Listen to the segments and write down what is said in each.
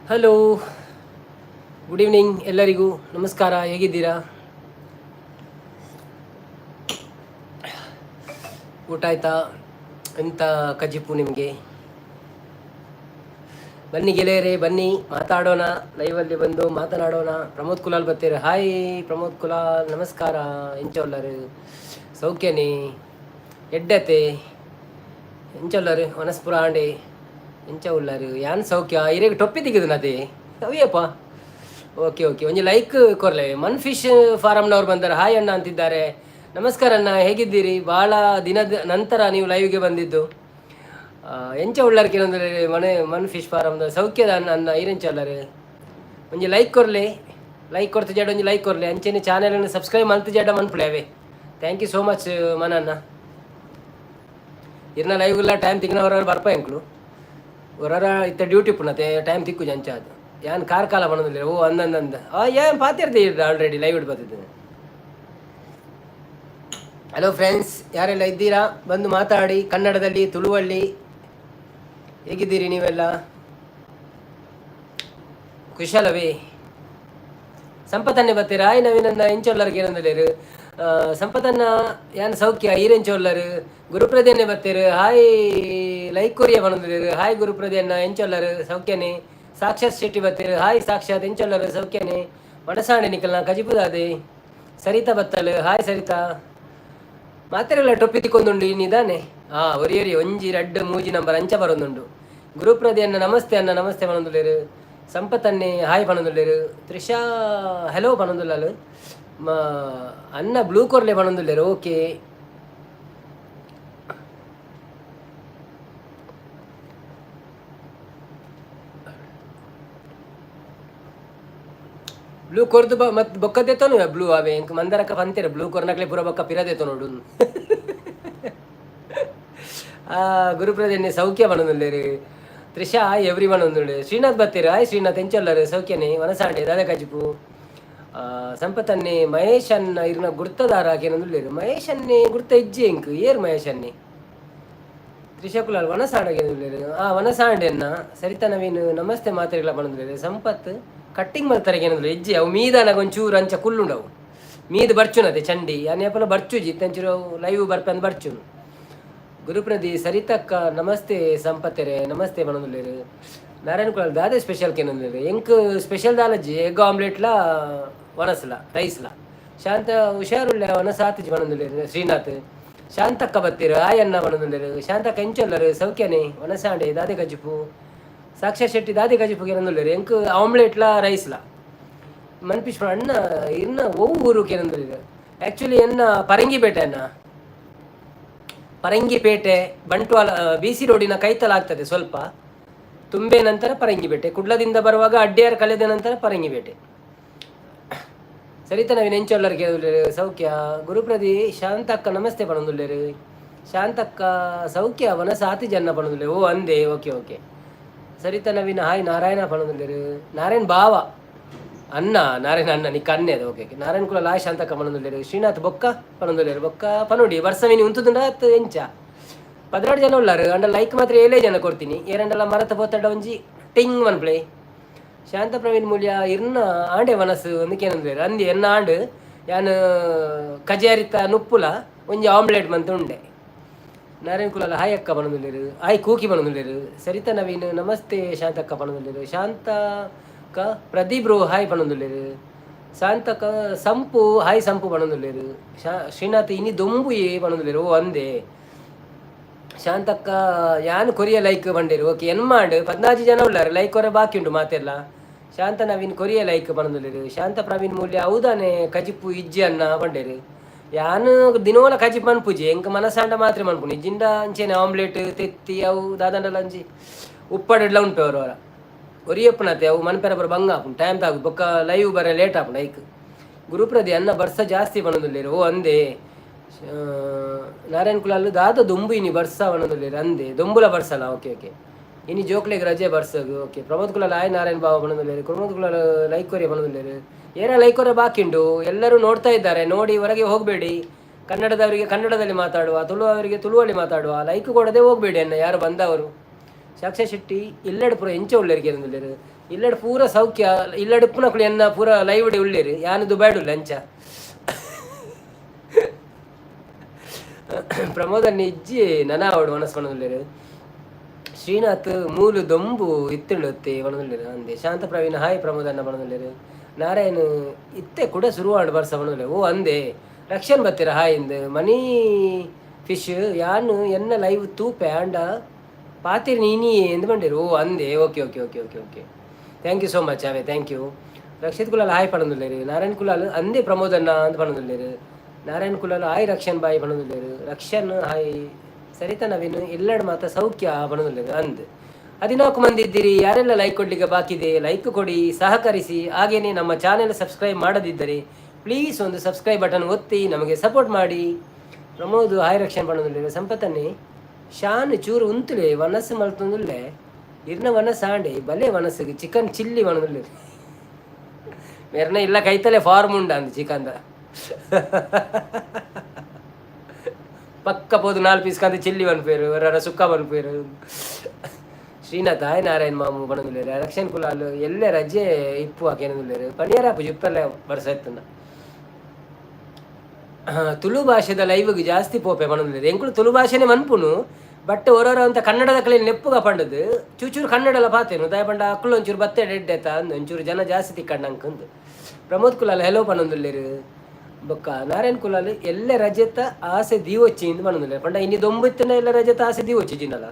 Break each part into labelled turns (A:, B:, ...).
A: Hello, good evening ಎಲ್ಲರಿಗೂ ನಮಸ್ಕಾರ. ಹೇಗಿದ್ದೀರಾ? ಊಟ ಆಯ್ತಾ? ಎಂತ ಕಜಿಪು ನಿಮಗೆ? ಬನ್ನಿ ಗೆಳೆಯರೇ, ಬನ್ನಿ, ಮಾತಾಡೋಣ. ಲೈವಲ್ಲಿ ಬಂದು ಮಾತನಾಡೋಣ. ಪ್ರಮೋದ್ ಕುಲಾಲ್ ಬರ್ತೀರ. ಹಾಯ್ ಪ್ರಮೋದ್ ಕುಲಾಲ್, ನಮಸ್ಕಾರ. ಎಂಚ ಉಲ್ಲರು? ಸೌಖ್ಯನೇ? ಎಡ್ಡತೆ? ಎಂಚ ಉಲ್ಲರು? ವನಸ್ಪುರ ಆಂಡೆ. ಎಂಚ ಉಲ್ಲರು? ಯಾನ್ ಸೌಖ್ಯ. ಇರೆಗ್ ಟೊಪ್ಪಿ ತಿಕ್ಕಿದು ನತೆ ಅವಿಯಪ್ಪ. ಓಕೆ ಓಕೆ, ಒಂಜಿ ಲೈಕ್ ಕೊರ್ಲೆ. ಮನ್ ಫಿಶ್ ಫಾರಮ್ನವ್ರು ಬಂದಾರೆ. ಹಾಯ್ ಅಣ್ಣ ಅಂತಿದ್ದಾರೆ. ನಮಸ್ಕಾರ ಅಣ್ಣ, ಹೇಗಿದ್ದೀರಿ? ಭಾಳ ದಿನದ ನಂತರ ನೀವು ಲೈವ್ಗೆ ಬಂದಿದ್ದು. ಎಂಚ ಉಳ್ಳಾರ್ ಕೆಲವೊಂದ್ರೆ ಮನೆ ಮನ್ ಫಿಶ್ ಫಾರಮ್. ಸೌಖ್ಯದ ಅಣ್ಣ. ಅಣ್ಣ, ಈರೆಂಚ ಉಲ್ಲರು? ಒಂಜಿ ಲೈಕ್ ಕೊರ್ಲೆ. ಲೈಕ್ ಕೊರ್ತ ಜಡ ಒಂಜಿ ಲೈಕ್ ಕೊರ್ಲೆ. ಅಂಚೆನೆ ಚಾನೆಲ್ ಸಬ್ಸ್ಕ್ರೈಬ್ ಮಲ್ತ್ ಜಡ ಮನ್ಪುಲೆ ಅವೇ. Thank you so much ಮನನ್ನ. ಇರ್ನ ಲೈವ್ಗೆಲ್ಲ ಟೈಮ್ ತಿಕ್ನವರ ಬರ್ಪ. ಎಂಕ್ಲು ಹೊರರ ಇತ್ತ ಡ್ಯೂಟಿ ಪುನತೆ ಟೈಮ್ ತಿಕ್ಕು ಅಂಚ ಅದು. ಯಾನ್ ಕಾರ್ ಕಾಲ ಬನ್ನೊಂದಿಲ್ಲ. ಓ, ಅಂದಂದ. ಆ ಏನ್ ಪಾತಿರ್ದೆ ಆಲ್ರೆಡಿ ಲೈವ್ ಇಡ್ ಬರ್ತಿದ್ದೇನೆ. ಹಲೋ ಫ್ರೆಂಡ್ಸ್, ಯಾರೆಲ್ಲ ಇದ್ದೀರಾ ಬಂದು ಮಾತಾಡಿ ಕನ್ನಡದಲ್ಲಿ, ತುಳುವಲ್ಲಿ. ಹೇಗಿದ್ದೀರಿ ನೀವೆಲ್ಲ? ಕುಶಲವೇ? ಸಂಪತನ್ನೆ ಬರ್ತೀರಾ. ಆಯ್ ನವೀನನ್ನ, ಎಂಚೊಲ್ಲರ್ಗೆ ಏನಂದಲೇರು? ಸಂಪತನ್ನ, ಯಾನ್ ಸೌಖ್ಯ, ಈರೆಂಚೊಲ್ಲರು? ಗುರುಪ್ರದೇನೆ ಬರ್ತೀರು. ಹಾಯ್, ಲೈಕ್ ಕೊರಿಯ ಬಂದಿರು. ಹಾಯ್ ಗುರುಪ್ರದೇನ, ಎಂಚೊಲ್ಲರು? ಸೌಖ್ಯನೇ? ಸಾಕ್ಷಾತ್ ಶೆಟ್ಟಿ ಬರ್ತೀರು. ಹಾಯ್ ಸಾಕ್ಷಾತ್, ಎಂಚೊಲ್ಲರು? ಸೌಖ್ಯನೇ? ವಡಸಾಣೆ ನಿಕಲ್ನ ಕಜಿಪುದಾದೆ. ಸರಿತಾ ಬತ್ತಲು. ಹಾಯ್ ಸರಿತಾ. ಮಾತೆರೆಲ್ಲ ಟೊಪ್ಪಿ ತಿಕ್ಕೊಂದುಂಡು ನಿದಾನೆ. ಹಾ, ಒರಿ ಒರಿ ಒಂಜಿ ರಡ್ಡ್ ಮೂಜಿ ನಂಬರ್ ಅಂಚ ಬರೊಂದುಂಡು. ಗುರುಪ್ರದಿ ಅನ್ನ, ನಮಸ್ತೆ ಅನ್ನ, ನಮಸ್ತೆ ಪನೊಂದುಲ್ಲೆರ್. ಸಂಪತ್ತನ್ನೆ ಹಾಯ್ ಪನೊಂದುಲ್ಲೆರ್. ತ್ರಿಷಾ ಹಲೋ ಪನೊಂದುಲ್ಲಲು. ಅನ್ನ ಬ್ಲೂ ಕೊರ್ಲೆ ಪನೊಂದುಲ್ಲೆರ್. ಓಕೆ. ಬ್ಲೂ ಕೊರ್ದು ಬ ಮತ್ತು ಬೊಕ್ಕ ದೇತೋನು ಬ್ಲೂ ಅವೇ. ಎಂಕ್ ಮಂದರಕ ಪಂತೆರ್ ಬ್ಲೂ ಕೊರ್ನಕ್ಲೆ ಪೂರ ಬೊಕ್ಕ ಪಿರ ದೇತೋ ನೋಡು. ಗುರುಪ್ರದನ್ನೆ ಸೌಖ್ಯ ಪನೊಂದುಲ್ಲೆರ್. ತ್ರಿಷಾ ಹಾಯ್ ಎವ್ರಿ ಪನೊಂದುಲ್ಲೆರ್. ಶ್ರೀನಾಥ್ ಬತ್ತೆರ್. ಹಾಯ್ ಶ್ರೀನಾಥ್, ಎಂಚೊಲ್ಲರು? ಸೌಖ್ಯನೇ? ವನಸಾಂಡೆ ದಾದ ಕಜಿಪು? ಸಂಪತನ್ನೆ ಮಹೇಶ್ ಅನ್ನ ಇರ್ನ ಗುರ್ತದಾರ ಕೇನೊಂದುಲ್ಲೆರ್. ಮಹೇಶ್ ಅನ್ನೆ ಗುರ್ತ ಇಜ್ಜಿ ಎಂಕ್. ಏರ್ ಮಹೇಶ್ ಅನ್ನೆ? ತ್ರಿಷಾ ಕುಲಾಲ್ ವನಸಾಂಡ ಕೇನೊಂದುಲ್ಲೆರ್. ಆ ವನಸಾಂಡೆ ಅನ್ನ. ಸರಿತಾ ನವೀನ್ ನಮಸ್ತೆ ಮಾತೆರೆಗ್ಲ ಪನೊಂದುಲ್ಲೆರ್. ಸಂಪತ್ ಕಟ್ಟಿಂಗ್ ಮಲ್ತಾರೆ ಕೇನೊಂದುಲ್ಲೆರ್. ಇಜ್ಜಿ, ಅವು ಮೀದಾನಗ ಒಂಚೂರು ಅಂಚ ಕುಲ್ಲುಂಡವು. ಮೀದ್ ಬರ್ಚುನತೆ ಚಂಡಿ ಯಾನ್ ಏಪಲ ಬರ್ಚುಜಿ. ಇತ್ತಂಚೂರು ಲೈವ್ ಬರ್ಪಂದ್ ಬರ್ಚುನು. ಗುರುಪ್ರದಿ ಸರಿತಕ್ಕ ನಮಸ್ತೆ. ಸಂಪತ್ತೆರೆ ನಮಸ್ತೆ ಪನೊಂದುಲ್ಲೆರ್. ನಾರಾಯಣ ಕುಲಾಲ್ ದಾದೆ ಸ್ಪೆಷಲ್ ಕೇನೊಂದುಲ್ಲೆರ್. ಎಂಕ್ ಸ್ಪೆಷಲ್ ದಾಲಜ್ಜಿ, ಎಗ್ ಆಮ್ಲೆಟ್ಲ ವನಸ್ಲ ರೈಸ್ಲ. ಶಾಂತ ಹುಷಾರುಳ್ಳ ವನಸ್ ಆತಿಜಿ ಪನೊಂದುಲ್ಲೆರ್ ಶ್ರೀನಾಥ್. ಶಾಂತಕ್ಕ ಬತ್ತೀರು. ಆಯನ್ನ ಪನೊಂದುಲ್ಲೆರ್. ಶಾಂತಕ್ಕ, ಎಂಚೊಲ್ಲರು? ಸೌಖ್ಯನೇ? ವನಸಾಂಡೆ ದಾದೆ ಕಜಿಪು? ಸಾಕ್ಷಾ ಶೆಟ್ಟಿ ದಾದೆ ಕಜಿಪು ಕೇನೊಂದುಲ್ಲೆರ್. ಎಂಕ್ ಆಮ್ಲೆಟ್ಲ ರೈಸ್ಲ. ಮನ್ಪಿಶ್ ಅಣ್ಣ, ಇನ್ನ ಒವು ಊರು ಕೇನೊಂದುಲ್ಲೆರ್. ಆ್ಯಕ್ಚುಲಿ ಎನ್ನ ಪರಂಗಿಪೇಟೆ ಅಣ್ಣ. ಪರಂಗಿಪೇಟೆ ಬಂಟ್ವಾಳ ಬಿ ಸಿ ರೋಡಿನ ಕೈತಲ ಆಗ್ತದೆ. ಸ್ವಲ್ಪ ತುಂಬೆ ನಂತರ ಪರಂಗಿಪೇಟೆ. ಕುಡ್ಲದಿಂದ ಬರುವಾಗ ಅಡ್ಡಿಯಾರ್ ಕಳೆದ ನಂತರ ಪರಂಗಿಪೇಟೆ. ಸರಿತಾ ನವೀನ್ ಎಂಚೊಲ್ಲರ್ ಕೇಳುಲ್ಲೆರ್. ಸೌಖ್ಯ. ಗುರುಪ್ರದಿ ಶಾಂತಕ್ಕ ನಮಸ್ತೆ ಪನೊಂದುಲ್ಲೆರ್. ಶಾಂತಕ್ಕ ಸೌಖ್ಯ ವನಸ ಆತಿ ಜನ ಪನೊಂದುಲ್ಲೆರ್. ಓ ಅಂದೆ, okay okay. Sarita Naveen hi Narayana ಪನೊಂದುಲ್ಲೆರ್. ನಾರಾಯಣ್ ಬಾವ ಅನ್ನ, ನಾರಾಯಣ ಅನ್ನ ನಿಕ್ಕ ಅನ್ನೆ ಅದು. Okay okay. ನಾರಾಯಣ ಕುಲ ಲಾಯ್ ಶಾಂತಕ್ಕ ಪನೊಂದುಲ್ಲೆರ್. ಶ್ರೀನಾಥ್ ಬೊಕ್ಕ ಪನೊಂದುಲ್ಲೆರ್. ಬೊಕ್ಕ ಪನೋಡಿ ಬರ್ಸವಿನಿ ಉಂತುದುಂಡ ಅತ್ ಎಂಚ? 12 ಜನ ಉಳ್ಳಾರು ಅಂಡ ಲೈಕ್ ಮಾತ್ರ ಏಳೇ ಜನ ಕೊಡ್ತೀನಿ. ಏರಂಡಲ ಮರತ ಪೋತಡ ಒಂಜಿ ಟಿಂಗ್ ಮನ್ಪ್ಲೆ. ಶಾಂತ ಪ್ರವೀಣ್ ಮೂಲ್ಯ ಇರ್ನ ಆಂಡೆ ವನಸು ಒಂದಕ್ಕೇನಂದ್ರೆ ಅಂದಿ. ಎನ್ನ ಆಂಡ್ ಯಾನ್ ಕಜಾರಿತ ನುಪ್ಪುಲ ಒಂಜಿ ಆಮ್ಲೆಟ್ ಮಂತ ಉಂಡೆ. ನಾರಾಯಣ ಕುಲಾಲ ಹಾಯ್ ಅಕ್ಕ ಪನೊಂದುಲ್ಲೆರ್. ಹಾಯ್ ಕೂಕಿ ಪನೊಂದುಲ್ಲೆರ್. ಸರಿತಾ ನವೀನ್ ನಮಸ್ತೆ ಶಾಂತಕ್ಕ ಪನೊಂದುಲ್ಲೆರ್. ಶಾಂತಕ್ಕ ಪ್ರದೀಪ್ ಬ್ರೋ ಹಾಯ್ ಪನೊಂದುಲ್ಲೆರ್. ಶಾಂತಕ್ಕ ಸಂಪು ಹಾಯ್ ಸಂಪು ಪನೊಂದುಲ್ಲೆರ್. ಶ್ರೀನಾಥ್ ಇನಿ ದೊಂಬು ಏ ಪನೊಂದುಲ್ಲೆರ್. ಓ ಅಂದೆ. ಶಾಂತಕ್ಕ ಯಾನ್ ಕೊರಿಯ ಲೈಕ್ ಬಂಡೇರು. ಓಕೆ, ಎನ್ಮಾಂಡ್ 14 ಜನ ಉಳ್ಳಾರು. ಲೈಕ್ ಕೊರ ಬಾಕಿ ಉಂಟು ಮಾತೆಲ್ಲ. ಶಾಂತ ನವೀನ್ ಕೊರಿಯ ಲೈಕ್ ಪನೊಂದುಲ್ಲೆರ್. ಶಾಂತ ಪ್ರವೀಣ್ ಮೂಲ್ಯ ಹೌದಾನೆ ಕಜಿಪು ಇಜ್ಜಿ ಅನ್ನ ಪಂಡೇರು. ಯಾನ್ ದಿನೋಲ ಕಜಿಪು ಮನ್ಪುಜಿ. ಎಂಕ್ ಮನಸಾಂಡ ಮಾತ್ರ ಮನ್ಪುನಿ. ಇಜ್ಜಿಂಡ ಅಂಚೆನೆ ಆಮ್ಲೆಟ್ ತೆತ್ತಿ ಅವು ದಾದಂಡಲ ಅಂಚಿ ಉಪ್ಪಡೆಡ್ಲ ಉಂಟು. ಅವರ ಒರಿಯಪ್ಪನತೆ ಅವು ಮನ್ಪೆರ ಬರ ಬಂಗ ಆಪುಂಡು, ಟೈಮ್ ತಾಗು ಬೊಕ್ಕ ಲೈವ್ ಬರ ಲೇಟ್ ಆಪುಂಡು ಐಕ್. ಗುರುಪ್ರದಿ ಅನ್ನ ಬರ್ಸ ಜಾಸ್ತಿ ಪನೊಂದುಲ್ಲೆರ್. ಓ ಅಂದೆ. ನಾರಾಯಣ ಕುಲಾಲ್ ದಾದ ದೊಂಬು ಇನಿ ಬರ್ಸ ಪನೊಂದುಲ್ಲೆರ್. ಅಂದೆ, ದೊಂಬುಲ ಬರ್ಸಲ. ಓಕೆ ಓಕೆ, ಇನಿ ಜೋಕ್ಲೆಗ್ ರಜೆ ಬರ್ಸಗ್. ಓಕೆ. ಪ್ರಮೋದ್ ಕುಲಾಲ್ ಆಯ್ ನಾರಾಯಣ್ ಬಾಬಾ ಪನೊಂದುಲ್ಲೆರ್. ಪ್ರಮೋದ್ ಕುಲಾಲ್ ಲೈಕ್ ಕೊರಿಯ ಪನೊಂದುಲ್ಲೆರ್. ಏರ ಲೈಕ್ ಕೊರ ಬಾಕಿ ಉಂಡು. ಎಲ್ಲರೂ ನೋಡ್ತಾ ಇದ್ದಾರೆ, ನೋಡಿ ಹೊರಗೆ ಹೋಗಬೇಡಿ. ಕನ್ನಡದವರಿಗೆ ಕನ್ನಡದಲ್ಲಿ ಮಾತಾಡುವ, ತುಳು ಅವರಿಗೆ ತುಳುವಲ್ಲಿ ಮಾತಾಡುವ. ಲೈಕ್ ಕೊಡದೆ ಹೋಗಬೇಡಿ ಅನ್ನ ಯಾರು ಬಂದವರು. ಸಾಕ್ಷಾ ಶೆಟ್ಟಿ ಇಲ್ಲೆಡ್ ಪೂರ ಎಂಚ ಉಲ್ಲೆರ್ ಕೇನೊಂದುಲ್ಲೆರ್. ಇಲ್ಲಡ್ ಪೂರ ಸೌಖ್ಯ. ಇಲ್ಲಡ್ ಇಪ್ಪುನಕುಲು ಎನ್ನ ಪೂರ ಲೈವ್ ಡೆ ಉಲ್ಲೆರ್. ಯಾನ್ ದುಬೈಡ್ ಉಲ್ಲೆ ಅಂಚ. ಪ್ರಮೋದನ್ ಇಜ್ಜಿ ನನ ಆವಡ್ ಮನಸ್ ಪನೊಂದುಲ್ಲೆರ್. ಶ್ರೀನಾಥ್ ಮೂಲು ದೊಂಬು ಇತ್ತುಂಡು ಅತ್ತೆ ಪನೊಂದುಲ್ಲೆರ್. ಅಂದೆ ಶಾಂತ ಪ್ರವೀಣ್ ಹಾಯ್ ಪ್ರಮೋದನ್ನ ಪನೊಂದುಲ್ಲೆರ್. ನಾರಾಯಣ್ ಇತ್ತೆ ಕುಡ ಶುರುವಾಂಡ್ ಬರ್ಸ ಪನೊಂದುಲ್ಲೆರ್. ಓ ಅಂದೆ ರಕ್ಷಣ್ ಬತ್ತೆರ್ ಹಾಯ್ ಇಂದ್. ಮನಿ ಫಿಶ್ ಯಾನ್ ಎನ್ನ ಲೈವ್ ತೂಪೆ ಆಂಡ ಪಾತೆರಿನಿ ಇನಿಯೇ ಇಂದ್ ಪಂಡೆರ್. ಓ ಅಂದೆ okay okay okay okay okay thank you so much away thank you. Rakshit Kulal hi ಪನೊಂದುಲ್ಲೆರ್. Narayan Kulal ಅಂದೆ ಪ್ರಮೋದನ್ನ ಅಂದ್ ಪನೊಂದುಲ್ಲೆರ್. ನಾರಾಯಣ್ ಕುಲಾಲ್ ಹಾಯ್ ರಕ್ಷಣ್ ಬಾಯ್ ಪನೊಂದುಲ್ಲೆರ್. ರಕ್ಷಣ್ ಹಾಯ್. ಸರಿತಾ ನವೀನ್ ಇಲ್ಲಡ್ ಮಾತ ಸೌಖ್ಯ ಪನೊಂದುಲ್ಲೆರ್. ಅಂದ್ 14 ಮಂದಿ ಇದ್ದೀರಿ. ಯಾರೆಲ್ಲ ಲೈಕ್ ಕೊಡ್ಲಿಕ್ಕೆ ಬಾಕಿ ಇದೆ, ಲೈಕ್ ಕೊಡಿ, ಸಹಕರಿಸಿ. ಹಾಗೇನೆ ನಮ್ಮ ಚಾನೆಲ್ ಸಬ್ಸ್ಕ್ರೈಬ್ ಮಾಡದಿದ್ದರೆ ಪ್ಲೀಸ್ ಒಂದು ಸಬ್ಸ್ಕ್ರೈಬ್ ಬಟನ್ ಒತ್ತಿ ನಮಗೆ ಸಪೋರ್ಟ್ ಮಾಡಿ. ಪ್ರಮೋದ್ ಹಾಯ್ ರಕ್ಷಣ್ ಪನೊಂದುಲ್ಲೆರ್. ಸಂಪತ್ತನ್ನೇ ಶಾನ್ ಚೂರು ಉಂತುಲೆ ವನಸ್ಸು ಮಲ್ತೊಂದುಲ್ಲೆ ಇರ್ನ ವನಸ್ ಆಂಡೆ ಬಲೆ ವನಸ್ಸಿಗೆ ಚಿಕನ್ ಚಿಲ್ಲಿ ಪನೊಂದುಲ್ಲೆರ್. ಮೆರ್ನ ಇಲ್ಲ ಕೈತಲೆ ಫಾರ್ಮ್ ಉಂಡ ಅಂದ್ ಚಿಕನ್ದ. ಪಕ್ಕ ಪೋದು ನಾಲ್ ಪೀಸ್ ಕಂತ ಚಿಲ್ಲಿ ಪನ್ಪೇರು, ಒರ ಸುಕ್ಕ ಪನ್ಪೇರು. ಶ್ರೀನಾಥ್ ಹಾಯ್ ನಾರಾಯಣ್ ಮಾಮು ಪನೊಂದುಲ್ಲೆರ್. ರಕ್ಷಣ್ ಕುಲಾಲ್ ಎಲ್ಲೆ ರಜೆ ಇಪ್ಪು ಆಕೇನೊಂದುಲ್ಲೆರ್. ಪನಿಯಾರ ಆಪುಜಿ ಇಪ್ಪೆಲ್ಲ ಬರ್ಸ ಇತ್ತುಂಡ. ತುಳು ಭಾಷೆದ ಲೈವ್ಗೆ ಜಾಸ್ತಿ ಪೋಪೆ ಪನೊಂದುಲ್ಲೆರ್. ಎಂಕುಲು ತುಳು ಭಾಷೆನೆ ಮನ್ಪುನು, ಬಟ್ ಒರೊರ ಅಂತ ಕನ್ನಡದ ಕಲೆ ನೆಪ್ಪುಗ ಪಂಡದು ಚೂಚೂರು ಕನ್ನಡಲ ಪಾತೇನು. ದಾಯ ಪಂಡ ಅಕ್ಕುಲು ಒಂಚೂರು ಬತ್ತೆ ಎಡ್ಡೆತ ಅಂದ್ ಒಂಚೂರು ಜನ ಜಾಸ್ತಿ ತಿಕ್ಕಂಡ ಅಂಕಂದು. ಪ್ರಮೋದ್ ಕುಲಾಲ್ ಹೆಲೋ ಪನೊಂದುಲ್ಲೆರ್. ಬೊಕ್ಕ ನಾರಾಯಣ್ ಕುಲಾಲ್ ಎಲ್ಲೆ ರಜೆತ ಆಸೆ ದೀವೊಚ್ಚಿ ಇಂದ್ ಪನೊಂದುಲ್ಲೆರ್. ಪಂಡ ಇನಿ ದೊಂಬು ಇತ್ತುಂಡ ಎಲ್ಲೆ ರಜೆತ ಆಸೆ ದೀವೊಚ್ಚಿ ಜಿನ್ನಲ.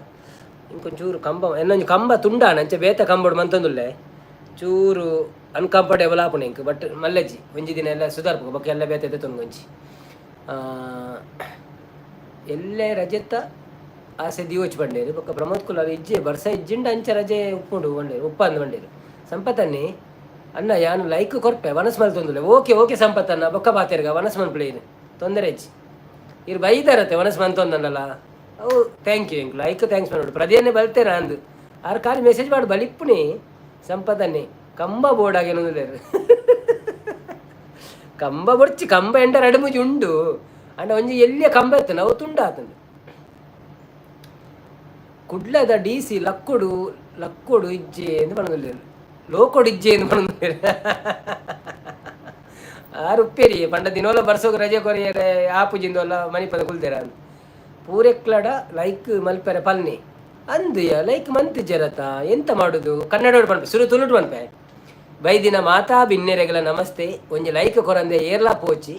A: ಇಂಕೊಂಚೂರು ಕಂಬ ಎನ್ನೊಂಜಿ ಕಂಬ ತುಂಡಾಣ ಅಂಚ ಬೇತೆ ಕಂಬಡ್ ಮಂತೊಂದುಲ್ಲೆ. ಚೂರು ಅನ್ಕಂಫರ್ಟೇಬಲ್ ಆಪುಂಡು ಎಂಕ್, ಬಟ್ ಮಲ್ಲೆಜ್ಜಿ ಒಂಜಿ ದಿನ ಎಲ್ಲ ಸುಧಾರ್ಪು ಬೊಕ್ಕ ಎಲ್ಲ ಬೇತೆ ದೆತೊಂದು ಒಂಜಿ. ಎಲ್ಲೆ ರಜೆತ ಆಸೆ ದೀವೊಚ್ಚಿ ಪಂಡೇರು. ಬೊಕ್ಕ ಪ್ರಮೋದ್ ಕುಲಾಲ್ ಇಜ್ಜೆ ಬರ್ಸ ಇಜ್ಜಿಂಡ ಅಂಚ ರಜೆ ಉಪ್ಪುಂಡು ಪಂಡೇರು, ಉಪ್ಪಂದ್ ಪಂಡೇರು. ಸಂಪತ್ತನ್ನಿ ಅಣ್ಣ ಯಾನು ಲೈಕ್ ಕೊರ್ಪೆ ವನಸ್ ಮಲ್ತೊಂದುಲ್ಲೆ. ಓಕೆ ಓಕೆ ಸಂಪತ್ತನ್ನ ಬೊಕ್ಕ ಪಾತೆರ್ಗ ವನಸ್ ಮನ್ಪುಲೆ ತೊಂದರೆ ಇಜ್ಜಿ. ಇರ್ ಬೈದಾರತ್ತೆ ವನಸ್ ಮಂತೊಂದಲ್ಲ. ಅವು thank you ಎಂಕ್ ಲೈಕ್ thanks ಮಾಡೋಡು ಪ್ರದೇನೆ ಬಲ್ತೇರ ಅಂದ್ ಆರ್ ಖಾಲಿ ಮೆಸೇಜ್ ಮಾಡು ಬಲಿಪ್ಪುನಿ. ಸಂಪತ್ತನ್ನಿ ಕಂಬ ಬೋರ್ಡ್ ಆಗೇನೊಂದುಲ್ಲೆರ್. ಕಂಬ ಬೊಡ್ಚಿ ಕಂಬ ಎಂಡ ರಡ್ಡ್ ಮೂಜಿ ಉಂಡು ಅಂಡ ಒಂಜಿ ಎಲ್ಲಿಯ ಕಂಬ ಇತ್ತು ಅವು ತುಂಡಾತಂದು. ಕುಡ್ಲದ ಡಿ ಸಿ ಲಕ್ಕೊಡು ಲಕ್ಕೊಡು ಇಜ್ಜೆ ಎಂದು ಪನೊಂದುಲ್ಲೆರ್. ಲೋಕೊಡು ಇಜ್ಜೆ ಎಂದು ಪನೊಂದುಲ್ಲೆರ್. ಆರ್ ಉಪ್ಪೇರಿ ಪಂಡ ದಿನೋಲ ಬರ್ಸೋಗ ರಜೆ ಕೊರಿಯರೆ ಆಪುಜಿಂದೋಲ ಮನಿಪದ ಕುಲ್ದೆರ ಅಂದ್. ಪೂರೆಕ್ಲಡ ಲೈಕ್ ಮಲ್ಪೆರೆ ಪಲ್ನಿ ಅಂದ್ ಲೈಕ್ ಮಂತಿಜ್ಜರತ ಎಂತ ಮಾಡುದು. ಕನ್ನಡ ಪನ್ಪೆ ಸುರು ತುಳುಟು ಪನ್ಪೆ. ಬೈದಿನ ಮಾತಾ ಬಿನ್ನೆರೆಗಳ ನಮಸ್ತೆ. ಒಂಜಿ ಲೈಕ್ ಕೊರಂದೆ ಏರ್ಲಾ ಪೋಚಿ.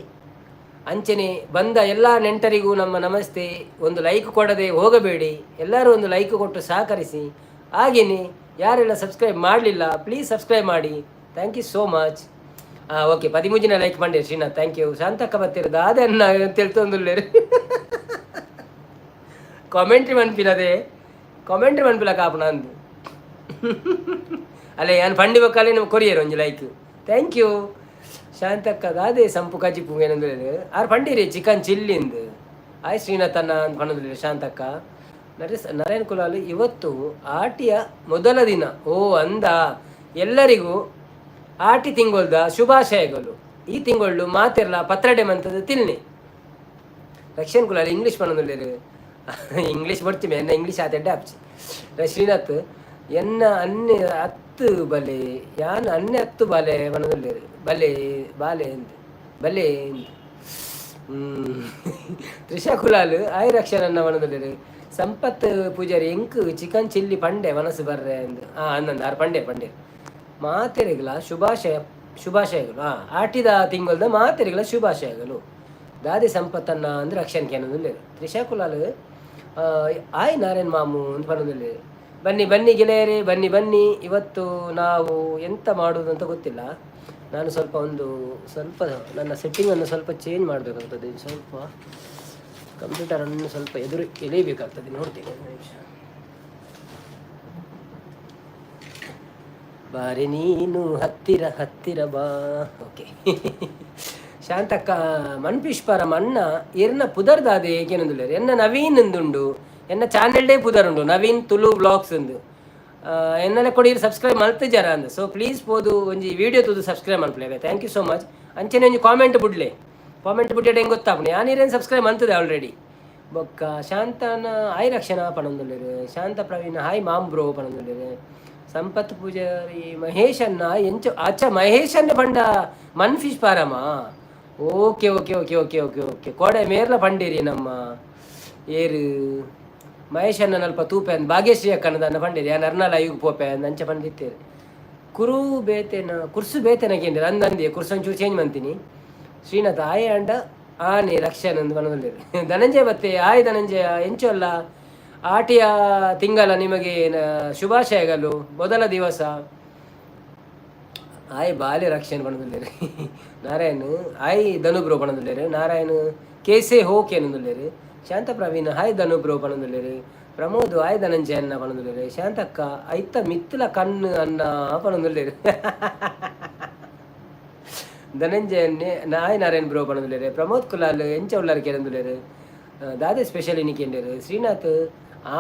A: ಅಂಚನೆ ಬಂದ ಎಲ್ಲ ನೆಂಟರಿಗೂ ನಮ್ಮ ನಮಸ್ತೆ. ಒಂದು ಲೈಕ್ ಕೊಡದೆ ಹೋಗಬೇಡಿ, ಎಲ್ಲರೂ ಒಂದು ಲೈಕ್ ಕೊಟ್ಟು ಸಹಕರಿಸಿ. ಹಾಗೆಯೇ ಯಾರೆಲ್ಲ ಸಬ್ಸ್ಕ್ರೈಬ್ ಮಾಡಲಿಲ್ಲ ಪ್ಲೀಸ್ ಸಬ್ಸ್ಕ್ರೈಬ್ ಮಾಡಿ. Thank you so much. ಹಾಂ ಓಕೆ 13 ಲೈಕ್ ಮಾಡಿ ಶ್ರೀನಾಥ್, thank you. ಶಾಂತಕ್ಕ ಬತ್ತೀರ ದಾದೆ ಅನ್ನ ತೆಲ್ತೊಂದುಲ್ಲೇರು. ಕಾಮೆಂಟ್ರಿ ಮನ್ಪಿನದೆ ಕಾಮೆಂಟ್ರಿ ಮನ್ಪಿಲ ಕಾಪುನ ಅಂದು ಅಲ್ಲೇ ಯಾನ್ ಪಂಡಿ ಬೊಕ್ಕಲೆ ನಿಮ್ಮ ಕೊರಿಯರ್ ಒಂಜಿ ಲೈಕ್. Thank you Shantakka. ದಾದೆ ಸಂಪು ಕಜಿಪು ಏನಂದ್ರೆ ಆರ್ ಪಂಡಿರಿ ಚಿಕನ್ ಚಿಲ್ಲಿಂದು. ಆಯ್ ಶ್ರೀನಾಥ್ ಅನ್ನ ಅಂತ ಪನ್ನೊಂದುಲ್ಲೆರ್ ಶಾಂತಕ್ಕ. ನಾರಾಯಣ್ ಕುಲಾಲ್ ಇವತ್ತು ಆಟಿಯ ಮೊದಲ ದಿನ. ಓ ಅಂದ ಎಲ್ಲರಿಗೂ ಆಟಿ ತಿಂಗೊಳ್ದ ಶುಭಾಶಯಗಳು. ಈ ತಿಂಗಳು ಮಾತೆರ್ಲ ಪತ್ರಡೆ ಮಂತದ ತಿನ್ನಿ. ರಕ್ಷನ್ ಕುಲಾಲ್ ಇಂಗ್ಲೀಷ್ ಪನ್ನೊಂದುಲ್ಲೆರ್. ಇಂಗ್ಲೀಷ್ ಬಡ್ತಿ ಎನ್ನ ಇಂಗ್ಲೀಷ್ ಆತೆಡ್ಡೆ ಆಪ್ಚಿ. ಶ್ರೀನಾಥ್ ಎನ್ನ ಅನ್ನೆ ಅತ್ತು ಬಲೆ ಯಾನ್ ಅನ್ನೆ ಅತ್ತು ಬಲೆ ಪನ್ನೊಂದುಲ್ಲೆರ್. ಬಲೆ ಬಾಲೆ ಎಂದ್ ಬಲೆ ಎಂದ್. ತ್ರಿಷಾ ಕುಲಾಲ್ ಆಯ್ ರಕ್ಷನ್ ಅನ್ನ ಪನ್ನೊಂದುಲ್ಲೆರ್. ಸಂಪತ್ ಪೂಜಾರಿ ಎಂಕ್ ಚಿಕನ್ ಚಿಲ್ಲಿ ಪಂಡೆ ಮನಸ್ಸು ಬರ್ರೆ ಅಂದ್. ಆ ಅಂದಂದು ಆರ್ ಪಂಡೆ ಪಂಡೆ ಮಾತೆರೆಗ್ಲ ಶುಭಾಶಯ ಶುಭಾಶಯಗಳು. ಹಾಂ ಆಟಿದ ತಿಂಗಳ್ದ ಮಾತೆರೆಗ್ಲ ಶುಭಾಶಯಗಳು. ದಾದಿ ಸಂಪತ್ತನ್ನ ಅಂದ್ರೆ ರಕ್ಷನ್ ಕೇನೊಂದುಲ್ಲೆರ್. ತ್ರಿಷಾ ಕುಲಾಲ್ ಆಯ್ ನಾರಾಯಣ್ ಮಾಮು ಅಂತ ಪನ್ನೊಂದುಲ್ಲೆರ್. ಬನ್ನಿ ಬನ್ನಿ ಗೆಳೆಯರೇ, ಬನ್ನಿ ಬನ್ನಿ. ಇವತ್ತು ನಾವು ಎಂತ ಮಾಡುವುದು ಅಂತ ಗೊತ್ತಿಲ್ಲ. ನಾನು ಸ್ವಲ್ಪ ಒಂದು ಸ್ವಲ್ಪ ನನ್ನ ಸೆಟ್ಟಿಂಗನ್ನು ಸ್ವಲ್ಪ ಚೇಂಜ್ ಮಾಡಬೇಕಾಗ್ತದೆ. ಸ್ವಲ್ಪ ಕಂಪ್ಯೂಟರನ್ನು ಸ್ವಲ್ಪ ಎದುರು ಎಳೆಯಬೇಕಾಗ್ತದೆ. ನೋಡ್ತೀನಿ ಒಂದು ನಿಮಿಷ. ಬಾರಿ ನೀನು ಹತ್ತಿರ ಹತ್ತಿರ ಬಾ. ಓಕೆ ಶಾಂತಕ್ಕ ಮನ್ಪಿಷ್ಪರ ಮಣ್ಣ ಎರ್ನ ಪುದರ್ದಾದೆ ಏಕೆನೊಂದುಲ್ಲೆರ್. ಎನ್ನ ನವೀನ್ ಎಂದುಂಡು, ಎನ್ನ ಚಾನೆಲ್ ಡೇ ಪುದರುಂಡು ನವೀನ್ ತುಳು ಬ್ಲಾಗ್ಸ್ ಎಂದು. ಎನ್ನಲೆ ಕೊಡಿ ಸಬ್ಸ್ಕ್ರೈಬ್ ಮಲ್ತಿಜಾರ ಅಂದ್. ಸೊ ಪ್ಲೀಸ್ ಪೋದು ಒಂಜಿ ವಿಡಿಯೋ ತೂದು ಸಬ್ಸ್ಕ್ರೈಬ್ ಮಲ್ಪುಲೆ. Thank you so much. ಅಂಚನೆ ಒಂಜಿ ಕಾಮೆಂಟ್ ಬುಡ್ಲೆ. ಕಾಮೆಂಟ್ ಬುಡ್ಡೆ ಹೆಂಗೆ ಗೊತ್ತಾಪುಂಡು ಯಾನ್ ಇರೇನು ಸಬ್ಸ್ಕ್ರೈಬ್ ಮಂತದೆ ಆಲ್ರೆಡಿ. ಬೊಕ್ಕ ಶಾಂತನ ಹಾಯ್ ರಕ್ಷಣಾ ಪನೊಂದುಲ್ಲೆರ್. ಶಾಂತ ಪ್ರವೀಣ್ ಹಾಯ್ ಮಾಮ್ ಬ್ರೋ ಪನೊಂದುಲ್ಲೆರ್. ಸಂಪತ್ ಪೂಜಾರಿ ಮಹೇಶನ್ನ ಎಂಚ ಅಚ್ಚ ಮಹೇಶನ್ನ ಪಂಡ ಮನ್ fish ಪಾರಮ. Okay okay okay okay okay okay. ಕೋಡೆ ಮೇರ್ಲ ಪಂಡೇರಿ ನಮ್ಮ ಏರು ಮಹೇಶನ್ನ ನಲ್ಪ ತೂಪೆ ಅಂದ್ ಭಾಗ್ಯಶ್ರೀ ಅಕ್ಕನದನ್ನ ಪಂಡೇರಿ ಯಾನ್ ಅರ್ನಲ ಐಗ್ ಪೋಪೆ ಅಂದ್ ಅಂಚ ಪಂಡಿತ್ತೇರು. ಕುರು ಬೇತೆನ ಕುರ್ಸು ಬೇತೆನ ಕೇಂದ್ರ ಅಂದ್ ಅಂದೆ ಕುರ್ಸು ಒಂಚೂರು ಚೇಂಜ್ ಮಂತೀನಿ. ಶ್ರೀನಾಥ್ ಆಯ್ ಅಂಡ ಆನೆ ರಕ್ಷಣಂದು ಪನೊಂದುಲ್ಲೆರ್. ಧನಂಜಯ ಬತ್ತೆ. ಆಯ್ ಧನಂಜಯ, ಎಂಚೊಲ್ಲ? ಆಟಿಯ ತಿಂಗಳ ನಿಮಗೆ ಶುಭಾಶಯಗಳು. ಮೊದಲ ದಿವಸ. ಆಯ್ ಬಾಲೆ ರಕ್ಷಣೆ ಪನೊಂದುಲ್ಲೆರ್. ನಾರಾಯಣ್ ಆಯ್ ಧನು ಬ್ರೋ ಪನೊಂದುಲ್ಲೆರ್. ನಾರಾಯಣ್ ಕೇಸೆ ಹೋ ಕೇನೊಂದುಲ್ಲೆರ್. ಶಾಂತ ಪ್ರವೀಣ್ ಹಾಯ್ ಧನು ಬ್ರೋ ಪನೊಂದುಲ್ಲೆರ್. ಪ್ರಮೋದ್ ಆಯ್ ಧನಂಜಯ ಅನ್ನ ಪನೊಂದುಲ್ಲೆರ್. ಶಾಂತಕ್ಕ ಐತ ಮಿತ್ತಲ ಕಣ್ಣು ಅನ್ನ ಪನೊಂದುಲ್ಲೆರ್. ಧನಂಜಯ ನಾಯ್ ನಾರಾಯಣ್ ಬ್ರೋ ಪನೊಂದುಲ್ಲೆರ್. ಪ್ರಮೋದ್ ಕುಲಾಲ್ ಎಂಚ ಉಳ್ಳಾರ್ ಕೇನೊಂದುಲ್ಲೆರ್. ದಾದೆ ಸ್ಪೆಷಲ್ ಇನಿ ಕೇಂಡೆರ್. ಶ್ರೀನಾಥ್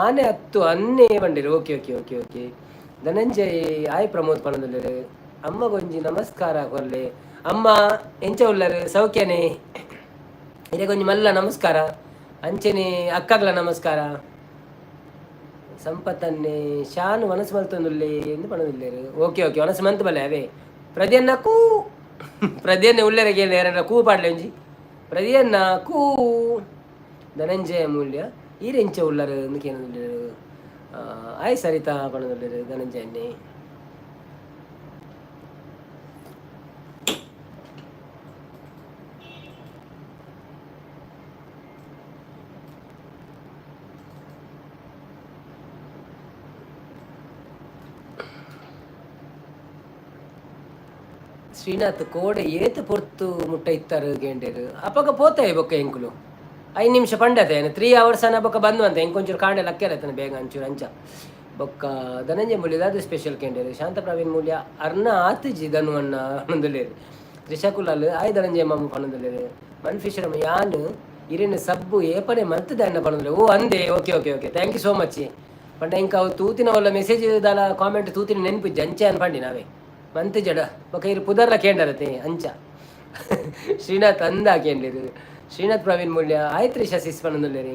A: ಆನೆ ಅತ್ತು ಅನ್ನೇ ಪಂಡೆರ್. Okay okay okay okay. Dhananjay ಆಯ್ ಪ್ರಮೋದ್ ಪನೊಂದುಲ್ಲೆರ್. ಅಮ್ಮಗೊಂಜಿ ನಮಸ್ಕಾರ ಕೊರ್ಲೆ. ಅಮ್ಮ, ಎಂಚ ಉಲ್ಲರ್? ಸೌಖ್ಯನೆ? ಇರೆಗೊಂಜಿ ಮಲ್ಲ ನಮಸ್ಕಾರ, ಅಂಚನೆ ಅಕ್ಕಗ್ಲ ನಮಸ್ಕಾರ. ಸಂಪತ್ತನ್ನೇ ಶಾನು ಮನಸ್ಸು ಮಲ್ತೊಂದುಲ್ಲೆ ಎಂದು ಪನೊಂದುಲ್ಲೆರ್. ಓಕೆ ಓಕೆ, ಮನಸ್ಸು ಮಂತ್ ಬಲ್ಲೆ ಅವೇ. ಪ್ರದಿಯನ್ನ ಕೂ, ಪ್ರದಿಯನ್ನೆ ಉಲ್ಲೆರ ಕೇಳಿ ಯಾರನ್ನ ಕೂ ಪಾಡ್ಲೆ ಒಂಜಿ. ಪ್ರದಿಯನ್ನ ಕೂ. ಧನಂಜಯ ಮೂಲ್ಯ ಈರೆಂಚ ಉಲ್ಲರ್ ಅಂದ್ ಕೇನೊಂದುಲ್ಲೆರ್. ಆಯ್ ಸರಿತಾ ಪನೊಂದುಲ್ಲೆರ್ ಧನಂಜಯನ್ನೇ. ಶ್ರೀನಾಥ್ ಕೋಡೆ ಏತ್ ಪೊರ್ತು ಮುಟ್ಟ ಇತ್ತಾರು ಕೇಂಡೇರು. ಅಪಗ ಪೋತೆ ಬೊಕ್ಕ ಎಂಕುಲು 5 ನಿಮಿಷ ಪಂಡತೆ 3 ಅವರ್ಸ್ ಅನ್ನ ಬೊಕ್ಕ ಬಂದು ಅಂತ ಎಂಕೊಂಚೂರು ಕಾಂಡೆ ಲಕ್ಕೆರತನ ಬೇಗ ಅಂಚೂರು ಅಂಚ. ಬೊಕ್ಕ ಧನಂಜಯ ಮೂಲ್ಯ ದಾದ ಸ್ಪೆಷಲ್ ಕೇಂಡೇರು. ಶಾಂತ ಪ್ರವೀಣ್ ಮೂಲ್ಯ ಅರ್ನ ಆತುಜಿ ಧನು ಅನ್ನ ಪನೊಂದುಲ್ಲೆರ್. ತ್ರಿಷಾ ಕುಲಾಲ್ ಆಯ್ ಧನಂಜಯ ಮಾಮ ಪನೊಂದುಲ್ಲೆರ್. ಮನ್ಫಿಶರಮ್ ಯಾನ್ ಇರೆನ ಸಬ್ಬು ಏಪನೆ ಮಲ್ತದೆ ಅನ್ನ ಪನೊಂದುಲ್ಲೆ. ಓ ಅಂದೆ, okay okay okay, thank you so much. ಪಂಡ ಇಂಕ ಅವು ತೂತಿನ ಒಲ್ಲ ಮೆಸೇಜ್ ದಾಲ ಕಾಮೆಂಟ್ ತೂತಿನ ನೆನಪು ಅಂಚೆ ಅನ್ ಪಂಡಿ ನಾವೇ ಮಂತ್ ಜಡ. ಬೊಕ ಇರು ಪುದರ್ಲ ಕೇಂಡರತೆ ಅಂಚ. ಶ್ರೀನಾಥ್ ಅಂದ ಕೇಂಡಿರು. ಶ್ರೀನಾಥ್ ಪ್ರವೀಣ್ ಮೂಲ್ಯ ಆಯ್ತು ತ್ರಿಷಾ ಸಿಸ್ ಪನೊಂದುಲ್ಲೆರ್.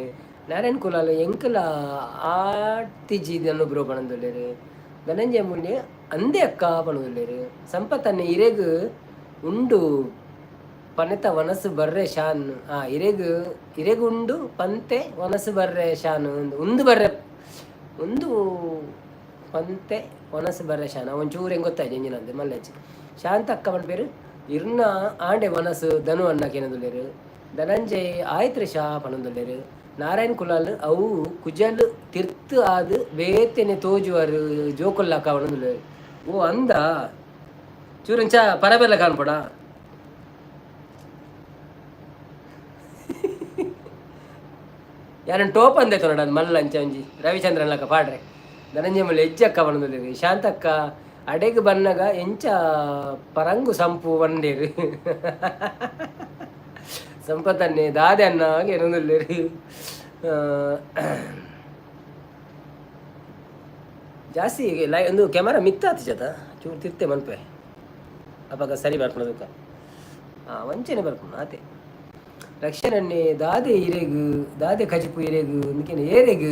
A: ನಾರಾಯಣ್ ಕುಲಾಲ್ ಎಂಕಲ ಆಟಿಜಿ ದನ್ನು ಬ್ರೋ ಪನೊಂದುಲ್ಲೆರ್. ಧನಂಜಯ ಮೂಲ್ಯ ಅಂದೆ ಅಕ್ಕ ಪನೊಂದುಲ್ಲೆರ್. ಸಂಪತ್ತನ್ನೆ ಇರೆಗ್ ಉಂಡು ಪನೆತ ವನಸು ಬರ್ರೆ ಶಾನ್. ಆ ಇರೆಗ್ ಇರೆಗ್ ಉಂಡು ಪಂತೆ ವನಸು ಬರ್ರೆ ಶಾನ್. ಉಂದು ಬರ್ರೆ ಉಂದು ಪಂತೆ ವನಸು ಬರ್ರೆ ಶಾನ್. ಒಂಚೂರು ಹೆಂಗೆ ಗೊತ್ತಾಯ್ತು ಎಂಜಿನಂದೆ ಮಲ್ಲೆಚ್ಚಿ. ಶಾಂತಕ್ಕ ಪನ್ಪೇರು ಇರ್ನ ಆಂಡೆ ವನಸು ಧನು ಅಣ್ಣ ಕೇನೊಂದುಲ್ಲೆರ್. ಧನಂಜಯ್ ಆಯ್ತ್ರಿ ಶಾ ಪನೊಂದುಲ್ಲೆರ್. ನಾರಾಯಣ್ ಕುಲಾಲ್ ಅವು ಕುಜಲ್ ತಿರ್ತ್ ಆದ್ ಬೇತೆನೆ ತೋಜುವರು ಜೋಕುಲ್ಲಕ್ಕ ಪನೊಂದುಲ್ಲೆರ್. ಓ ಅಂದ, ಚೂರಂಚ ಪರಬೆಲ್ಲ ಕಾಣ್ಪಡ. ಯಾರನ್ನ ಟೋಪ್ ಅಂದೆ ನೋಡ ಮಲ್ಲ ಅಂಚ ಒಂಜಿ ರವಿಚಂದ್ರನ್ ಲಕ್ಕ ಪಾಡ್ರೆ. ಧನಂಜಯ ಮಲ್ಲ ಎಜ್ಜಕ್ಕ ಪನೊಂದುಲ್ಲೆರ್. ಶಾಂತಕ್ಕ ಅಡೆಗ್ ಬನ್ನಗ ಎಂಚ ಪರಂಗು ಸಂಪು ಬಂಡೇರು. ಸಂಪತ್ತನ್ನೇ ದಾದೆ ಅನ್ನ ಏನೊಂದುಲ್ಲೆರ್. ಜಾಸ್ತಿ ಲೈ ಒಂದು ಕ್ಯಾಮರಾ ಮಿತ್ತಾತು ಜತ ಚೂರು ತಿರ್ತೆ ಮನ್ಪೆ. ಅಪಗ ಸರಿ ಬರ್ಪುಂಡು. ಹಾಂ, ವಂಚನೆ ಬರ್ಪುಂಡು ಆತೆ. ರಕ್ಷಣನ್ನೇ ದಾದೆ ಇರೆಗ್ ದಾದೆ ಕಜಿಪು ಇರೆಗ್ ಇಂಕೆನ ಏರೆಗ್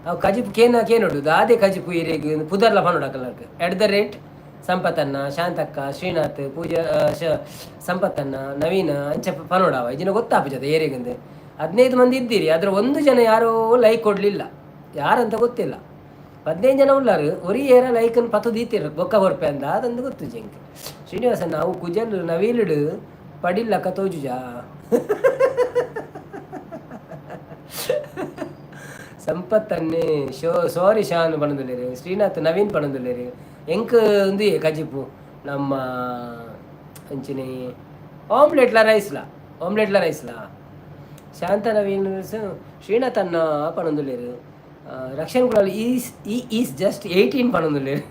A: ಅವು ಕಜಿಪು ಕೇನ ಕೇನೋಡು. ದಾದೆ ಕಜಿಪು ಇರೆಗ್ ಪುದರ್ಲ ಪನೋಡು ಅಕಲಕ್. @ಸಂಪತ್ತನ್ನ, ಶಾಂತಕ್ಕ, ಶ್ರೀನಾಥ್ ಪೂಜಾ, ಸಂಪತ್ತನ್ನ, ನವೀನ ಅಂಚ ಪನೋಡಾವ ಇಜಿನ ಗೊತ್ತಾಪುಜದ ಏರೆಗಂದು. 15 ಮಂದಿ ಇದ್ದೀರಿ, ಅದ್ರ ಒಂದು ಜನ ಯಾರೋ ಲೈಕ್ ಕೊಡಲಿಲ್ಲ, ಯಾರಂತ ಗೊತ್ತಿಲ್ಲ. 15 ಜನ ಉಳ್ಳಾರು, ಒರಿ ಏರ ಲೈಕನ್ ಪತ್ತು ದೀತಿರು ಬೊಕ್ಕ ಕೊರ್ಪೆ ಅಂದ ಅದಂದು ಗೊತ್ತು ಜಂಕ್. ಶ್ರೀನಿವಾಸ ನಾವು ಕುಜಲ್ ನವೀಲುಡು ಪಡಿಲ್ಲಕ್ಕ ತೋಜುಜಾ. ಸಂಪತ್ತನ್ನೇ ಶೋ ಸಾರಿ ಶಾನ್ ಪನೊಂದುಲ್ಲೆರ್. ಶ್ರೀನಾಥ್ ನವೀನ್ ಪನೊಂದುಲ್ಲೆರ್. ಎಂಕ್ ಉಂದು ಕಜಿಪು ನಮ್ಮ ಅಂಚಿನ ಆಮ್ಲೆಟ್ಲ ರೈಸ್ಲ, ಆಮ್ಲೆಟ್ಲ ರೈಸ್ಲ. ಶಾಂತ ನವೀನ್ ಶ್ರೀನಾಥ್ ಅನ್ನ ಪನೊಂದುಲ್ಲೆರ್. ರಕ್ಷಣ್ ಕುಲಾಲ್ is ಈ is just 18 ಪನೊಂದುಲ್ಲೆರ್.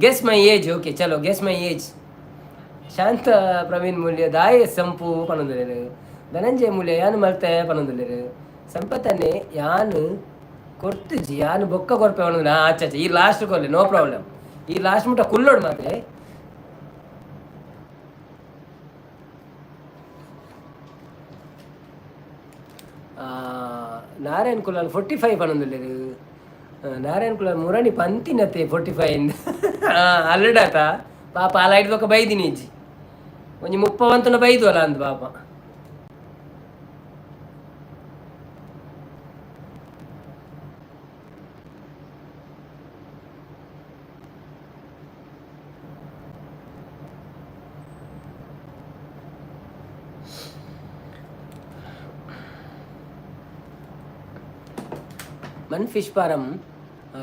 A: Guess my age. Okay, ಚಲೋ, guess my age. Shanta Praveen Mulya ದಾಯೆ ಸಂಪು ಪನೊಂದುಲ್ಲೆರ್. ಧನಂಜಯ ಮೂಲ್ಯ ಯಾನ್ ಮಲ್ತೆ ಪನೊಂದುಲ್ಲೆರ್. ಸಂಪತ್ತನ್ನೇ ಯಾನ್ ಕೊರ್ತುಜಿ, ಯಾನ್ ಬೊಕ್ಕ ಕೊರ್ಪೆ ಪನೊಂದು. ಅಚ್ಚ ಅಚ್ಚ, ಈ ಲಾಸ್ಟ್ ಕೊರ್ಲೆ, ನೋ ಪ್ರಾಬ್ಲಮ್. ಈ ಲಾಸ್ಟ್ ಮುಟ್ಟ ಕುಲ್ಲೋಡು ಮಾತ್ರ. ನಾರಾಯಣ್ ಕುಲಾಲ್ 45 ಪನೊಂದುಲ್ಲೆರ್. ನಾರಾಯಣ ಕುಲ ಮುರಣಿ ಪಂತಿನತೆ 45 ಅಲ್ಲಡಾತ ಪಾಪ. ಅಲ್ಲ ಬೊಕ್ಕ ಬೈದಿನಿ ಇಜ್ಜಿ. ಒಂಜಿ 30 ವಂತನ ಬೈದು ಅಲ್ಲ ಅಂದ್ ಪಾಪ. ಮನ್ ಫಿಶ್ ಫಾರಂ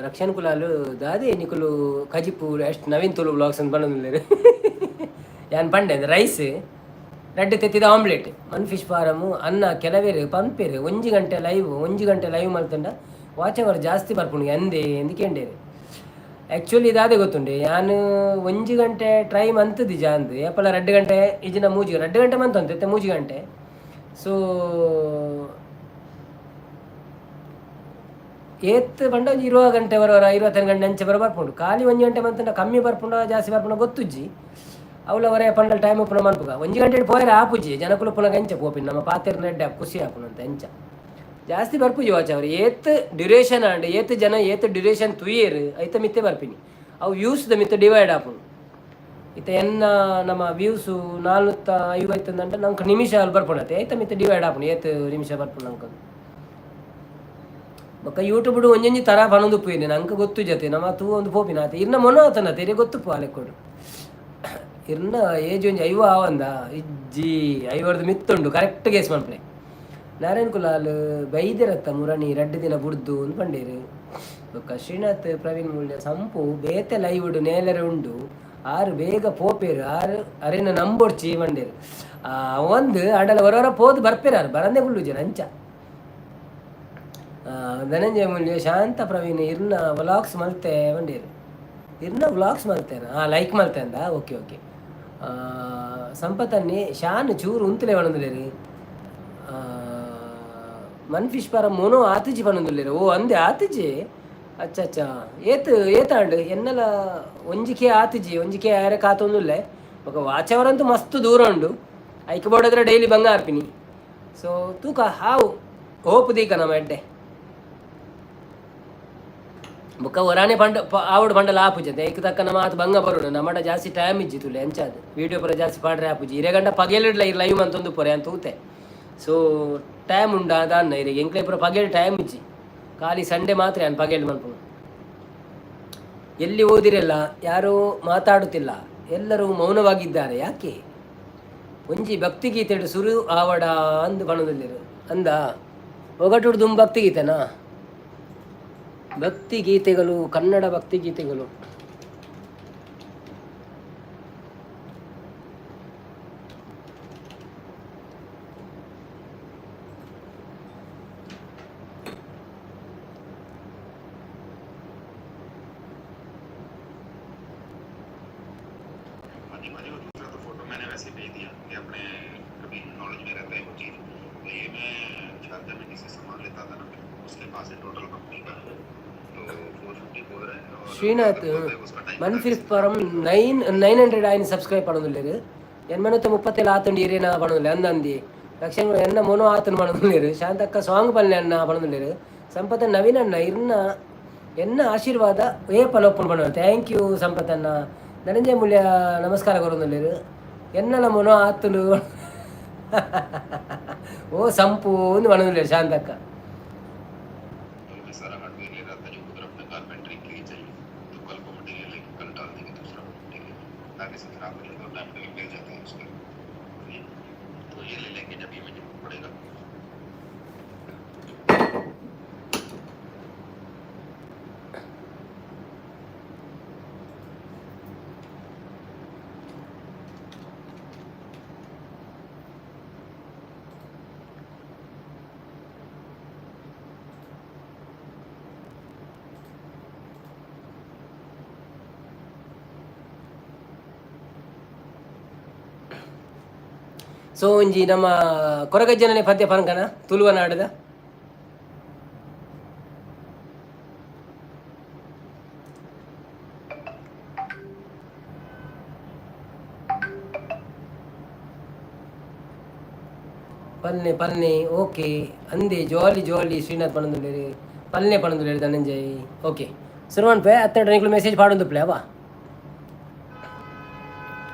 A: ರಕ್ಷಣ್ ಕುಲಾಲು ದಾದೆ ನಿಕುಲು ಕಜಿಪು ಎಷ್ಟು ನವೀನ್ ತುಳು ಬ್ಲಾಗ್ಸ್ ಅಂತ ಪಂಡೊಂದುಲ್ಲೆರ್. ಯಾನ್ ಪಂಡೆ ರೈಸ್ ರಡ್ಡ್ ತೆತ್ತಿದ ಆಮ್ಲೆಟ್. ಮನ್ ಫಿಶ್ ಫಾರಮ್ ಅನ್ನ ಕೆಲವೇರು ಪನ್ಪೆರ್ 1 ಗಂಟೆ ಲೈವ್, 1 ಗಂಟೆ ಲೈವ್ ಮಲ್ತಂಡ ವಾಚ್ ಅವರ್ ಜಾಸ್ತಿ ಬರ್ಪುಂಡು ಅಂದೆ ಎಂದ್ ಕೇಂಡೇರು. ಆ್ಯಕ್ಚುಲಿ ದಾದೆ ಗೊತ್ತುಂಡೆ, ಯಾನ್ 1 ಗಂಟೆ ಟ್ರೈ ಮಂತುದಿಜ ಅಂದ್. ಏಪಲ 2 ಗಂಟೆ ಇಜ್ಜಿಂಡ ಮೂಜಿ, 2 ಗಂಟೆ ಮಂತೊಂತೆ ಇತ್ತೆ 3 ಗಂಟೆ. ಸೊ ಏತ್ ಪಂಡ ಒಂಜಿ 20 ಗಂಟೆ ಬರೋರ, 25 ಗಂಟೆ ಅಂಚೆ ಬರೋ ಬರ್ಪುಂಡು. ಖಾಲಿ 1 ಗಂಟೆ ಮಂತಂಡ ಕಮ್ಮಿ ಬರ್ಪುಂಡ ಜಾಸ್ತಿ ಬರ್ಪುಂಡ ಗೊತ್ತುಜ್ಜಿ. ಅವ್ಲ ಒರೆ ಪಂಡಲ್ ಟೈಮ್ ಉಪ್ಪುನ ಮನ್ಪುಗ. 1 ಗಂಟೆ ಪೋಯರೆ ಆಪುಜಿ, ಜನಕುಲು ಪುನಗ ಎಂಚ ಪೋಪಿನ? ನಮ್ಮ ಪಾತೆರ್ನ ಎಡ್ಡೆ ಖುಷಿ ಆಪುಂಡು ಅಂತ. ಎಂಚ ಜಾಸ್ತಿ ಬರ್ಪುಜಿ ವಾಚ್ ಅವರ್. ಏತ್ ಡ್ಯೂರೇಷನ್ ಆಂಡ್, ಏತ್ ಜನ ಏತ್ ಡ್ಯೂರೇಷನ್ ತುಯೇರ್, ಐತ ಮಿತ್ತೆ ಬರ್ಪಿನಿ. ಅವು ವ್ಯೂಸ್ ದ ಮಿತ್ತ ಡಿವೈಡ್ ಆಪುಂಡು. ಇತ್ತೆ ಎನ್ನ ನಮ್ಮ ವ್ಯೂಸು 450 ಅಂಡ ನಂಗೆ ನಿಮಿಷ ಅಲ್ಲಿ ಬರ್ಪುಂಡತೆ, ಐತ ಮಿತ್ತ ಡಿವೈಡ್ ಆಪುಂಡು. ಏತ್ ನಿಮಿಷ ಬರ್ಪುಂಡು ನಂಗೆ. ಬೊಕ್ಕ ಯೂಟ್ಯೂಬ್ ಒಂಜೊಂಜಿ ತರ ಪನೊಂದು ಪೋಯಿನಿ, ನಂಗೆ ಗೊತ್ತು ಜೊತೆ ನಮ್ಮ ತೂ ಒಂದು ಪೋಪಿನ ಆತ. ಇರ್ನ ಮೊನ ಆತನ ತೆರೆ ಗೊತ್ತು ಅಲೆಕೊಡು. ಇರ್ನ ಏಜ್ ಒಂಜಿ 50 ಆವಂದ? ಇಜ್ಜಿ, 50ರ್ದು ಮಿತ್ತುಂಡು. ಕರೆಕ್ಟ್ ಗೇಸ್ ಮನ್ಪುಲೆ. ನಾರಾಯಣ್ ಕುಲಾಲ್ ಬೈದಿರತ್ತ ಮುರಣಿ 2 ದಿನ ಬುಡ್ದು ಅಂದ್ ಪಂಡೇರು. ಬೊಕ್ಕ ಶ್ರೀನಾಥ್ ಪ್ರವೀಣ್ ಮೂಲ್ಯ ಸಂಪು ಬೇತೆ ಲೈವ್ಡ್ ನೇಲರೆ ಉಂಡು, ಆರು ಬೇಗ ಪೋಪೇರು, ಆರು ಅರೆನ ನಂಬೊಡ್ಚಿ ಪಂಡೇರು. ಒಂದು ಆಂಡಲ ಹೊರ ಪೋದು ಬರ್ಪೇರು, ಆರು ಬರಂದೆ ಕುಲ್ಲುಜೆರ್ ಅಂಚ. ಧನಂಜಯ ಮೂಲ್ಯ ಶಾಂತ ಪ್ರವೀಣ್ ಇರ್ನ ವ್ಲಾಗ್ಸ್ ಮಲ್ತೆ ಪಂಡೇರು. ಇರ್ನ ವ್ಲಾಗ್ಸ್ ಮಲ್ತೇನ? ಹಾಂ, ಲೈಕ್ ಮಲ್ತೆ ಅಂದ. Okay okay. ಸಂಪತನ್ನಿ ಶಾನ್ ಚೂರು ಉಂತುಲೆ ಪನೊಂದುಲ್ಲೆರ್. ಮನ್ ಫಿಶ್ ಪರ ಮೊನೋ ಆತಿಜಿ ಪನೊಂದುಲ್ಲೆರ್. ಓ ಅಂದೆ, ಆತಿಜಿ. ಅಚ್ಚ ಅಚ್ಚ. ಏತ್ ಏತಾಂಡ್? ಎನ್ನಲ 1K ಆತಿಜಿ. 1K ಆಯರೆ ಕಾತೊಂದುಲ್ಲೆ. ಬೊಕ ವಾಚವರಂತೂ ಮಸ್ತ್ ದೂರ ಉಂಡು. ಐಕ್ ಬೋಡಾದ್ರೆ ಡೈಲಿ ಬಂಗ ಆರ್ಪಿನಿ. ಸೊ ತೂಕ ಹಾವು ಹೋಪು ದೀಕ ನಮ್ಮ ಎಡ್ಡೆ. ಬೊಕ್ಕ ಒರಾನೆ ಪಂಡ ಆವಡ್ ಪಂಡಲ ಆಪುಜತೆ. ಐಕ್ ತಕ್ಕ ನಮ್ಮ ಆತ್ ಬಂಗ ಬರೋಡು. ನಮ್ಮಡ ಜಾಸ್ತಿ ಟೈಮ್ ಇಜ್ಜಿ ತುಲೆ. ಅಂಚಾದ್ ವೀಡಿಯೋ ಪೂರ ಜಾಸ್ತಿ ಪಾಡ್ರೆ ಆಪುಜಿ. ಇರೆಗಂಡ ಪಗೆಲಿಡ್ಲ ಇರ್ ಲೈವ್ ಮಂತೊಂದು ಪೊರೆ ಅಂತ ತೂತೆ. ಸೊ ಟೈಮ್ ಉಂಡಾ ದಾನ್ನ ಇರೆಗ್? ಎಂಕ್ಲೆ ಪೂರ ಪಗೆಲ್ ಟೈಮ್ ಇಜ್ಜಿ. ಖಾಲಿ ಸಂಡೇ ಮಾತ್ರ ಯಾನ್ ಪಗೆಲ್ ಮನ್ಪುನು. ಎಲ್ಲಿ ಓದಿರಲ್ಲ? ಯಾರೂ ಮಾತಾಡುತ್ತಿಲ್ಲ, ಎಲ್ಲರೂ ಮೌನವಾಗಿದ್ದಾರೆ ಯಾಕೆ? ಒಂಜಿ ಭಕ್ತಿಗೀತೆಡು ಸುರು ಆವಡ ಅಂದು ಪಣೊಂದುಲ್ಲೆರ್ ಅಂದ. ಒಗಟುಡು ದುಂಬು ಭಕ್ತಿಗೀತೆನಾ? ಭಕ್ತಿ ಗೀತೆಗಳು, ಕನ್ನಡ ಭಕ್ತಿ ಗೀತೆಗಳು.
B: हाँ जी भाजी, वो दूसरा तो फोटो मैंने वैसे भेज दिया कि अपने कभी नॉलेज में रहता है वो चीज़। तो ये मैं शारजा में किसी सामान लेता था ना, उसके पास है टोटल कंपनी का। तो 454 है और
A: ಶ್ರೀನಾಥ್
B: अगर बोलता है उसका टाइम
A: ಮನ್
B: बता
A: ಫಿಫ್ ಪರಂ ನೈನ್ 900 ಆಯ್ನ ಸಬ್ಸ್ಕ್ರೈಬ್ ಪಣೊಂದುಲ್ಲೆರ್. 837 ಆತುಂಡು ಇರೇನ ಪಣೊಂದುಲ್ಲೆ. ಅಂದಂದಿ ಲಕ್ಷಣ ಎನ್ನ ಮೊನೋ ಆತುಂಡು ಪಣೊಂದುಲ್ಲೆರ್. ಶಾಂತಕ್ಕ ಸಾಂಗ್ ಪಲ್ಲೆ ಅಣ್ಣ ಪಣೊಂದುಲ್ಲೆರ್. ಸಂಪತ ನವೀನ್ ಅಣ್ಣ ಇರ್ನ ಎನ್ನ ಆಶೀರ್ವಾದ ಏಪಲ ಒಪ್ಪುಂಡು ಪಣೊಂದು. Thank you ಸಂಪತಣ್ಣ. ಧನಂಜಯ ಮೂಲ್ಯ ನಮಸ್ಕಾರ ಕೊರೊಂದುಲ್ಲೆರ್. ಎನ್ನಲ ಮೊನೋ ಆತುಂಡು ಓ ಸಂಪು ಅಂದ್ ಪಣೊಂದುಲ್ಲೆರ್ ಶಾಂತಕ್ಕ.
B: तो मैं सारा हार्डवेयर ले रहा था जो उधर अपने कारपेंटरी के लिए चाहिए, तो कल को मटेरियल लेके कल डाल देंगे दूसरा मटेरियल, ताकि से खराब नहीं तो टाइम टेबल मिल जाता है उसका। तो ये ले लेंगे जब ये मुझे पड़ेगा।
A: ಸೊ ಒಂಜಿ ನಮ್ಮ ಕೊರಗಜ್ಜನನೆ ಪದ್ಯ ಪನ್ಕನ ತುಳುವನಾಡದ. ಪಲ್ನೆ ಪಲ್ನೆ. ಓಕೆ ಅಂದೆ. ಜಾಲಿ ಜಾಲಿ ಶ್ರೀನಾಥ್ ಪಣೊಂದುಲ್ಲೆರ್. ಪಲ್ನೆ ಪಣೊಂದುಲ್ಲೆರ್ ಧನಂಜಯ್. ಓಕೆ, ಸುರುವನ್ಪೆ ಅತ್ತಡ ನಿಕ್ಲು ಮೆಸೇಜ್ ಪಾಡೊಂದುಪ್ಪಲೆ ಅವ.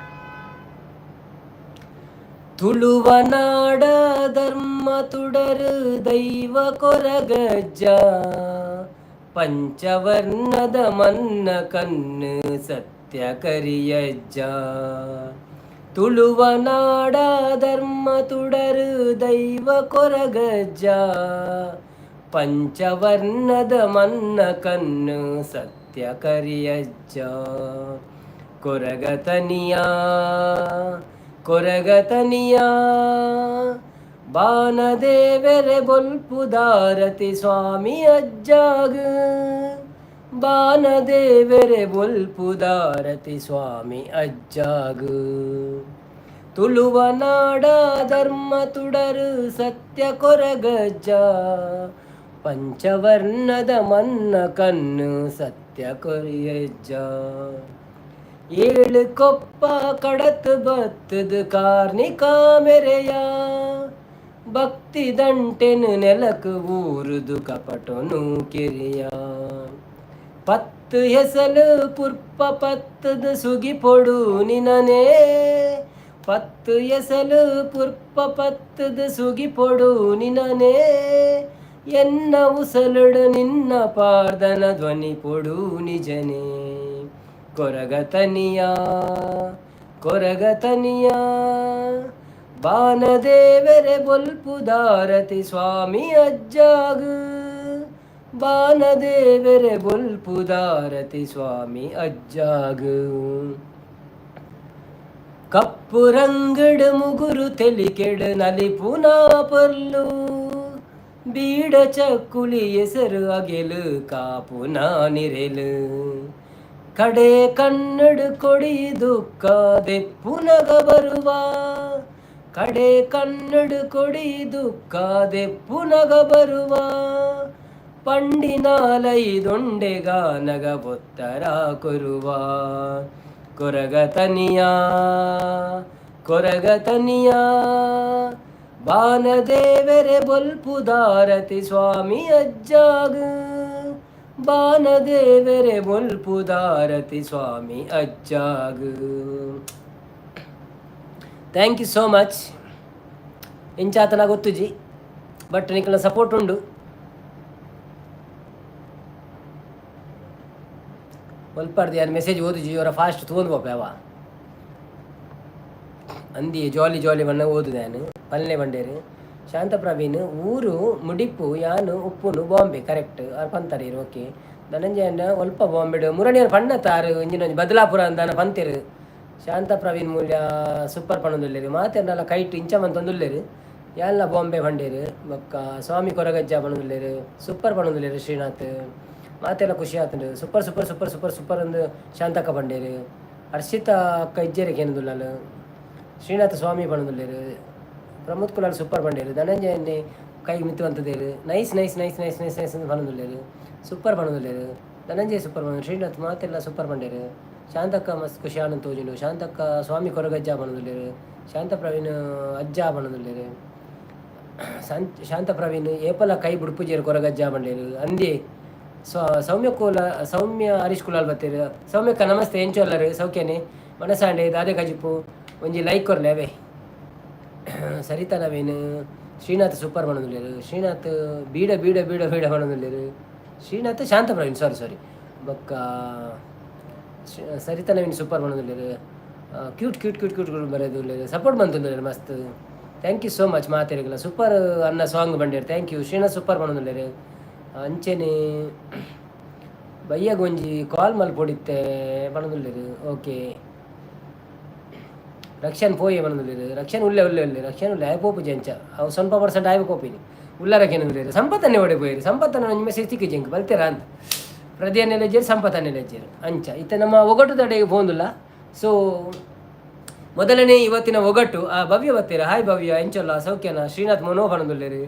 A: ತುಳುವನಾಡ ಧರ್ಮ ತುಡರು ದೈವ ಕೊರಗಜ್ಜ, ಪಂಚವರ್ಣದ ಮನ್ನ ಕಣ್ಣು ಸತ್ಯ ಕರಿಯಜ್ಜ. ತುಳುವನಾಡ ಧರ್ಮ ತುಡರು ದೈವ ಕೊರಗಜ್ಜ, ಪಂಚವರ್ಣದ ಮನ್ನ ಕಣ್ಣು ಸತ್ಯ ಕರಿಯಜ್ಜ. ಕೊರಗತನಿಯ ಕೊರಗತನಿಯ ಬಾನದೇವೆರೆ ಬೊಲ್ಪುದಾರತಿ ಸ್ವಾಮಿ ಅಜ್ಜಾಗ, ಬಾನದೇವೆರೆ ಬೊಲ್ಪುದಾರತಿ ಸ್ವಾಮಿ ಅಜ್ಜಾಗ. ತುಳುವನಾಡ ಧರ್ಮ ತುಡರು ಸತ್ಯ ಕೊರಗಜ್ಜ, ಪಂಚವರ್ಣದ ಮನ್ನ ಕಣ್ಣು ಸತ್ಯ ಕೊರಿಯಜ್ಜ. ಏಳು ಕೊಪ್ಪ ಕಡತ್ ಬತ್ತದ ಕಾರ್ನಿಕ ಮೆರೆಯ, ಭಕ್ತಿ ದಂಟೆನು ನೆಲಕ್ ಊರುದು ಕಪಟೊನು ಕಿರಿಯ. ಪತ್ತು ಹೆಸಲು ಪುರ್ಪ ಪತ್ತದ ಸುಗಿಪೊಡು ನಿನನೇ, ಪತ್ತು ಎಸಲು ಪುರ್ಪ ಪತ್ತದ ಸುಗಿಪೊಡು ನಿನನೇ. ಎನ್ನ ಉಸಲುಡು ನಿನ್ನ ಪಾರ್ದನ ಧ್ವನಿ ಪೊಡು ನಿಜನೇ. ಕೊರಗತನಿಯ ಕೊರಗತನಿಯ ಬಾನದೇವೆರೆ ಬೊಲ್ಪುದಾರತಿ ಸ್ವಾಮಿ ಅಜ್ಜಾಗ, ಬಾನದೇವೆರೆ ಬೊಲ್ಪುದಾರತಿ ಸ್ವಾಮಿ ಅಜ್ಜಾಗ. ಕಪ್ಪು ರಂಗಡ್ ಮುಗುರು ತೆಲಿಕೆಡ್ ನಲಿಪುನಾ ಪೊರ್ಲು, ಬೀಡ ಚಕ್ಕುಲಿ ಎಸರು ಅಗೆಲು ಕಾಪುನ ನಿರೆಲು. ಕಡೆ ಕನ್ನಡ ಕೊಡಿ ದುಃಖ ದೆಪ್ಪುನಗ ಬರುವ, ಕಡೆ ಕನ್ನಡ ಕೊಡಿ ದುಃಖ ದೆಪ್ಪುನಗ ಬರುವ. ಪಂಡಿನಾಲೈದೊಂಡೆಗಾನಗ ಒತ್ತರ ಕೊರುವ. ಕೊರಗತನಿಯ ಕೊರಗತನಿಯ ಬಾನದೇವೆರೆ ಬೊಲ್ಪುದಾರತಿ ಸ್ವಾಮಿ ಅಜ್ಜಾಗ, ಬಾನದೇವೆರೆ ಬೊಲ್ಪುದಾರತಿ ಸ್ವಾಮಿ ಅಜ್ಜಾಗ. Thank you so much. ಇಂಚಾತನ ಗೊತ್ತುಜಿ, ಬಟ್ ನಿಕ್ಲ ಸಪೋರ್ಟ್ ಉಂಡು. ಒಲ್ಪರ್ದು ಯಾರು ಮೆಸೇಜ್ ಓದುಜಿ, ಅವರ ಫಾಸ್ಟ್ ತೂಂದು ಪೋಪೆ ಅವ. ಅಂದಿ ಜಾಲಿ ಜಾಲಿ ಬಣ್ಣ ಓದುದೆ ನಾನು. ಪಲ್ನೆ ಬಂಡೇರು ಶಾಂತ ಪ್ರವೀಣ್ ಊರು ಮುಡಿಪು ಯಾನು ಉಪ್ಪುನು ಬಾಂಬೆ ಕರೆಕ್ಟ್ ಆರ್ ಪಂತಾರೆ. ಓಕೆ ಧನಂಜಯನ ಒಲ್ಪ ಬಾಂಬೆಡ್ ಮುರಣಿಯರ್ ಪಣ್ಣ ತಾರು ಇಂಜಿನ ಬದಲಾಪುರ ಅಂದಾನ ಪಂತೆರು. ಶಾಂತ ಪ್ರವೀಣ್ ಮೂಲ್ಯ ಸೂಪರ್ ಪಣೊಂದುಲ್ಲೆರ್ ಮಾತೆರ್ನಲ ಕೈಟ್ ಇಂಚ ಮಂತೊಂದುಲ್ಲೆರ್. ಯಾನ್ಲ ಬಾಂಬೆ ಪಂಡೇರು. ಬೊಕ್ಕ ಸ್ವಾಮಿ ಕೊರಗಜ್ಜ ಪಣೊಂದುಲ್ಲೆರ್, ಸೂಪರ್ ಪಣೊಂದುಲ್ಲೆರ್ ಶ್ರೀನಾಥ್. ಮಾತೆಲ್ಲ ಖುಷಿ ಆತುಂಡು. Super super super super super ಅಂದ್ ಶಾಂತಕ್ಕ ಪಂಡೇರು. ಹರ್ಷಿತಾ ಅಕ್ಕ ಇಜ್ಜೆರೆ ಕೇನೊಂದುಲ್ಲಲ್. ಶ್ರೀನಾಥ ಸ್ವಾಮಿ ಪಣೊಂದುಲ್ಲೆರ್. ಪ್ರಮೋದ್ ಕುಲಾಲ್ ಸೂಪರ್ ಪಂಡೇರು. ಧನಂಜಯನ್ನೇ ಕೈ ಮಿತ್ತು nice nice nice nice nice nice ಅಂತ ಪಣೊಂದುಲ್ಲೆರ್. ಸೂಪರ್ ಪಣೊಂದುಲ್ಲೆರ್. ಧನಂಜಯ ಸೂಪರ್ ಪಣೊಂದು, ಶ್ರೀನಾಥ್ ಮಾತೆಲ್ಲ ಸೂಪರ್ ಪಂಡೇರು. ಶಾಂತಕ್ಕ ಮಸ್ತ್ ಖುಷಿ ಆನಂದ್ ತೋಜುಂಡು. ಶಾಂತಕ್ಕ ಸ್ವಾಮಿ ಕೊರಗಜ್ಜ ಪಣೊಂದುಲ್ಲೆರ್. ಶಾಂತ ಪ್ರವೀಣ್ ಅಜ್ಜ ಪಣೊಂದುಲ್ಲೆರ್. ಶಾಂತ ಪ್ರವೀಣ್ ಏಪಲ ಕೈ ಬುಡ್ಪುಜೇರು ಕೊರಗಜ್ಜ ಪಂಡೇರು. ಅಂದೇ ಸೌಮ್ಯ ಕೋಲ ಸೌಮ್ಯ ಹರೀಶ್ ಕುಲಾಲ್ ಬತ್ತೇರು. ಸೌಮ್ಯಕ್ಕ ನಮಸ್ತೆ, ಎಂಚೊಲ್ಲರು ಸೌಖ್ಯನೆ ಮನಸಾಂಡೆ ದಾದೆ ಕಜಿಪು ಒಂಜಿ ಲೈಕ್ ಕೊರ್ಲೆ ಅವೇ. ಸರಿತಾ ನವೀನ್ ಶ್ರೀನಾಥ್ ಸೂಪರ್ ಪಣೊಂದುಲ್ಲೆರ್. ಶ್ರೀನಾಥ್ ಬೀಡ ಬೀಡ ಬೀಡ ಬೀಡ ಪಣೊಂದುಲ್ಲೆರ್. Srinath Shanta Praveen sorry sorry. ಬೊಕ್ಕ ಸರಿತಾ ನವೀನ್ ಸೂಪರ್ ಪಣೊಂದುಲ್ಲೆರ್. ಕ್ಯೂಟ್ ಕ್ಯೂಟ್ ಕ್ಯೂಟ್ ಕ್ಯೂಟ್ ಬರೆದುಲ್ಲೆರ್. ಸಪೋರ್ಟ್ ಮಂತೊಂದುಲ್ಲೆರ್ ಮಸ್ತ್. Thank you so much ಮಾತೆರೆಗ್ಲ. Super ಅನ್ನ ಸಾಂಗ್ ಬಂಡೇರ್, thank you. Srinath super ಪಣೊಂದುಲ್ಲೆರ್. ಅಂಚೆನೆ ಬಯ್ಯಗ್ ಒಂಜಿ ಕಾಲ್ ಮಲ್ಪೊಡಿತ್ತೆ ಪಣೊಂದುಲ್ಲೆರ್. ಓಕೆ ರಕ್ಷನ್ ಪೋಯೆ ಪಣೊಂದುಲ್ಲೆರ್. ರಕ್ಷನ್ ಉಲ್ಲೆ ಉಲ್ಲೆ ಉಲ್ಲೆ ರಕ್ಷನ್ ಉಲ್ಲೆ ಆಯ್ ಪೋಪುಜಿ ಅಂಚ ಅವು ಸ್ವಲ್ಪ ಪರ್ಸೆಂಟ್ ಆಯ್ ಪೋಪಿನಿ. ಉಲ್ಲರಕೇನೊಂದುಲ್ಲೆರ್. ಸಂಪತ್ತನ್ನೇ ಒಡೆ ಪೋಯೆರ್? ಸಂಪತ್ತನ್ನ ಒಂಜಿ ಮೆಸೇಜ್ ತಿಕ್ಕಿಜಿ ಎಂಕ್ ಬಲ್ತೆರಾ ಅಂದ್. ಪ್ರದಿಯನ್ನೆಲ್ಲ ಇಜ್ಜೆರ್, ಸಂಪತ್ತನ್ನೆಲ್ಲ ಇಜ್ಜೆರ್ ಅಂಚ. ಇತ್ತೆ ನಮ್ಮ ಒಗಟುದಡೆಗೆ ಪೋಂದುಲ್ಲ. ಸೊ ಮೊದಲನೇ ಇವತ್ತಿನ ಒಗಟು. ಆ ಭವ್ಯ ಬತ್ತೀರ, ಹಾಯ್ ಭವ್ಯ, ಎಂಚೊಲ್ಲ ಸೌಖ್ಯನ? ಶ್ರೀನಾಥ್ ಮನೋ ಪಣೊಂದುಲ್ಲೆರ್.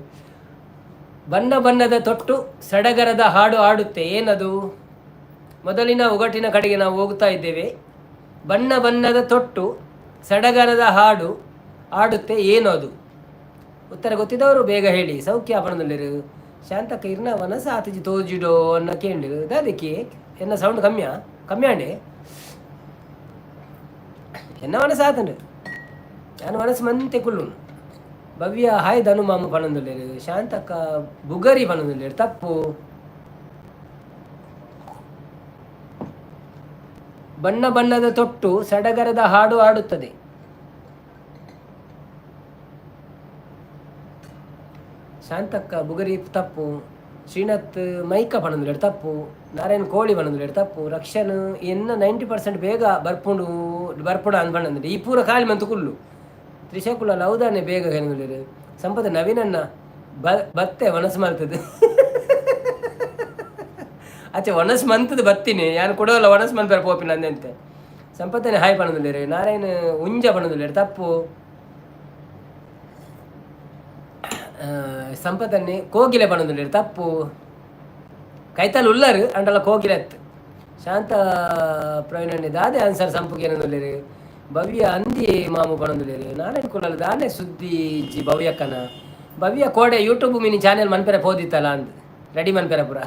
A: ಬಣ್ಣ ಬಣ್ಣದ ತೊಟ್ಟು ಸಡಗರದ ಹಾಡು ಹಾಡುತ್ತೆ, ಏನದು? ಮೊದಲಿನ ಒಗಟಿನ ಕಡೆಗೆ ನಾವು ಹೋಗ್ತಾ ಇದ್ದೇವೆ. ಬಣ್ಣ ಬಣ್ಣದ ತೊಟ್ಟು ಸಡಗರದ ಹಾಡು ಹಾಡುತ್ತೆ, ಏನದು? ಉತ್ತರ ಗೊತ್ತಿದ್ದವರು ಬೇಗ ಹೇಳಿ. ಸೌಖ್ಯ ಪಣೊಂದುಲ್ಲೆರ್. ಶಾಂತಕ್ಕ ಇರ್ನ ವನಸ ಆತಜಿ ತೋಜಿಡೋ ಅನ್ನ ಕೇಂಡು ದಾದಕ್ಕೆ ಎನ್ನ ಸೌಂಡ್ ಕಮ್ಮಿಯಾ ಕಮ್ಮಿ ಆಂಡೆ. ಎನ್ನ ಮನಸ್ಸು ಆತಂಡು ನಾನು ಮನಸ್ಸು ಮಂತೆ ಕುಳ್ಳುನು. ಭವ್ಯ ಹಾಯ್ ಧನು ಮಾಮ ಪಣಂದುಲ್ಲೇರು. ಶಾಂತಕ್ಕ ಬುಗರಿ ಪಣಂದುಲ್ಲೇರು ತಪ್ಪು. ಬಣ್ಣ ಬಣ್ಣದ ತೊಟ್ಟು ಸಡಗರದ ಹಾಡು ಹಾಡುತ್ತದೆ. ಶಾಂತಕ್ಕ ಬುಗರಿ ತಪ್ಪು. ಶ್ರೀನಾಥ್ ಮೈಕ ಪಣಂದುಲ್ಲೇರು ತಪ್ಪು. ನಾರಾಯಣ್ ಕೋಳಿ ಪಣಂದುಲ್ಲೇರು ತಪ್ಪು. ರಕ್ಷನ್ ಎನ್ನ 90% ಬೇಗ ಬರ್ಪುಂಡು ಬರ್ಪುಡ ಅಂದ್ ಪಣಂದುಂಡು ಈ ಪೂರ ಖಾಲಿ ಮಂತು ಕುಲ್ಲು. ತ್ರಿಶಕುಲ ಲೌದಾನೆ ಬೇಗ ಪಣಂದುಲ್ಲೇರು. ಸಂಪದ ನವೀನನ್ನ ಬತ್ತೆ ವನಸ್ ಮಲ್ತದೆ. ಅಚ್ಚೆ ವನಸ್ ಮಂತದ ಬತ್ತೀನಿ ಯಾನ್ ಕೊಡೋಲ್ಲ ವನಸ್ ಮನ್ಪೆರ ಪೋಪಿನ ಅಂದೆಂತೆ. ಸಂಪತ್ತನೆ ಹಾಯ್ ಪಣಂದುಲ್ಲೇರು. ನಾರಾಯಣ ಉಂಜ ಪಣಂದುಲ್ಲೇರು ತಪ್ಪು. ಸಂಪತ್ತನ್ನೇ ಕೋಗಿಲೆ ಪಣಂದುಲ್ಲೇರು ತಪ್ಪು. ಕೈತಲ್ ಉಲ್ಲರು ಅಂಡಲ ಕೋಗಿಲೆ ಅತ್ತು. ಶಾಂತ ಪ್ರವೀಣಣ್ಣೆ ದಾದೆ ಆನ್ಸರ್ ಸಂಪುಗೆ ಏನಂದುಲ್ಲೇರು. ಭವ್ಯ ಅಂದಿ ಮಾಮು ಪಣಂದುಲ್ಲೇರು. ನಾರಾಯಣ ಕುಲಾಲ್ ದಾನೆ ಸುದ್ದಿ ಇಜ್ಜಿ ಭವ್ಯಕ್ಕನ. ಭವ್ಯ ಕೋಡೆ YouTube mini channel ಮನ್ಪೆರೆ ಪೋದಿತ್ತಲ್ಲ ಅಂದ್ ರೆಡಿ ಮನ್ಪೆರೆ ಪುರ.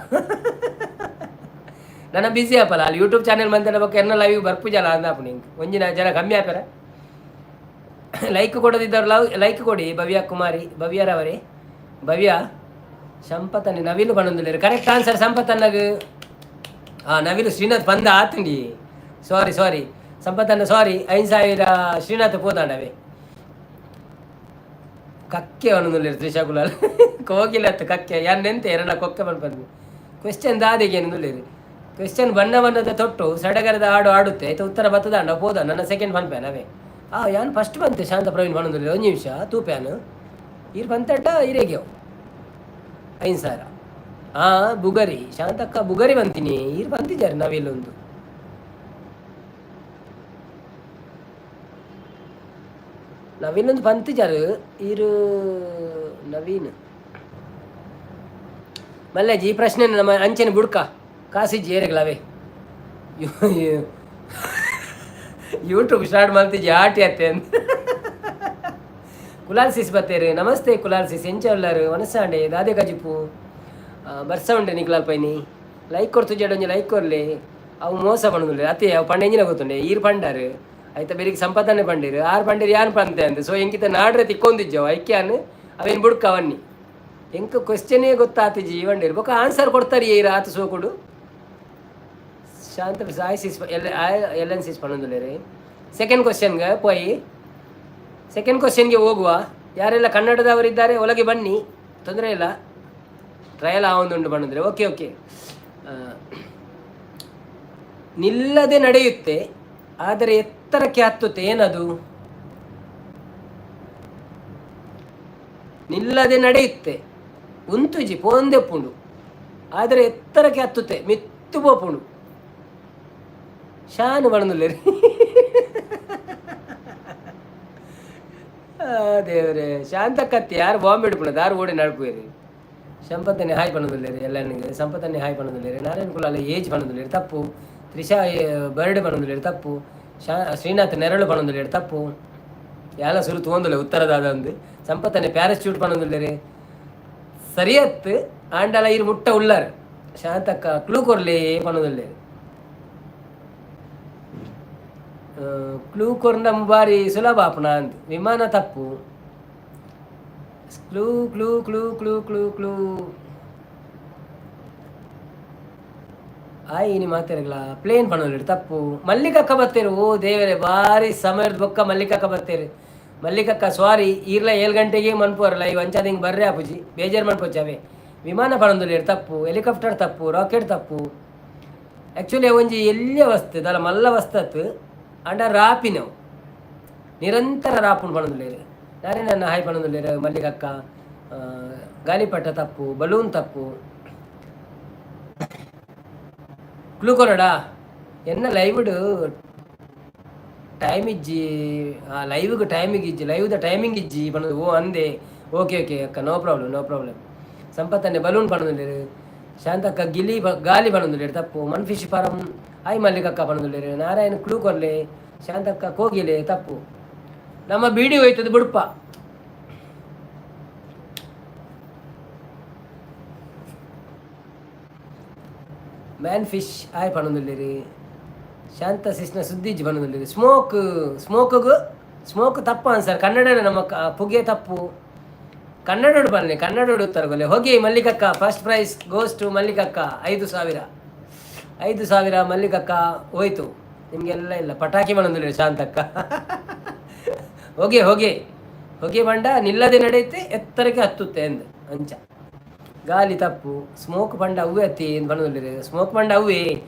A: ನನ್ನ ಬ್ಯುಸಿ ಆಪಲ್ಲ ಅಲ್ಲಿ ಯೂಟ್ಯೂಬ್ ಚಾನೆಲ್ ಮಂತೆಲ್ಲ ಬೊಕ್ಕ ಎನ್ನ ಲೈವ್ ಬರ್ಪುಜಲ ಅಂದಾಪು ನಿಂಗೆ ಒಂಜಿನ ಜನ ಕಮ್ಮಿ ಆಪೆರ. ಲೈಕ್ ಕೊಡದಿದ್ದವ್ರು ಲವ್ ಲೈಕ್ ಕೊಡಿ. ಭವ್ಯ ಕುಮಾರಿ ಭವ್ಯರವರೇ ಭವ್ಯ ಸಂಪತ್ತನ್ನೇ ನವಿಲು ಪಣಂದುಲ್ಲೇರು. Correct answer ಸಂಪತ್ತನ್ನಗ್. ಆ ನವಿಲು ಶ್ರೀನಾಥ್ ಪಂದ ಆತುಂಡಿ. ಸಾರಿ ಸಾರಿ ಸಂಪತ್ತನ್ನ ಸಾರಿ. 5000 ಶ್ರೀನಾಥ್ ಪೋದಾಂಡವೆ. ಕಕ್ಕೆ ಪಣಂದುಲ್ಲೇರು ತ್ರಿಷಾ ಕುಲಾಲ್. ಕೋಗಿಲೆ ಅತ್ತು ಕಕ್ಕೆ ಯಾನ್ ನೆಂತೆ ಎರಡ ಕೊಕ್ಕೆ ಪನ್ಪಂದು. ಕ್ವೆಶ್ಚನ್ ದಾದೆಗೆ ಏನಂದುಲ್ಲೇರು. ಕ್ವೆಶ್ಚನ್ ಬಣ್ಣ ಬಣ್ಣದ ತೊಟ್ಟು ಸಡಗರದ ಹಾಡು ಆಡುತ್ತೆ ಆಯ್ತು ಉತ್ತರ ಬತ್ತದಾಂಡ ಪೋದ ನನ್ನ ಸೆಕೆಂಡ್ ಪನ್ಪೇನ್ ಅವೇ. ಆ ಯಾನ್ ಫಸ್ಟ್ ಬಂತೆ ಶಾಂತ ಪ್ರವೀಣ್ ಪಣಂದುಲ್ಲೇರು. ಒಂಜಿ ನಿಮಿಷ ತೂಪ್ಯಾನ್ ಈರ್ ಪಂತಟ ಇರೇಗೆ 5000. ಆ ಬುಗರಿ ಶಾಂತಕ್ಕ ಬುಗರಿ ಬಂತೀನಿ ಈರ್ ಬಂತಿದ್ದಾರೆ ನವಿಲೊಂದು. ನವೀನೊಂದು ಪಂತಿಜಾರು ಈರು ನವೀನ್ ಮಲ್ಲೇಜಿ ಈ ಪ್ರಶ್ನೆ ನಮ್ಮ ಅಂಚನೆ ಬುಡ್ಕ ಕಾಸಿಜ್ಜಿ ಏರೆಗ್ಲವೇ. ಯೂಟ್ಯೂಬ್ ಸ್ಟಾರ್ಟ್ ಮಲ್ತಿಜ್ಜಿ ಆಟಿ ಅತ್ತೆ ಅಂತ. ಕುಲಾಲ್ ಸಿಸ್ ಬತ್ತೇರು. ನಮಸ್ತೆ ಕುಲಾಲ್ ಸಿಸ್ ಎಂಚ ಉಲ್ಲರು ವನಸಾಂಡೆ ದಾದೆ ಕಜಿಪು ಬರ್ಸ ಉಂಡೆ ನಿಕ್ಲಾಲ್ ಪೈನಿ. ಲೈಕ್ ಕೊಡ್ತು ಒಂಜಿ ಲೈಕ್ ಕೊರ್ಲಿ. ಅವು ಮೋಸ ಪಣದುಲ್ಲೆ ಅತ್ತೆ ಅವು ಪಂಡ ಎಂಜಿನ ಗೊತ್ತುಂಡೆ ಈರ್ ಪಂಡಾರು ಐತ ಬೆರಿಗೆ ಸಂಪತ್ತನೆ ಪಂಡೀರು ಆರು ಪಂಡೀರು ಯಾನ್ ಪಂತೆ ಅಂದ್. ಸೊ ಎಂಕಿತ ನಾಡ್ರೆ ತಿಕ್ಕೊಂದಿಜ್ಜವು ಐಕ್ಯಾನ್ ಅವೇನು ಬುಡ್ಕ ಅವನ್ನಿ ಎಂಕ ಕ್ವಶನೇ ಗೊತ್ತಾತಿಜಿ ಬಂಡೀರು ಬೊಕ್ಕ ಆನ್ಸರ್ ಕೊಡ್ತಾರೆ ಈರ್ ಆತ ಸೋಕುಡು. Shanta Sai sis L L N sis ಪಣಂದುಲ್ಲೇರಿ. ಸೆಕೆಂಡ್ ಕ್ವಶನ್ಗೆ ಪೋಯಿ. ಸೆಕೆಂಡ್ ಕ್ವಶನ್ಗೆ ಹೋಗುವ. ಯಾರೆಲ್ಲ ಕನ್ನಡದವರಿದ್ದಾರೆ ಒಳಗೆ ಬನ್ನಿ, ತೊಂದರೆ ಇಲ್ಲ. ಟ್ರಯಲ್ ಆವೊಂದುಂಡು ಬಂದ್ರೆ ಓಕೆ ಓಕೆ. ನಿಲ್ಲದೆ ನಡೆಯುತ್ತೆ ಆದರೆ ಎತ್ತರಕ್ಕೆ ಹತ್ತುತ್ತೆ ಏನದು? ನಿಲ್ಲದೆ ನಡೆಯುತ್ತೆ ಉಂತುಜಿ ಪೋಂದೆಪ್ಪುಂಡು ಆದರೆ ಎತ್ತರಕ್ಕೆ ಹತ್ತುತ್ತೆ ಮಿತ್ತು ಪೋಪುಂಡು. ಶಾನು ಬಣದುಲ್ಲೇರಿ. ದೇವ್ರೆ ಶಾಂತಕ್ಕತ್ತಿ ಯಾರು ಬಾಂಬೆ ಹಿಡ್ಪುಣ ದಾರು ಓಡಿ ನಡ್ಪುವೇರಿ. ಸಂಪತ್ತನ್ನೇ ಹಾಯ್ ಪಣದುಲ್ಲೇರಿ ಎಲ್ಲನಿಗೆ. ಸಂಪತ್ತನ್ನೇ ಹಾಯ್ ಪಣದುಲ್ಲೇರಿ. ನಾರಾಯಣ ಕುಲಾಲ ಏಜ್ ಪಣದುಲ್ಲೇರಿ ತಪ್ಪು. ತ್ರಿಷಾ ಬರ್ಡ್ ಪಣದುಲ್ಲೇರಿ ತಪ್ಪು. ಶ್ರೀನಾಥ್ ನೆರಳು ಪಣದುಲ್ಲೇರಿ ತಪ್ಪು. ಯಾಲ ಸುರು ತೋಂದುಲೆ ಉತ್ತರದಾದ ಒಂದು. ಸಂಪತ್ತನ್ನೇ ಪ್ಯಾರಾಶೂಟ್ ಪಣದುಲ್ಲೇರಿ ಸರಿಯತ್ತು ಆಂಡಲ ಇರು ಮುಟ್ಟ ಉಳ್ಳಾರು. ಶಾಂತಕ್ಕ ಕ್ಲೂ ಕೊರ್ಲಿ ಪಣದುಲ್ಲೇರಿ. ಕ್ಲೂ ಕೊರ್ನ ಬಾರಿ ಸುಲಭ ಆಪುಣ ಅಂದ್. ವಿಮಾನ ತಪ್ಪು. Clue clue clue clue clue clue ಆಯ್ ಇನಿ ಮಾತೆರ್ಗ್ಲ ಪ್ಲೇನ್ ಪಣೊಲ್ಲೆರ್ ತಪ್ಪು. ಮಲ್ಲಿಕಕ್ಕ ಬತ್ತೇರು. ಓ ದೇವರೇ ಬಾರಿ ಸಮಯದ ಬೊಕ್ಕ ಮಲ್ಲಿಕಕ್ಕ ಬತ್ತೇರು. ಮಲ್ಲಿಕಕ್ಕ ಸಾರಿ ಈರ್ಲ 7 ಗಂಟೆಗೆ ಮನ್ಪುವರಲ್ಲ ಲೈವ್ ಅಂಚಾದ ಹಿಂಗೆ ಬರ್ರೆ ಆಪುಜಿ ಬೇಜಾರು ಮನ್ಪೊಚ್ಚಿ. ವಿಮಾನ ಪಣೊಂದುಲ್ಲೆರ್ ತಪ್ಪು. ಹೆಲಿಕಾಪ್ಟರ್ ತಪ್ಪು. ರಾಕೆಟ್ ತಪ್ಪು. ಆ್ಯಕ್ಚುಲಿ ಒಂಜಿ ಎಲ್ಯ ವಸ್ತು ದಾಲ ಮಲ್ಲ ವಸ್ತು ಆಂಡ ರಾಪಿನವು ನಿರಂತರ ರಾಪುಂಡು ಪಣೊಂದುಲ್ಲೆರ್. ನಾನೇ ಹಾಯ್ ಪಣೊಂದುಲ್ಲೆರ್ ಮಲ್ಲಿಕಕ್ಕ. ಗಾಲಿಪಟ ತಪ್ಪು. ಬಲೂನ್ ತಪ್ಪು. ಕ್ಲೂ ಕೊರಡಾ ಎನ್ನ ಲೈವ್ಡ್ ಟೈಮ್ ಇಜ್ಜಿ. ಆ ಲೈವ್ಗೆ ಟೈಮಿಂಗ್ ಇಜ್ಜಿ ಲೈವ್ದ ಟೈಮಿಂಗ್ ಇಜ್ಜಿ ಪಣದು. ಓ ಅಂದೆ ಓಕೆ ಓಕೆ ಅಕ್ಕ no problem no problem. ಸಂಪತ್ತನ್ನೇ balloon ಪಣದುಲ್ಲೇರು. Shantakka ಗಿಲಿ ಗಾಲಿ ಪಣದುಲ್ಲೇರು ತಪ್ಪು. ಮನ್ಫಿಶ್ ಫಾರಂ ಆಯ್ ಮಲ್ಲಿಕಕ್ಕ ಪಣದುಲ್ಲೇರು. ನಾರಾಯಣ ಕ್ಲೂ ಕೊರ್ಲೆ. ಶಾಂತಕ್ಕ ಕೋಗಿಲೆ ತಪ್ಪು. ನಮ್ಮ ಬೀಡಿ ಹೋಯ್ತದ ಬುಡ್ಪ. ಮ್ಯಾನ್ ಫಿಶ್ ಆಯ್ ಪಣೊಂದುಲ್ಲೆರ್. ಶಾಂತ ಸಿಸ್ನ ಸುದ್ದಿಜ್ಜಿ ಪಣೊಂದುಲ್ಲೆರ್. ಸ್ಮೋಕ್, ಸ್ಮೋಕ್ಗ್ ಸ್ಮೋಕ್ ತಪ್ಪು ಆನ್ಸರ್. ಕನ್ನಡ ನಮ್ಮ ಪುಗೆ ತಪ್ಪು. ಕನ್ನಡೋಡು ಬನ್ನಿ, ಕನ್ನಡೋಡು ಉತ್ತರ ಕೊಲೆ. ಹೋಗಿ ಮಲ್ಲಿಕಕ್ಕ. ಫಸ್ಟ್ ಪ್ರೈಸ್ ಗೋಸ್ ಟು ಮಲ್ಲಿಕಕ್ಕ. 5000, 5000 ಮಲ್ಲಿಕಕ್ಕ ಹೋಯ್ತು. ನಿಮಗೆಲ್ಲ ಇಲ್ಲ. ಪಟಾಕಿ ಪಣೊಂದುಲ್ಲೆರ್ ಶಾಂತಕ್ಕ. ಹೊಗೆ, ಹೊಗೆ, ಹೊಗೆ ಬಂಡ ನಿಲ್ಲದೆ ನಡೆಯುತ್ತೆ, ಎತ್ತರಕ್ಕೆ ಹತ್ತುತ್ತೆ ಎಂದು ಅಂಚ. ಗಾಲಿ ತಪ್ಪು. ಸ್ಮೋಕ್ ಪಂಡ ಅವ್ವೆ ಅತ್ತಿ ಎಂದು ಪಣೊಂದುಲ್ಲೆರ್. ಸ್ಮೋಕ್ ಪಂಡ ಅವ್ವೆ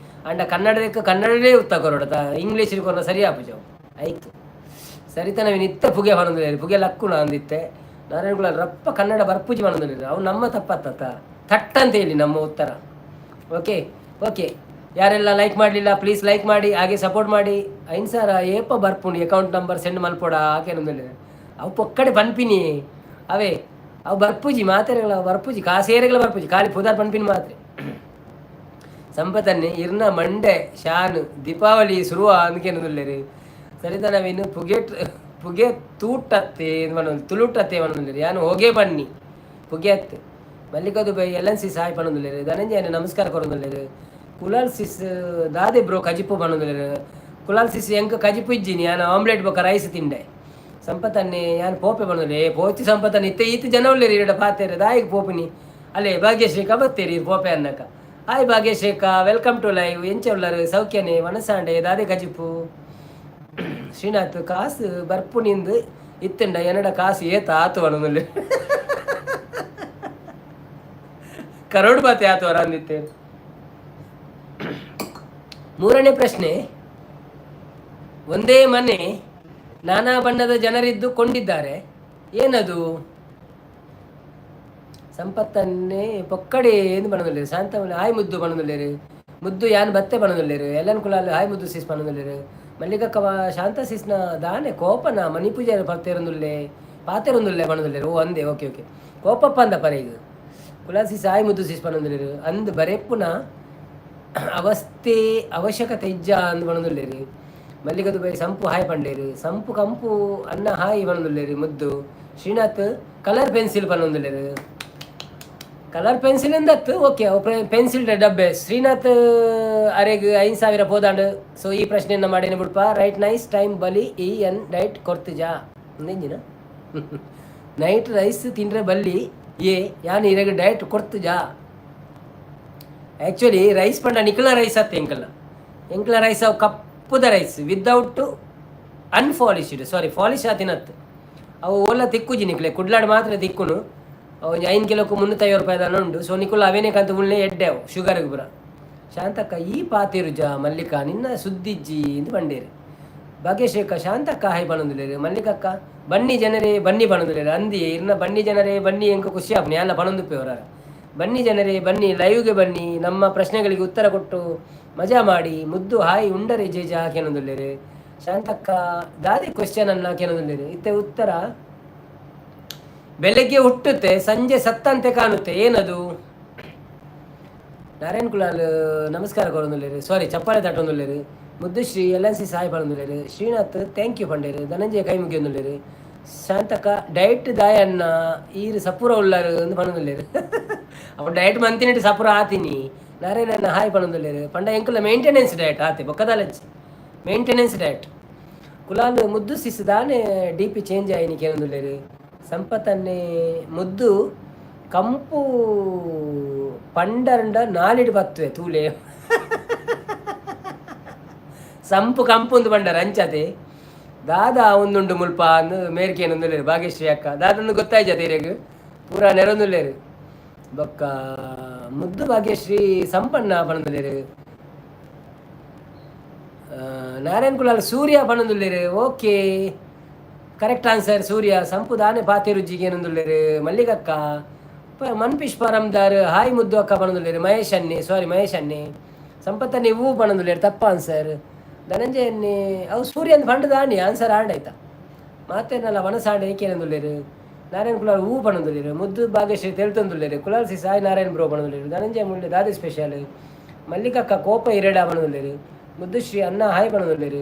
A: ಅಂಡ ಕನ್ನಡಕ್ಕೆ ಕನ್ನಡನೇ ಉತ್ತರ ಕೊರೊಡತ. ಇಂಗ್ಲೀಷ್ ಕೊರ್ನ ಸರಿ ಆಪುಜವು. ಆಯ್ತು, ಸರಿತ ನವೀನ್ ಇತ್ತ ಪುಗೆ ಪಣೊಂದುಲ್ಲೆರ್. ಪುಗೆ ಲಕ್ಕುಣ ಅಂದಿತ್ತೆ. ನಾರಾಯಣ ರಪ್ಪ ಕನ್ನಡ ಬರ್ಪುಜಿ ಪಣೊಂದುಲ್ಲೆರ್. ಅವು ನಮ್ಮ ತಪ್ಪತ್ತ ಥಟ್ ಅಂತ ಹೇಳಿ ನಮ್ಮ ಉತ್ತರ. ಓಕೆ ಓಕೆ, ಯಾರೆಲ್ಲ ಲೈಕ್ ಮಾಡಲಿಲ್ಲ, ಪ್ಲೀಸ್ ಲೈಕ್ ಮಾಡಿ, ಹಾಗೆ ಸಪೋರ್ಟ್ ಮಾಡಿ. 5000 ಏಪ ಬರ್ಪುಂಡು? ಅಕೌಂಟ್ ನಂಬರ್ ಸೆಂಡ್ ಮಲ್ಪೊಡ ಆಕೆನೊಂದುಲ್ಲೆರ್. ಅವು ಪೊಕ್ಕಡೆ ಪನ್ಪಿನಿ ಅವೇ. ಅವು ಬರ್ಪುಜಿ, ಮಾತೆರೆಗಳ ಬರ್ಪುಜಿ, ಕಾಸೇರೆಗಳ ಬರ್ಪುಜಿ. ಖಾಲಿ ಪುದಾರ್ ಪನ್ಪಿನಿ ಮಾತ್ರೆ. ಸಂಪತನ್ನೆ ಇರ್ನ ಮಂಡೆ ಶಾನ್. ದೀಪಾವಳಿ ಶುರುವ ಅಂದ್ಕೇನೊಂದುಲ್ಲೆರ್. ಸರಿತ ನವೀನ್ ಪುಗೆ ಪುಗೆ ತೂಟತ್ತೆ ತುಳುಟತ್ತೆ ಪಣೊಂದುಲ್ಲೆರ್. ಯಾನ್ ಹೋಗೇ ಬನ್ನಿ, ಪುಗೆ ಅತ್ತೆ. ಮಲ್ಲಿಕದು ಬೈ ಎಲ್ ಎನ್ ಸಿ ಸಾಯ್ ಪಣೊಂದುಲ್ಲೆರ್. ಧನಂಜಯನ ನಮಸ್ಕಾರ ಕೊರೊಂದುಲ್ಲೆರ್. ಕುಲಾಲ್ ಸಿಸ್ ದಾದೆ ಬ್ರೋ ಕಜಿಪು ಪಣೊಂದುಲ್ಲೆರ್. ಕುಲಾಲ್ ಸಿಸ್, ಎಂಕ್ ಕಜಿಪು ಇಜ್ಜಿನಿ. ಯಾನ್ ಆಮ್ಲೆಟ್ ಬೊಕ ರೈಸ್ ತಿಂಡೆ. ಸಂಪತನ್ನೆ ಯಾನ್ ಪೋಪೆ ಪಣೊಂದುಲ್ಲೆ. ಏ ಪೋಚಿ ಸಂಪತನ್ನೆ, ಇತ್ತೆ ಈತ್ ಜನ ಉಲ್ಲೆರ್ ಇರಡ ಪಾತೆರೆ, ದಾಯಿಗ್ ಪೋಪಿನಿ? ಅಲ್ಲೇ ಭಾಗ್ಯಶ್ರೀಕ ಬತ್ತೇರಿ ಇರ್ ಪೋಪೆ ಅನ್ನಕ. ಹಾಯ್ ಭಾಗ್ಯಶ್ರೀಕ, welcome to live. ಎಂಚ ಉಲ್ಲರು? ಸೌಖ್ಯನೆ? ವನಸಾಂಡೆ ದಾದೆ ಕಜಿಪು? ಶ್ರೀನಾಥ್ ಕಾಸು ಬರ್ಪುನಿಂದು ಇತ್ತಂಡ ಎನ್ನಡ ಕಾಸು ಏತ ಆತು ಪಣೊಂದುಲ್ಲೆ. ಕರೋಡ್ ಬಾತೆ ಆತು ಅಂದಿತ್ತೆ. ಮೂರನೇ ಪ್ರಶ್ನೆ. ಒಂದೇ ಮನೆ, ನಾನಾ ಬಣ್ಣದ ಜನರಿದ್ದು ಕೊಂಡಿದ್ದಾರೆ, ಏನದು? ಸಂಪತ್ತನ್ನೇ ಪೊಕ್ಕಡೆ ಏನು ಪಣೊಂದುಲ್ಲೆರ್. ಶಾಂತಮನೆ ಹಾಯ್ ಮುದ್ದು ಪಣೊಂದುಲ್ಲೆರ್. ಮುದ್ದು ಯಾನ್ ಬತ್ತೆ ಪಣೊಂದುಲ್ಲೆರ್. ಎಲ್ಲನ್ ಕುಲಾಲ್ ಹಾಯ್ ಮುದ್ದು ಸಿಸ್ ಪಣೊಂದುಲ್ಲೆರ್. ಮಲ್ಲಿಕಕ್ಕ ಶಾಂತ ಸಿಸ್ನ ದಾನೆ ಕೋಪನ ಮಣಿ ಪೂಜೆ ಪರ್ತೇರೊಂದುಲ್ಲೆ ಪಾತೆರೊಂದುಲ್ಲೆ ಪಣೊಂದುಲ್ಲೆರ್. ಓ ಅಂದೆ, ಓಕೆ ಓಕೆ. ಕೋಪಪ್ಪ ಅಂದ ಪರೇಗ್. ಕುಲಾಲ್ ಸಿಸ್ ಹಾಯ್ ಮುದ್ದು ಸಿಸ್ ಪಣೊಂದುಲ್ಲೆರ್. ಅಂದ್ ಬರೆಪ್ಪುನ ಅವಸ್ಥೆ ಅವಶ್ಯಕತೆ ಇಜ್ಜ ಅಂದ್ ಪಣೊಂದುಲ್ಲೆರ್. ಮಲ್ಲಿಗದು ಬೈ ಸಂಪು ಹಾಯ್ ಪಂಡೇರು. ಸಂಪು ಕಂಪು ಅನ್ನ ಹಾಯ್ ಪಣೊಂದುಲ್ಲೆರ್. ಮುದ್ದು ಶ್ರೀನಾಥ್ ಕಲರ್ ಪೆನ್ಸಿಲ್ ಪಣೊಂದುಲ್ಲೆರ್. ಕಲರ್ ಪೆನ್ಸಿಲ್ ಎಂದತ್ತು? ಓಕೆ, ಪೆನ್ಸಿಲ್ ಡಬ್ಬೆ. ಶ್ರೀನಾಥ್ ಅರೆಗ್ 5000 ಪೋದಾಂಡ್. ಸೊ ಈ ಪ್ರಶ್ನೆಯನ್ನ ಮಾಡೇನೆ ಬಿಡ್ಪ. ರೈಟ್, ನೈಸ್ ಟೈಮ್ ಬಲಿ ಇ ಎನ್ ಡೈಟ್ ಕೊರ್ತುಜಾ ಎಂಜಿನ? ನೈಟ್ ರೈಸ್ ತಿಂದ್ರೆ ಬಲ್ಲಿ ಏ ಯಾನ್ ಇರೆಗ್ ಡಯಟ್ ಕೊರ್ತುಜಾ? ಆ್ಯಕ್ಚುಲಿ ರೈಸ್ ಪಂಡ ನಿಕಲ ರೈಸ್ ಅತ್ತೆ. ಎಂಕಲ್ನ ಎಂಕಲ ರೈಸ್ ಅವು ಕಪ್ಪುದ ರೈಸ್, ವಿದೌಟ್ ಅನ್ಪಾಲಿಶ್ಡ್, ಸಾರಿ, ಪಾಲಿಶ್ ಆತಿನತ್ತು. ಅವು ಓಲ ತಿಕ್ಕುಜಿ ನಿಕ್ಲೆ, ಕುಡ್ಲಾಡ್ ಮಾತ್ರ ತಿಕ್ಕುನು. ಅವು ಒಂಜಿ 5 ಕಿಲೋಕು 350 ರೂಪಾಯಿ ದಾನ ಉಂಡು. ಸೊ ನಿಕುಲು ಅವೇನೆ ಕಂತ ಉಳ್ಳೆ ಎಡ್ಡೆ ಅವು ಶುಗರ್ಗೆ ಪೂರ. ಶಾಂತಕ್ಕ ಈ ಪಾತಿರುಜ ಮಲ್ಲಿಕಾ ನಿನ್ನ ಸುದ್ದಿಜ್ಜಿ ಎಂದು ಬಂಡೇರು. ಭಾಗ್ಯಶೇಖ ಶಾಂತಕ್ಕ ಹಾಯ್ ಪಣೊಂದುಲ್ಲೆರ್. ಮಲ್ಲಿಕಕ್ಕ ಬನ್ನಿ ಜನರೇ ಬನ್ನಿ ಪಣೊಂದುಲ್ಲೆರ್. ಅಂದಿ ಇರ್ನ ಬನ್ನಿ ಜನರೇ ಬನ್ನಿ, ಎಂಕ ಖುಷಿ ಆಪುನಿ ಅಲ್ಲ ಪಣೊಂದುಪ್ಪೆ ಅವರ. ಬನ್ನಿ ಜನರೇ ಬನ್ನಿ, ಲೈವ್ಗೆ ಬನ್ನಿ, ನಮ್ಮ ಪ್ರಶ್ನೆಗಳಿಗೆ ಉತ್ತರ ಕೊಟ್ಟು ಮಜಾ ಮಾಡಿ. ಮುದ್ದು ಹಾಯ್ ಉಂಡರೆ ಜೇಜ ಕೇನೊಂದುಲ್ಲೆರ್. ಶಾಂತಕ್ಕ ದಾದೆ ಕ್ವಶನ್ ಅನ್ನ ಕೇನೊಂದುಲ್ಲೆರ್. ಇತ್ತೆ ಉತ್ತರ. ಬೆಳಗ್ಗೆ ಹುಟ್ಟುತ್ತೆ, ಸಂಜೆ ಸತ್ತಂತೆ ಕಾಣುತ್ತೆ, ಏನದು? ನಾರಾಯಣ್ ಕುಲಾಲ್ ನಮಸ್ಕಾರ ಕೊರೊಂದುಲ್ಲೆರ್, ಸಾರಿ, ಚಪ್ಪಾಳೆ ತಟ್ಟೊಂದುಲ್ಲೆರ್. Muddushree L N C Sai ಪಣೊಂದುಲ್ಲೆರ್. ಶ್ರೀನಾಥ್ thank you ಪಂಡೇರು. ಧನಂಜಯ ಕೈ ಮುಗಿಯೊಂದುಲ್ಲೆರ್. ಶಾಂತಕ್ಕ ಡಯಟ್ ದಾಯನ್ನ ಈರು ಸಪುರ ಉಳ್ಳಾರು ಅಂದ್ ಪಣೊಂದುಲ್ಲೆರ್. ಅವು ಡಯಟ್ ಮಂತಿನಿಟ್ ಸಪುರ ಆತೀನಿ. ನಾರಾಯಣನ ಹಾಯ್ ಪಣೊಂದುಲ್ಲೆರ್. ಪಂಡ ಎಂಕುಲ ಮೇಂಟೆನೆನ್ಸ್ ಡಯಟ್ ಆತೆ, ಬೊಕ್ಕದಾಲಚ್ಚಿ ಮೇಂಟೆನೆನ್ಸ್ ಡಯಟ್. ಕುಲಾಲ್ ಮುದ್ದು ಸಿಸ್ ದಾನೆ ಡಿ ಪಿ ಚೇಂಜ್ ಆಯಿನಿ ಕೇನೊಂದುಲ್ಲೆರ್. ಸಂಪತನ್ನೇ ಮುದ್ದು ಕಂಪು ಪಂಡರಂಡ ನಾಲಿಡ್ ಬತ್ತುವೆ ತೂಲೆ. ಸಂಪು ಕಂಪುಂದು ಪಂಡರ ಅಂಚತೆ. ದಾದಾ ಒಂದುಂಡು ಮುಲ್ಪ ಅಂದು ಮೇರ್ಕೇನೊಂದುಲ್ಲೆರ್. ಭಾಗ್ಯಶ್ರೀ ಅಕ್ಕ ದಾದಂದು ಗೊತ್ತಾಯ್ಜ ತೇರೆಗ್ ಪೂರಾ ನೆರೊಂದುಲ್ಲೆರ್. ಬೊಕ್ಕ ಮುದ್ದು ಭಾಗ್ಯಶ್ರೀ ಸಂಪಣ್ಣ ಪಣೊಂದುಲ್ಲೆರ್. ನಾರಾಯಣ್ ಕುಲಾಲ್ ಸೂರ್ಯ ಪಣೊಂದುಲ್ಲೆರ್. Okay, correct answer ಸೂರ್ಯ. ಸಂಪು ದಾನೆ ಪಾತೆರುಜ್ಜಿಗೆ ಏನೊಂದುಲ್ಲೆರ್. ಮಲ್ಲಿಗಕ್ಕ ಮನ್ಪಿಶ್ ಪರಂದಾರ್ ಹಾಯ್ ಮುದ್ದು ಅಕ್ಕ ಪಣೊಂದುಲ್ಲೆರ್. ಮಹೇಶ್ ಅನ್ನೆ, ಸಾರಿ, ಮಹೇಶ್ ಅನ್ನೆ. ಸಂಪತ್ತನ್ನೇ ಹೂ ಪಣೊಂದುಲ್ಲೆರ್, ತಪ್ಪ ಆನ್ಸರ್. ಧನಂಜಯ ಅನ್ನೆ ಅವು ಸೂರ್ಯನ್ ಪಂಡ ದಾನಿ ಆನ್ಸರ್ ಆಂಡ್ ಆಯ್ತಾ. ಮಾತೇನಲ್ಲ ವನಸಾಂಡ ಏಕೇನೊಂದುಲ್ಲೆರ್. ನಾರಾಯಣ್ ಕುಲಾಲ್ ಹೂ ಪಣೊಂದುಲ್ಲೆರ್. ಮುದ್ದು ಭಾಗ್ಯಶ್ರೀ ತೆಲ್ತೊಂದುಲ್ಲೆರ್. ಕುಲಾಲ್ ಸಿ ಸಾಯಿ ನಾರಾಯಣ್ ಬ್ರೋ ಪಣೊಂದುಲ್ಲೆರ್. ಧನಂಜಯ ಮುಳ್ಳೆ ದಾದೆ ಸ್ಪೆಷಲ್? ಮಲ್ಲಿಕಕ್ಕ ಕೋಪ ಇರೆಡ ಪಣೊಂದುಲ್ಲೆರ್. ಮುದ್ದುಶ್ರೀ ಅನ್ನ ಹಾಯ್ ಪಣೊಂದುಲ್ಲೆರ್.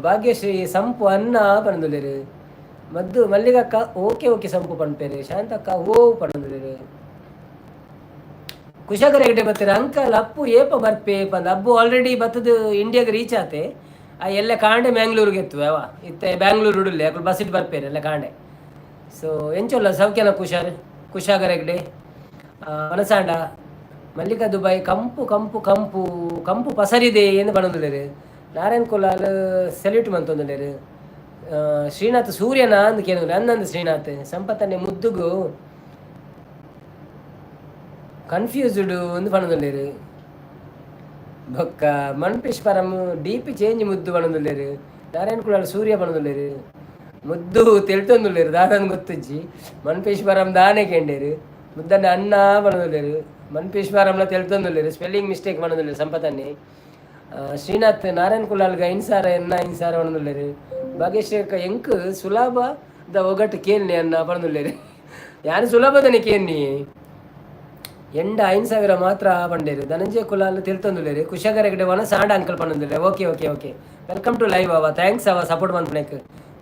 A: ಭಾಗ್ಯಶ್ರೀ ಸಂಪು ಅನ್ನ ಪಣೊಂದುಲ್ಲೆರ್. ಮದ್ದು ಮಲ್ಲಿಗಕ್ಕ ಓಕೆ ಓಕೆ ಸಂಪು ಪನ್ಪೇರು. ಶಾಂತಕ್ಕ ಓ ಪಣೊಂದುಲ್ಲೆರ್. Kushagra Hegde ಬತ್ತಾರೆ ಅಂಕಲ್ ಅಪ್ಪು ಏಪ ಬರ್ಪೆ ಪಂದ್. ಅಬ್ಬು ಆಲ್ರೆಡಿ ಬತ್ತದ ಇಂಡಿಯಾಗೆ ರೀಚ್ ಆತೆ. ಆ ಎಲ್ಲ ಕಾಂಡೆ ಮ್ಯಾಂಗ್ಳೂರಿಗೆ ಎತ್ತುವೆ ಅವ. ಇತ್ತೆ ಬ್ಯಾಂಗ್ಳೂರು ಉಡುಲ್ಲೆ ಅಕುಲು ಬಸ್ it ಬರ್ಪೇರು ಎಲ್ಲ ಕಾಂಡೆ. ಸೊ ಎಂಚೊಲ್ಲ ಸೌಖ್ಯನ ಕುಶಾರ್ ಕುಶಾಗರ ಹೆಗ್ಡೆ ಮನಸಾಂಡ ಮಲ್ಲಿಕಾ ದುಬೈ ಕಂಪು ಕಂಪು ಕಂಪು ಕಂಪು ಪಸರಿದೆ ಏನು ಪನೊಂದುಲ್ಲೆರ್. ನಾರಾಯಣ್ ಕುಲಾಲ್ ಸೆಲ್ಯೂಟ್ ಮಂತೊಂದುಲ್ಲೆರ್. ಶ್ರೀನಾಥ್ ಸೂರ್ಯನ ಅಂದ್ ಕೇನುಲ್ಲೆ ಅಂದಂದು ಶ್ರೀನಾಥ್ ಸಂಪತ್ತನ್ನೆ ಮುದ್ದುಗು ಕನ್ಫ್ಯೂಸ್ಡ್ ಅಂದ್ ಪನೊಂದುಲ್ಲೆರ್. ಬೊಕ್ಕ ಮನ್ಪೇಶ್ ಪರಮ್ D P change ಮುದ್ದು ಪನೊಂದುಲ್ಲೆರ್. ನಾರಾಯಣ್ ಕುಲಾಲ್ ಸೂರ್ಯ ಪನೊಂದುಲ್ಲೆರ್. ಮುದ್ದು ತೆಲ್ತೊಂದುಲ್ಲೆರ್ ದಾದಂದ್ ಗೊತ್ತುಜ್ಜಿ. ಮನ್ಪೇಶ್ ಪರಮ್ ದಾನೆ ಕೇಂಡೆರ್. ಮುದ್ದನ್ನ ಅಣ್ಣ ಪನೊಂದುಲ್ಲೆರ್. ಮನ್ಪೇಶ್ ಪರಮ್ಲ ತೆಲ್ತೊಂದುಲ್ಲೆರ್. ಸ್ಪೆಲ್ಲಿಂಗ್ ಮಿಸ್ಟೇಕ್ ಪನೊಂದುಲ್ಲೆರ್ ಸಂಪತನ್ನೆ. ಶ್ರೀನಾಥ್ ನಾರಾಯಣ್ ಕುಲಾಲ್ಗ ಐನ್ಸಾರ ಎನ್ನ ಐನ್ಸಾರ ಪನೊಂದುಲ್ಲೆರ್. ಭಾಗ್ಯಶ್ರೀ ಅಕ್ಕ ಎಂಕ್ ಸುಲಭ ದ ಒಗಟ್ ಕೇನ್ನೆ ಅನ್ನ ಪನೊಂದುಲ್ಲೆರ್. ಯಾನ್ ಸುಲಭದನೆ ಕೇನ್ನಿ. ಎಂಡ 5000 ಮಾತ್ರ ಪಂಡೇರು. ಧನಂಜಯ ಕುಲಾಲ್ ತೆಲ್ತೊಂದುಲ್ಲೆರ್. ಕುಶಾಗರ ಹೆಗ್ಡೆ ವನ ಸಾಂಡ ಅಂಕಲ್ ಪನೊಂದುಲ್ಲೆ. Okay okay okay, welcome to live ಅವ. Thanks ಅವ ಸಪೋರ್ಟ್ ಮನ್ಪುನೆಕ್.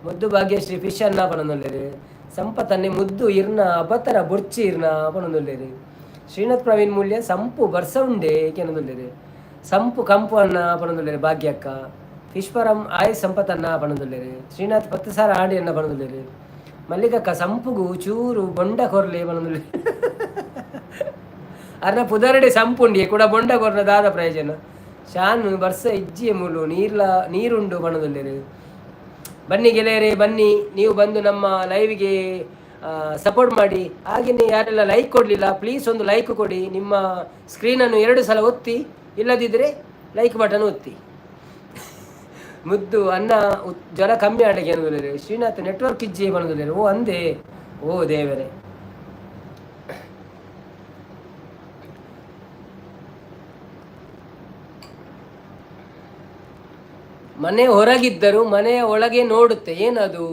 A: ಮುದ್ದು ಭಾಗ್ಯಶ್ರೀ ಫಿಶ್ ಅನ್ನ ಪನೊಂದುಲ್ಲೆರ್. ಸಂಪತನ್ನೆ ಮುದ್ದು ಇರ್ನ ಅಬತರ ಬೊರ್ಚಿ ಇರ್ನ ಪನೊಂದುಲ್ಲೆರ್. ಶ್ರೀನಾಥ್ ಪ್ರವೀಣ್ ಮೂಲ್ಯ ಸಂಪು ಬರ್ಸ ಉಂಡೆ ಕೇನೊಂದುಲ್ಲೆರ್. ಸಂಪು ಕಂಪು ಅನ್ನ ಪನೊಂದುಲ್ಲೆರ್ ಭಾಗ್ಯಕ್ಕ. ಫಿಶ್ ಪರಂ ಆಯ್ ಸಂಪತನ್ನ ಪನೊಂದುಲ್ಲೆರ್. ಶ್ರೀನಾಥ್ 10,000 ಆಂಡಿ ಅನ್ನ ಪನೊಂದುಲ್ಲೆರ್. ಮಲ್ಲಿಕಕ್ಕ ಸಂಪುಗು ಚೂರು ಬೊಂಡ ಕೊರ್ಲೆ ಪನೊಂದುಲ್ಲೆರ್. ಅರ್ನ ಪುದರಡೆ ಸಂಪುಂಡಿ ಕೂಡ ಬೊಂಡ ಕೊರ್ನ ದಾದ ಪ್ರಯೋಜನ. ಶಾನ್ ಬರ್ಸ ಇಜ್ಜಿಯ ಮೂಲು ನೀರ್ಲ ನೀರುಂಡು ಪನೊಂದುಲ್ಲೆರ್. ಬನ್ನಿ ಗೆಳೆಯರೇ, ಬನ್ನಿ, ನೀವು ಬಂದು ನಮ್ಮ ಲೈವ್ಗೆ ಸಪೋರ್ಟ್ ಮಾಡಿ. ಹಾಗೆಯೇ ಯಾರೆಲ್ಲ ಲೈಕ್ ಕೊಡಲಿಲ್ಲ, ಪ್ಲೀಸ್ ಒಂದು ಲೈಕ್ ಕೊಡಿ. ನಿಮ್ಮ ಸ್ಕ್ರೀನನ್ನು 2 ಸಲ ಒತ್ತಿ, ಇಲ್ಲದಿದ್ದರೆ ಲೈಕ್ ಬಟನ್ ಒತ್ತಿ. ಮುದ್ದು ಅನ್ನ ಜ್ವರ ಕಮ್ಮಿ ಆಡಗೆ ಅನ್ನೋದಿಲ್ಲ. ಶ್ರೀನಾಥ್ ನೆಟ್ವರ್ಕ್ ಇಜ್ಜಿ ಬನ್ನೋದಿಲ್ಲ. ಓ ಅಂದೆ, ಓ ದೇವರೇ. ಮನೆ ಹೊರಗಿದ್ದರು ಮನೆಯ ಒಳಗೆ ನೋಡುತ್ತೆ, ಏನದು?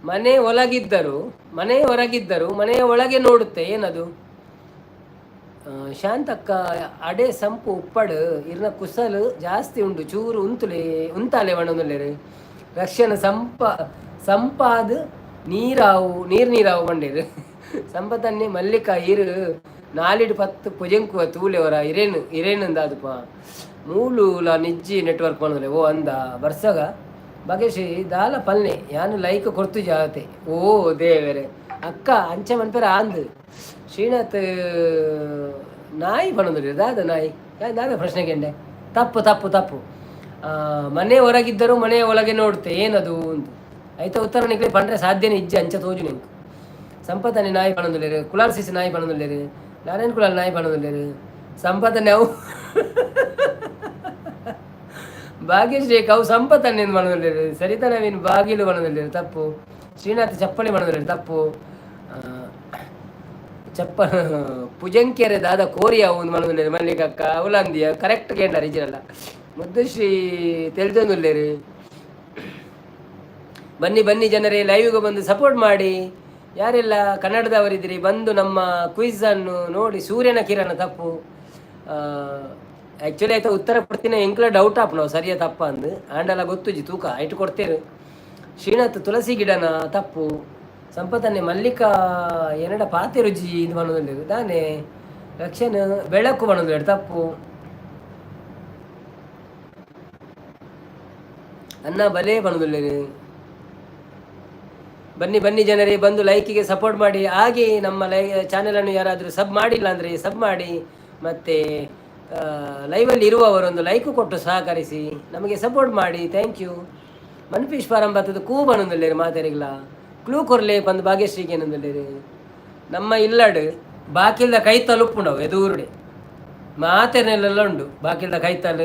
A: ಮನೆ ಒಳಗಿದ್ದರು ಮನೆ ಹೊರಗಿದ್ದರು ಮನೆಯ ಒಳಗೆ ನೋಡುತ್ತೆ, ಏನದು? ಶಾಂತಕ್ಕ ಅಡೆ ಸಂಪು ಉಪ್ಪಡು ಇರ್ನ ಕುಸಲು ಜಾಸ್ತಿ ಉಂಡು ಚೂರು ಉಂತುಲೆ ಉಂತಾಲೆ ಬಣ್ಣೊಂದುಲ್ಲೆರ್. ರಕ್ಷಣ ಸಂಪ ಸಂಪಾದ್ ನೀರಾವು ನೀರು ನೀರಾವು ಬಂಡೇರು. ಸಂಪತನ್ನೆ ಮಲ್ಲಿಕ ಇರು ನಾಲಿಡು ಪತ್ತು ಪುಜೆಂಕುವ ತೂಲೆವರ ಇರೇನು ಇರೇನು ಅಂದಾದಪ್ಪ. ಮೂಲೂಲ ನಿಜ್ಜಿ ನೆಟ್ವರ್ಕ್ ಪಂಡಲೆ. ಓ ಅಂದ ಬರ್ಸಗ ಬಗೇಶಿ ದಾಲ ಪಲ್ನೆ ಯಾನು ಲೈಕ್ ಕೊರ್ತು ಜಾತೆ. ಓ ದೇವರೇ ಅಕ್ಕ ಅಂಚೆ ಮನ್ಪೆರ ಆಂದ್. ಶ್ರೀನಾಥ್ ನಾಯಿ ಪನೊಂದುಲ್ಲೆರ್. ದಾದ ನಾಯಿ ದಾದ ಪ್ರಶ್ನೆ ಕೇಂಡೆ. ತಪ್ಪು ತಪ್ಪು ತಪ್ಪು. ಮನೆ ಹೊರಗಿದ್ದರೂ ಮನೆಯ ಒಳಗೆ ನೋಡುತ್ತೆ, ಏನದು ಅಂತ ಆಯ್ತಾ ಉತ್ತರ ನಿಕ್ಲೆ ಪಂಡ್ರೆ ಸಾಧ್ಯನೇ ಇಜ್ಜಿ ಅಂಚ ತೋಜು ನಿಂಕು. ಸಂಪತನೆ ನಾಯಿ ಪನೊಂದುಲ್ಲೆರ್. ಕುಲಾಲ್ ಸಿಸಿ ನಾಯಿ ಪನೊಂದುಲ್ಲೆರ್. ನಾರಾಯಣ್ ಕುಲಾಲ್ ನಾಯಿ ಪನೊಂದುಲ್ಲೆರ್. ಸಂಪತನೆ ಅವು ಭಾಗ್ಯಶ್ರೀ ಅವು ಸಂಪತನ್ನೆ ಪನೊಂದುಲ್ಲೆರ್. ಸರಿತಾ ನವೀನ್ ಬಾಗಿಲು ಪನೊಂದುಲ್ಲೆರ್, ತಪ್ಪು. ಶ್ರೀನಾಥ್ ಚಪ್ಪಲಿ ಪನೊಂದುಲ್ಲೆರ್, ತಪ್ಪು. ಚಪ್ಪ ಪುಜಂಕೆರೆ ದಾದ ಕೋರಿ ಅವು ಪನೊಂದುಲ್ಲೆರ್. ಮಲ್ಲಿಕಕ್ಕ ಅವಲಂದಿಯ ಕರೆಕ್ಟ್ ಕೇಂಡಾರ್ ಇಜ್ಜಿರಲ್ಲ. ಮುದ್ದುಶ್ರೀ ತೆಲ್ದೊಂದುಲ್ಲೆರ್. ಬನ್ನಿ ಬನ್ನಿ ಜನರೇ, ಲೈವ್ಗೆ ಬಂದು ಸಪೋರ್ಟ್ ಮಾಡಿ. ಯಾರೆಲ್ಲ ಕನ್ನಡದವರಿದ್ದೀರಿ ಬಂದು ನಮ್ಮ ಕ್ವಿಝನ್ನು ನೋಡಿ. ಸೂರ್ಯನ ಕಿರಣ ತಪ್ಪು. ಆ್ಯಕ್ಚುಲಿ ಆಯ್ತಾ ಉತ್ತರ ಕೊಡ್ತೀನಿ ಎಂಕ್ಲ ಡೌಟ್ ಆಪ್ ನಾವು ಸರಿಯಾ ತಪ್ಪ ಅಂದು ಆಂಡಲ ಗೊತ್ತುಜಿ ತೂಕ ಐಟು ಕೊಡ್ತೇವೆ. ಶ್ರೀನಾಥ್ ತುಳಸಿ ಗಿಡನ ತಪ್ಪು. ಸಂಪತನ್ನೆ ಮಲ್ಲಿಕಾ ಎನ್ನಡ ಪಾತೆ ರುಜಿ ಇದು ಪನೊಂದುಲ್ಲೆರ್ ದಾನೆ. ರಕ್ಷಣೆ ಬೆಳಕು ಪನೊಂದುಲ್ಲೆರ್, ತಪ್ಪು. ಅನ್ನ ಬಲೆ ಪನೊಂದುಲ್ಲೆರ್. ಬನ್ನಿ ಬನ್ನಿ ಜನರೇ, ಬಂದು ಲೈಕಿಗೆ ಸಪೋರ್ಟ್ ಮಾಡಿ. ಹಾಗೆ ನಮ್ಮ ಚಾನೆಲನ್ನು ಯಾರಾದರೂ ಸಬ್ ಮಾಡಿಲ್ಲ ಅಂದರೆ ಸಬ್ ಮಾಡಿ. ಮತ್ತು ಲೈವಲ್ಲಿ ಇರುವವರೊಂದು ಲೈಕ್ ಕೊಟ್ಟು ಸಹಕರಿಸಿ ನಮಗೆ ಸಪೋರ್ಟ್ ಮಾಡಿ. Thank you. ಮನ್ಫೀಶ್ form ಬತ್ತದ ಕೂ ಬನೊಂದುಲ್ಲೆರ್ ಮಾತೆರಿಗ್ಲ ಕ್ಲೂ ಕೊರ್ಲೆ ಪಂದ್ ಭಾಗ್ಯಶ್ರೀಗೆ ಏನೊಂದುಲ್ಲೆರ್. ನಮ್ಮ ಇಲ್ಲಡ್ ಬಾಕಿಲ್ದ ಕೈತಲ್ ಉಪ್ಪುಂಡವು ಎದೂರುಡೆ ಮಾತೆರ್ನೆಲ್ಲ ಉಂಡು. ಬಾಕಿಲ್ದ ಕೈತಲ್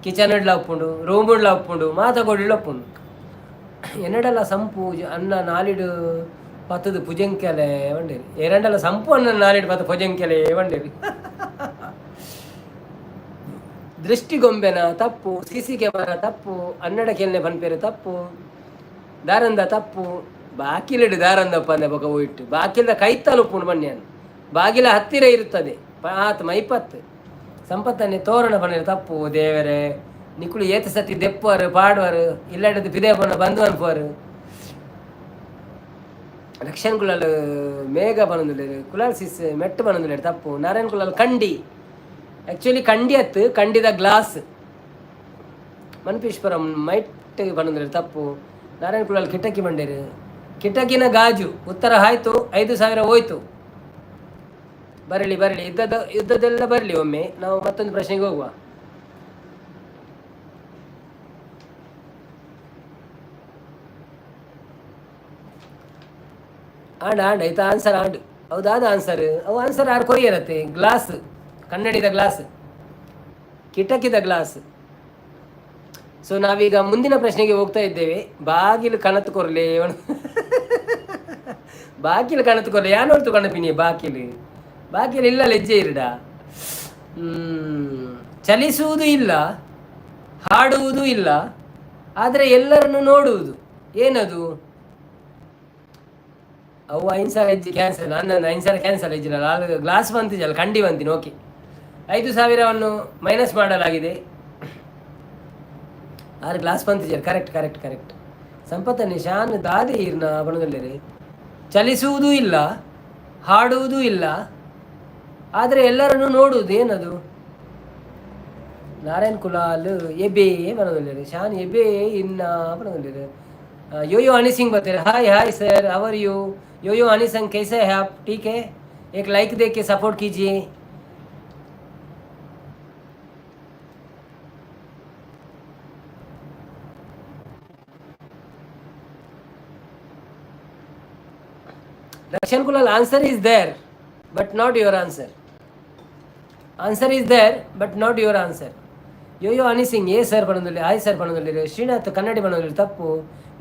A: ಕಿಚನ್ ಇಡ್ಲ ಉಪ್ಪುಂಡು, ರೂಮ್ ಇಡ್ಲ ಉಪ್ಪುಂಡು, ಮಾತ ಗೋಡಿಡ್ಲ ಉಪ್ಪುಂಡು. ಎನ್ನಡಲ ಸಂಪು ಅನ್ನ ನಾಲಿಡು ಪತ್ತದು ಪುಜಂಕೆಲೆ వండేరి. ಎರಡಲ ಸಂಪು ಅನ್ನ ನಾಲಿಡು ಪತ್ತು ಪುಜಂಕೆಲೆ వండేರಿ. ದೃಷ್ಟಿಗೊಂಬೆನ ತಪ್ಪು. C C camera ತಪ್ಪು. ಅನ್ನಡ ಕೆಲ್ನೆ ಪನ್ಪೇರು ತಪ್ಪು. ದಾರಂದ ತಪ್ಪು. ಬಾಕಿಲಿಡು ದಾರಂದಪ್ಪ ಅಂದೆ ಬೊಕ ಒಯ್ಟು ಬಾಕಿಲ್ದ ಕೈತಲ್ ಉಪ್ಪುಂಡು ಬನ್ಯಾನ್ ಬಾಗಿಲ ಹತ್ತಿರ ಇರುತ್ತದೆ ಆತ್ ಮೈಪತ್ತು. ಸಂಪತ್ತನ್ನೇ ತೋರಣ ಪನ್ನೇರು ತಪ್ಪು. ದೇವರೇ ನಿಕುಲು ಏತ ಸತಿ ದೆಪ್ಪುವರು ಪಾಡುವರು ಇಲ್ಲಡದು ಪಿದೆ ಪನ್ನ ಬಂದು ಅನ್ಪುವರು. Rakshan Kulal ಮೇಘ ಪನೊಂದುಲ್ಲೆರ್. ಕುಲಾಲ್ ಸಿಸ್ ಮೆಟ್ಟು ಪನೊಂದುಲ್ಲೆರ್, ತಪ್ಪು. ನಾರಾಯಣ್ ಕುಲಾಲ್ ಕಂಡಿ. ಆಕ್ಚುಲಿ ಕಂಡಿ ಅತ್ತು, ಕಂಡಿದ ಗ್ಲಾಸ್. ಮನ್ಪೀಶ್ವರಂ ಮೈಟ್ ಪನೊಂದುಲ್ಲೆರ್, ತಪ್ಪು. ನಾರಾಯಣ್ ಕುಲಾಲ್ ಕಿಟಕಿ ಬಂಡೇರು. ಕಿಟಕಿನ ಗಾಜು ಉತ್ತರ ಆಯ್ತು. 5,000 ಹೋಯ್ತು. ಬರಲಿ ಬರಲಿ, ಇದ್ದದ ಇದ್ದದೆಲ್ಲ ಬರಲಿ ಒಮ್ಮೆ. ನಾವು ಮತ್ತೊಂದು ಪ್ರಶ್ನೆಗೆ ಹೋಗುವ. ಆಂಡ್ ಆಂಡ್ ಆಯ್ತಾ? ಆನ್ಸರ್ ಆಂಡ್ ಹೌದಾದ ಆನ್ಸರ್. ಅವು ಆನ್ಸರ್ ಆರು ಕೊರಿಯರತ್ತೆ. ಗ್ಲಾಸ್, ಕನ್ನಡಿದ ಗ್ಲಾಸ್, ಕಿಟಕಿದ ಗ್ಲಾಸ್. ಸೊ ನಾವೀಗ ಮುಂದಿನ ಪ್ರಶ್ನೆಗೆ ಹೋಗ್ತಾ ಇದ್ದೇವೆ. ಬಾಗಿಲು ಕಣತ್ ಕೊರ್ಲೆ, ಬಾಗಿಲು ಕಣತ್ ಕೊರ್ಲೆ. ಯಾನೋರ್ತು ಕಣಪಿನಿ ಬಾಗಿಲು? ಬಾಗಿಲು ಇಲ್ಲ, ಲಜ್ಜೆ ಇರಡ. ಚಲಿಸುವುದು ಇಲ್ಲ, ಹಾಡುವುದು ಇಲ್ಲ, ಆದರೆ ಎಲ್ಲರನ್ನು ನೋಡುವುದು. ಏನದು? ಅವು 5,000 ಹೆಜ್ಜೆ ಕ್ಯಾನ್ಸಲ್. ನನ್ನ 5,000 ಕ್ಯಾನ್ಸಲ್ ಹೆಜ್ಜಿಲ್ಲ. ಗ್ಲಾಸ್ ಬಂತಿಜಲ್ಲ, ಕಂಡಿ ಬಂತೀನಿ. ಓಕೆ, 5,000ವನ್ನು ಮೈನಸ್ ಮಾಡಲಾಗಿದೆ. ಆರು ಗ್ಲಾಸ್ ಬಂತಿಜಲ್ಲ. Correct correct correct. ಸಂಪತ್ತ ನಿಶಾನ್ ದಾದಿ ಇರ್ನ ಬಣದಲ್ಲಿರಿ. ಚಲಿಸುವುದೂ ಇಲ್ಲ, ಹಾಡುವುದೂ ಇಲ್ಲ, ಆದರೆ ಎಲ್ಲರನ್ನು ನೋಡುವುದು. ಏನದು? ನಾರಾಯಣ್ ಕುಲಾಲ್ ಎಬೆ ಬಣದಲ್ಲಿರಿ. ಶಾನ್ ಎಬೆ ಇನ್ನ ಬಣದಲ್ಲಿರಿ. यो यो हनी सिंह बता रहे, hi hi sir, how are you? यो यो हनी सिंह, कैसे है आप? ठीक है? एक लाइक दे के सपोर्ट कीजिए। Dakshan Kulal, answer is there, but not your answer. Answer is there, but not your answer. Yo yo Honey Singh A sir ಪಣೊಂದುಲ್ಲೆ. Hi sir ಪಣೊಂದುಲ್ಲೆರ್. Srinath ಕನ್ನಡಿ ಪಣೊಂದುಲ್ಲೆರ್, ತಪ್ಪು.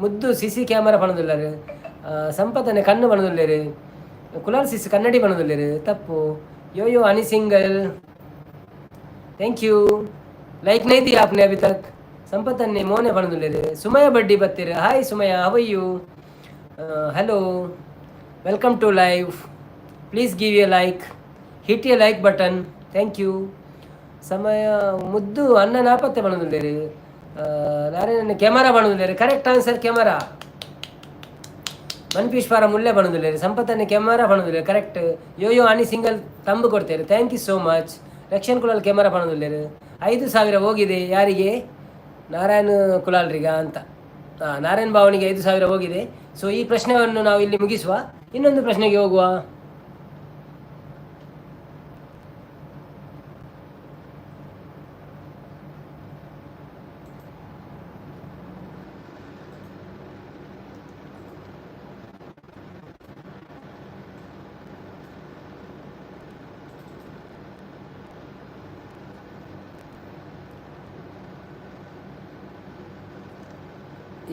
A: ಮುದ್ದು C C camera ಪಣೊಂದುಲ್ಲೆರ್. ಸಂಪತನೆ ಕಣ್ಣು ಪಣೊಂದುಲ್ಲೆರ್. ಕುಲಾಲ್ ಸಿಸ್ ಕನ್ನಡಿ ಪಣೊಂದುಲ್ಲೆರ್, ತಪ್ಪು. ಯೋ yo honey single, thank you. Like नहीं दिया आपने अभी तक. ಸಂಪತ್ತನ್ನೇ ಮೋನೆ ಪಣೊಂದುಲ್ಲೆರ್. ಸುಮಯ ಬಡ್ಡಿ ಬತ್ತೀರ್. Hi Sumaya, how you? Hello, welcome to live. Please give a like, hit a like button. Thank you. ಸಮಯ ಮುದ್ದು ಅನ್ನ ನಾಪತ್ತೆ ಪಣೊಂದುಲ್ಲೆರ್. ನಾರಾಯಣ ಕ್ಯಾಮರಾ ಪಣೊಂದುಲ್ಲೆರ್. Correct answer camera. ಮನ್ಪೀಶ್ವರ ಮುಲ್ಲೆ ಪಣೊಂದುಲ್ಲೆರ್. ಸಂಪತ್ತನ್ನೇ ಕ್ಯಾಮರಾ ಪಣೊಂದುಲ್ಲೆರ್, correct. Yo yo honey Singh ತಂಬು ಕೊಡ್ತೇವೆ. Thank you so much. Rakshan Kulal camera ಪಣೊಂದುಲ್ಲೆರ್. 5,000 ಹೋಗಿದೆ. ಯಾರಿಗೆ? ನಾರಾಯಣ ಕುಲಾಲ್ರಿಗ ಅಂತ. ನಾರಾಯಣ್ ಭಾವನಿಗೆ 5,000 ಹೋಗಿದೆ. ಸೊ ಈ ಪ್ರಶ್ನೆಯನ್ನು ನಾವು ಇಲ್ಲಿ ಮುಗಿಸುವ, ಇನ್ನೊಂದು ಪ್ರಶ್ನೆಗೆ ಹೋಗುವ.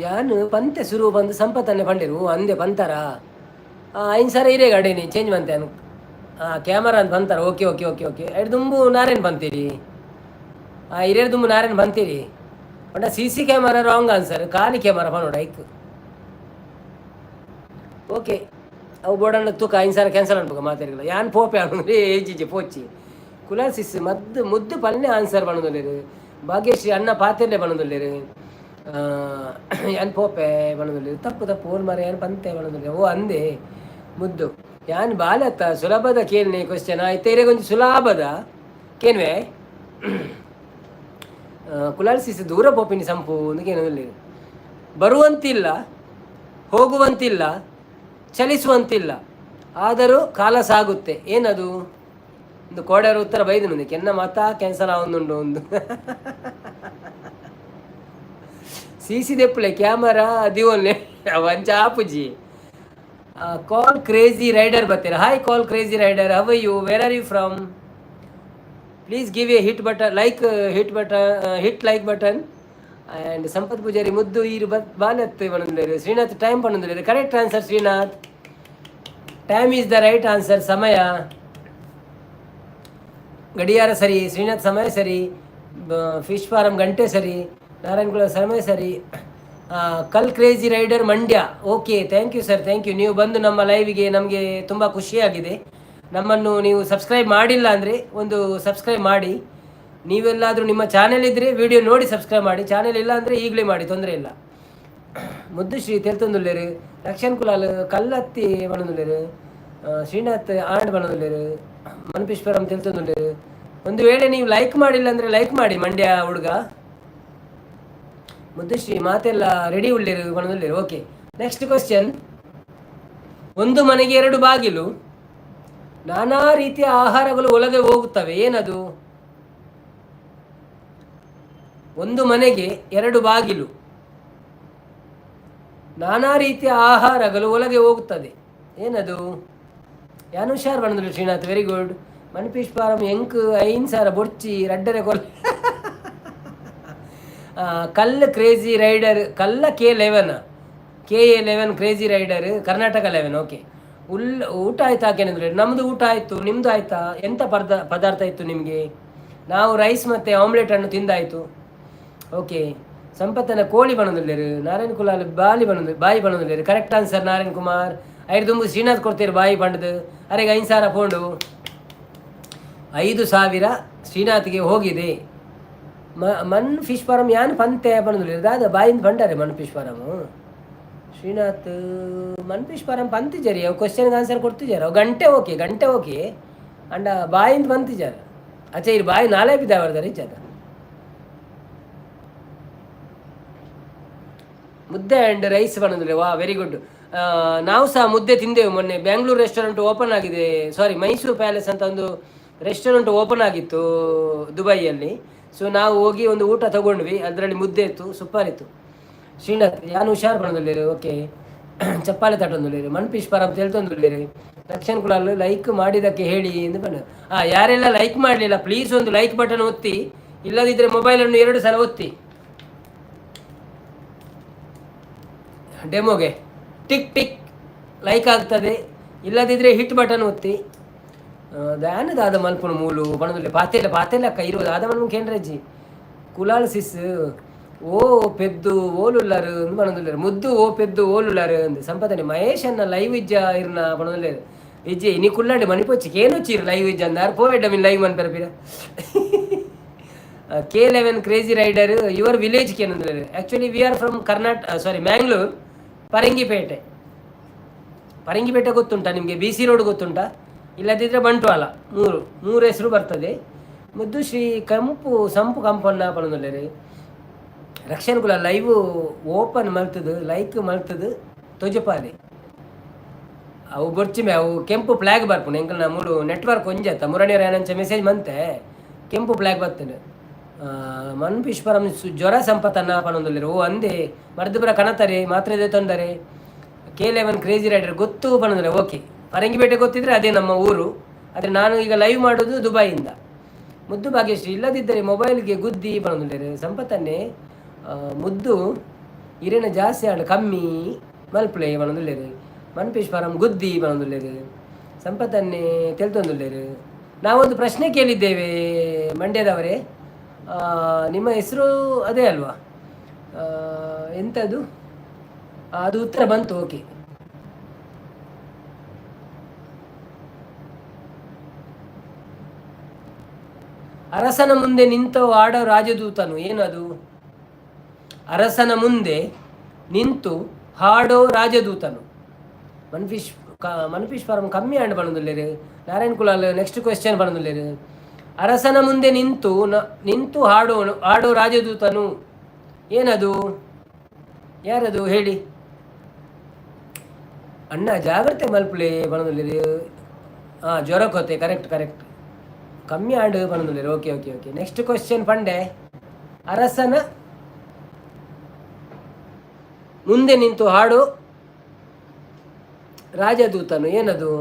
A: ಯಾನು ಪಂತೆ ಸುರು ಬಂದು ಸಂಪತ್ತನ್ನೇ ಪಂಡಿರು ಅಂದೆ ಪಂತಾರ. 5,000 ಇರೇ ಗಾಡೇನಿ ಚೇಂಜ್ ಬಂತೆ ಅನ್ ಕ್ಯಾಮರಾ ಅಂತ ಬಂತಾರ. Okay okay okay okay. ಐದು ದುಂಬು ನಾರೇನು ಬಂತೀರಿ? ಹಿರಿಯರ್ ದುಂಬು ನಾರೇನು ಬಂತೀರಿ? ಪಂಡ C C camera wrong answer. ಖಾಲಿ ಕ್ಯಾಮರಾ ಪನೋಡ ಐಕ್. ಓಕೆ, ಅವು ಬೋರ್ಡನ್ನ ತೂಕ 5,000 ಕ್ಯಾನ್ಸಲ್ ಅನ್ಬೇಕು ಮಾತಾಡಿಲ್ಲ. ಯಾನ್ ಪೋಪೆ ಅಂದ್ರೆ ಏಜಿಜೆ ಪೋಚಿ. ಕುಲಾಲ್ ಸಿಸ್ ಮದ್ದು ಮುದ್ದು ಪಲ್ಲೆ ಆನ್ಸರ್ ಪಣೊಂದುಲ್ಲೆರ್. ಭಾಗ್ಯಶ್ರೀ ಅಣ್ಣ ಪಾತೆರ್ಲೆ ಪಣೊಂದುಲ್ಲೆರ್. ಯಾನ್ ಪೋಪೆ ಪಣೊಂದುಲ್ಲೆರ್. ತಪ್ಪು ತಪ್ಪು. ಓಲ್ ಮಾರೆ ಯಾನ್ ಪಂತೆ ಪಣೊಂದುಲ್ಲೆ. ಓ ಅಂದೆ ಮುದ್ದು. ಯಾನ್ ಬಾಲತ್ತ ಸುಲಭದ ಕೇಳ್ನೆ ಕ್ವಶನ್ ಇತ್ತೆ ಇರೆಗೊಂಜಿ ಸುಲಭದ ಕೇನ್ವೆ. ಕುಲಾಲ್ ಸಿಸ್ ದೂರ ಪೋಪಿನಿ ಸಂಪು ಕೇನೊಂದುಲ್ಲೆರ್. ಬರುವಂತಿಲ್ಲ, ಹೋಗುವಂತಿಲ್ಲ, ಚಲಿಸುವಂತಿಲ್ಲ, ಆದರೂ ಕಾಲ ಸಾಗುತ್ತೆ. ಏನದು? ಒಂದು ಕೋಡ್ಯಾರ ಉತ್ತರ ಬೈದು ನಂದು ಕೆನ್ನ ಮಾತಾ ಕ್ಯಾನ್ಸಲ್ ಆವೊಂದುಂಡು. ಒಂದು ಸಿ ಸಿ ದೆಪ್ಪುಲೆ ಕ್ಯಾಮರಾ ದಿವೊನ್ಲೆ ಅವಂಚ ಆಪುಜಿ. ಕಾಲ್ ಕ್ರೇಜಿ ರೈಡರ್ ಬರ್ತೀರಾ. Hi call crazy rider, how you? Where are you from? Please give a hit button, like hit button, hit like button. And Sampath Pujari ಮುದ್ದು ಈರು ಬಾಲತ್ ಪಣೊಂದುಲ್ಲೆರ್. ಶ್ರೀನಾಥ್ ಟೈಮ್ ಪಣೊಂದುಲ್ಲೆರ್. Correct answer Srinath. Time is the right answer. ಸಮಯ ಗಡಿಯಾರ ಸರಿ. ಶ್ರೀನಾಥ್ ಸಮಯ ಸರಿ. ಫಿಶ್ ಫಾರಂ ಗಂಟೆ ಸರಿ. ನಾರಾಯಣಗುಳ ಸಮಯ ಸರಿ. ಕಲ್ crazy rider Mandya. Okay, thank you sir, thank you. ನೀವು ಬಂದು ನಮ್ಮ ಲೈವಿಗೆ ನಮಗೆ ತುಂಬ ಖುಷಿಯಾಗಿದೆ. ನಮ್ಮನ್ನು ನೀವು ಸಬ್ಸ್ಕ್ರೈಬ್ ಮಾಡಿಲ್ಲ ಅಂದರೆ ಒಂದು ಸಬ್ಸ್ಕ್ರೈಬ್ ಮಾಡಿ. ನೀವೆಲ್ಲಾದರೂ ನಿಮ್ಮ ಚಾನೆಲ್ ಇದ್ದರೆ ವಿಡಿಯೋ ನೋಡಿ ಸಬ್ಸ್ಕ್ರೈಬ್ ಮಾಡಿ. ಚಾನೆಲ್ ಇಲ್ಲ ಅಂದರೆ ಈಗಲೇ ಮಾಡಿ, ತೊಂದರೆ ಇಲ್ಲ. ಮುದ್ದುಶ್ರೀ ತೆಲ್ತೊಂದುಲ್ಲೇರು. ರಕ್ಷನ್ ಕುಲಾಲ್ ಕಲ್ಲತ್ತಿ ಪನೊಂದುಲ್ಲೇರು. ಶ್ರೀನಾಥ್ ಆಂಡ್ ಪನೊಂದುಲ್ಲೇರು. ಮನ್ಪೇಶ್ವರಂ ತೆಲ್ತೊಂದುಲ್ಲೇರು. ಒಂದು ವೇಳೆ ನೀವು ಲೈಕ್ ಮಾಡಿಲ್ಲ ಅಂದರೆ ಲೈಕ್ ಮಾಡಿ. ಮಂಡ್ಯ ಹುಡುಗ ಮುದ್ದುಶ್ರೀ ಮಾತೆಲ್ಲ ರೆಡಿ ಉಳ್ಳೇರು ಪನೊಂದುಲ್ಲೇರು. Okay, next question. ಒಂದು ಮನೆಗೆ ಎರಡು ಬಾಗಿಲು, ನಾನಾ ರೀತಿಯ ಆಹಾರಗಳು ಒಳಗೆ ಹೋಗುತ್ತವೆ, ಏನದು? ಒಂದು ಮನೆಗೆ ಎರಡು ಬಾಗಿಲು, ನಾನಾ ರೀತಿಯ ಆಹಾರಗಳು ಒಳಗೆ ಹೋಗುತ್ತದೆ, ಏನದು? ಯಾನು ಹುಷಾರ್ ಬಂದ್ರು ಶ್ರೀನಾಥ್, ವೆರಿ ಗುಡ್. ಮನ್ಪೀಶ್ ಫಾರಂ ಎಂಕ್ 5000 ಬೊಡ್ಚಿ ರಡ್ಡರೆ ಕೊಲ್. ಕಲ್ಲು ಕ್ರೇಜಿ ರೈಡರ್ ಕಲ್ಲ K 11, KA 11 crazy rider Karnataka 11. Okay. ಊಟ ಆಯ್ತಾ ಹಾಕೇನಂದ್ರೆ, ನಮ್ಮದು ಊಟ ಆಯಿತು, ನಿಮ್ಮದು ಆಯ್ತಾ? ಎಂಥ ಪದಾರ್ಥ ಇತ್ತು ನಿಮಗೆ? ನಾವು ರೈಸ್ ಮತ್ತು ಆಮ್ಲೆಟನ್ನು ತಿಂದಾಯಿತು. ಓಕೆ. ಸಂಪತ್ತನ ಕೋಳಿ ಬಣದುಲ್ಲೇರು. ನಾರಾಯಣ ಕುಲಾಲ್ ಬಾಲಿ ಬಣದು ಬಾಯಿ ಬಣದುಲ್ಲೇರು. Correct answer Narayan Kumar. ಐದು ಶ್ರೀನಾಥ್ ಕೊಡ್ತೀರಿ ಬಾಯಿ ಪಂಡದು. ಅರೆಗೆ 5000 ಪೋಂಡು. 5000 ಶ್ರೀನಾಥ್ಗೆ ಹೋಗಿದೆ. ಮನ್ ಫಿಶ್ ಫಾರಮ್ ಯಾನ್ ಪಂತೆ ಪಣದುಲ್ಲೇರು. ದಾದ ಬಾಯಿಂದ ಬಂಡಾರೆ ಮನ್ ಫಿಶ್ ಫಾರಮು. ಶ್ರೀನಾಥ್ ಮನ್ ಫಿಶ್ ಫಾರಂ ಪಂತಿಜರಿ, ಅವು ಕ್ವಶನ್ಗೆ ಆನ್ಸರ್ ಕೊಡ್ತಿದ್ದಾರೆ ಅವು. ಗಂಟೆ ಓಕೆ, ಗಂಟೆ ಓಕೆ. ಅಂಡ ಬಾಯಿಂದ ಬಂತಿಜಾರ ಅಚ್ಚೆ ಇರು ಬಾಯಿ ನಾಳೆ ಬಿದ್ದಾವರ್ದಾರೆ ಇಜ್ಜದ. ಮುದ್ದೆ ಆ್ಯಂಡ್ ರೈಸ್ ಬಂದ್ರೆ ವಾ, ವೆರಿ ಗುಡ್. ನಾವು ಸಹ ಮುದ್ದೆ ತಿಂದೆವು ಮೊನ್ನೆ. ಬ್ಯಾಂಗ್ಳೂರು ರೆಸ್ಟೋರೆಂಟ್ ಓಪನ್ ಆಗಿದೆ, ಸಾರಿ, ಮೈಸೂರು ಪ್ಯಾಲೇಸ್ ಅಂತ ಒಂದು ರೆಸ್ಟೋರೆಂಟ್ ಓಪನ್ ಆಗಿತ್ತು ದುಬೈಯಲ್ಲಿ. ಸೊ ನಾವು ಹೋಗಿ ಒಂದು ಊಟ ತಗೊಂಡ್ವಿ, ಅದರಲ್ಲಿ ಮುದ್ದೆ ಇತ್ತು, ಸೂಪರ್ ಇತ್ತು. ಶ್ರೀನಾಥ್ ಯಾನು ಹುಷಾರು ಬಂದುಲ್ಲೇರು. ಓಕೆ, ಚಪ್ಪಾಳೆ ತಟ್ಟೊಂದುಲ್ಲೇರು. ಮನ್ಪೀಶ್ ಪರಂ ತೆಲ್ತೊಂದುಲ್ಲೇರು. ರಕ್ಷನ್ ಕುಲಾಲ್ ಲೈಕ್ ಮಾಡಿದ್ದಕ್ಕೆ ಹೇಳಿ ಎಂದು ಬಂದ. ಯಾರೆಲ್ಲ ಲೈಕ್ ಮಾಡಲಿಲ್ಲ ಪ್ಲೀಸ್ ಒಂದು ಲೈಕ್ ಬಟನ್ ಒತ್ತಿ, ಇಲ್ಲದಿದ್ದರೆ ಮೊಬೈಲನ್ನು 2 ಸಲ ಒತ್ತಿ. ಡೆಮೋಗೆ tick tick like ಆಗ್ತದೆ, ಇಲ್ಲದಿದ್ದರೆ ಹಿಟ್ ಬಟನ್ ಒತ್ತಿ. ದಾನ ದಾದ ಮಲ್ಪುನ ಮೂಲು ಪಣದುಲ್ಲೆ. ಪಾತೆಲ್ಲ ಪಾತೆಲ್ಲ ಅಕ್ಕ ಇರುವುದು ಆದ ಮಲ್ಪು ಕೇಂದ್ರಜ್ಜಿ. ಕುಲಾಲ್ ಸಿಸ್ ಓ ಪೆದ್ದು ಓಲುಲ್ಲಾರು ಅಂದ್ ಪಣದುಲ್ಲೇರು. ಮುದ್ದು ಓ ಪೆದ್ದು ಓಲುಲ್ಲಾರು ಅಂದ್. ಸಂಪದನೆ ಮಹೇಶನ್ನ ಲೈವ್ ಇಜ್ಜ ಇರ್ನ ಪಣದುಲ್ಲೇರು. ಇಜ್ಜೆ ಇನಿ ಕುಲ್ಲಾಂಡೆ ಮಣಿಪೊಚ್ಚಿ ಕೇನೊಚ್ಚಿರು ಲೈವ್ ಇಜ್ಜ ಅಂದಾರ್ ಪೋವೆಡ್ಡ ಮಿನ್ ಲೈವ್ ಮನ್ಪೆರ ಪಿರ. K 11 crazy rider your village ಕೇನಂದ್ರೆ, actually we are from Karnataka, sorry Mangalore, Farangipete. Farangipete ಗೊತ್ತುಂಟಾ ನಿಮಗೆ? BC road ಗೊತ್ತುಂಟಾ? ಇಲ್ಲದಿದ್ದರೆ ಬಂಟ್ವಾಳ. ಮೂರು ಮೂರು ಹೆಸರು ಬರ್ತದೆ. ಮುದ್ದು ಶ್ರೀ ಕಂಪು ಸಂಪು ಕಂಪನ್ನ ಪಣದಲ್ಲೇರು. ರಕ್ಷಣ್ ಕುಲ ಲೈವ್ ಓಪನ್ ಮಲ್ತದು ಲೈಕ್ ಮಲ್ತದು ತೊಜಪಾಲೆ. ಅವು ಬೊರ್ಚಿಮೆ ಅವು ಕೆಂಪು ಫ್ಲ್ಯಾಗ್ ಬರ್ಪುಂಡು. ಎಂಕಲ್ನ ಮೂಲು ನೆಟ್ವರ್ಕ್ ಒಂಜತ್ತ ಮುರಣಿಯರ ಏನಂಚ ಮೆಸೇಜ್ ಮಂತೆ ಕೆಂಪು ಫ್ಲ್ಯಾಗ್ ಬರ್ತದೆ. ಮನ್ಪೀಶ್ವರಂ ಜ್ವರ ಸಂಪತ್ತನ್ನ ಪನೊಂದುಲ್ಲೆರ್. ಓ ಅಂದೆ ಮರ್ದುಪುರ ಕಣತರೆ ಮಾತ್ರೆ ತೊಂದರೆ. K 11 crazy rider ಗೊತ್ತು ಪನೊಂದುಲ್ಲೆ. ಓಕೆ, ಫರಂಗಿಪೇಟೆ ಗೊತ್ತಿದ್ರೆ ಅದೇ ನಮ್ಮ ಊರು. ಆದರೆ ನಾನು ಈಗ ಲೈವ್ ಮಾಡೋದು ದುಬೈಯಿಂದ. ಮುದ್ದು ಭಾಗ್ಯಶ್ರೀ ಇಲ್ಲದಿದ್ದರೆ ಮೊಬೈಲ್ಗೆ ಗುದ್ದಿ ಪನೊಂದುಲ್ಲೆರ್. ಸಂಪತ್ತನ್ನೇ ಮುದ್ದು ಇರೇನ ಜಾಸ್ತಿ ಆಂಡ ಕಮ್ಮಿ ಮಲ್ಪುಲೆ ಪನೊಂದುಲ್ಲೆರ್. ಮನ್ಪೇಶ್ವರಂ ಗುದ್ದಿ ಪನೊಂದುಲ್ಲೆರ್. ಸಂಪತ್ತನ್ನೇ ತೆಲ್ತೊಂದುಲ್ಲೆರ್. ನಾವೊಂದು ಪ್ರಶ್ನೆ ಕೇಳಿದ್ದೇವೆ ಮಂಡ್ಯದವರೇ. ನಿಮ್ಮ ಹೆಸರು ಅದೇ ಅಲ್ವಾ? ಎಂಥದ್ದು ಅದು? ಉತ್ತರ ಬಂತು. ಓಕೆ. ಅರಸನ ಮುಂದೆ ನಿಂತು ಆಡೋ ರಾಜದೂತನು, ಏನದು? ಅರಸನ ಮುಂದೆ ನಿಂತು ಹಾಡೋ ರಾಜದೂತನು. ಮನ್ಫಿಶ್ ಮನ್ಫಿಶ್ ಫಾರಂ ಕಮ್ಮಿ ಆಂಡ್ ಪಣೊಂದುಲ್ಲೆರ್. ನಾರಾಯಣ್ ಕುಲಾಲ್ ನೆಕ್ಸ್ಟ್ ಕ್ವೆಶ್ಚನ್ ಪಣೊಂದುಲ್ಲೆರ್. ಅರಸನ ಮುಂದೆ ನಿಂತು ನಿಂತು ಹಾಡೋ ಹಾಡೋ ರಾಜದೂತನು, ಏನದು? ಯಾರದು ಹೇಳಿ? ಅಣ್ಣ ಜಾಗ್ರತೆ ಮಲ್ಪುಲೆ ಪಣೊಂದುಲ್ಲೆರ್. ಹಾಂ, ಜ್ವರ ಕೊತೆ, ಕರೆಕ್ಟ್ ಕರೆಕ್ಟ್. ಕಮ್ಮಿ ಆಂಡ್ ಪಣೊಂದುಲ್ಲೆರ್. Okay okay okay. Next question ಪಂಡೆ. ಅರಸನ ಮುಂದೆ ನಿಂತು ಹಾಡು ರಾಜದೂತನು, ಏನದು?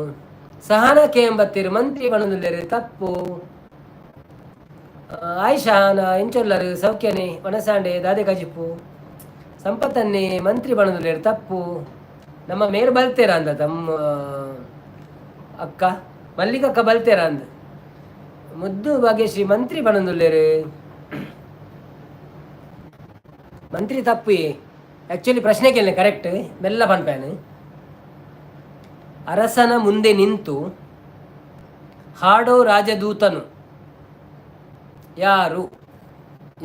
A: ಸಹನಕ್ಕೆ ಎಂಬತ್ತಿರು ಮಂತ್ರಿ ಪಣೊಂದುಲ್ಲೆರ್, ತಪ್ಪು. ಆಯಿಷಾನ ಎಂಚೊಲ್ಲರು ಸೌಖ್ಯನೆ ವನಸಾಂಡೆ ದಾದೆ ಕಜಿಪು. ಸಂಪತ್ತನ್ನೇ ಮಂತ್ರಿ ಪಣೊಂದುಲ್ಲೆರ್, ತಪ್ಪು. ನಮ್ಮ ಮೇರು ಬಲ್ತೇರ ಅಂದ ತಮ್ಮ ಅಕ್ಕ ಮಲ್ಲಿಕಕ್ಕ ಬಲ್ತೇರ ಅಂದ. ಮುದ್ದು ಭಾಗ್ಯಶ್ರೀ ಮಂತ್ರಿ ಪಣೊಂದುಲ್ಲೆರ್, ಮಂತ್ರಿ ತಪ್ಪು. ಆ್ಯಕ್ಚುಲಿ ಪ್ರಶ್ನೆ ಕೇಳಿ ಕರೆಕ್ಟ್ ಮೆಲ್ಲ ಪನ್ಪ್ಯಾನ್. ಅರಸನ ಮುಂದೆ ನಿಂತು ಹಾಡೋ ರಾಜದೂತನು ಯಾರು?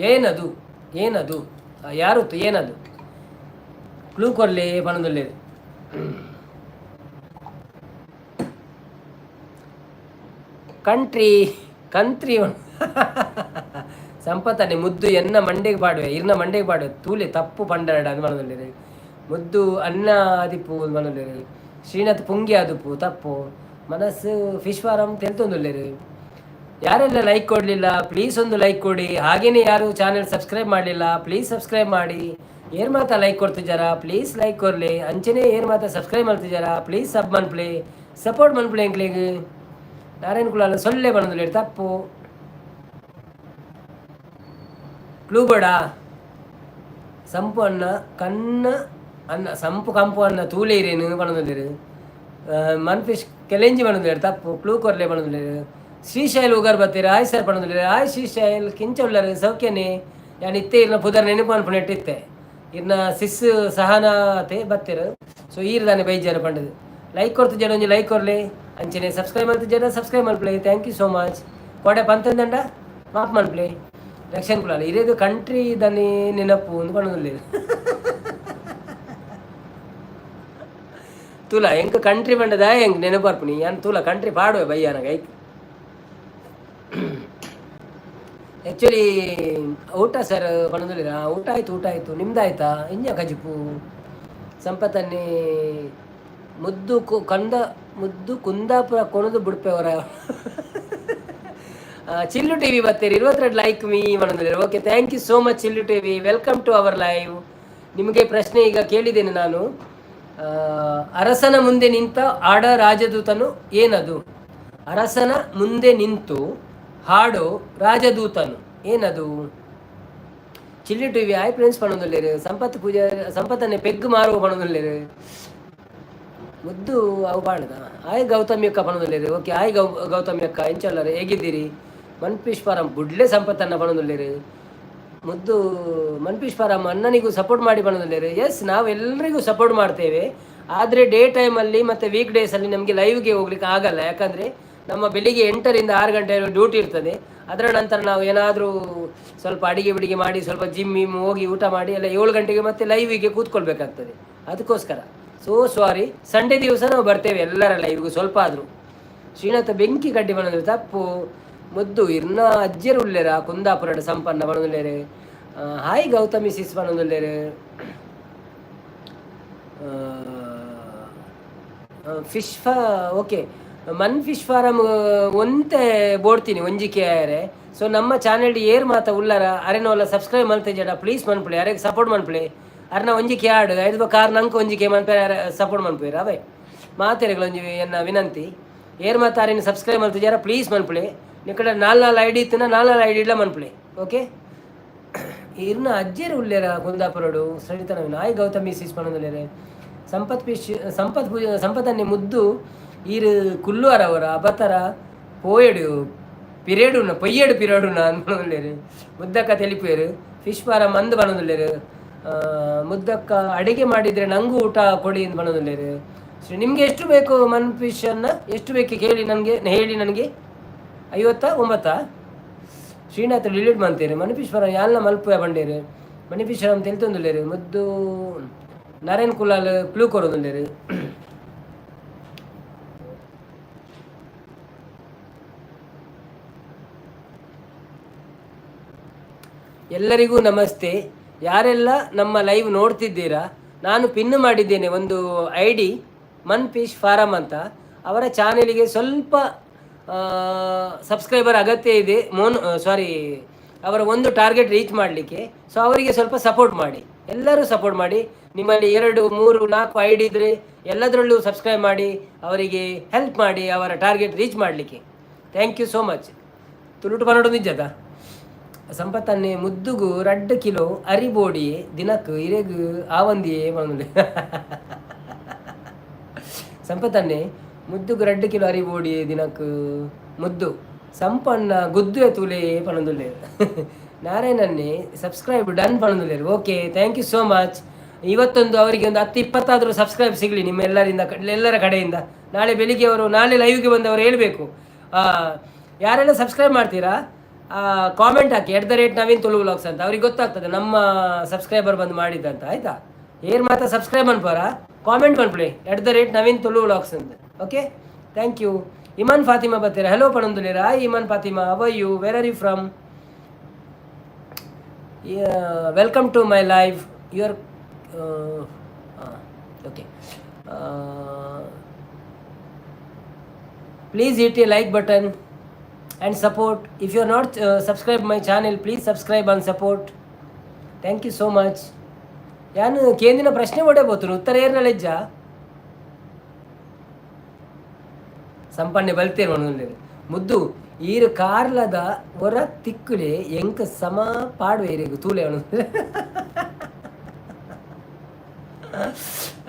A: ಏನದು? ಏನದು? ಯಾರು? ಏನದು? Clue ಕೊರ್ಲೆ ಪನೊಂದುಲ್ಲೆರ್. Country ಕಂತ್ರಿ ಸಂಪತ್ತನೆ ಮುದ್ದು ಎನ್ನ ಮಂಡೆಗೆ ಪಾಡುವೆ, ಇರ್ನ ಮಂಡೆಗೆ ಪಾಡುವೆ, ತೂಲೆ ತಪ್ಪು ಪಂಡರಡ ಅಂದ್ ಪನೊಂದುಲ್ಲೆರ್. ಮುದ್ದು ಅನ್ನ ಆದಿಪ್ಪು ಪನೊಂದುಲ್ಲೆರ್. ಶ್ರೀನಾಥ್ ಪುಂಗಿ ಆದುಪ್ಪು ತಪ್ಪು. ಮನಸ್ಸು ಫಿಶ್ ಫಾರಂ ತೆಲ್ತೊಂದುಲ್ಲೆರ್. ಯಾರೆಲ್ಲ ಲೈಕ್ ಕೊಡಲಿಲ್ಲ ಪ್ಲೀಸ್ ಒಂದು ಲೈಕ್ ಕೊಡಿ. ಹಾಗೇನೆ ಯಾರು ಚಾನೆಲ್ ಸಬ್ಸ್ಕ್ರೈಬ್ ಮಾಡಲಿಲ್ಲ ಪ್ಲೀಸ್ ಸಬ್ಸ್ಕ್ರೈಬ್ ಮಾಡಿ. ಏರ್ ಮಾತ ಲೈಕ್ ಕೊಡ್ತಿದ್ದಾರಾ ಪ್ಲೀಸ್ ಲೈಕ್ ಕೊರ್ಲಿ. ಅಂಚನೆ ಏರ್ ಮಾತ ಸಬ್ಸ್ಕ್ರೈಬ್ ಮಾಡ್ತಿದ್ದಾರಾ ಪ್ಲೀಸ್ ಸಬ್ ಮನ್ಪ್ಲೆ, ಸಪೋರ್ಟ್ ಮನ್ಪ್ಲೆ ಎಂಕ್ಲೆಗ್. ನಾರಾಯಣ ಕುಲಾಲ ಸೊಲ್ಲೆ ಪನೊಂದುಲ್ಲೆರ್ ತಪ್ಪು. ಕ್ಲೂ ಬೋಡ ಸಂಪು ಅನ್ನ ಕನ್ನ ಅನ್ನ ಸಂಪು ಕಂಪು ಅನ್ನ ತೂಲೆ ಇರೇನು ಪನೊಂದುಲ್ಲೆರ್. ಮನ್ಫಿಶ್ ಕೆಲೆಂಜಿ ಪನೊಂದುಲ್ಲೆರ್ ತಪ್ಪು. ಕ್ಲೂ ಕೊರ್ಲೆ ಪನೊಂದುಲ್ಲೆರ್. ಶ್ರೀಶೈಲ್ ಉಗರ್ ಬತ್ತೀರ ಆಯ್ ಸರ್ ಪನೊಂದುಲ್ಲೆರ್. ಆಯ್ ಶ್ರೀಶೈಲ್, ಕಿಂಚ ಉಲ್ಲರ್ ಸೌಖ್ಯನೇ? ಯಾನ್ ಇತ್ತೆ ಇರ್ನ ಪುದರ್ ನೆನಪು ಮನ್ಪುನೆಟ್ ಇತ್ತೆ. ಇರ್ನ ಸಿಸ್ ಸಹನಾತೆ ಬತ್ತೆರ್. ಸೊ ಈರ್ ದಾನೆ ಬೈಜಾರ ಪಂಡದು. ಲೈಕ್ ಕೊರ್ತು ಜನ ಒಂಜಿ ಲೈಕ್ ಕೊರ್ಲೆ. ಅಂಚನೆ ಸಬ್ಸ್ಕ್ರೈಬ್ ಮಲ್ತು ಜನ ಸಬ್ಸ್ಕ್ರೈಬ್ ಮಲ್ಪಲೆ. Thank you so much. ಕೋಡೆ ಪಂತಂದಂಡ ಮಾಪ್ ಮಲ್ಪಲೆ. ರಕ್ಷನ್ ಕುಲಾಲ್ ಇರೇದು ಕಂಟ್ರಿ ದನಿ ನೆನಪು ಅಂದ್ ಪನೊಂದುಲ್ಲೆರ್. ತೂಲ ಎಂಕ್ ಕಂಟ್ರಿ ಪಂಡದ ಎಂಕ್ ನೆನಪು ಬರ್ಪುನಿ. ಯಾನ್ ತೂಲ ಕಂಟ್ರಿ ಪಾಡುವೆ ಬಯ್ಯಾನಗ ಐಕ್. ಆ್ಯಕ್ಚುಲಿ ಊಟ ಸರ್ ಪನೊಂದುಲ್ಲೆರ್. ಊಟ ಆಯ್ತು, ಊಟ ಆಯ್ತು. ನಿಮ್ದಾಯ್ತಾ? ಇಂಜ ಕಜಿಪು ಸಂಪತ್ತನ್ನೇ ಮುದ್ದು ಕಂದ ಮುದ್ದು ಕುಂದಾಪುರ ಕೊಣದು ಬುಡ್ಪೆವರ. ಚಿಲ್ಲು ಟಿವಿ ಬತ್ತೀರಿ 22 ಲೈಕ್ ಮೀ ಪನೊಂದುಲ್ಲೆರ್. Okay, thank you so much Chillu TV, welcome to our live. ನಿಮಗೆ ಪ್ರಶ್ನೆ ಈಗ ಕೇಳಿದ್ದೇನೆ ನಾನು. ಅರಸನ ಮುಂದೆ ನಿಂತ ಆಡ ರಾಜದೂತನು ಏನದು? ಅರಸನ ಮುಂದೆ ನಿಂತು ಹಾಡೋ ರಾಜದೂತನು ಏನದು? ಚಿಲ್ಲು TV ಆಯ್ ಫ್ರೆಂಡ್ಸ್ ಪನೊಂದುಲ್ಲೆರ್. ಸಂಪತ್ ಪೂಜೆ ಸಂಪತ್ತನ್ನೇ ಪೆಗ್ ಮಾರುವ ಪನೊಂದುಲ್ಲೆರ್. ಮುದ್ದು ಅವು ಪಾಂಡದ ಆಯ್ ಗೌತಮಿ ಅಕ್ಕ ಪನೊಂದುಲ್ಲೆರ್. ಓಕೆ, ಆಯ್ ಗೌತಮಿ ಅಕ್ಕ, ಎಂಚ ಉಲ್ಲರ್, ಹೇಗಿದ್ದೀರಿ? ಮನ್ಪೀಶ್ ಫಾರಂ ಬುಡ್ಲೆ ಸಂಪತ್ತನ್ನ ಪನೊಂದುಲ್ಲೆರ್. ಮುದ್ದು ಮನ್ಪೀಶ್ ಫಾರಂ ಅಣ್ಣನಿಗೂ ಸಪೋರ್ಟ್ ಮಾಡಿ ಪನೊಂದುಲ್ಲೆರ್. ಎಸ್, ನಾವೆಲ್ಲರಿಗೂ ಸಪೋರ್ಟ್ ಮಾಡ್ತೇವೆ. ಆದರೆ ಡೇ ಟೈಮಲ್ಲಿ ಮತ್ತು ವೀಕ್ ಡೇಸಲ್ಲಿ ನಮಗೆ ಲೈವ್ಗೆ ಹೋಗ್ಲಿಕ್ಕೆ ಆಗಲ್ಲ. ಯಾಕಂದರೆ ನಮ್ಮ ಬೆಳಿಗ್ಗೆ 8ರಿಂದ 6 ಗಂಟೆ ಡ್ಯೂಟಿ ಇರ್ತದೆ. ಅದರ ನಂತರ ನಾವು ಏನಾದರೂ ಸ್ವಲ್ಪ ಅಡಿಗೆ ಬಿಡಿಗೆ ಮಾಡಿ ಸ್ವಲ್ಪ ಜಿಮ್ ಗಿಮ್ ಹೋಗಿ ಊಟ ಮಾಡಿ ಎಲ್ಲ 7 ಗಂಟೆಗೆ ಮತ್ತೆ ಲೈವಿಗೆ ಕೂತ್ಕೊಳ್ಬೇಕಾಗ್ತದೆ. ಅದಕ್ಕೋಸ್ಕರ so sorry. Sunday ದಿವಸ ನಾವು ಬರ್ತೇವೆ ಎಲ್ಲರ ಲೈವ್ಗೂ ಸ್ವಲ್ಪ ಆದರೂ. ಶ್ರೀನಾಥ ಬೆಂಕಿ ಕಡ್ಡಿ ಬಂದ್ರೆ ತಪ್ಪು. ಮುದ್ದು ಇರ್ನ ಅಜ್ಜರು ಉಲ್ಲೇರ ಕುಂದಾಪುರ ಸಂಪನ್ನ ಪನೊಂದುಲ್ಲೆರ್. ಹಾಯ್ ಗೌತಮಿ ಸಿಸ್ ಪನೊಂದುಲ್ಲೆರ್. ಫಿಶ್ ಫಾ ಓಕೆ ಮನ್ ಫಿಶ್ ಫಾರಂ ಒಂತೆ ಬೋಡ್ತೀನಿ ಒಂಜಿ ಕೆ. ಸೊ ನಮ್ಮ ಚಾನೆಲ್ ಏರ್ ಮಾತ ಉಲ್ಲರ ಅರೆನೋಲ ಸಬ್ಸ್ಕ್ರೈಬ್ ಮಲ್ತೆ ಜಡ ಪ್ಲೀಸ್ ಮನ್ಪುಲೆ, ಅರೆಗ್ ಸಪೋರ್ಟ್ ಮನ್ಪುಲೆ. ಅರ್ನ ಒಂಜಿ ಕೆ ಆಡು ಐದು ಕಾರ್ ನಂಗೆ ಒಂಜಿ ಕೆ ಮನ್ಪೆ ಸಪೋರ್ಟ್ ಮನ್ಪುವೆರ್. ಅವೇ ಮಾತೆರೆಗಳ ಒಂಜಿ ಎನ್ನ ವಿನಂತಿ. ಏರ್ ಮಾತ ಅರೆನ ಸಬ್ಸ್ಕ್ರೈಬ್ ಮಲ್ತಿಜಾರ ಪ್ಲೀಸ್ ಮನ್ಪುಲೆ. ನಿಕಡ ನಾಲ್ ನಾಲ್ ಐಡಿ ಇತ್ತಿನ ನಾಲ್ ನಾಲ್ ಐಡಿ ಇಡ್ಲ ಮನ್ಪುಲೆ. ಓಕೆ, ಇರ್ನ ಅಜ್ಜೆರ್ ಉಲ್ಲೇರ ಕುಂದಾಪುರಡು ಸರಿತನ ನಾಯಿ ಗೌತಮಿ ಸಿಸ್ ಪನೊಂದುಲ್ಲೆರ್. ಸಂಪತ್ ಪಿಶ್ ಸಂಪತ್ ಪೂಜೆ ಸಂಪತ್ತನ್ನೇ ಮುದ್ದು ಈರ್ ಕುಲ್ಲುವರ ಅವರ ಅಬತರ ಪೋಯೆಡು ಪಿರೇಡುನ ಪೊಯ್ಯೆಡು ಪಿರೇಡುನ ಅಂದ್ ಮುದ್ದಕ್ಕ ತೆಲಿಪುವೆರ್. ಫಿಶ್ ಫಾರಂ ಅಂದ್ ಪನೊಂದುಲ್ಲೆರ್. ಮುದ್ದಕ್ಕ ಅಡಿಗೆ ಮಾಡಿದರೆ ನಂಗೂ ಊಟ ಕೊಡಿ ಅಂದ್ ಪನೊಂದುಲ್ಲೆರ್. ಸೊ ನಿಮಗೆ ಎಷ್ಟು ಬೇಕು ಮನ್ ಫಿಶ್ ಅನ್ನ ಎಷ್ಟು ಬೇಕು ಕೇಳಿ ನನಗೆ ಹೇಳಿ. ನನಗೆ 59 ಶ್ರೀನಾಥ್ ಡಿಲೀಟ್ ಮಾಡ್ತೀರಿ. ಮಣಿಪೀಶ್ವರ ಯಾಲ್ನ ಮಲ್ಪುವೆ ಬಂಡೇರು. ಮಣಿಪೀಶ್ವರಂ ತೆಲ್ತೊಂದುಲ್ಲೆರ್. ಮುದ್ದು ನಾರಾಯಣ್ ಕುಲಾಲ್ ಕ್ಲೂ ಕೊರೊಂದುಲ್ಲೆರ್. ಎಲ್ಲರಿಗೂ ನಮಸ್ತೆ. ಯಾರೆಲ್ಲ ನಮ್ಮ ಲೈವ್ ನೋಡ್ತಿದ್ದೀರಾ, ನಾನು ಪಿನ್ ಮಾಡಿದ್ದೇನೆ ಒಂದು I D Mann fish farm ಅಂತ. ಅವರ ಚಾನೆಲಿಗೆ ಸ್ವಲ್ಪ ಸಬ್ಸ್ಕ್ರೈಬರ್ ಅಗತ್ಯ ಇದೆ. ಮೋನ್ ಸಾರಿ, ಅವರ ಒಂದು ಟಾರ್ಗೆಟ್ ರೀಚ್ ಮಾಡಲಿಕ್ಕೆ. ಸೊ ಅವರಿಗೆ ಸ್ವಲ್ಪ ಸಪೋರ್ಟ್ ಮಾಡಿ, ಎಲ್ಲರೂ ಸಪೋರ್ಟ್ ಮಾಡಿ. ನಿಮ್ಮಲ್ಲಿ 2 3 4 I D ಇದ್ದರೆ ಎಲ್ಲದರಲ್ಲೂ ಸಬ್ಸ್ಕ್ರೈಬ್ ಮಾಡಿ, ಅವರಿಗೆ ಹೆಲ್ಪ್ ಮಾಡಿ ಅವರ ಟಾರ್ಗೆಟ್ ರೀಚ್ ಮಾಡಲಿಕ್ಕೆ. Thank you so much. ತುಳುಟು ಪನೊಡು ನಿಜದ ಸಂಪತ್ತನ್ನೇ ಮುದ್ದುಗು 2 ಕಿಲೋ ಅರಿ ಬೋಡಿ ದಿನಕ್ ಇರೆಗ್ ಆವಂದಿಯೇ ಪನೊಂದುಲ್ಲೆ. ಸಂಪತ್ತನ್ನೇ ಮುದ್ದುಗು 2 ಕಿಲೋ ಅರಿ ಬೋಡಿ ದಿನಕ್ ಮುದ್ದು ಸಂಪಣ್ಣ ಗುದ್ದುವೆ ತೂಲೆ ಪನೊಂದುಲ್ಲೆರ್. ನಾರಾಯಣನ್ನೇ ಸಬ್ಸ್ಕ್ರೈಬ್ ಡನ್ ಪನೊಂದುಲ್ಲೆರ್. Okay, thank you so much. ಇವತ್ತೊಂದು ಅವರಿಗೆ ಒಂದು 10 20 ಸಬ್ಸ್ಕ್ರೈಬ್ ಸಿಗಲಿ ನಿಮ್ಮೆಲ್ಲರಿಂದ ಎಲ್ಲರ ಕಡೆಯಿಂದ. ನಾಳೆ ಬೆಳಿಗ್ಗೆ ಅವರು ನಾಳೆ ಲೈವ್ಗೆ ಬಂದವರು ಹೇಳಬೇಕು. ಯಾರೆಲ್ಲ ಸಬ್ಸ್ಕ್ರೈಬ್ ಮಾಡ್ತೀರಾ ಕಾಮೆಂಟ್ ಹಾಕಿ @NaveenTuluVlogs ಅಂತ. ಅವ್ರಿಗೆ ಗೊತ್ತಾಗ್ತದೆ ನಮ್ಮ ಸಬ್ಸ್ಕ್ರೈಬರ್ ಬಂದು ಮಾಡಿದ್ದಂತ. ಆಯಿತಾ? ಏರ್ ಮಾತ ಸಬ್ಸ್ಕ್ರೈಬ್ ಮನ್ಪರ ಕಾಮೆಂಟ್ ಮನ್ಪುಲೆ @Naveen Tulu vlogs ಅಂದ್. Okay, thank you. Iman Fatima ಬತ್ತೀರ, hello ಪಣೊಂದುಲ್ಲೆರ್. Hi Iman Fatima, how are you, where are you from? Welcome to my live. You are okay. Please hit a like button and support. If you are not subscribe my channel, please subscribe and support. Thank you so much. ಯಾನು ಕೇಂದಿನ ಪ್ರಶ್ನೆ ಒಡೆ ಬೋತುನು ಉತ್ತರ ಏರ್ನಲೆಜ್ಜ ಸಂಪನ್ನೆ ಬಲ್ತೇರು ಒಣಗುಲ್ಲೇರು. ಮುದ್ದು ಈರು ಕಾರ್ಲದ ಒರ ತಿಕ್ಕುಲೆ ಎಂಕ್ ಸಮ ಪಾಡುವೆ ಇರೆಗ್ ತೂಲೆ ಅವನು.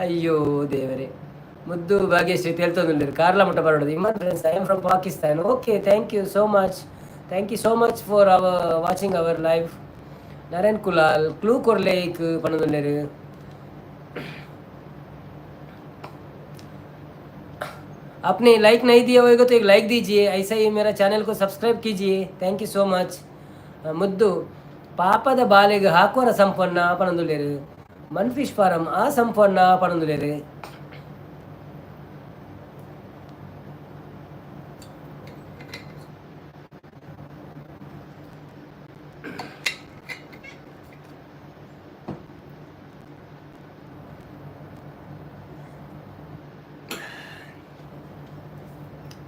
A: ಅಯ್ಯೋ ದೇವರೇ. ಮುದ್ದು ಭಾಗ್ಯಶ್ರೀ ತೇಲ್ತೊಂದುಲ್ಲೆರ್, ಕಾರ್ಲ ಮುಟ್ಟ ಬರೋದು. Iman friends, I am from Pakistan. Okay, thank you so much, thank you so much for our watching our live. Naren Kulal clue ಕೊರ್ಲೇಕ್ ಪನೊಂದುಲ್ಲೆರ್. आपने लाइक नहीं दिया होगा तो एक लाइक दीजिए, ऐसा ही मेरा चैनल को सब्सक्राइब कीजिए। Thank you so much. ಮುದ್ದು ಪಾಪದ ಬಾಲೆಗ್ ಹಾಕುವರ ಸಂಪನ್ನ ಪನೊಂದುಲ್ಲೆರ್. ಮನ್ಫಿಶ್ ಫಾರಂ ಆ ಸಂಪನ್ನ ಪನೊಂದುಲ್ಲೆರ್.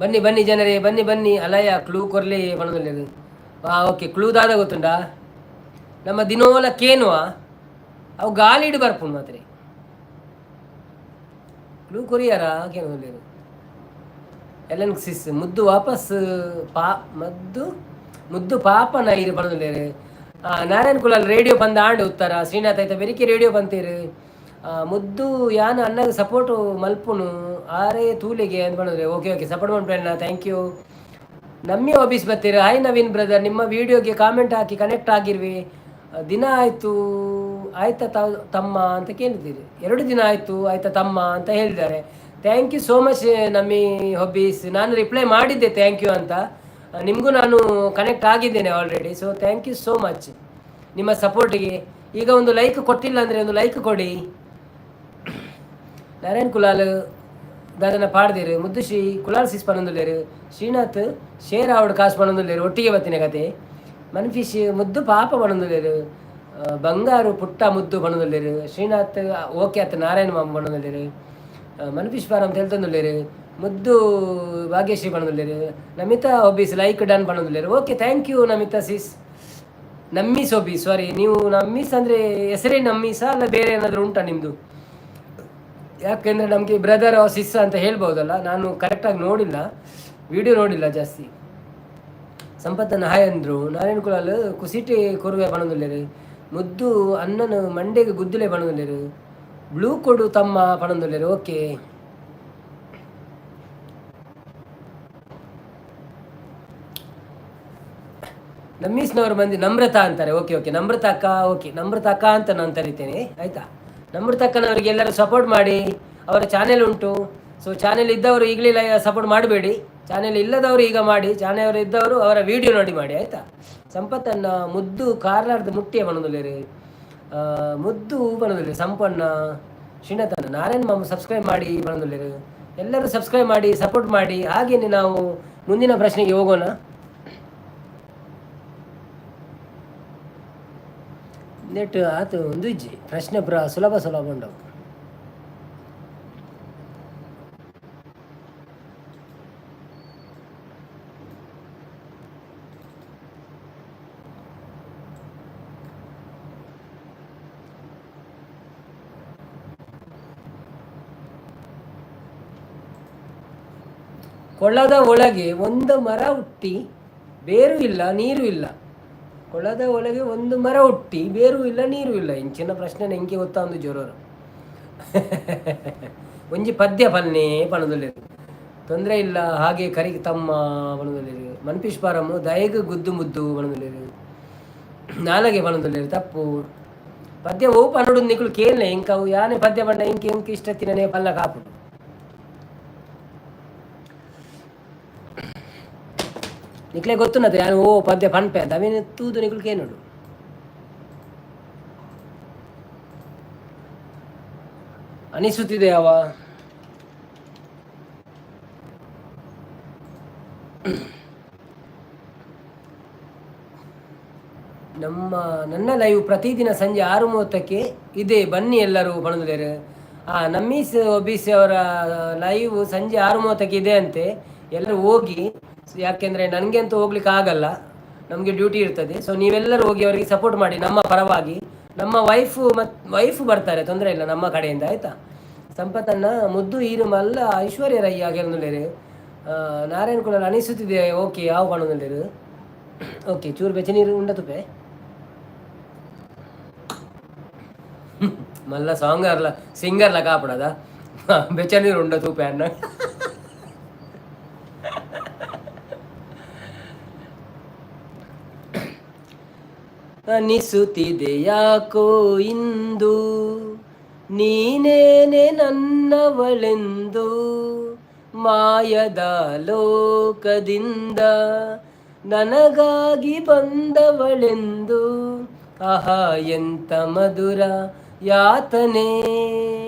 A: ಬನ್ನಿ ಬನ್ನಿ ಜನರೇ, ಬನ್ನಿ ಬನ್ನಿ. ಅಲಯ ಕ್ಲೂ ಕೊರ್ಲೆ ಪನೊಂದುಲ್ಲೆರ್. ಆ ಓಕೆ, ಕ್ಲೂ ದಾದ ಗೊತ್ತುಂಡಾ? ನಮ್ಮ ದಿನೋಲ ಕೇನುವ ಅವು ಗಾಲಿಡ್ ಬರ್ಪುಂಡು ಮಾತ್ರ. ಕ್ಲೂ ಕೊರಿಯಾರ ಕೇನು. ಎಲೆನ್ ಸಿಸ್ ಮುದ್ದು ವಾಪಸ್ ಪಾ ಮದ್ದು ಮುದ್ದು ಪಾಪನ ಇರು ಪನೊಂದುಲ್ಲೆರ್. ನಾರಾಯಣ್ ಕುಲಾಲ್ ರೇಡಿಯೋ ಬಂದ ಆಂಡ್ ಉತ್ತರ. ಶ್ರೀನಾಥ್ ಐತ ಬೆರಿಕೆ ರೇಡಿಯೋ ಬಂತೀರು. ಮುದ್ದು ಯಾನ್ ಅಣ್ಣಗ್ ಸಪೋರ್ಟ್ ಮಲ್ಪುನು ಆರೇ ತೂಲೆಗೆ ಅಂದ್ ಪನೊಂದುಲ್ಲೆರ್. ಓಕೆ ಓಕೆ, ಸಪೋರ್ಟ್ ಮನ್ಪುಲೆ, thank you. ನಮ್ಮಿ ಆಫೀಸ್ ಬರ್ತೀರ. ಹಾಯ್ ನವೀನ್ ಬ್ರದರ್, ನಿಮ್ಮ ವಿಡಿಯೋಗೆ ಕಾಮೆಂಟ್ ಹಾಕಿ ಕನೆಕ್ಟ್ ಆಗಿರ್ವಿ, ದಿನ ಆಯಿತು ಆಯ್ತಾ ತಮ್ಮ ಅಂತ ಕೇಳಿದ್ದೀರಿ. 2 ದಿನ ಆಯಿತು ಆಯ್ತಾ ತಮ್ಮ ಅಂತ ಹೇಳಿದ್ದಾರೆ. Thank you so much ನಮ್ಮಿ ಹಾಬೀಸ್. ನಾನು ರಿಪ್ಲೈ ಮಾಡಿದ್ದೆ thank you ಅಂತ. ನಿಮಗೂ ನಾನು ಕನೆಕ್ಟ್ ಆಗಿದ್ದೇನೆ already. So thank you so much ನಿಮ್ಮ ಸಪೋರ್ಟಿಗೆ. ಈಗ ಒಂದು ಲೈಕ್ ಕೊಟ್ಟಿಲ್ಲ ಅಂದರೆ ಒಂದು ಲೈಕ್ ಕೊಡಿ. ನಾರಾಯಣ್ ಕುಲಾಲ್ ದಾದನ ಪಾಡ್ದೇರು. ಮುದ್ದುಶ್ರೀ ಕುಲಾಲ್ ಸಿಸ್ ಪನೊಂದುಲ್ಲೆರ್. ಶ್ರೀನಾಥ್ ಶೇರ್ ಆವಡ್ ಕಾಸು ಪನೊಂದುಲ್ಲೆರ್. ಒಟ್ಟಿಗೆ ಬತ್ತಿನ ಕತೆ. ಮನ್ಫಿಶ್ ಮುದ್ದು ಪಾಪ ಪನೊಂದುಲ್ಲೆರ್. ಬಂಗಾರು ಪುಟ್ಟ ಮುದ್ದು ಪನೊಂದುಲ್ಲೆರ್. ಶ್ರೀನಾಥ್ ಓಕೆ ಅತ್ತ ನಾರಾಯಣ ಮಾಮ ಪನೊಂದುಲ್ಲೆರ್. ಮನ್ಫಿಶ್ ಫಾರಂ ತೆಲ್ತೊಂದುಲ್ಲೆರ್. ಮುದ್ದು ಭಾಗ್ಯಶ್ರೀ ಪನೊಂದುಲ್ಲೆರ್. ನಮಿತಾ ಒಬ್ಬೀಸ್ ಲೈಕ್ ಡನ್ ಪನೊಂದುಲ್ಲೆರ್. Okay, thank you Namita sis. ನಮ್ಮೀಸ್ ಒಬ್ಬಿ, ಸಾರಿ, ನೀವು ನಮ್ಮೀಸ್ ಅಂದರೆ ಹೆಸರೇ ನಮ್ಮೀಸಾ ಅಲ್ಲ ಬೇರೆ ಏನಾದರೂ ಉಂಟಾ ನಿಮ್ಮದು? ಯಾಕೆಂದರೆ ನಮಗೆ ಬ್ರದರ್ ಸಿಸ್ ಅಂತ ಹೇಳ್ಬೋದಲ್ಲ. ನಾನು ಕರೆಕ್ಟಾಗಿ ನೋಡಿಲ್ಲ, ವಿಡಿಯೋ ನೋಡಿಲ್ಲ ಜಾಸ್ತಿ. ಸಂಪತ್ತನ್ನು ಹಾಯ್ ಅಂದರು. ನಾರಾಯಣ ಕುಲಾಲ್ ಕುಸಿಟಿ ಕೊರುವೆ ಪಣೊಂದುಲ್ಲೆರ್. ಮುದ್ದು ಅನ್ನನ ಮಂಡೆಗೆ ಗುದ್ದುಲೆ ಪಣೊಂದುಲ್ಲೆರ್. ಬ್ಲೂ ಕೊಡು ತಮ್ಮ ಪಣೊಂದುಲ್ಲೆರ್. ಓಕೆ, ನಮ್ಮೀಸ್ನವರು ಬಂದು ನಮ್ರತಾ ಅಂತಾರೆ. ಓಕೆ ಓಕೆ, ನಮ್ರತಾ ಅಕ್ಕ, ಓಕೆ ನಮ್ರತಾ ಅಕ್ಕ ಅಂತ ನಾನು ಕರಿತೇನೆ, ಆಯಿತಾ? ನಮ್ರತಕ್ಕನವರಿಗೆ ಎಲ್ಲರೂ ಸಪೋರ್ಟ್ ಮಾಡಿ. ಅವರ ಚಾನೆಲ್ ಉಂಟು. ಸೊ ಚಾನೆಲ್ ಇದ್ದವರು ಈಗಲೇ ಸಪೋರ್ಟ್ ಮಾಡಬೇಡಿ, ಚಾನೆಲ್ ಇಲ್ಲದವರು ಈಗ ಮಾಡಿ, ಚಾನೆಲ್ ಇದ್ದವರು ಅವರ ವಿಡಿಯೋ ನೋಡಿ ಮಾಡಿ, ಆಯಿತಾ? ಸಂಪತ್ತನ್ನು ಮುದ್ದು ಕಾರ್ಲಾರ್ದ ಮುಟ್ಟಿಯ ಬಣದುಲ್ಲೇರು. ಮುದ್ದು ಬಣದುಲ್ಲೇರು. ಸಂಪಣ್ಣ ಶ್ರೀನಾಥನ ನಾರಾಯಣ ಮಾಮ ಸಬ್ಸ್ಕ್ರೈಬ್ ಮಾಡಿ ಬಣದುಲ್ಲೇರು. ಎಲ್ಲರೂ ಸಬ್ಸ್ಕ್ರೈಬ್ ಮಾಡಿ ಸಪೋರ್ಟ್ ಮಾಡಿ. ಹಾಗೆಯೇ ನಾವು ಮುಂದಿನ ಪ್ರಶ್ನೆಗೆ ಹೋಗೋಣ. ನೆಟ್ ಆತು ಒಂದು ಇಜ್ಜಿ ಪ್ರಶ್ನೆ ಪುರ ಸುಲಭ ಸುಲಭ ಉಂಡವು. ಕೊಳದ ಒಳಗೆ ಒಂದು ಮರ ಹುಟ್ಟಿ ಬೇರು ಇಲ್ಲ ನೀರು ಇಲ್ಲ. ಕೊಳದ ಒಳಗೆ ಒಂದು ಮರ ಹುಟ್ಟಿ ಬೇರು ಇಲ್ಲ ನೀರು ಇಲ್ಲ. ಇಂಚಿನ ಪ್ರಶ್ನೆ ಎಂಕೆ ಗೊತ್ತಾ ಒಂದು ಜೋರವರು. ಒಂಜಿ ಪದ್ಯ ಪನ್ನೆ ಪಣದೊಲ್ಲೆರ್. ತೊಂದರೆ ಇಲ್ಲ ಹಾಗೆ ಕರಿ ತಮ್ಮ ಪಣದೊಲ್ಲೆರ್. ಮನ್ಪಿಶ್ ಪಾರಮ್ಮು ದಯಗ್ ಗುದ್ದು ಮುದ್ದು ಪಣದೊಲ್ಲೆರ್. ನಾಲಗೆ ಪಣದೊಲ್ಲೆರ್ ತಪ್ಪು. ಪದ್ಯ ಓ ಪನೊಡು ನಿಕುಲು ಕೇಳ್ನೆ ಇಂಕ ಅವು ಯಾನೆ ಪದ್ಯ ಪಂಡ ಇಂಕ ಇಂಕ ಇಷ್ಟ ತಿನ್ನನೆ ಪಲ್ಲ ಕಾಪುಡು. ನಿಕ್ಲೆ ಗೊತ್ತುನ್ನತೆ ಯಾನು ಓ ಪದ್ಯ ಪನ್ಪೆ ಅಂತ ಅವೇನು ತೂದು ನಿಕುಲು ಕೇನೋಡು. ಅನಿಸುತ್ತಿದೆ ಅವ. ನಮ್ಮ ನನ್ನ ಲೈವ್ ಪ್ರತಿದಿನ ಸಂಜೆ 6:30ಕ್ಕೆ ಇದೆ, ಬನ್ನಿ ಎಲ್ಲರೂ ಪಣದುಲೇರು. ನಮ್ಮೀಸ್ ಒಬಿಸಿ ಅವರ ಲೈವ್ ಸಂಜೆ 6:30ಕ್ಕೆ ಇದೆ ಅಂತೆ, ಎಲ್ಲರೂ ಹೋಗಿ. ಯಾಕೆಂದರೆ ನನಗೆ ಅಂತೂ ಹೋಗ್ಲಿಕ್ಕೆ ಆಗಲ್ಲ, ನಮಗೆ ಡ್ಯೂಟಿ ಇರ್ತದೆ. ಸೊ ನೀವೆಲ್ಲರೂ ಹೋಗಿ ಅವರಿಗೆ ಸಪೋರ್ಟ್ ಮಾಡಿ ನಮ್ಮ ಪರವಾಗಿ. ನಮ್ಮ ವೈಫು ಮತ್ತು ವೈಫ್ ಬರ್ತಾರೆ, ತೊಂದರೆ ಇಲ್ಲ ನಮ್ಮ ಕಡೆಯಿಂದ, ಆಯಿತಾ? ಸಂಪತ್ತನ್ನ ಮುದ್ದು ಈರು ಮಲ್ಲ ಐಶ್ವರ್ಯ ರೈ ಆಗಿರುಂದುಲೇರು. ನಾರಾಯಣ ಕುಲಾಲ್ ಅನಿಸುತ್ತಿದೆ, ಓಕೆ ಯಾವ ಪಣದುಲೇರು. ಓಕೆ, ಚೂರು ಬೆಚ್ಚ ನೀರು ಉಂಡ ತುಪೆ. ಮಲ್ಲ ಸಾಂಗರ್ಲ ಸಿಂಗರ್ಲ ಕಾಪಡದ ಬೆಚ್ಚ ನೀರು ಉಂಡ ತೂಪೆ ಅನ್ನ. ಅನಿಸುತ್ತಿದೆ ಯಾಕೋ ಇಂದು ನೀನೇನೆ ನನ್ನವಳೆಂದು, ಮಾಯದ ಲೋಕದಿಂದ ನನಗಾಗಿ ಬಂದವಳೆಂದು. ಆಹಾ ಎಂತ ಮಧುರ ಯಾತನೆ,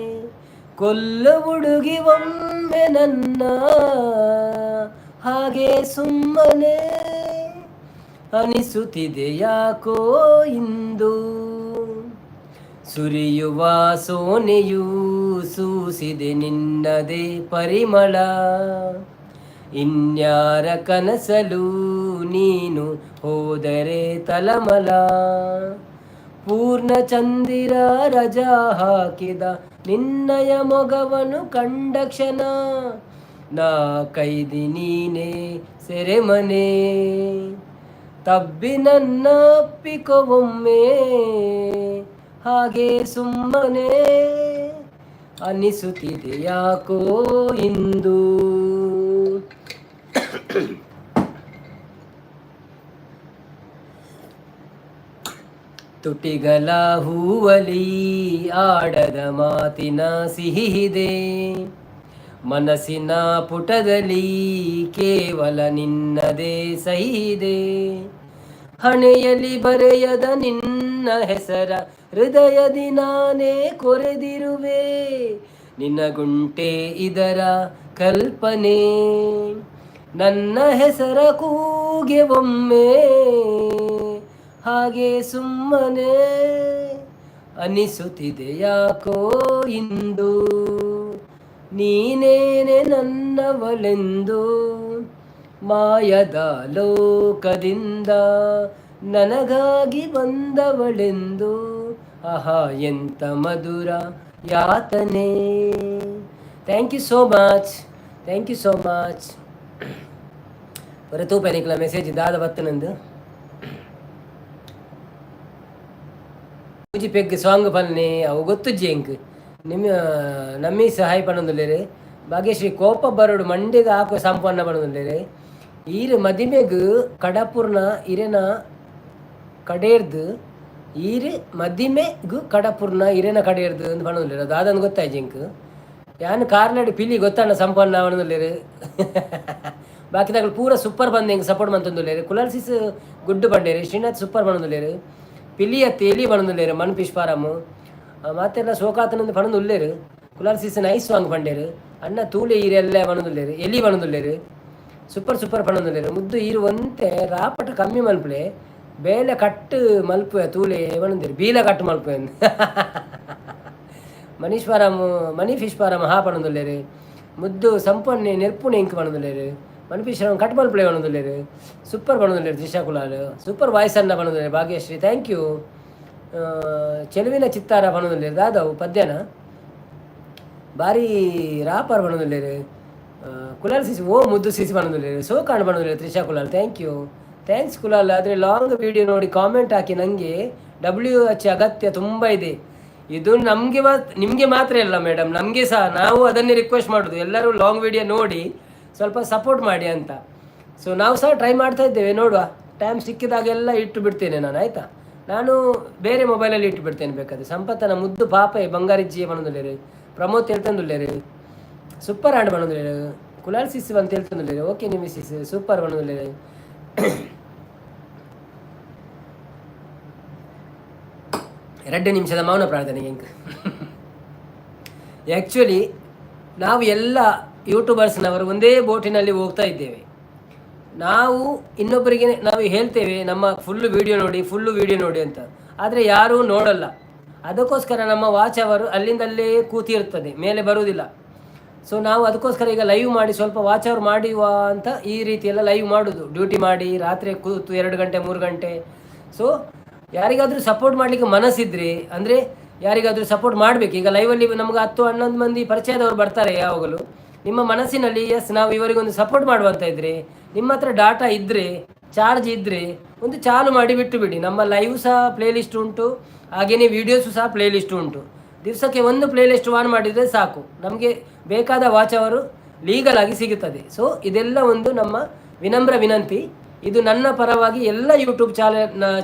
A: ಕೊಲ್ಲ ಹುಡುಗಿ ಒಮ್ಮೆ ನನ್ನ ಹಾಗೆ ಸುಮ್ಮನೆ. ಅನಿಸುತ್ತಿದೆ ಯಾಕೋ ಇಂದು, ಸುರಿಯುವ ಸೋನೆಯೂ ಸೂಸಿದೆ ನಿನ್ನದೇ ಪರಿಮಳ. ಇನ್ಯಾರ ಕನಸಲು ನೀನು ಹೋದರೆ ತಲಮಲ. ಪೂರ್ಣ ಚಂದಿರ ರಜಾ ಹಾಕಿದ ನಿನ್ನಯ ಮೊಗವನು ಕಂಡ ಕ್ಷಣ, ನಾ ಕೈದಿ ನೀನೇ ಸೆರೆಮನೆ. ತಬ್ಬಿ ನನ್ನ ಅಪ್ಪಿಕೊ ಒಮ್ಮೆ ಹಾಗೆ ಸುಮ್ಮನೆ. ಅನಿಸುತ್ತಿದೆ ಯಾಕೋ ಇಂದು. ತುಟಿಗಳ ಹೂವಲಿ ಆಡದ ಮಾತಿನ ಸಿಹಿದೆ, ಮನಸ್ಸಿನ ಪುಟದಲ್ಲಿ ಕೇವಲ ನಿನ್ನದೇ ಸಹಿದೆ. ಹಣೆಯಲ್ಲಿ ಬರೆಯದ ನಿನ್ನ ಹೆಸರ ಹೃದಯದಿ ನಾನೇ ಕೊರೆದಿರುವೆ, ನಿನಗುಂಟೆ ಇದರ ಕಲ್ಪನೆ. ನನ್ನ ಹೆಸರ ಕೂಗೆ ಒಮ್ಮೆ ಹಾಗೆ ಸುಮ್ಮನೆ. ಅನಿಸುತ್ತಿದೆ ಯಾಕೋ ಇಂದು, ನೀನೇನೆ ನನ್ನವಳೆಂದು, ಮಾಯದ ಲೋಕದಿಂದ ನನಗಾಗಿ ಬಂದವಳೆಂದು. ಆಹಾ ಎಂತ ಮಧುರ ಯಾತನೆ. Thank you so much, thank you so much. ಹೊರತೂಪ ನಿಕ್ಲ message ದಾದ ಬತ್ತನಂದು. ಪೂಜಿ ಪೆಗ್ ಸಾಂಗ್ ಪನ್ನೆ ಅವು ಗೊತ್ತುಜ್ಜಿ ಎಂಕ್. ನಿಮ್ಮ ನಮ್ಮಿ ಸಹಾಯ ಪನ್ನೊಂದುಲ್ಲೆರ್. ಭಾಗ್ಯಶ್ರೀ ಕೋಪ ಬರಡು ಮಂಡೆಗ್ ಹಾಕುವ ಸಂಪನ್ನ ಪನ್ನೊಂದುಲ್ಲೆರ್. ಈರ್ ಮದಿಮೆಗ್ ಕಡಪುರ್ನ ಇರೆನ ಕಡೇರ್ದ್, ಈರ್ ಮದಿಮೆಗ್ ಕಡಪುರ್ನ ಇರೆನ ಕಡೇರ್ದ್ ಅಂದ್ ಪನ್ನೊಂದುಲ್ಲೆರ್. ದಾದಂದ್ ಗೊತ್ತಾಯ್ಜಿ ಎಂಕ್. ಯಾನ್ ಕಾರ್ಲಡ್ ಪಿಲಿ ಗೊತ್ತಣ್ಣ ಸಂಪನ್ನ ಪನ್ನೊಂದುಲ್ಲೆರ್. ಬಾಕಿದಕುಲು ಪೂರ ಸೂಪರ್ ಬಂದು ಎಂಕ್ ಸಪೋರ್ಟ್ ಮಂತೊಂದುಲ್ಲೆರ್. ಕುಲಾಲ್ ಸಿಸ್ ಗುಡ್ಡು ಪಂಡೆರ್, ಶ್ರೀನಾಥ್ ಸೂಪರ್ ಪನ್ನೊಂದುಲ್ಲೆರ್. ಪಿಲಿ ಅತ್ತ್ ಎಲಿ ಪನ್ನೊಂದುಲ್ಲೆರ್ ಮಣ್ ಫಿಶ್ ಫಾರಮ್. ಮಾತೆರ್ಲ ಶೋಕಾತನಂದ್ ಪನೊಂದು ಉಲ್ಲೆರ್. ಕುಲಾಲ್ ಸಿಸ್ ನೈಸ್ ಸಾಂಗ್ ಪಂಡೆರ್. ಅಣ್ಣ ತೂಲೆ ಈರೆಲ್ಲ ಪನೊಂದುಲ್ಲೆರ್, ಎಲಿ ಪನೊಂದುಲ್ಲೆರ್. Super super ಪನೊಂದುಲ್ಲೆರ್. ಮುದ್ದು ಈರು ಒಂತೆ ರಾಪಟ ಕಮ್ಮಿ ಮಲ್ಪುಲೆ, ಬೇಲೆ ಕಟ್ ಮಲ್ಪುವೆ ತೂಲೆ ಪನೊಂದೆರ್, ಬೀಲ ಕಟ್ ಮಲ್ಪುವೆ. ಮನೀಶ್ ಫಾರಮ್ ಮನಿ ಫಿಶ್ ಫಾರಮ್ ಹಾ ಪನೊಂದುಲ್ಲೆರ್. ಮುದ್ದು ಸಂಪನ್ನೆ ನೆರ್ಪುನೆ ಎಂಕ್ ಪನೊಂದುಲ್ಲೆರ್. ಮನಿ ಫಿಶ್ ಫಾರಮ್ ಕಟ್ ಮಲ್ಪುಲೆ ಪನೊಂದುಲ್ಲೆರ್. ಸೂಪರ್ ಪನೊಂದುಲ್ಲೆರ್ ತ್ರಿಷಾ ಕುಲಾಲ್. ಸೂಪರ್ ವಾಯ್ಸ್ ಅನ್ನ ಪನೊಂದುಲ್ಲೆರ್ ಭಾಗ್ಯಶ್ರೀ, thank you. ಚೆಲುವಿನ ಚಿತ್ತಾರ ಪನೊಂದುಲ್ಲೆರ್. ದಾದವು ಪದ್ಯನ ಬಾರಿ ರಾಪರ್ ಪನೊಂದುಲ್ಲೆರ್. ಕುಲಾಲ್ ಸಿಸಿ ಓ ಮುದ್ದು ಸಿಸಿ ಪನೊಂದುಲ್ಲೆರ್. ಸೋಕಾಂಡ್ ಪನೊಂದುಲ್ಲೆರ್ Trisha Kulal, thank you, thanks Kulal. ಆದರೆ ಲಾಂಗ್ ವಿಡಿಯೋ ನೋಡಿ ಕಾಮೆಂಟ್ ಹಾಕಿ, ನನಗೆ ಡಬ್ಲ್ಯೂ ಎಚ್ ಅಗತ್ಯ ತುಂಬ ಇದೆ. ಇದು ನಮಗೆ ಮಾತ್ರ ನಿಮಗೆ ಮಾತ್ರ ಅಲ್ಲ ಮೇಡಮ್, ನಮಗೆ ಸಹ. ನಾವು ಅದನ್ನೇ ರಿಕ್ವೆಸ್ಟ್ ಮಾಡೋದು, ಎಲ್ಲರೂ ಲಾಂಗ್ ವಿಡಿಯೋ ನೋಡಿ ಸ್ವಲ್ಪ ಸಪೋರ್ಟ್ ಮಾಡಿ ಅಂತ. ಸೊ ನಾವು ಸಹ ಟ್ರೈ ಮಾಡ್ತಾ ಇದ್ದೇವೆ, ನೋಡುವ. ಟೈಮ್ ಸಿಕ್ಕಿದಾಗೆಲ್ಲ ಇಟ್ಟು ಬಿಡ್ತೇನೆ ನಾನು, ಆಯಿತಾ? ನಾನು ಬೇರೆ ಮೊಬೈಲಲ್ಲಿ ಇಟ್ಟು ಬಿಡ್ತೇನೆ ಬೇಕಾದ್ರೆ. ಸಂಪತ್ತನ ಮುದ್ದು ಪಾಪೆ ಬಂಗಾರಿಜ್ಜಿ ಪನೊಂದುಲ್ಲೆರ್. ಪ್ರಮೋದ್ ತೆಲ್ತೊಂದುಲ್ಲೆರ್. ಸೂಪರ್ ಆಂಡ್ ಪನೊಂದುಲ್ಲೆರ್. ಕುಲಾಲ್ ಸಿಸ್ ಅಂತ ತೆಲ್ತೊಂದುಲ್ಲೆರ್. ಓಕೆ ನಿಮಿ ಸಿಸ್ ಸೂಪರ್ ಪನೊಂದುಲ್ಲೆರ್. 2 ನಿಮಿಷದ ಮೌನ ಪ್ರಾರ್ಥನೆ ಎಂಕ್. Actually ನಾವು ಎಲ್ಲ ಯೂಟ್ಯೂಬರ್ಸ್ನವರು ಒಂದೇ ಬೋಟಿನಲ್ಲಿ ಹೋಗ್ತಾ ಇದ್ದೇವೆ. ನಾವು ಇನ್ನೊಬ್ಬರಿಗೆ ನಾವು ಹೇಳ್ತೇವೆ, ನಮ್ಮ ಫುಲ್ಲು ವೀಡಿಯೋ ನೋಡಿ, ಫುಲ್ಲು ವೀಡಿಯೋ ನೋಡಿ ಅಂತ. ಆದರೆ ಯಾರೂ ನೋಡಲ್ಲ. ಅದಕ್ಕೋಸ್ಕರ ನಮ್ಮ ವಾಚ್ ಅವರು ಅಲ್ಲಿಂದಲ್ಲೇ ಕೂತಿರ್ತದೆ, ಮೇಲೆ ಬರುವುದಿಲ್ಲ. ಸೊ ನಾವು ಅದಕ್ಕೋಸ್ಕರ ಈಗ ಲೈವ್ ಮಾಡಿ ಸ್ವಲ್ಪ ವಾಚ್ ಅವರ್ ಮಾಡುವ ಅಂತ ಈ ರೀತಿಯೆಲ್ಲ ಲೈವ್ ಮಾಡೋದು. ಡ್ಯೂಟಿ ಮಾಡಿ ರಾತ್ರಿ ಕೂತು 2 ಗಂಟೆ, 3 ಗಂಟೆ. ಸೊ ಯಾರಿಗಾದರೂ ಸಪೋರ್ಟ್ ಮಾಡಲಿಕ್ಕೆ ಮನಸ್ಸಿದ್ರೆ, ಅಂದರೆ ಯಾರಿಗಾದರೂ ಸಪೋರ್ಟ್ ಮಾಡಬೇಕು. ಈಗ ಲೈವಲ್ಲಿ ನಮ್ಗೆ 10, 11 ಮಂದಿ ಪರಿಚಯದವರು ಬರ್ತಾರೆ ಯಾವಾಗಲೂ. ನಿಮ್ಮ ಮನಸ್ಸಿನಲ್ಲಿ ಎಸ್, ನಾವು ಇವರಿಗೊಂದು ಸಪೋರ್ಟ್ ಮಾಡುವಂತ ಇದ್ದರೆ, ನಿಮ್ಮ ಹತ್ರ ಡಾಟಾ ಇದ್ದರೆ, ಚಾರ್ಜ್ ಇದ್ದರೆ, ಒಂದು ಚಾಲು ಮಾಡಿ ಬಿಟ್ಟು ಬಿಡಿ. ನಮ್ಮ ಲೈವ್ ಸಹ ಪ್ಲೇಲಿಸ್ಟ್ ಉಂಟು, ಹಾಗೆಯೇ ವೀಡಿಯೋಸು ಸಹ ಪ್ಲೇಲಿಸ್ಟ್ ಉಂಟು. ದಿವಸಕ್ಕೆ ಒಂದು ಪ್ಲೇಲಿಸ್ಟ್ ಆನ್ ಮಾಡಿದರೆ ಸಾಕು, ನಮಗೆ ಬೇಕಾದ ವಾಚ್ ಅವರು ಲೀಗಲ್ ಆಗಿ ಸಿಗುತ್ತದೆ. ಸೊ ಇದೆಲ್ಲ ಒಂದು ನಮ್ಮ ವಿನಮ್ರ ವಿನಂತಿ. ಇದು ನನ್ನ ಪರವಾಗಿ ಎಲ್ಲ ಯೂಟ್ಯೂಬ್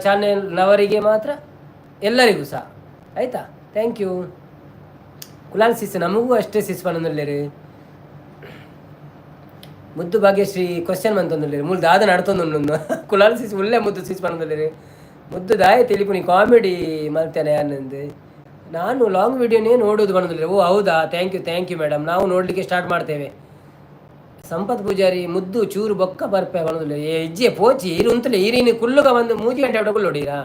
A: ಚಾನೆಲ್ನವರಿಗೆ ಮಾತ್ರ, ಎಲ್ಲರಿಗೂ ಸಹ. ಆಯಿತಾ? Thank you. Kulal ಸಿಸ್, ನಮಗೂ ಅಷ್ಟೇ ಸಿಸ್ ಪನೊಂದುಲ್ಲೆರ್. ಮುದ್ದು ಭಾಗ್ಯಶ್ರೀ ಕ್ವಶನ್ ಮಂತೊಂದುಲ್ಲೆರ್. ಮೂಲು ದಾದ ನಡ್ತೊಂದುಂಡು? ಕುಲಾಲ್ ಸಿಸ್ ಉಲ್ಲೆ. ಮುದ್ದು ಸಿಸ್ ಪನೊಂದುಲ್ಲೆರ್. ಮುದ್ದು ದಾಯ ತೆಲಿಪುನಿ, ಕಾಮಿಡಿ ಮಲ್ತೇನೆ ಅನ್ನಂದು. ನಾನು ಲಾಂಗ್ ವಿಡಿಯೋನೇ ನೋಡೋದು ಪನೊಂದುಲ್ಲೆರ್. ಓ ಹೌದಾ? Thank you, thank you madam. ನಾವು ನೋಡಲಿಕ್ಕೆ ಸ್ಟಾರ್ಟ್ ಮಾಡ್ತೇವೆ. ಸಂಪತ್ ಪೂಜಾರಿ, ಮುದ್ದು ಚೂರು ಬೊಕ್ಕ ಬರ್ಪೆ ಪನೊಂದುಲ್ಲೆರ್. ಏ ಇಜ್ಜೆ, ಪೋಚಿ ಈರು ಉಂತಲೆ. ಈರಿನ ಕುಲ್ಲುಗ ಬಂದು 3 ಗಂಟೆ ಕುಲ್ಲೊಡೀರಾ.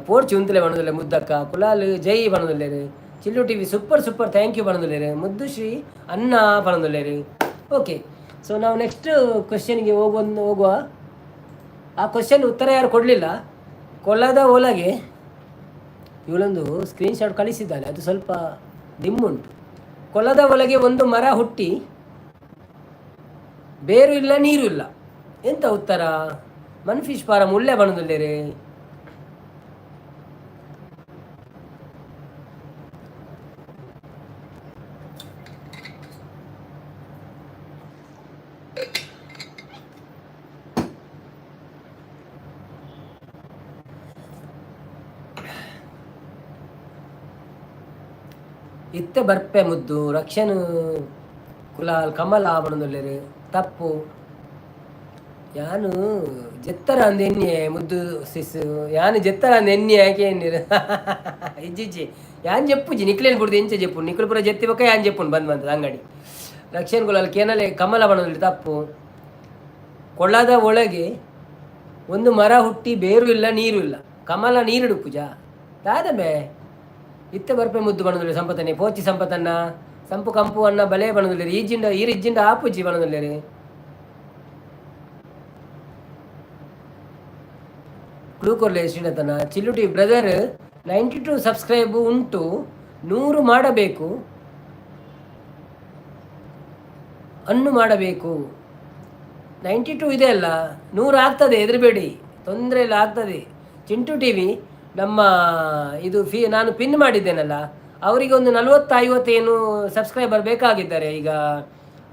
A: ಪೋರ್ಚಿ ಉಂತಲೆ ಪನೊಂದುಲ್ಲೆ. ಮುದ್ದಕ್ಕ ಕುಲಾಲ್ ಜೈ ಪನೊಂದುಲ್ಲೆರ್. ಚಿಲ್ಲು TV super super, thank you ಪನೊಂದುಲ್ಲೆರ್. ಮುದ್ದು ಶ್ರೀ ಅನ್ನ ಪನೊಂದುಲ್ಲೆರ್. ಓಕೆ, ಸೊ ನಾವು ನೆಕ್ಸ್ಟ್ ಕ್ವಶನ್ಗೆ ಹೋಗುವ. ಆ ಕ್ವಶನ್ ಉತ್ತರ ಯಾರು ಕೊಡಲಿಲ್ಲ. ಕೊಳದ ಒಳಗೆ, ಇವಳೊಂದು ಸ್ಕ್ರೀನ್ಶಾಟ್ ಕಳಿಸಿದ್ದಾನೆ, ಅದು ಸ್ವಲ್ಪ ಡಿಮ್ ಉಂಟು. ಕೊಳದ ಒಳಗೆ ಒಂದು ಮರ ಹುಟ್ಟಿ, ಬೇರು ಇಲ್ಲ, ನೀರು ಇಲ್ಲ, ಎಂತ ಉತ್ತರ? ಮನ್ಫಿಶ್ ಫಾರಂ ಉಳ್ಳೆ ಬಣದುಲ್ಲೇರೆ. ಇತ್ತೆ ಬರ್ಪೆ ಮುದ್ದು. ರಕ್ಷಣ್ ಕುಲಾಲ್ ಕಮಲ ಪನೊಂದುಲ್ಲೆರ್. ತಪ್ಪು. ಯಾನು ಜೆತ್ತರ ಅಂದ್ ಎನ್ಯೆ. ಮುದ್ದು ಸಿಸ್, ಯಾನು ಜೆತ್ತರ ಅಂದ್ ಎನ್ಯೆ. ಯಾಕೆ ಎನ್ನಿರು? ಇಜ್ಜಿಜ್ಜಿ, ಯಾನ್ ಜೆಪ್ಪುಜಿ. ನಿಕ್ಲೇನ್ ಬುಡ್ದು ಎಂಚ ಜೆಪ್ಪು? ನಿಕ್ಲು ಪೂರ ಜೆತ್ತಿ ಬೊಕ್ಕ ಯಾನ್ ಜೆಪ್ಪುನು ಬಂದ್ ಬಂತದ ಅಂಗಡಿ. ರಕ್ಷಣ್ ಕುಲಾಲ್ ಕೇನಲೆ ಕಮಲ ಪನೊಂದುಲ್ಲೆರ್. ತಪ್ಪು. ಕೊಳದ ಒಳಗೆ ಒಂದು ಮರ ಹುಟ್ಟಿ, ಬೇರು ಇಲ್ಲ, ನೀರು ಇಲ್ಲ. ಕಮಲ ನೀರಿಡುಪ್ಪುಜಾ ದಾದಮೆ? ಇತ್ತೆ ಬರ್ಪೆ ಮುದ್ದು ಪನೊಂದುಲ್ಲೆರ್. ಸಂಪತನೆ ಪೋಚಿ ಸಂಪತನ್ನ ಸಂಪು ಕಂಪು ಅನ್ನ ಬಲೆ ಪನೊಂದುಲ್ಲೆರ್. ಈಜಿಂಡ ಈರ್ ಇಜ್ಜಿಂಡ ಆಪುಜಿ ಪನೊಂದುಲ್ಲೆರ್. ಕ್ಲೂ ಕೊರ್ಲೆ ಶ್ರೀನಾಥನ. ಚಿಲ್ಲುಟಿ ಬ್ರದರ್, 92 ಸಬ್ಸ್ಕ್ರೈಬ್ ಉಂಟು, 100 ಮಾಡಬೇಕು, ಅನ್ನು ಮಾಡಬೇಕು. 92 ಇದೆ ಅಲ್ಲ, 100 ಆಗ್ತದೆ, ಹೆದರಬೇಡಿ, ತೊಂದರೆ ಇಲ್ಲ, ಆಗ್ತದೆ. ಚಿಂಟು ಟಿವಿ, ನಮ್ಮ ಇದು ಫೀ ನಾನು ಪಿನ್ ಮಾಡಿದ್ದೇನಲ್ಲ, ಅವರಿಗೆ ಒಂದು 40, 50 ಏನು ಸಬ್ಸ್ಕ್ರೈಬರ್ ಬೇಕಾಗಿದ್ದಾರೆ ಈಗ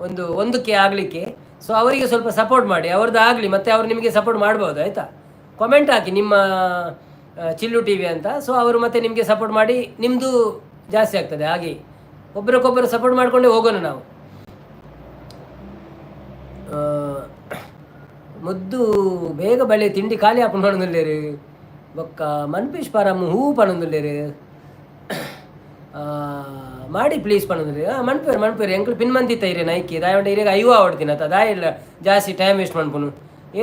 A: ಒಂದು ಒಂದಕ್ಕೆ ಆಗಲಿಕ್ಕೆ. ಸೊ ಅವರಿಗೆ ಸ್ವಲ್ಪ ಸಪೋರ್ಟ್ ಮಾಡಿ. ಅವ್ರದ್ದು ಆಗಲಿ, ಮತ್ತು ಅವರು ನಿಮಗೆ ಸಪೋರ್ಟ್ ಮಾಡ್ಬೋದು, ಆಯಿತಾ? ಕಾಮೆಂಟ್ ಹಾಕಿ ನಿಮ್ಮ ಚಿಲ್ಲು ಟಿವಿ ಅಂತ. ಸೊ ಅವರು ಮತ್ತೆ ನಿಮಗೆ ಸಪೋರ್ಟ್ ಮಾಡಿ ನಿಮ್ಮದು ಜಾಸ್ತಿ ಆಗ್ತದೆ. ಹಾಗೆ ಒಬ್ಬರಿಗೊಬ್ಬರು ಸಪೋರ್ಟ್ ಮಾಡಿಕೊಂಡೇ ಹೋಗೋಣ ನಾವು. ಮುದ್ದು ಬೇಗ ಬಳೆ, ತಿಂಡಿ ಖಾಲಿ ಆಪುಂಡು ಬೊಕ್ಕ. ಮನ್ಪೀಶ್ ಪಾರಮ್ ಹೂ ಪನೊಂದುಲ್ಲೆರ್. ಮಾಡಿ ಪ್ಲೀಸ್ ಪನೊಂದುಲ್ಲೆರ್. ಮನ್ಪೇರು ಮನ್ಪೇರು. ಎಂಕ್ಲು ಪಿನ್ ಮಂದಿತ್ತ ಇರೆ ನೈಕಿ ದಾಯವಂಡ ಇರೆಗ್ ಐವ ಆವಡ್ತಿನತ. ದಾಯ ಇಲ್ಲ ಜಾಸ್ತಿ ಟೈಮ್ ವೇಸ್ಟ್ ಮನ್ಪುನು?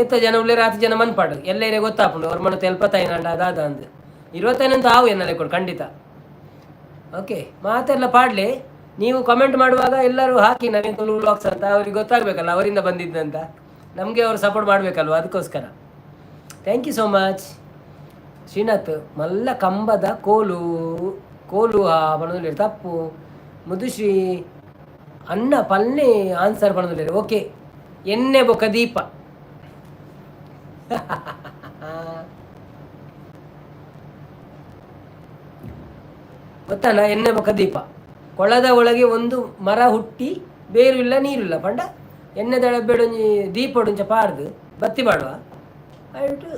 A: ಏತ ಜನ ಉಲ್ಲೇರು ಆತ ಜನ ಮನ್ಪಾಡು. ಎಲ್ಲ ಇರೆ ಗೊತ್ತಾಪುಂಡು. ಅವ್ರ ಮನ ತೆಲ್ಪತ್ತಾಯಿನಾಂಡ ಅದಾದ ಅಂದ್ ಇರುವತ್ತೈನಂತ ಆವು ಎನ್ನಲೆ ಕೊಡು ಖಂಡಿತ. ಓಕೆ, ಮಾತೆಲ್ಲ ಪಾಡ್ಲಿ. ನೀವು ಕಮೆಂಟ್ ಮಾಡುವಾಗ ಎಲ್ಲರೂ ಹಾಕಿ ನವೀನ್ ತುಳು ವ್ಲಾಗ್ಸ್ ಅಂತ. ಅವ್ರಿಗೆ ಗೊತ್ತಾಗಬೇಕಲ್ಲ ಅವರಿಂದ ಬಂದಿದ್ದಂತ. ನಮಗೆ ಅವರು ಸಪೋರ್ಟ್ ಮಾಡಬೇಕಲ್ವ, ಅದಕ್ಕೋಸ್ಕರ. Thank you so much Srinath. ಮಲ್ಲ ಕಂಬದ ಕೋಲು ಕೋಲು ಆ ಪನೊಂದುಲ್ಲೆರ್. ತಪ್ಪು. ಮುದುಶ್ರೀ ಅಣ್ಣ ಪಲ್ನೆ ಆನ್ಸರ್ ಪನೊಂದುಲ್ಲೆರ್. ಓಕೆ, ಎಣ್ಣೆ ಬೊಕ ದೀಪ. ಗೊತ್ತಲ್ಲ, ಎಣ್ಣೆ ಬೊಕ ದೀಪ. ಕೊಳದ ಒಳಗೆ ಒಂದು ಮರ ಹುಟ್ಟಿ, ಬೇರು ಇಲ್ಲ, ನೀರಿಲ್ಲ ಪಂಡ ಎಣ್ಣೆ ದಳಬೇಡೊಂಜಿ ದೀಪೊಡೊಂಚ ಪಾಡ್ದು ಬತ್ತಿ ಪಾಡುವ ಆಯ್ತು.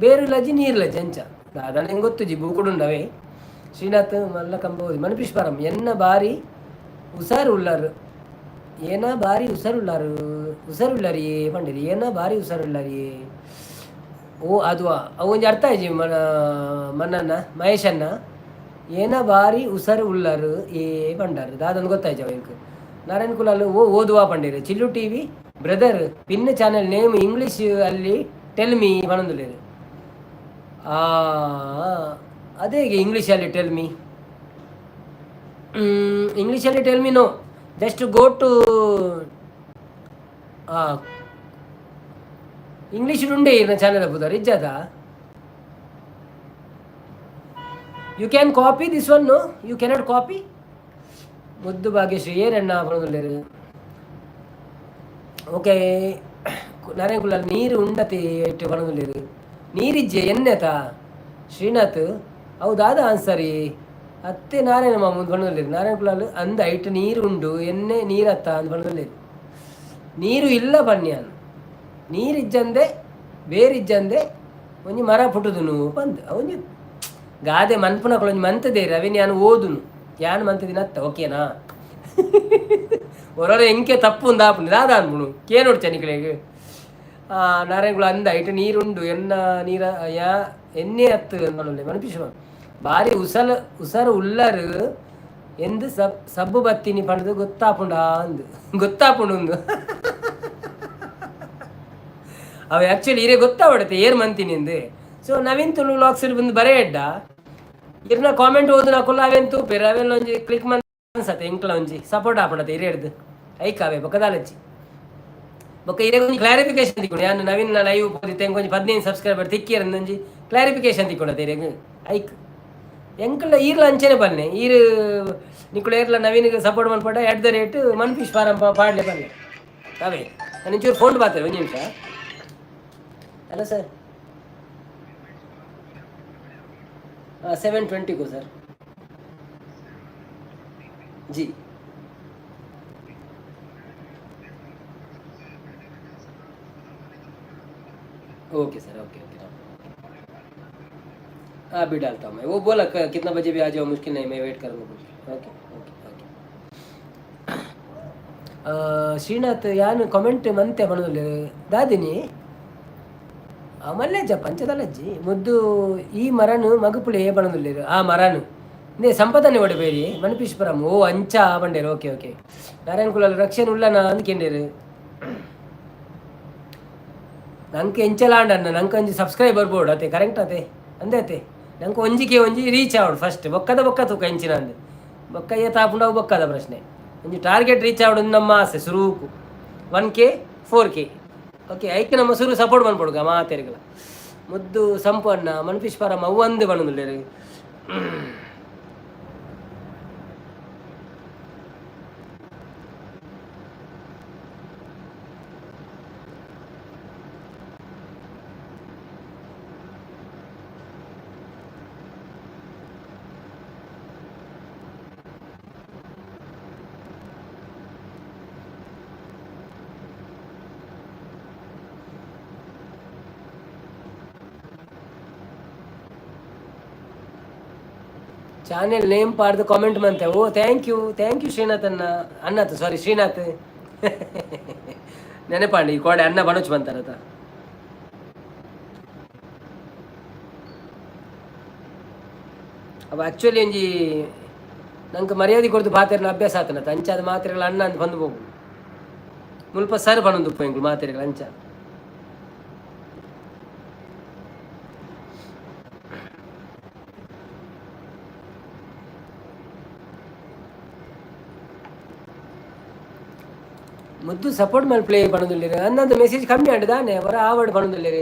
A: ಬೇರು ಇಲ್ಲಜಿ, ನೀರಿಲ್ಲಜಿ, ಅಂಚ ದಾದ ನಂಗೆ ಗೊತ್ತುಜಿ, ಬೂಕುಡುಂಡವೇ. ಶ್ರೀನಾಥ್ ಮಲ್ಲ ಕಂಬ ಮನಪಿಶ್ ಪಾರಂ ಎನ್ನ ಬಾರಿ ಹುಷಾರು ಉಳ್ಳಾರು, ಏನ ಬಾರಿ ಹುಷಾರುಳ್ಳಾರು, ಹುಷಾರುಳ್ಳಾರಿ ಪಂಡಿರಿ, ಏನ ಬಾರಿ ಹುಷಾರುಳ್ಳಾರಿ. ಓ ಅದು ಅವು ಒಂಜಿ ಅರ್ಥ ಆಯ್ಜಿ. ಮನ ಮನ್ನನ್ನ ಮಹೇಶನ್ನ ಏನ ಬಾರಿ ಉಸರು ಉಲ್ಲರು ಏ ಪಂಡಾರು ದಾದೊಂದು ಗೊತ್ತಾಯ್ತು ಎಂಕ್. ನಾರಾಯಣ ಕುಲಾಲ್ ಓ ಓದುವ ಪಂಡೇರು. Chillu TV brother, pin channel name English ಅಲ್ಲಿ ಟೆಲ್ ಮೀ ಪನೊಂದುಲ್ಲೆರ್. ಅದೇ ಇಂಗ್ಲೀಷಲ್ಲಿ ಟೆಲ್ ಮೀ, ಇಂಗ್ಲೀಷಲ್ಲಿ tell me, no, just go to English ಉಂಡೆ ಇರ್ನ ಚಾನೆಲ್ ಪುದರ್ ಇಜ್ಜದ. You can copy this one? No, you cannot copy. ಮುದ್ದು ಭಾಗ್ಯಶ್ರೀ ಏರಣ್ಣ ಪನೊಂದುಲ್ಲೆರ್. ಓಕೆ, ನಾರಾಯಣ ಕುಲಾಲ್ ನೀರು ಉಂಡತಿ ಇಟ್ಟು ಪನೊಂದುಲ್ಲೆರ್. ನೀರಿಜ್ಜೆ ಎನ್ನೆತ ಶ್ರೀನಾಥ್ ಅವು ದಾದ ಆನ್ಸರಿ ಅತ್ತೆ ನಾರಾಯಣ ಮಾಮು ಪನೊಂದುಲ್ಲೆರ್. ನಾರಾಯಣ ಕುಲಾಲ್ ಅಂದ ಐಟ್ ನೀರು ಉಂಡು ಎನ್ನೆ ನೀರತ್ತ ಅಂದ್ ಪನೊಂದುಲ್ಲೆರ್. ನೀರು ಇಲ್ಲ ಪನ್ಯಾನ್, ನೀರಿಜ್ಜಂದೆ ಬೇರಿಜ್ಜಂದೆ ಒಂಜಿ ಮರ ಪುಟ್ಟುದುನು ಪಂದ್ ಒಂಜಿ ಗಾದೆ ಮನ್ಪುನಕುಲು ಒಂಜಿ ಮಂತದೇರು. ಅವೇನು ಯಾನ್ ಓದುನು, ಯಾನ್ ಮಂತದಿನ ಅತ್ತ, ಓಕೆನಾ? ಒರೊರ ಎಂಕೆ ತಪ್ಪು ಉಂದಾಪುಂಡು ದಾದ ಅನ್ಪುಣು ಕೇನೊಡ್ಚ ನಿಕಲೆಗ್. ನಾರಾಯಣಗುಳ ಅಂದ ಐಟ್ ನೀರುಂಡು ಎನ್ನ ನೀರ ಯಾ ಎನ್ನೆ ಅತ್ತು ಅಂದ್ ಮನ್ಪಿಶು. ಬಾರಿ ಉಸಲ್ ಉಸರು ಉಲ್ಲರು ಎಂದು ಸಬ್ ಸಬ್ಬು ಬತ್ತೀನಿ ಪಂಡ್ದು ಗೊತ್ತಾಪುಂಡ ಅಂದು ಗೊತ್ತಾಪುಂಡು ಉಂದು. ಅವು ಆ್ಯಕ್ಚುಲಿ ಇರೇ ಗೊತ್ತಾವಡತ್ತೆ ಏರ್ ಮಂತೀನಿ ಅಂದು. ಸೊ ನವೀನ್ ತುಳು ವ್ಲಾಗ್ಸ್ ಬಂದು ಬರೇ ಎಡ್ಡ ಇರ್ನ ಕಾಮೆಂಟ್ ಓದು ನಾಕುಲ್ಲ ಅವೇನ್ ತೂಪೆರ್ ಅವೆಲ್ಲ ಒಂಜಿ ಕ್ಲಿಕ್ ಮನ್ ಅನ್ಸತ್ತೆ. ಎಂಕ್ಲ ಒಂಜಿ ಸಪೋರ್ಟ್ ಆಪುಂಡತೆ ಇರೇಡ್ದು ಐಕ್ ಅವೇ ಬೊಕ್ಕ ದಾಲಜ್ಜಿ. ಬೊಕ್ಕ ಇರೆ ಒಂಜಿ ಕ್ಲಾರಿಫಿಕೇಶನ್ ತಿಕ್ಕೊಂಡು ಯಾನ್ ನವೀನ್ ಲೈವ್ ಪೋದಿತ್ತೆ ಎಂಕ್ ಒಂಜಿ 15 ಸಬ್ಸ್ಕ್ರೈಬರ್ ತಿಕ್ಕಿಯರ್ ಒಂಜಿ ಕ್ಲಾರಿಫಿಕೇಶನ್ ತಿಕ್ಕೊಂಡತೆ ಇರೆಗ್ ಐಕ್. ಎಂಕಲ್ಲ ಈರ್ಲ ಅಂಚೆನೆ ಪನ್ನೆ, ಈರ್ ನಿಕುಲು ಏರ್ಲ ನವೀನ್ಗೆ ಸಪೋರ್ಟ್ ಮನ್ಪಡ at the rate ಮನ್ಫಿಶ್ form ಪಾಡ್ಲೆ ಪನ್ನೆ ಅವೇ. ನಾನು ಒಂಚೂರು ಫೋನ್ ಬಾತೆ, ಒಂದು ನಿಮಿಷ. Hello sir, 7:20 को सर जी। Okay sir, okay okay. हाँ, अभी डालता हूँ मैं। वो बोला कितना बजे भी आ जाओ, मुश्किल नहीं, मैं वेट करूँगा बोल के। Okay okay okay. Srinath ಯಾನು ಕಾಮೆಂಟ್ ಮಂತೆ ಪನೊಂದುಲ್ಲೆರ್ ದಾದಿನಿ ಮಲ್ಲೆಜ್ಜ ಪಂಚದಲಜ್ಜಿ ಮುದ್ದು ಈ ಮರನು ಮಗುಪುಲೆ ಪನೊಂದುಲ್ಲೆರ್. ಆ ಮರನು ಇಂದೇ ಸಂಪದನೆ ಒಡೆ ಬೇರಿ ಮನ್ಪೀಶ್ಪುರಂ. ಓ ಅಂಚ ಬಂಡೇರು. Okay okay. ನಾರಾಯಣ ಕುಲಾಲ್ ರಕ್ಷಣೆ ಉಲ್ಲನ ಅಂದ್ಕೆಂಡೇರು. ನಂಗೆ ಎಂಚಲ ಆಂಡ ಅಣ್ಣ, ನಂಗೆ ಒಂಜಿ ಸಬ್ಸ್ಕ್ರೈಬರ್ ಬೋರ್ಡ್ ಅತೆ ಕರೆಕ್ಟ್ ಅತೆ ಅಂದೆ ಅತೆ. ನಂಗೆ ಒಂಜಿಗೆ ಒಂಜಿ ರೀಚ್ ಆವಡು ಫಸ್ಟ್, ಬೊಕ್ಕದ ಬೊಕ್ಕ ತೂಕ ಎಂಚಿನ ಅಂದ್ ಬೊಕ್ಕ ಏ ತಾಪುಂಡವು ಬೊಕ್ಕದ ಪ್ರಶ್ನೆ. ಒಂಜಿ ಟಾರ್ಗೆಟ್ ರೀಚ್ ಆವಡು ನಮ್ಮ ಆಸೆ ಸುರೂಕು 1K 4K. Okay, ಐಕ್ ನಮ್ಮ ಸುರು ಸಪೋರ್ಟ್ ಮನ್ಪೊಡುಗ ಮಾತೆರ್ಗಲ. ಮುದ್ದು ಸಂಪು ಅಣ್ಣ ಮನ್ಫಿಶ್ ಫಾರಂ ಅವ್ವಂದು ಪನೊಂದುಲ್ಲೆರ್. ಚಾನೆಲ್ ನೇಮ್ ಪಾಡ್ದು ಕಾಮೆಂಟ್ ಮಂತೆ. ಓ thank you, thank you Srinath ಅಣ್ಣ, ಅಣ್ಣಾತು ಸಾರಿ ಶ್ರೀನಾಥ್ ನೆನಪಾಂಡಿ ಈ ಕೋಡೆ ಅಣ್ಣ ಬಣಚ್ ಬಂತಾರತ. ಅವ ಆ್ಯಕ್ಚುಲಿ ಒಂಜಿ ನಂಗೆ ಮರ್ಯಾದೆ ಕೊಡ್ದು ಪಾತೆರ್ನ ಅಭ್ಯಾಸ ಆತನತ ಅಂಚಾದ ಮಾತ್ರೆಗಳ ಅಣ್ಣ ಅಂತ ಬಂದು ಹೋಗು. ಮುಲ್ಪ ಸರ್ ಪನೊಂದು ಎಂಕುಲು ಮಾತೆರ್ಗಳ ಅಂಚ. ಮುದ್ದು ಸಪೋರ್ಟ್ ಮಲ್ಪಲೆ ಪನೊಂದುಲ್ಲೆರ್. ಅಂದಂತ ಮೆಸೇಜ್ ಕಮ್ಮಿ ಆಂಡ್ ದಾನೆ ಒರ ಆವಡ್ ಪನೊಂದುಲ್ಲೆರ್.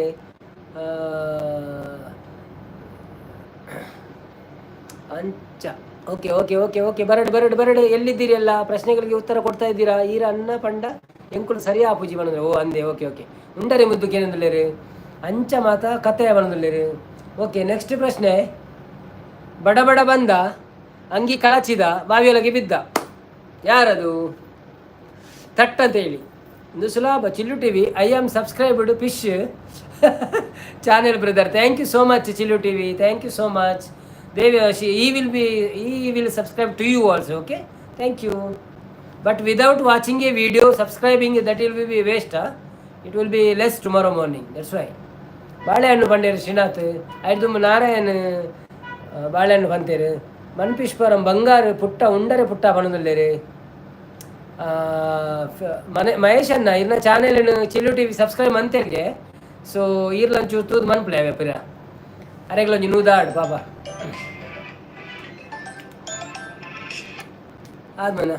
A: ಅಂಚ okay okay okay okay. ಬರಡ್ ಬರಡ್ ಬರಡ್. ಎಲ್ಲಿದ್ದೀರಿ ಎಲ್ಲ? ಪ್ರಶ್ನೆಗಳಿಗೆ ಉತ್ತರ ಕೊಡ್ತಾ ಇದ್ದೀರಾ? ಈರ ಅನ್ನ ಪಂಡ ಎಂಕುಲು ಸರಿ ಆಪುಜಿ ಪನೊಂದುಲ್ಲೆರ್. ಓ ಅಂದೆ, ಓಕೆ ಓಕೆ. ಉಂಡರೆ ಮುದ್ದು ಕೇನೊಂದುಲ್ಲೆರ್. ಅಂಚ ಮಾತ ಕತೆ ಪನೊಂದುಲ್ಲೆರ್. ಓಕೆ, ನೆಕ್ಸ್ಟ್ ಪ್ರಶ್ನೆ. ಬಡ ಬಡ ಬಂದ, ಅಂಗಿ ಕಳಚಿದ, ಬಾವಿಯೊಳಗೆ ಬಿದ್ದ, ಯಾರದು? ಥಟ್ ಅಂತ ಹೇಳಿ. ಒಂದು ಸುಲಭ. Chillu TV, I am subscribed fish channel brother, thank you so much. Chillu TV, thank you so much. Devi he will be he will subscribe to you also. Okay, thank you. But without watching a video subscribing, that will be waste. It will be less tomorrow morning, that's why. ಬಾಳೆಹಣ್ಣು ಬಂಡೇರು ಶ್ರೀನಾಥ್ ಐದು ನಾರಾಯಣ ಬಾಳೆಹಣ್ಣು ಬಂತೇರು. ಮನ್ಪಿಶ್ವರಂ ಬಂಗಾರು ಪುಟ್ಟ ಉಂಡರೆ ಪುಟ್ಟ ಪಣದುಲ್ಲೇರು. ಮನೆ ಮಹೇಶ್ ಅಣ್ಣ ಇರ್ನ channel ಚಿಲ್ಲು TV subscribe ಅಂತೇಳಿಗೆ. ಸೊ ಈರ್ಲಂಚೂರು ತೂದು ಮನ್ಪುಲೆ ಅವೆ ಪಿರ ಅರೆಗ್ಲೊಂಜಿ ನೂದಾಡ್ ಪಾಪ ಆದ್ಮನ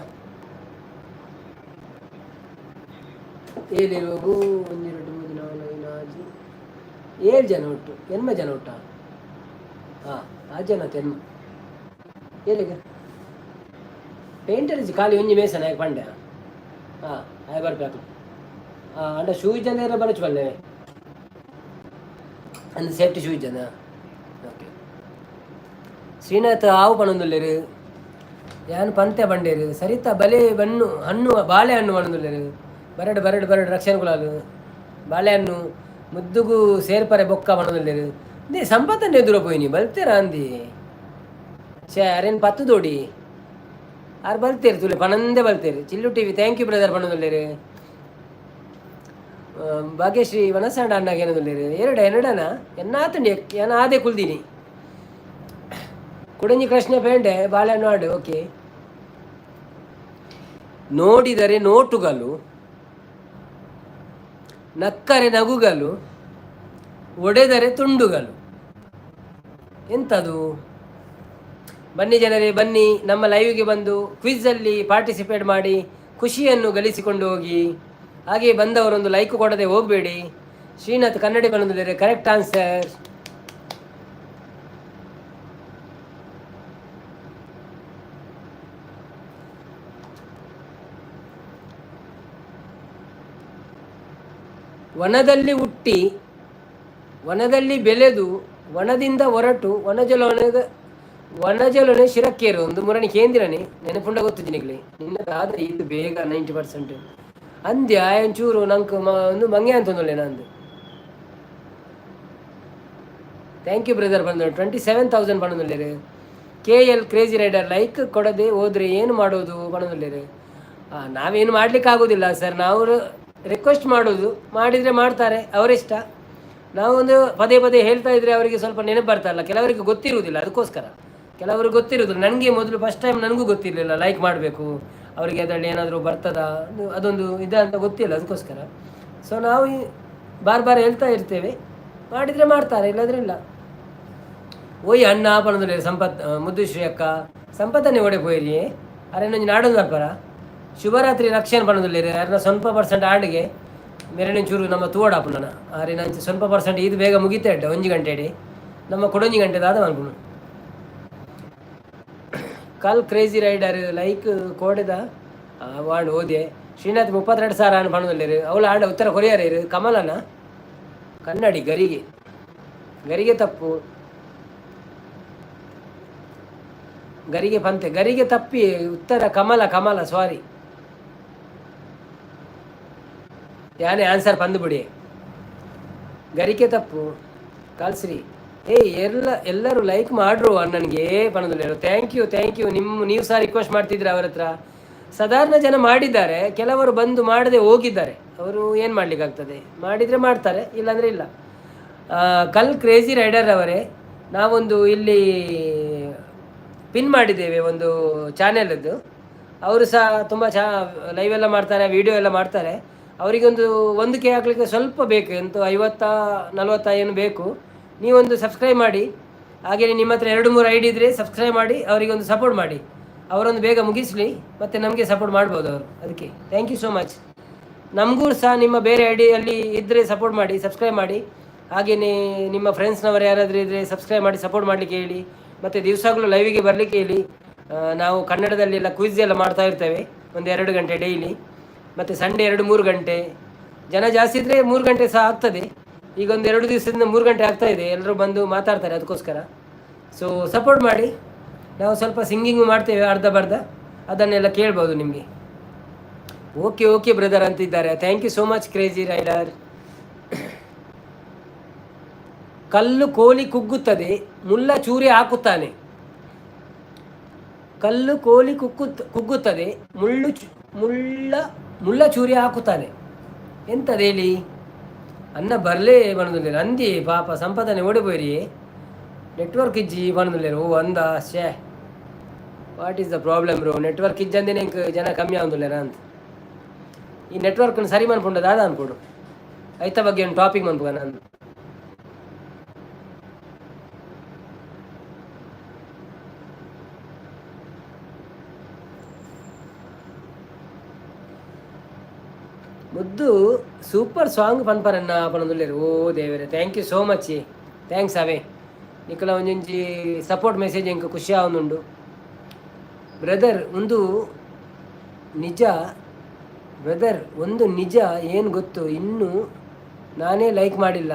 A: ಏಳಿರುವಗು ಒಂಜಿ ರಡ್ಡು ಮೂಜಿ ನಾಲ್ ಐನ್ ಆಜಿ ಏಳು ಜನ ಒಟ್ಟು ಎನ್ಮ ಜನ ಒಟ್ಟ. ಹಾಂ, ಆರು ಜನ ಎನ್ಮ ಏಳಿಗೆ ಪೇಂಟರ್ ಖಾಲಿ ಒಂಜಿ ಮೇಸನ ಯಾಕೆ ಪಂಡೆ. ಹಾಂ, ಆಯ್ ಬರ್ಬೇಕು. ಹಾಂ, ಅಂಡ ಶೂ ಜನ ಎಲ್ಲ ಬರಚು ಬಲ್ಲೆ ಅಂದ್ ಸೇಫ್ಟಿ ಶೂ ಜನ. ಓಕೆ, ಶ್ರೀನಾಥ್ ಆವು ಪಣೊಂದುಲ್ಲೆರು. ಯಾನ್ ಪಂತೆ ಬಂಡೇರು. ಸರಿತಾ ಬಲೆ ಬಣ್ಣು ಹಣ್ಣು ಬಾಳೆಹಣ್ಣು ಪಣೊಂದುಲ್ಲೆರು. ಬರಡು ಬರಡು ಬರಡು ರಕ್ಷಣೆ ಕುಲಾಲು ಬಾಳೆಹಣ್ಣು ಮುದ್ದುಗು ಸೇರ್ಪರೆ ಬೊಕ್ಕ ಪಣೊಂದುಲ್ಲೆರು. ನೇ ಸಂಪತ್ತನ್ನು ಎದುರು ಪೋಯಿನಿ ಬಲ್ತೇರ ಅಂದಿ ಛೇ ಅರೇನು ಪತ್ತು ದೋಡಿ ಆರ್ ಬಲ್ತೇರು ತುಲೆ ಪಣಂದೆ ಬಲ್ತೇರು. Chillu TV thank you brother ಪಣೊಂದುಲ್ಲೆರು. ಭಾಗ್ಯಶ್ರೀ ವನಸಂಡ ಅಣ್ಣಗೆ ಏನದುಲ್ಲೆರು. ಎರಡ ಎರಡನ ಎನ್ನಾತಂಡಿ ಏನ ಆದೆ ಕುಲ್ದಿನಿ. ಕುಡಂಜಿ ಕೃಷ್ಣ ಪೇಂಡೆ ಬಾಳೆಹಣ್ಣು ಆಡು. ಓಕೆ, ನೋಡಿದರೆ ನೋಟುಗಳು, ನಕ್ಕರೆ ನಗುಗಳು, ಒಡೆದರೆ ತುಂಡುಗಳು, ಎಂಥದು? ಬನ್ನಿ ಜನರೇ, ಬನ್ನಿ, ನಮ್ಮ ಲೈವ್ಗೆ ಬಂದು ಕ್ವಿಝಲ್ಲಿ ಪಾರ್ಟಿಸಿಪೇಟ್ ಮಾಡಿ ಖುಷಿಯನ್ನು ಗಳಿಸಿಕೊಂಡು ಹೋಗಿ. ಹಾಗೆ ಬಂದವರೊಂದು ಲೈಕ್ ಕೊಡದೆ ಹೋಗಬೇಡಿ. ಶ್ರೀನಾಥ್ ಕನ್ನಡಿ ಬಂದಿದ್ದಾರೆ, ಕರೆಕ್ಟ್ ಆನ್ಸರ್. ವನದಲ್ಲಿ ಹುಟ್ಟಿ ವನದಲ್ಲಿ ಬೆಳೆದು ವನದಿಂದ ಹೊರಟು ವನಜಲೊಣಗ ವನಜಲೊನೆ ಶಿರಕ್ಕೇರು ಒಂದು ಮುರಣಿ ಕೇಂದ್ರನೆ ನೆನಪುಂಡ ಗೊತ್ತು ನಿಗ್ಲಿ ನಿನ್ನ ಆದ್ರೆ ಇದು ಬೇಗ 90% ಅಂದ್ಯ ಒಂಚೂರು ನಂಗೆ ಒಂದು ಮಂಗೆ ಅಂತಂದೊಳ್ಳೆ ನಂದು. Thank you brother. ಬಂದು 27,000 ಬಂದೊಳ್ಳೆರು. K L crazy rider like ಕೊಡದೆ ಹೋದ್ರೆ ಏನು ಮಾಡೋದು ಬಣದೊಳ್ಳೆರು. ನಾವೇನು ಮಾಡ್ಲಿಕ್ಕೆ ಆಗೋದಿಲ್ಲ ಸರ್, ನಾವು ರಿಕ್ವೆಸ್ಟ್ ಮಾಡೋದು, ಮಾಡಿದರೆ ಮಾಡ್ತಾರೆ, ಅವರಿಷ್ಟ. ನಾವು ಒಂದು ಪದೇ ಪದೇ ಹೇಳ್ತಾ ಇದ್ದರೆ ಅವರಿಗೆ ಸ್ವಲ್ಪ ನೆನಪು ಬರ್ತಾರಲ್ಲ. ಕೆಲವರಿಗೆ ಗೊತ್ತಿರುವುದಿಲ್ಲ, ಅದಕ್ಕೋಸ್ಕರ ಕೆಲವರು ಗೊತ್ತಿರುವುದಿಲ್ಲ. ನನಗೆ ಮೊದಲು ಫಸ್ಟ್ ಟೈಮ್ ನನಗೂ ಗೊತ್ತಿರಲಿಲ್ಲ ಲೈಕ್ ಮಾಡಬೇಕು, ಅವರಿಗೆ ಅದರಲ್ಲಿ ಏನಾದರೂ ಬರ್ತದಾ ಅದೊಂದು ಇದೆ ಅಂತ ಗೊತ್ತಿಲ್ಲ, ಅದಕ್ಕೋಸ್ಕರ. ಸೊ ನಾವು ಬಾರ್ ಬಾರ್ ಹೇಳ್ತಾ ಇರ್ತೇವೆ, ಮಾಡಿದರೆ ಮಾಡ್ತಾರೆ, ಇಲ್ಲಾಂದರೆ ಇಲ್ಲ. ಓಯ್ ಅಣ್ಣ ಪಣದುಲ್ಲೆ ಸಂಪತ್ ಮುದ್ದುಶ್ರೀ ಅಕ್ಕ ಸಂಪತ್ತನ್ನೇ ಓಡೆ ಪೋಯಿರಿ ಅರೆ ನಂಜಿ ನಾಡೊಂದು ಬರ್ಪರ. ಶುಭರಾತ್ರಿ ರಕ್ಷಣೆ ಪಣದುಲ್ಲೇರು. ಅರ್ನ ಸ್ವಲ್ಪ ಪರ್ಸೆಂಟ್ ಆಂಡಿಗೆ ಮೇರೆ ಚೂರು ನಮ್ಮ ತೂವಡಾಪುನ ಅರೆ ನಂಚ ಸ್ವಲ್ಪ ಪರ್ಸೆಂಟ್ ಇದು ಬೇಗ ಮುಗಿತಾ ಇಡ್ಡ ಒಂಜಿ ಗಂಟೆ ಇಡಿ ನಮ್ಮ ಕೊಡೊಂಜಿ ಗಂಟೆ ದಾದ ಮನ್ಪುನು. ಕಲ್ ಕ್ರೇಜಿ ರೈಡರ್ ಲೈಕ್ ಕೋಡೆದ ವಾಂಡ್ ಓದೆ. ಶ್ರೀನಾಥ್ 32,000 ಆಂಡ್ ಪಣದುಲ್ಲೇರು. ಅವಳು ಆಂಡ ಉತ್ತರ ಕೊರಿಯರ್ ಕಮಲನ ಕನ್ನಡಿ ಗರಿಗೆ ಗರಿಗೆ ತಪ್ಪು ಗರಿಗೆ ಪಂತೆ ಗರಿಗೆ ತಪ್ಪಿ ಉತ್ತರ ಕಮಲ ಕಮಲ ಸಾರಿ ಯಾನೇ ಆನ್ಸರ್ ಬಂದು ಬಿಡಿ. ಗರಿಕೆ ತಪ್ಪು ಕಲ್ಸ್ರಿ. ಏ ಎಲ್ಲ ಎಲ್ಲರೂ ಲೈಕ್ ಮಾಡ್ರು ಅಣ್ಣನಿಗೆ ಪಣದಲ್ಲಿ. Thank you, thank you. ನಿಮ್ಮ ನೀವು ಸಹ ರಿಕ್ವೆಸ್ಟ್ ಮಾಡ್ತಿದ್ರೆ ಅವರ ಹತ್ರ. ಸಾಧಾರಣ ಜನ ಮಾಡಿದ್ದಾರೆ, ಕೆಲವರು ಬಂದು ಮಾಡದೆ ಹೋಗಿದ್ದಾರೆ. ಅವರು ಏನು ಮಾಡಲಿಕ್ಕಾಗ್ತದೆ, ಮಾಡಿದರೆ ಮಾಡ್ತಾರೆ, ಇಲ್ಲಾಂದರೆ ಇಲ್ಲ. ಕಲ್ ಕ್ರೇಜಿ ರೈಡರ್ ಅವರೇ, ನಾವೊಂದು ಇಲ್ಲಿ ಪಿನ್ ಮಾಡಿದ್ದೇವೆ ಒಂದು ಚಾನೆಲದ್ದು. ಅವರು ಸಹ ತುಂಬ ಲೈವ್ ಎಲ್ಲ ಮಾಡ್ತಾರೆ, ವೀಡಿಯೋ ಎಲ್ಲ ಮಾಡ್ತಾರೆ. ಅವರಿಗೊಂದು 1K ಹಾಕಲಿಕ್ಕೆ ಸ್ವಲ್ಪ ಬೇಕು, ಎಂತ 50 40 ಏನು ಬೇಕು. ನೀವೊಂದು ಸಬ್ಸ್ಕ್ರೈಬ್ ಮಾಡಿ. ಹಾಗೆಯೇ ನಿಮ್ಮ ಹತ್ರ 2-3 ಐಡಿ ಇದ್ದರೆ ಸಬ್ಸ್ಕ್ರೈಬ್ ಮಾಡಿ, ಅವರಿಗೊಂದು ಸಪೋರ್ಟ್ ಮಾಡಿ. ಅವರೊಂದು ಬೇಗ ಮುಗಿಸಲಿ, ಮತ್ತು ನಮಗೆ ಸಪೋರ್ಟ್ ಮಾಡ್ಬೋದು ಅವರು. ಅದಕ್ಕೆ thank you so much. ನಮಗೂ ಸಹ ನಿಮ್ಮ ಬೇರೆ ಐಡಿಯಲ್ಲಿ ಇದ್ದರೆ ಸಪೋರ್ಟ್ ಮಾಡಿ, ಸಬ್ಸ್ಕ್ರೈಬ್ ಮಾಡಿ. ಹಾಗೆಯೇ ನಿಮ್ಮ ಫ್ರೆಂಡ್ಸ್ನವರು ಯಾರಾದರೂ ಇದ್ದರೆ ಸಬ್ಸ್ಕ್ರೈಬ್ ಮಾಡಿ ಸಪೋರ್ಟ್ ಮಾಡಲಿಕ್ಕೆ ಹೇಳಿ. ಮತ್ತು ದಿವಸಗಳು ಲೈವಿಗೆ ಬರಲಿಕ್ಕೆ ಹೇಳಿ. ನಾವು ಕನ್ನಡದಲ್ಲೆಲ್ಲ ಕ್ವಿಝ್ ಎಲ್ಲ ಮಾಡ್ತಾ ಇರ್ತೇವೆ ಒಂದು 2 ಗಂಟೆ ಡೈಲಿ. ಮತ್ತು ಸಂಡೇ 2-3 ಗಂಟೆ, ಜನ ಜಾಸ್ತಿ ಇದ್ದರೆ 3 ಗಂಟೆ ಸಹ ಆಗ್ತದೆ. ಈಗ ಒಂದು 2 ದಿವಸದಿಂದ 3 ಗಂಟೆ ಆಗ್ತಾಯಿದೆ, ಎಲ್ಲರೂ ಬಂದು ಮಾತಾಡ್ತಾರೆ, ಅದಕ್ಕೋಸ್ಕರ. ಸೊ ಸಪೋರ್ಟ್ ಮಾಡಿ. ನಾವು ಸ್ವಲ್ಪ ಸಿಂಗಿಂಗು ಮಾಡ್ತೇವೆ ಅರ್ಧ ಬರ್ಧ, ಅದನ್ನೆಲ್ಲ ಕೇಳ್ಬೋದು ನಿಮಗೆ. ಓಕೆ ಓಕೆ ಬ್ರದರ್ ಅಂತಿದ್ದಾರೆ. Thank you so much crazy rider. ಕಲ್ಲು ಕೋಲಿ ಕುಗ್ಗುತ್ತದೆ, ಮುಲ್ಲ ಚೂರಿ ಹಾಕುತ್ತಾನೆ. ಕಲ್ಲು ಕೋಲಿ ಕುಗ್ಗುತ್ತದೆ, ಮುಳ್ಳು ಮುಳ್ಳ ಮುಳ್ಳ ಚೂರಿ ಹಾಕುತ್ತಾನೆ. ಎಂತದೇಳಿ ಅನ್ನ ಬರಲೇ ಬಣದುಲ್ಲೇರು ಅಂದಿ ಪಾಪ ಸಂಪಾದನೆ ಓಡಿ ಪೋಯಿರಿ. ನೆಟ್ವರ್ಕ್ ಇಜ್ಜಿ ಬಣದುಲ್ಲೇರು. ಓ ಅಂದ ಶೇ. What is the problem bro? Network ಇಜ್ಜಂದಿನ ಇಂಕ್ ಜನ ಕಮ್ಮಿ ಆವೊಂದುಲ್ಲೆರ ಅಂತ. ಈ ನೆಟ್ವರ್ಕ್ ಸರಿ ಮನ್ಪುಂಡ ದಾದ ಅನ್ಪೋಡು. ಐತ ಬಗ್ಗೆ ಒಂದು ಟಾಪಿಕ್ ಮನ್ಪುಗ ನಾನು. ಮುದ್ದು ಸೂಪರ್ ಸಾಂಗ್ ಪನ್ಪರನ್ನ ಪನೊಂದುಲ್ಲೆರ್. ಓ ದೇವರೇ, thank you so much. Thanks ಅವೇ. ನಿಕಲ ಒಂಜೊಂಜಿ ಸಪೋರ್ಟ್ ಮೆಸೇಜ್ ಎಂಕ್ ಖುಷಿ ಆವೊಂದುಂಡು. ಬ್ರದರ್ ಒಂದು ನಿಜ, ಬ್ರದರ್ ಒಂದು ನಿಜ ಏನು ಗೊತ್ತು, ಇನ್ನೂ ನಾನೇ ಲೈಕ್ ಮಾಡಿಲ್ಲ.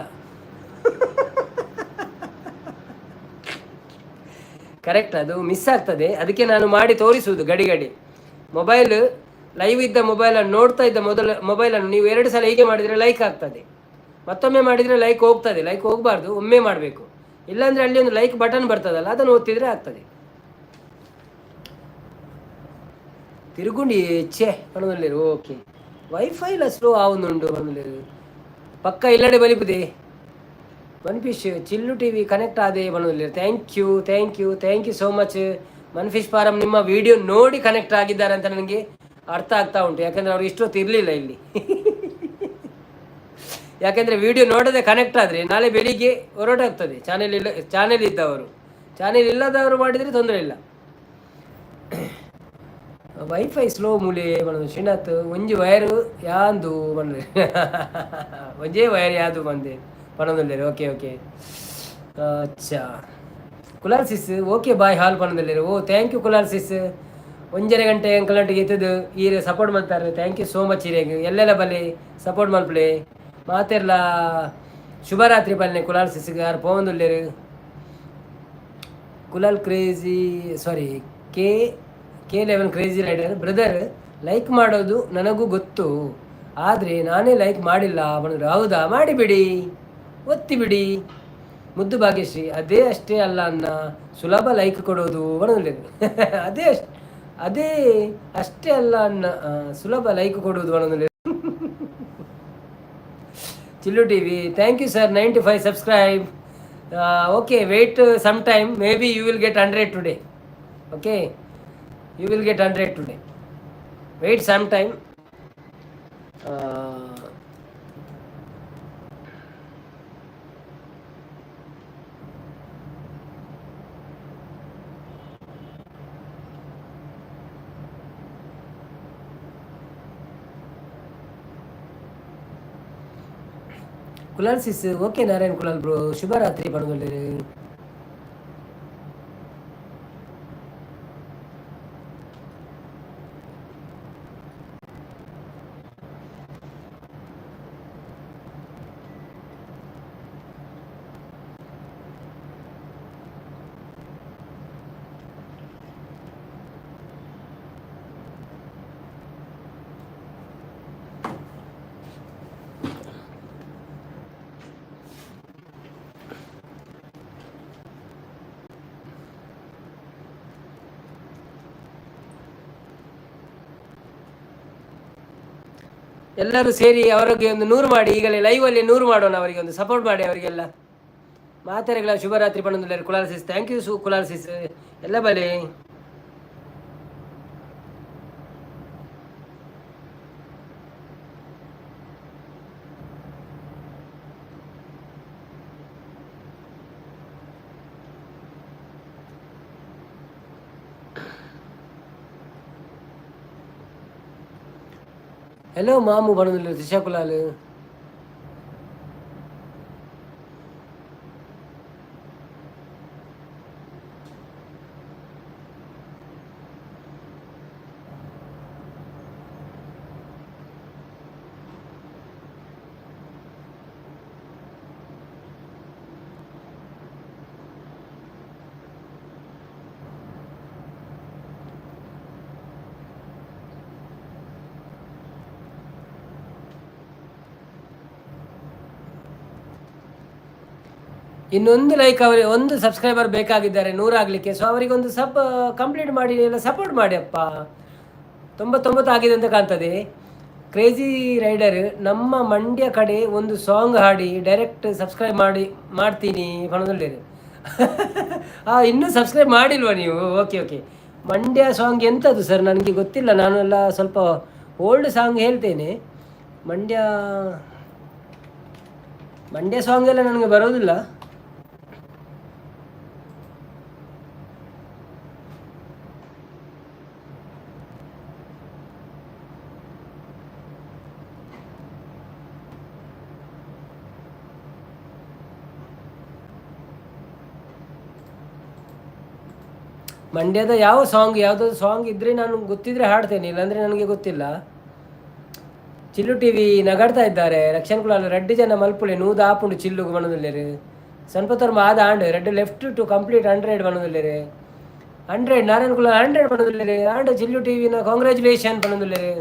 A: ಕರೆಕ್ಟ್, ಅದು ಮಿಸ್ ಆಗ್ತದೆ. ಅದಕ್ಕೆ ನಾನು ಮಾಡಿ ತೋರಿಸುವುದು ಗಡಿ ಗಡಿ. ಮೊಬೈಲ್ ಲೈವ್ ಇದ್ದ ಮೊಬೈಲನ್ನು ನೋಡ್ತಾ ಇದ್ದ ಮೊದಲ ಮೊಬೈಲನ್ನು ನೀವು ಎರಡು ಸಲ ಹೀಗೆ ಮಾಡಿದರೆ ಲೈಕ್ ಆಗ್ತದೆ. ಮತ್ತೊಮ್ಮೆ ಮಾಡಿದರೆ ಲೈಕ್ ಹೋಗ್ತದೆ. ಲೈಕ್ ಹೋಗಬಾರ್ದು, ಒಮ್ಮೆ ಮಾಡಬೇಕು. ಇಲ್ಲಾಂದರೆ ಅಲ್ಲಿ ಒಂದು ಲೈಕ್ ಬಟನ್ ಬರ್ತದಲ್ಲ, ಅದನ್ನು ಒತ್ತಿದರೆ ಆಗ್ತದೆ. ತಿರುಗುಂಡಿ ಛೇ ಪಣದಲ್ಲಿರು. ಓಕೆ, ವೈಫೈಲ ಸ್ಲೋ ಆವೊಂದುಂಡು ಪಣದಲ್ಲಿರು. ಪಕ್ಕ ಇಲ್ಲಡೆ ಬಲಿಪುದೆ. ಮನ್ಫಿಶ್ ಚಿಲ್ಲು ಟಿವಿ ಕನೆಕ್ಟ್ ಆದೆ ಪಣದಲ್ಲಿರು. Thank you, thank you, thank you so much. ಮನ್ಫಿಶ್ form ನಿಮ್ಮ ವಿಡಿಯೋ ನೋಡಿ ಕನೆಕ್ಟ್ ಆಗಿದ್ದಾರೆ ಅಂತ ನನಗೆ ಅರ್ಥ ಆಗ್ತಾ ಉಂಟು. ಯಾಕಂದರೆ ಅವರು ಇಷ್ಟೊತ್ತು ಇರಲಿಲ್ಲ ಇಲ್ಲಿ. ಯಾಕೆಂದರೆ ವಿಡಿಯೋ ನೋಡದೆ ಕನೆಕ್ಟ್ ಆದರೆ ನಾಳೆ ಬೆಳಿಗ್ಗೆ ಹೊರಟಾಗ್ತದೆ. ಚಾನೆಲ್ ಇಲ್ಲ, ಚಾನೆಲ್ ಇದ್ದವರು, ಚಾನೆಲ್ ಇಲ್ಲದವರು ಮಾಡಿದರೆ ತೊಂದರೆ ಇಲ್ಲ. ವೈಫೈ ಸ್ಲೋ ಮೂಲೆ ಪಂಡ ಶ್ರೀನಾಥ್. ಒಂಜಿ ವೈರ್ ಯಾಂದು ಪಂಡ, ಒಂಜೇ ವೈರ್ ಯಾದು ಬಂದೆ ಪಣದಲ್ಲೇರು. ಓಕೆ ಓಕೆ, ಅಚ್ಚಾ. ಕುಲಾಲ್ ಸಿಸ್ ಓಕೆ ಬಾಯ್ ಹಾಲ್ ಪಣದಲ್ಲೇರು. ಓ thank you Kulal ಸಿಸ್. 1.5 ಗಂಟೆ ಅಂಕಲಂಟಿಗೆ ಇತ್ತದು ಈರೆ ಸಪೋರ್ಟ್ ಮಾಡ್ತಾರೆ. Thank you so much ಈರೆಗ್. ಎಲ್ಲೆಲ್ಲ ಬಲೆ ಸಪೋರ್ಟ್ ಮಲ್ಪಲೆ ಮಾತೆರ್ಲ. ಶುಭರಾತ್ರಿ ಪಲ್ನೆ ಕುಲಾಲ್ ಸಿಸ್ಗೆ. ಆರ್ ಪೋವೊಂದುಲ್ಲೆರ್. Kulal crazy, sorry, K K 11 crazy rider brother, like ಮಾಡೋದು ನನಗೂ ಗೊತ್ತು, ಆದರೆ ನಾನೇ ಲೈಕ್ ಮಾಡಿಲ್ಲ ಬಂದರು. ಹೌದಾ? ಮಾಡಿಬಿಡಿ, ಒತ್ತಿಬಿಡಿ. ಮುದ್ದು ಭಾಗ್ಯಶ್ರೀ, ಅದೇ ಅಷ್ಟೇ ಅಲ್ಲ ಅನ್ನ ಸುಲಭ ಲೈಕ್ ಕೊಡೋದು ಬರೋದಿಲ್ಲ. ಅದೇ ಅಷ್ಟೇ, ಅದೇ ಅಷ್ಟೇ ಅಲ್ಲ ಅನ್ನ ಸುಲಭ ಲೈಕ್ ಕೊಡೋದು ಬರೋದಿಲ್ಲ. Chillu TV, thank you sir, 95 subscribe. Okay, wait some time, maybe you will get 100 today. Okay, you will get 100 today, wait some time. Kulal sis, okay Narayan Kulal bro, ಶುಭರಾತ್ರಿ ಪಣದೊಲ್ಲೆರ್. ಎಲ್ಲರೂ ಸೇರಿ ಅವರಿಗೆ ಒಂದು 100 ಮಾಡಿ. ಈಗಲೇ ಲೈವ್ ಅಲ್ಲಿ 100 ಮಾಡೋಣ. ಅವರಿಗೆ ಒಂದು ಸಪೋರ್ಟ್ ಮಾಡಿ ಅವರಿಗೆಲ್ಲ. ಮಾತೆರೆಗಳ ಶುಭರಾತ್ರಿ ಪಣಂದುಲ್ಲೆರ್ ಕುಲಾಲ್ ಸಿಸ್. Thank you ಸು ಕುಲಾಲ್ ಸಿಸ್. ಎಲ್ಲ ಬಲೆ. ಹಲೋ ಮಾಮು ಪಣಂದುಲ್ಲೆರ್ ತ್ರಿಷಾ ಕುಲಾಲ್. ಇನ್ನೊಂದು ಲೈಕ್, ಅವರಿಗೆ ಒಂದು ಸಬ್ಸ್ಕ್ರೈಬರ್ ಬೇಕಾಗಿದ್ದಾರೆ 100 ಆಗಲಿಕ್ಕೆ. ಸೊ ಅವರಿಗೊಂದು ಸಬ್ ಕಂಪ್ಲೀಟ್ ಮಾಡಿ, ಎಲ್ಲ ಸಪೋರ್ಟ್ ಮಾಡಿ ಅಪ್ಪ. 99 ಆಗಿದೆ ಅಂತ ಕಾಣ್ತದೆ. ಕ್ರೇಜಿ ರೈಡರ್, ನಮ್ಮ ಮಂಡ್ಯ ಕಡೆ ಒಂದು ಸಾಂಗ್ ಹಾಡಿ ಡೈರೆಕ್ಟ್ ಸಬ್ಸ್ಕ್ರೈಬ್ ಮಾಡಿ ಮಾಡ್ತೀನಿ ಪಣದೊಳ್ಳಿರು. ಇನ್ನೂ ಸಬ್ಸ್ಕ್ರೈಬ್ ಮಾಡಿಲ್ವಾ ನೀವು? Okay okay. Mandya song ಎಂಥದ್ದು ಸರ್? ನನಗೆ ಗೊತ್ತಿಲ್ಲ. ನಾನು ಎಲ್ಲ ಸ್ವಲ್ಪ ಓಲ್ಡ್ ಸಾಂಗ್ ಹೇಳ್ತೇನೆ. ಮಂಡ್ಯ ಮಂಡ್ಯ ಸಾಂಗ್ ಎಲ್ಲ ನನಗೆ ಬರೋದಿಲ್ಲ. ಮಂಡ್ಯದ ಯಾವ ಸಾಂಗ್, ಯಾವುದಾದ್ರು ಸಾಂಗ್ ಇದ್ದರೆ ನಾನು ಗೊತ್ತಿದ್ದರೆ ಹಾಡ್ತೇನೆ, ಇಲ್ಲಾಂದರೆ ನನಗೆ ಗೊತ್ತಿಲ್ಲ. ಚಿಲ್ಲು ಟಿವಿ ನಗಾಡ್ತಾ ಇದ್ದಾರೆ. ರಕ್ಷಣ್ ಕುಲಾಲ್ ರಡ್ಡು ಜನ ಮಲ್ಪುಳೆ ನೂದು ಆಪುಂಡು ಚಿಲ್ಲುಗು ಬಣದುಲ್ಲೇರು. ಸ್ವಲ್ಪ ಆದ ಆಂಡ್ red left to complete 100 ಬಣದುಲ್ಲೇರು. 100 ನಾರಾಯಣ ಕುಲಾಲ್ 100 ಬಣದುಲ್ಲೇರು. ಆಂಡ್ ಚಿಲ್ಲು ಟಿವಿನ ಕಾಂಗ್ರ್ಯಾಚುಲೇಷನ್ ಬಣದುಲ್ಲೇರು.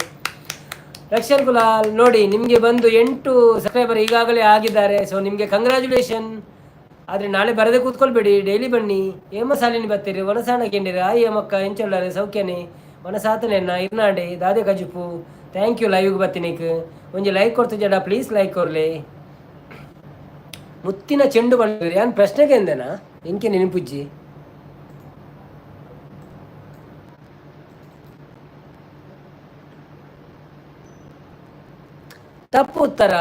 A: ರಕ್ಷಣ್ ಕುಲಾಲ್ ನೋಡಿ, ನಿಮಗೆ ಬಂದು 8 ಸಬ್ಸ್ಕ್ರೈಬರ್ ಈಗಾಗಲೇ ಆಗಿದ್ದಾರೆ. ಸೊ ನಿಮಗೆ ಕಂಗ್ರ್ಯಾಚುಲೇಷನ್. ಆದರೆ ನಾಳೆ ಬರದೆ ಕೂತ್ಕೊಳ್ಬೇಡಿ, ಡೈಲಿ ಬನ್ನಿ. ಹೇಮ ಸಾಲಿನಿ ಬತ್ತೀರಿ ವನಸಾಣ ಕೇಂದಿರಿ. ಆಯಿ ಹೇಮಕ್ಕ ಎಂಚೊಳ್ಳಾರೆ ಸೌಖ್ಯನೆ ವನಸಾತನೆನ್ನ ಇರ್ನಾಡೆ ದಾದೆ ಕಜುಪು. Thank you ಲೈವ್ಗೆ ಬತ್ತೀನಿಕ್. ಒಂಜಿ ಲೈಕ್ ಕೊಡ್ತು ಜಡ, ಪ್ಲೀಸ್ ಲೈಕ್ ಕೊರ್ಲೆ. ಮುತ್ತಿನ ಚೆಂಡು ಬಂದಿರಿ ಯಾನ್ ಪ್ರಶ್ನೆಗೆ ಎಂದನಾ ಎಂಕೆ ನೆನಪುಜ್ಜಿ. ತಪ್ಪು ಉತ್ತರ.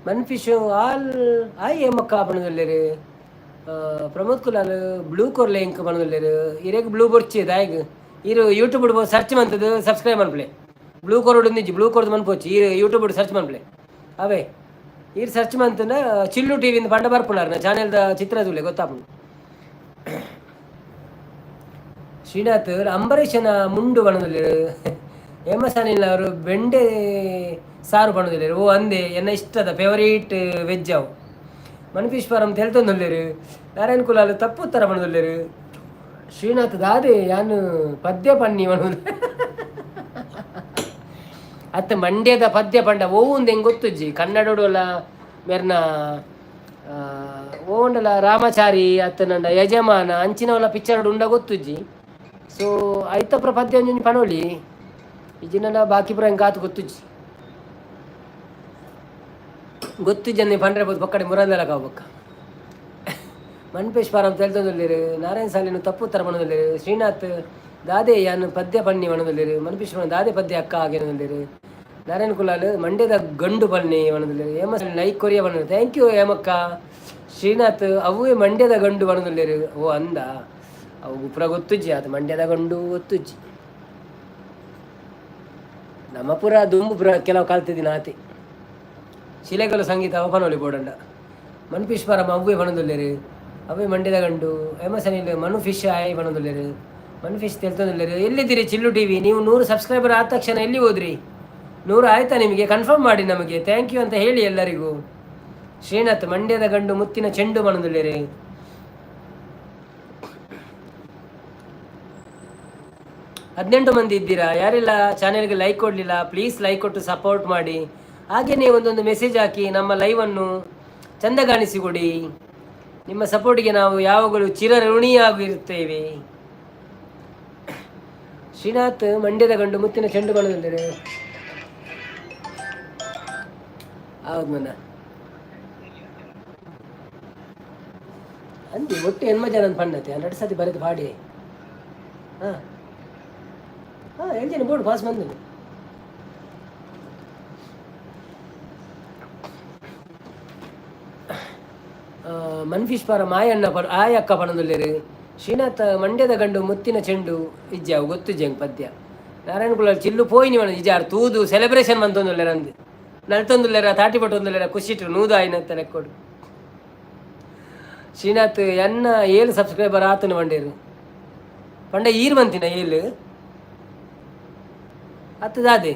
A: ಮನ್ಫಿಶು ಆಲ್ ಆಯ್ ಏಮಕ್ಕ ಬಣ್ಣದಲ್ಲೇರು. ಪ್ರಮೋದ್ ಕುಲಾಲ್ ಬ್ಲೂ ಕೊರ್ಲೆ ಇಂಕ್ ಬಣ್ಣದಲ್ಲೇರು. ಇರೇಗ್ ಬ್ಲೂ ಬೊರ್ಚಿ ದಾಯಗ್ ಇರು ಯೂಟ್ಯೂಬ್ ಸರ್ಚ್ ಮಂತದ್ದು ಸಬ್ಸ್ಕ್ರೈಬ್ ಮನ್ಪ್ಲೆ. ಬ್ಲೂ ಕೊರಡು ನಿಜ ಬ್ಲೂ ಕೊರದು ಮನ್ಪೋಚಿ. ಈರು ಯೂಟ್ಯೂಬ್ ಸರ್ಚ್ ಮನ್ಪ್ಲೆ ಅವೇ. ಈರ್ ಸರ್ಚ್ ಮಂತಂದ ಚಿಲ್ಲು ಟಿವಿಯಿಂದ ಪಂಡ ಬರ್ಪುನಾರ್ ಚಾನೆಲ್ದ ಚಿತ್ರದುಲೆ ಗೊತ್ತಾಪುಂಡು. ಶ್ರೀನಾಥ್ ಅಂಬರೀಷನ ಮುಂಡು ಬಣ್ಣದಲ್ಲೇರು. ಹೇಮಸಾನಿಲ್ ಅವರು ಬೆಂಡೆ ಸಾರು ಬಣ್ಣದಲ್ಲೇರು. ಓ ಅಂದೆ ಎನ್ನ ಇಷ್ಟದ ಫೇವರೇಟ್ ವೆಜ್ ಅವು. ಮನ್ಪೀಶ್ವರಂ ತೆಲ್ತೊಂದುಲ್ಲೇರು. ನಾರಾಯಣ ಕುಲಾಲ್ ತಪ್ಪು ಉತ್ತರ ಬಣ್ಣದಲ್ಲೇರು. ಶ್ರೀನಾಥ್ ದಾದೆ ಯಾನು ಪದ್ಯ ಪನ್ನಿ ಮಣುದು ಅತ್ತ ಮಂಡ್ಯದ ಪದ್ಯ ಪಂಡ ಓವುಂದು ಹೆಂಗೆ ಗೊತ್ತುಜ್ಜಿ. ಕನ್ನಡೋಡಲ ಮೆರ್ನ ಓಂಡಲ ರಾಮಚಾರಿ ಅತ್ತ ನಂಡ ಯಜಮಾನ ಅಂಚಿನವಲ ಪಿಕ್ಚರ್ ಉಂಡ ಗೊತ್ತುಜ್ಜಿ. ಸೊ ಐತಪ್ರ ಪದ್ಯ ಒಂಜೊಂಜಿ ಪನೋಲಿ ಇಜಿನಲ ಬಾಕಿ ಪುರ ಎಂಕ್ ಆತ್ ಗೊತ್ತುಜ್ಜಿ. ಗೊತ್ತುಜ್ಜಿ ಪಂಡ್ರೆ ಬೋದು ಪಕ್ಕಡೆ ಮುರಂದಲ ಕಾವು ಬೊಕ್ಕ. ಮನ್ಪೇಶ್ ಪಾರಂ ತೆಲ್ತೊಂದುಲ್ಲೆರ್. ನಾರಾಯಣ ಸಾಲಿನ ತಪ್ಪು ಉತ್ತರ ಪನೊಂದುಲ್ಲೆರ್. ಶ್ರೀನಾಥ್ ದಾದೆ ಯಾನ್ ಪದ್ಯ ಪನ್ನಿ ಪನೊಂದುಲ್ಲೆರ್. ಮನ್ಪೇಶ್ ದಾದೆ ಪದ್ಯ ಅಕ್ಕ ಆಗೆನೊಂದುಲ್ಲೆರ್. ನಾರಾಯಣ ಕುಲಾಲ್ ಮಂಡ್ಯದ ಗಂಡು ಪನ್ನಿ ಪನೊಂದುಲ್ಲೆರ್. ಹೇಮ ಲೈಕ್ ಕೊರಿಯ ಪನೊಂದು thank you ಹೇಮಕ್ಕ. ಶ್ರೀನಾಥ್ ಅವೇ ಮಂಡ್ಯದ ಗಂಡು ಪನೊಂದುಲ್ಲೆರ್. ಓ ಅಂದ ಅವು ಪೂರ ಗೊತ್ತುಜ್ಜಿ ಅದು ಮಂಡ್ಯದ ಗಂಡು ಗೊತ್ತುಜ್ಜಿ. ನಮ್ಮ ಪೂರ ದುಂಬು ಪೂರ ಕೆಲವು ಕಲ್ತಿದ್ದೀನಿ ಆತೆ. ಶಿಲೆಗಲ್ಲು ಸಂಗೀತ ಅವ ಪನೊಲಿ ಬೋಡಂಡ. ಮನ್ಪೀಶ್ ಪರಮ ಅವ್ವೇ ಪನೊಂದುಲ್ಲೆರ್. ಅವೇ ಮಂಡ್ಯದ ಗಂಡು. ಎಮಸನಿಲ್ ಮನು ಫಿಶ್ ಆಯ್ ಪನೊಂದುಲ್ಲೆರ್. ಮನು ಫಿಶ್ ತೆಲ್ತೊಂದುಲ್ಲೆರ್. ಎಲ್ಲಿದ್ದೀರಿ ಚಿಲ್ಲು ಟಿವಿ? ನೀವು 100 ಸಬ್ಸ್ಕ್ರೈಬರ್ ಆದ ತಕ್ಷಣ ಎಲ್ಲಿ ಹೋದ್ರಿ? 100 ಆಯ್ತಾ ನಿಮಗೆ? ಕನ್ಫರ್ಮ್ ಮಾಡಿ ನಮಗೆ thank you ಅಂತ ಹೇಳಿ ಎಲ್ಲರಿಗೂ. ಶ್ರೀನಾಥ್ ಮಂಡ್ಯದ ಗಂಡು ಮುತ್ತಿನ ಚೆಂಡು ಪನೊಂದುಲ್ಲೆರ್. 18 ಮಂದಿ ಇದ್ದೀರಾ. ಯಾರೆಲ್ಲ ಚಾನೆಲ್ಗೆ ಲೈಕ್ ಕೊಡಲಿಲ್ಲ ಪ್ಲೀಸ್ ಲೈಕ್ ಕೊಟ್ಟು ಸಪೋರ್ಟ್ ಮಾಡಿ. ಹಾಗೆಯೇ ಒಂದೊಂದು ಮೆಸೇಜ್ ಹಾಕಿ ನಮ್ಮ ಲೈವನ್ನು ಚಂದಗಾಣಿಸಿಕೊಡಿ. ನಿಮ್ಮ ಸಪೋರ್ಟಿಗೆ ನಾವು ಯಾವಾಗಲೂ ಚಿರಋಣಿಯಾಗಿರುತ್ತೇವೆ. ಶ್ರೀನಾಥ್ ಮಂಡ್ಯದ ಗಂಡು ಮುತ್ತಿನ ಚೆಂಡು ಬಣ್ಣದಲ್ಲಿರು. ಹೌದು ಮನ ಅಂದಿ ಒಟ್ಟು ಎನ್ಮ ಜನ ಪಣ್ಣತೆ ಎರಡು ಸತಿ ಬರೆದು ಪಾಡಿ. ಹಾಂ ಹಾಂ ಹೇಳ್ತೇನೆ ಬೋರ್ಡ್ ಪಾಸ್ ಬಂದಿನಿ. ಮನ್ಫಿಶ್ ಪಾರ ಮಾಯಣ್ಣ ಪಡ ಆಯಕ್ಕ ಪಣದುಲ್ಲೇರು. ಶ್ರೀನಾಥ ಮಂಡ್ಯದ ಗಂಡು ಮುತ್ತಿನ ಚೆಂಡು ಇಜ್ಜಾವು ಗೊತ್ತುಜ್ಜಂಗ್ ಪದ್ಯ. ನಾರಾಯಣ ಕುಲ ಚಿಲ್ಲು ಪೋಯಿನಿ ಮಣ ಇಜಾರ್ ತೂದು ಸೆಲೆಬ್ರೇಷನ್ ಮಂತೊಂದುಲ್ಲೇರ ಅಂದು ನಲ್ತೊಂದುಲ್ಲೇರ ತಾಟಿ ಪಟ್ಟೊಂದುಲ್ಲೇರ ಖುಷಿಟ್ಟು ನೂದು ಆಯ್ನಂತ ಲೆಕ್ಕೊಡು. ಶ್ರೀನಾಥ್ ಎನ್ನ 7 ಸಬ್ಸ್ಕ್ರೈಬರ್ ಆತನ ಮಂಡೇರು ಪಂಡ ಈರ್ ಮಂತಿನ 7 ಹತ್ತದಾದೆ.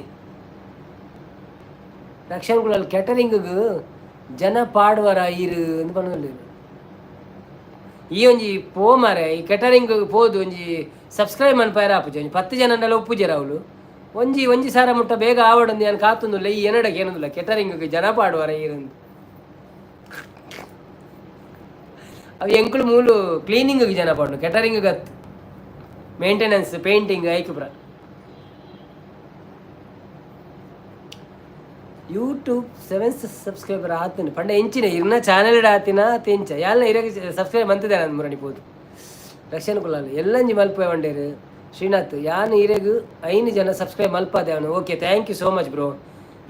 A: ರಕ್ಷಣ್ ಕುಲಾಲ್ ಕ್ಯಾಟರಿಂಗ್ ಜನ ಪಾಡುವರ ಈರು ಅಂದ್ ಪನೊಂದುಲ್ಲೆರ್. ಈ ಒಂಜಿ ಪೋ ಮಾರೆ ಈ ಕೆಟರಿಂಗ್ ಪೋದು ಒಂಜಿ ಸಬ್ಸ್ಕ್ರೈಬ್ ಮನ್ಪಾಯರ ಆಪುಜಿ. ಒಂಜಿ 10 ಜನಂಡಲ ಒಪ್ಪುಜೆರ್ ಅವ್ಲು. ಒಂಜಿ ಒಂಜಿ ಸಾರ ಮುಟ್ಟ ಬೇಗ ಆವಡಂದು ಯಾನ್ ಕಾತೊಂದುಲ್ಲೆ. ಈ ಎನಡಕ್ಕೆ ಏನೊಂದುಲ್ಲ ಕೆಟರಿಂಗ್ ಜನ ಪಾಡುವರ ಈರಂದು. ಅವು ಎಂಕುಲು ಮೂಲು ಕ್ಲೀನಿಂಗ್ ಜನ ಪಾಡು, ಕೆಟರಿಂಗ್ ಗತ್ ಮೇಂಟೆನೆನ್ಸ್ ಪೇಂಟಿಂಗ್ ಐಕ್ ಪೂರ. ಯೂಟ್ಯೂಬ್ 7 ಸಬ್ಸ್ಕ್ರೈಬರ್ ಆತನ ಪಂಡ ಎಂಚಿನ ಇರ್ನ ಚಾನೆಲ್ ಆತಿನ ತೆಂಚ ಯಾಲ್ನ ಇರಗೆ ಸಬ್ಸ್ಕ್ರೈಬ್ ಮಂತಿದೆ ನಾನು ಮುರಣಿ ಪೋದು. ರಕ್ಷಣ್ ಕುಲಾಲ್ ಎಲ್ಲಂಜಿ ಮಲ್ಪೆ ವಂಡೇರು. ಶ್ರೀನಾಥ್, ಯಾನ್ ಇರೆಗ್ ಐನು ಜನ ಸಬ್ಸ್ಕ್ರೈಬ್ ಮಲ್ಪಾದೆ ಅವನು. Okay, thank you so much, bro.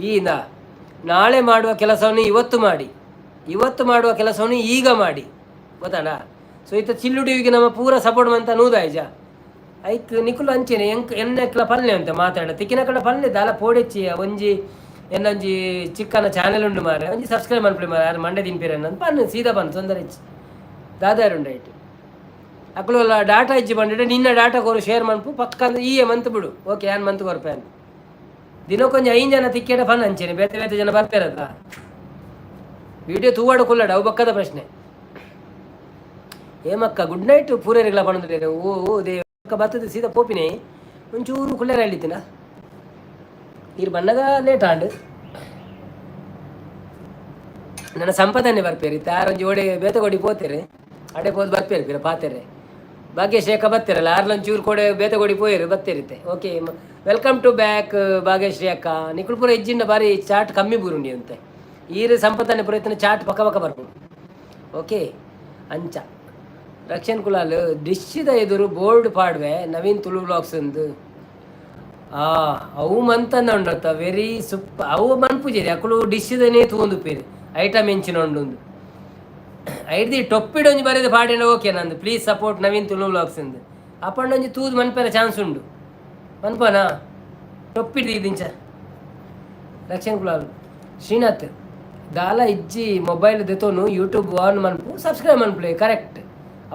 A: ಈ ಇಂದ ನಾಳೆ ಮಾಡುವ ಕೆಲಸವನ್ನು ಇವತ್ತು ಮಾಡಿ, ಇವತ್ತು ಮಾಡುವ ಕೆಲಸವನ್ನು ಈಗ ಮಾಡಿ, ಗೊತ್ತಾಡ? ಸೊ ಇತ್ತ ಚಿಲ್ಲು ಟಿವಿಗೆ ನಮ್ಮ ಪೂರ ಸಪೋರ್ಟ್ ಮಂತ ನೂದಾಯ್ಜ. ಐಕ್ ನಿಕುಲು ಅಂಚೆನೆ ಎಂಕ್ ಎಣ್ಣೆಕ್ಲ ಪಲ್ಲೆ ಅಂತ ಮಾತಾಡ ತಿಕ್ಕಿನ ಕಡೆ ಪಲ್ಲೆ ದಾಲ ಪೋಡೆಚ್ಚಿ. ಒಂಜಿ ಎನ್ನೊಂಜಿ ಚಿಕ್ಕನ ಚಾನೆಲ್ ಉಂಡು ಮಾರೆ, ಒಂಜಿ ಸಬ್ಸ್ಕ್ರೈಬ್ ಮನ್ಪುಲೆ ಮಾರೆ, ಯಾರು ಮಂಡೆ ತಿನ್ಪಿರ ಅಂತ ಪನ್ನು. ಸೀದಾ ಪನ್ನು, ತೊಂದರೆ ಇಚ್ಚಿ. ದಾದಾರುಂಡು ಐಟ್ ಅಕುಲು ಡಾಟಾ ಇಜ್ಜಿ ಬಂದಿಡೆ. ನಿನ್ನ ಡಾಟಾ ಕೊರು, ಶೇರ್ ಮನ್ಪು ಪಕ್ಕ. ಈ ಮಂತ್ ಬಿಡು. ಓಕೆ, ಯಾನ್ ಮಂತ್ ಕೊರ್ಪೆ ಅಂತ ದಿನಕ್ಕೊಂಜಿ ಐದು ಜನ ತಿಕ್ಕೇಡ ಪನ್. ಅಂಚೆನೆ ಬೇತೆ ಬೇತೆ ಜನ ಬರ್ಪೇರತ್ತ. ವಿಡಿಯೋ ತೂವಾಡು ಕುಲ್ಲಡ, ಅವು ಬಕ್ಕದ ಪ್ರಶ್ನೆ. ಏಮಕ್ಕ, ಗುಡ್ ನೈಟ್ ಪೂರೇರಿಗಳ ಪಣಂದ್ರೆ. ಓ ಓ they ಅಕ್ಕ ಬತ್ತದ ಸೀದಾ ಪೋಪಿನಿ. ಒಂಚೂರು ಕುಳ್ಳೇರ ಹೇಳಿತ್ತಿನ. ನೀರು ಬಣ್ಣಗ ಲೇಟ್ ಆಂಡ್. ನನ್ನ ಸಂಪದನೆ ಬರ್ಪೇರಿ. ತಾರೊಂಜಿ ಓಡೆ ಬೇತಗೋಡಿ ಪೋತೇರೆ, ಅಡೆ ಪೋದು ಬರ್ಪೇರಿ ಪಿರ ಪಾತೆರೆ. ಭಾಗ್ಯಶ್ರೀ ಅಕ್ಕ ಬತ್ತೀರಲ್ಲ? ಆರ್ಲೊಂಚೂರು ಕೊಡೆ ಬೇತಗೋಡಿ ಪೋಯರು, ಬತ್ತೀರಿತ್ತೆ. Okay, welcome to back Bhagyashree ಅಕ್ಕ. ನಿಕುಲ್ಪುರ ಇಜ್ಜಿಂಡ ಬಾರಿ ಚಾಟ್ ಕಮ್ಮಿ ಬೂರುಂಡಿ ಅಂತೆ. ಈರು ಸಂಪತ್ತನೆ ಪ್ರಯತ್ನ ಚಾಟ್ ಪಕ್ಕ ಪಕ್ಕ ಬರ್ಪುಂಡು. ಓಕೆ, ಅಂಚ ರಕ್ಷಣ್ ಕುಲಾಲ್, ಡಿಶ್ದ ಎದುರು ಬೋರ್ಡ್ ಪಾಡ್ವೆ ನವೀನ್ ತುಳು ವ್ಲಾಗ್ಸ್ ಅಂದು. ಆ ಅವು ಮಂತಂದ ಉಂಡತ್ತ, ವೆರಿ ಸುಪ್. ಅವು ಮನ್ಪುಜೇರಿ. ಅಕುಲು ಡಿಶ್ದನೇ ತೂಂದು ಪೇರು ಐಟಮ್ ಎಂಚಿನ ಉಂಡು. ಐಡ್ದಿ ಟೊಪ್ಪಿಡ್ ಒಂಜಿ ಬರೆದು ಪಾಡಿನ. ಓಕೆ, ನಂದು please support Naveen Tulu vlogs ಅಂದು. ಅಪ್ಪಂಡೊಂಜಿ ತೂದು ಮನ್ಪೆರ ಚಾನ್ಸ್ ಉಂಡು. ಮನ್ಪನಾ ಟೊಪ್ಪಿಡ್ ದಿಂಚ ರಕ್ಷಣ್ ಕುಲಾಲ್. ಶ್ರೀನಾಥ್, ದಾಲ ಇಜ್ಜಿ, ಮೊಬೈಲ್ ದೆತೋನು ಯೂಟ್ಯೂಬ್ ಆನ್ ಮನ್ಪು, ಸಬ್ಸ್ಕ್ರೈಬ್ ಮನ್ಪುಲೆ. ಕರೆಕ್ಟ್,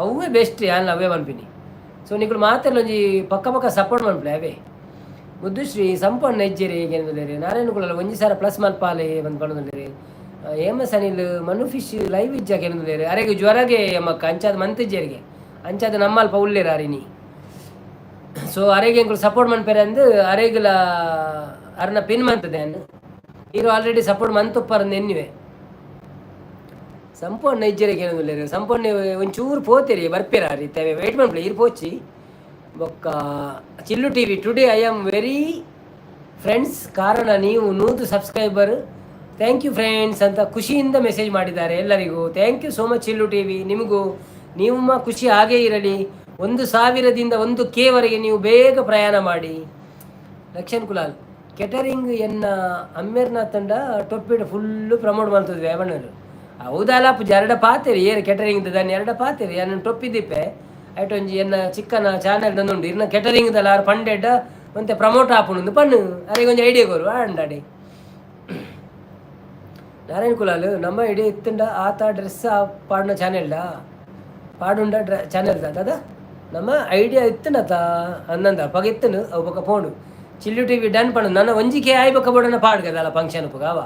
A: ಅವೇ ಬೆಸ್ಟ್. ಯಾನ್ ಅವೇ ಮನ್ಪಿನಿ. ಸೊ ನಿಕುಲು ಮಾತೆರ್ಲ ಒಂಜಿ ಪಕ್ಕ ಪಕ್ಕ ಸಪೋರ್ಟ್ ಮನ್ಪುಲೆ ಅವೇ. ಮುದ್ದುಶ್ರೀ ಸಂಪಣ್ಣ ಇಜ್ಜೇರಿ ಏನೆಂದರೆ. ನಾರಾಯಣ ಕುಲಾಲ್, ಒಂಜಿ ಸಾರ ಪ್ಲಸ್ ಮಲ್ಪಾಲೆ ಬಂದು ಪಣೊಂದುಲ್ಲೆರ್. Hema's Anil, Manu fish live ಇಜ್ಜಾಗ ಕೇಂದ್ಲೇರು. ಅರೆಗೆ ಜ್ವರಗೆ ಯಮಕ್ಕ, ಅಂಚಾದ ಮಂತಿಜ್ಜರಿಗೆ. ಅಂಚಾದ ನಮ್ಮಲ್ಪ ಉಲ್ಲೇರು ಅರಿನಿ. ಸೊ ಅರೆಗೆ ಎಂಕುಲು ಸಪೋರ್ಟ್ ಮನ್ಪೆರೆ ಅಂದು ಅರೆಗುಲ ಅರ್ನ ಪಿನ್ ಮಂತದೆ ಅನ್ನು. ಇರು ಆಲ್ರೆಡಿ ಸಪೋರ್ಟ್ ಮಂತುಪ್ಪರಂದು ಎನ್ನಿವೆ. ಸಂಪೂರ್ಣ ಇಜ್ಜರಿಗೆ ಏನಂದುಲ್ಲೇರು. ಸಂಪೂರ್ಣ ಒಂಚೂರು ಪೋತೇರಿ, ಬರ್ಪೇರ ರೀತೆ. ವೇಟ್ ಮನ್ಪುಲೆ, ಇರು ಪೋಚಿ. ಬೊಕ್ಕ ಚಿಲ್ಲು TV, today I am very friends, ಕಾರಣ ನೀವು 100 subscriber, thank you friends ಅಂತ ಖುಷಿಯಿಂದ ಮೆಸೇಜ್ ಮಾಡಿದ್ದಾರೆ ಎಲ್ಲರಿಗೂ. Thank you so much ಚಿಲ್ಲು TV. ನಿಮಗೂ ನಿಮ್ಮ ಖುಷಿ ಹಾಗೇ ಇರಲಿ. 1,000ದಿಂದ 1K ವರೆಗೆ ನೀವು ಬೇಗ ಪ್ರಯಾಣ ಮಾಡಿ. ಲಕ್ಷಣ್ ಕುಲಾಲ್, ಕೆಟರಿಂಗ್ ಎನ್ನ ಅಮ್ಮೇರ್ನ ತಂಡ ಟೊಪ್ಪಿಡ್ ಫುಲ್ಲು ಪ್ರಮೋಟ್ ಮಾಡ್ತದ್ವಿ ಅವನರು. ಹೌದಲ್ಲ ಪೂಜೆ? ಎರಡ ಪಾತೆರಿ ಏರು ಕೆಟರಿಂಗ್ ದಾನಿ ಎರಡ ಪಾತೆರಿ. ಎನ್ನ ಟೊಪ್ಪಿದಿಪ್ಪೆ ಐಟೊಂಜಿ ಎನ್ನ ಚಿಕ್ಕನ ಚಾನೆಲ್ ತಂದುಂಡು. ಇರ್ನ ಕೆಟರಿಂಗ್ ದಲ್ಲ ಆರ್ ಪಂಡೆಡ್ ಒಂತೆ ಪ್ರಮೋಟ್ ಆಪುಂಡು ಪಣ್ಣು. ಅರೆಗೆ ಒಂಜಿ ಐಡಿಯಾ ಕೊರು ಆಂಡಾಡಿ. ನಾರಾಯಣ ಕುಲಾಲ್, ನಮ್ಮ ಇಡೀ ಇತ್ತಂಡ ಆತ ಡ್ರೆಸ್ ಪಾಡುನ ಚಾನೆಲ್ಡ ಪಾಡುಂಡ ಡ್ರ ಚಾನೆಲ್ ದಾದ ನಮ್ಮ ಐಡಿಯಾ ಇತ್ತನತ ಅನ್ನಂದ ಅಪಗ ಇತ್ತನು. ಅವು ಬೊಕ ಪೋಂಡು. ಚಿಲ್ಲು ಟಿವಿ ಡನ್ ಪಂಡು. ನನ್ನ ಒಂಜಿಕೆ ಆಯ್ ಬೊಕ ಬೋಡನ ಪಾಡ್ಗದಲ್ಲ ಫಂಕ್ಷನ್ ಉಪ್ಪುಗ ಅವ.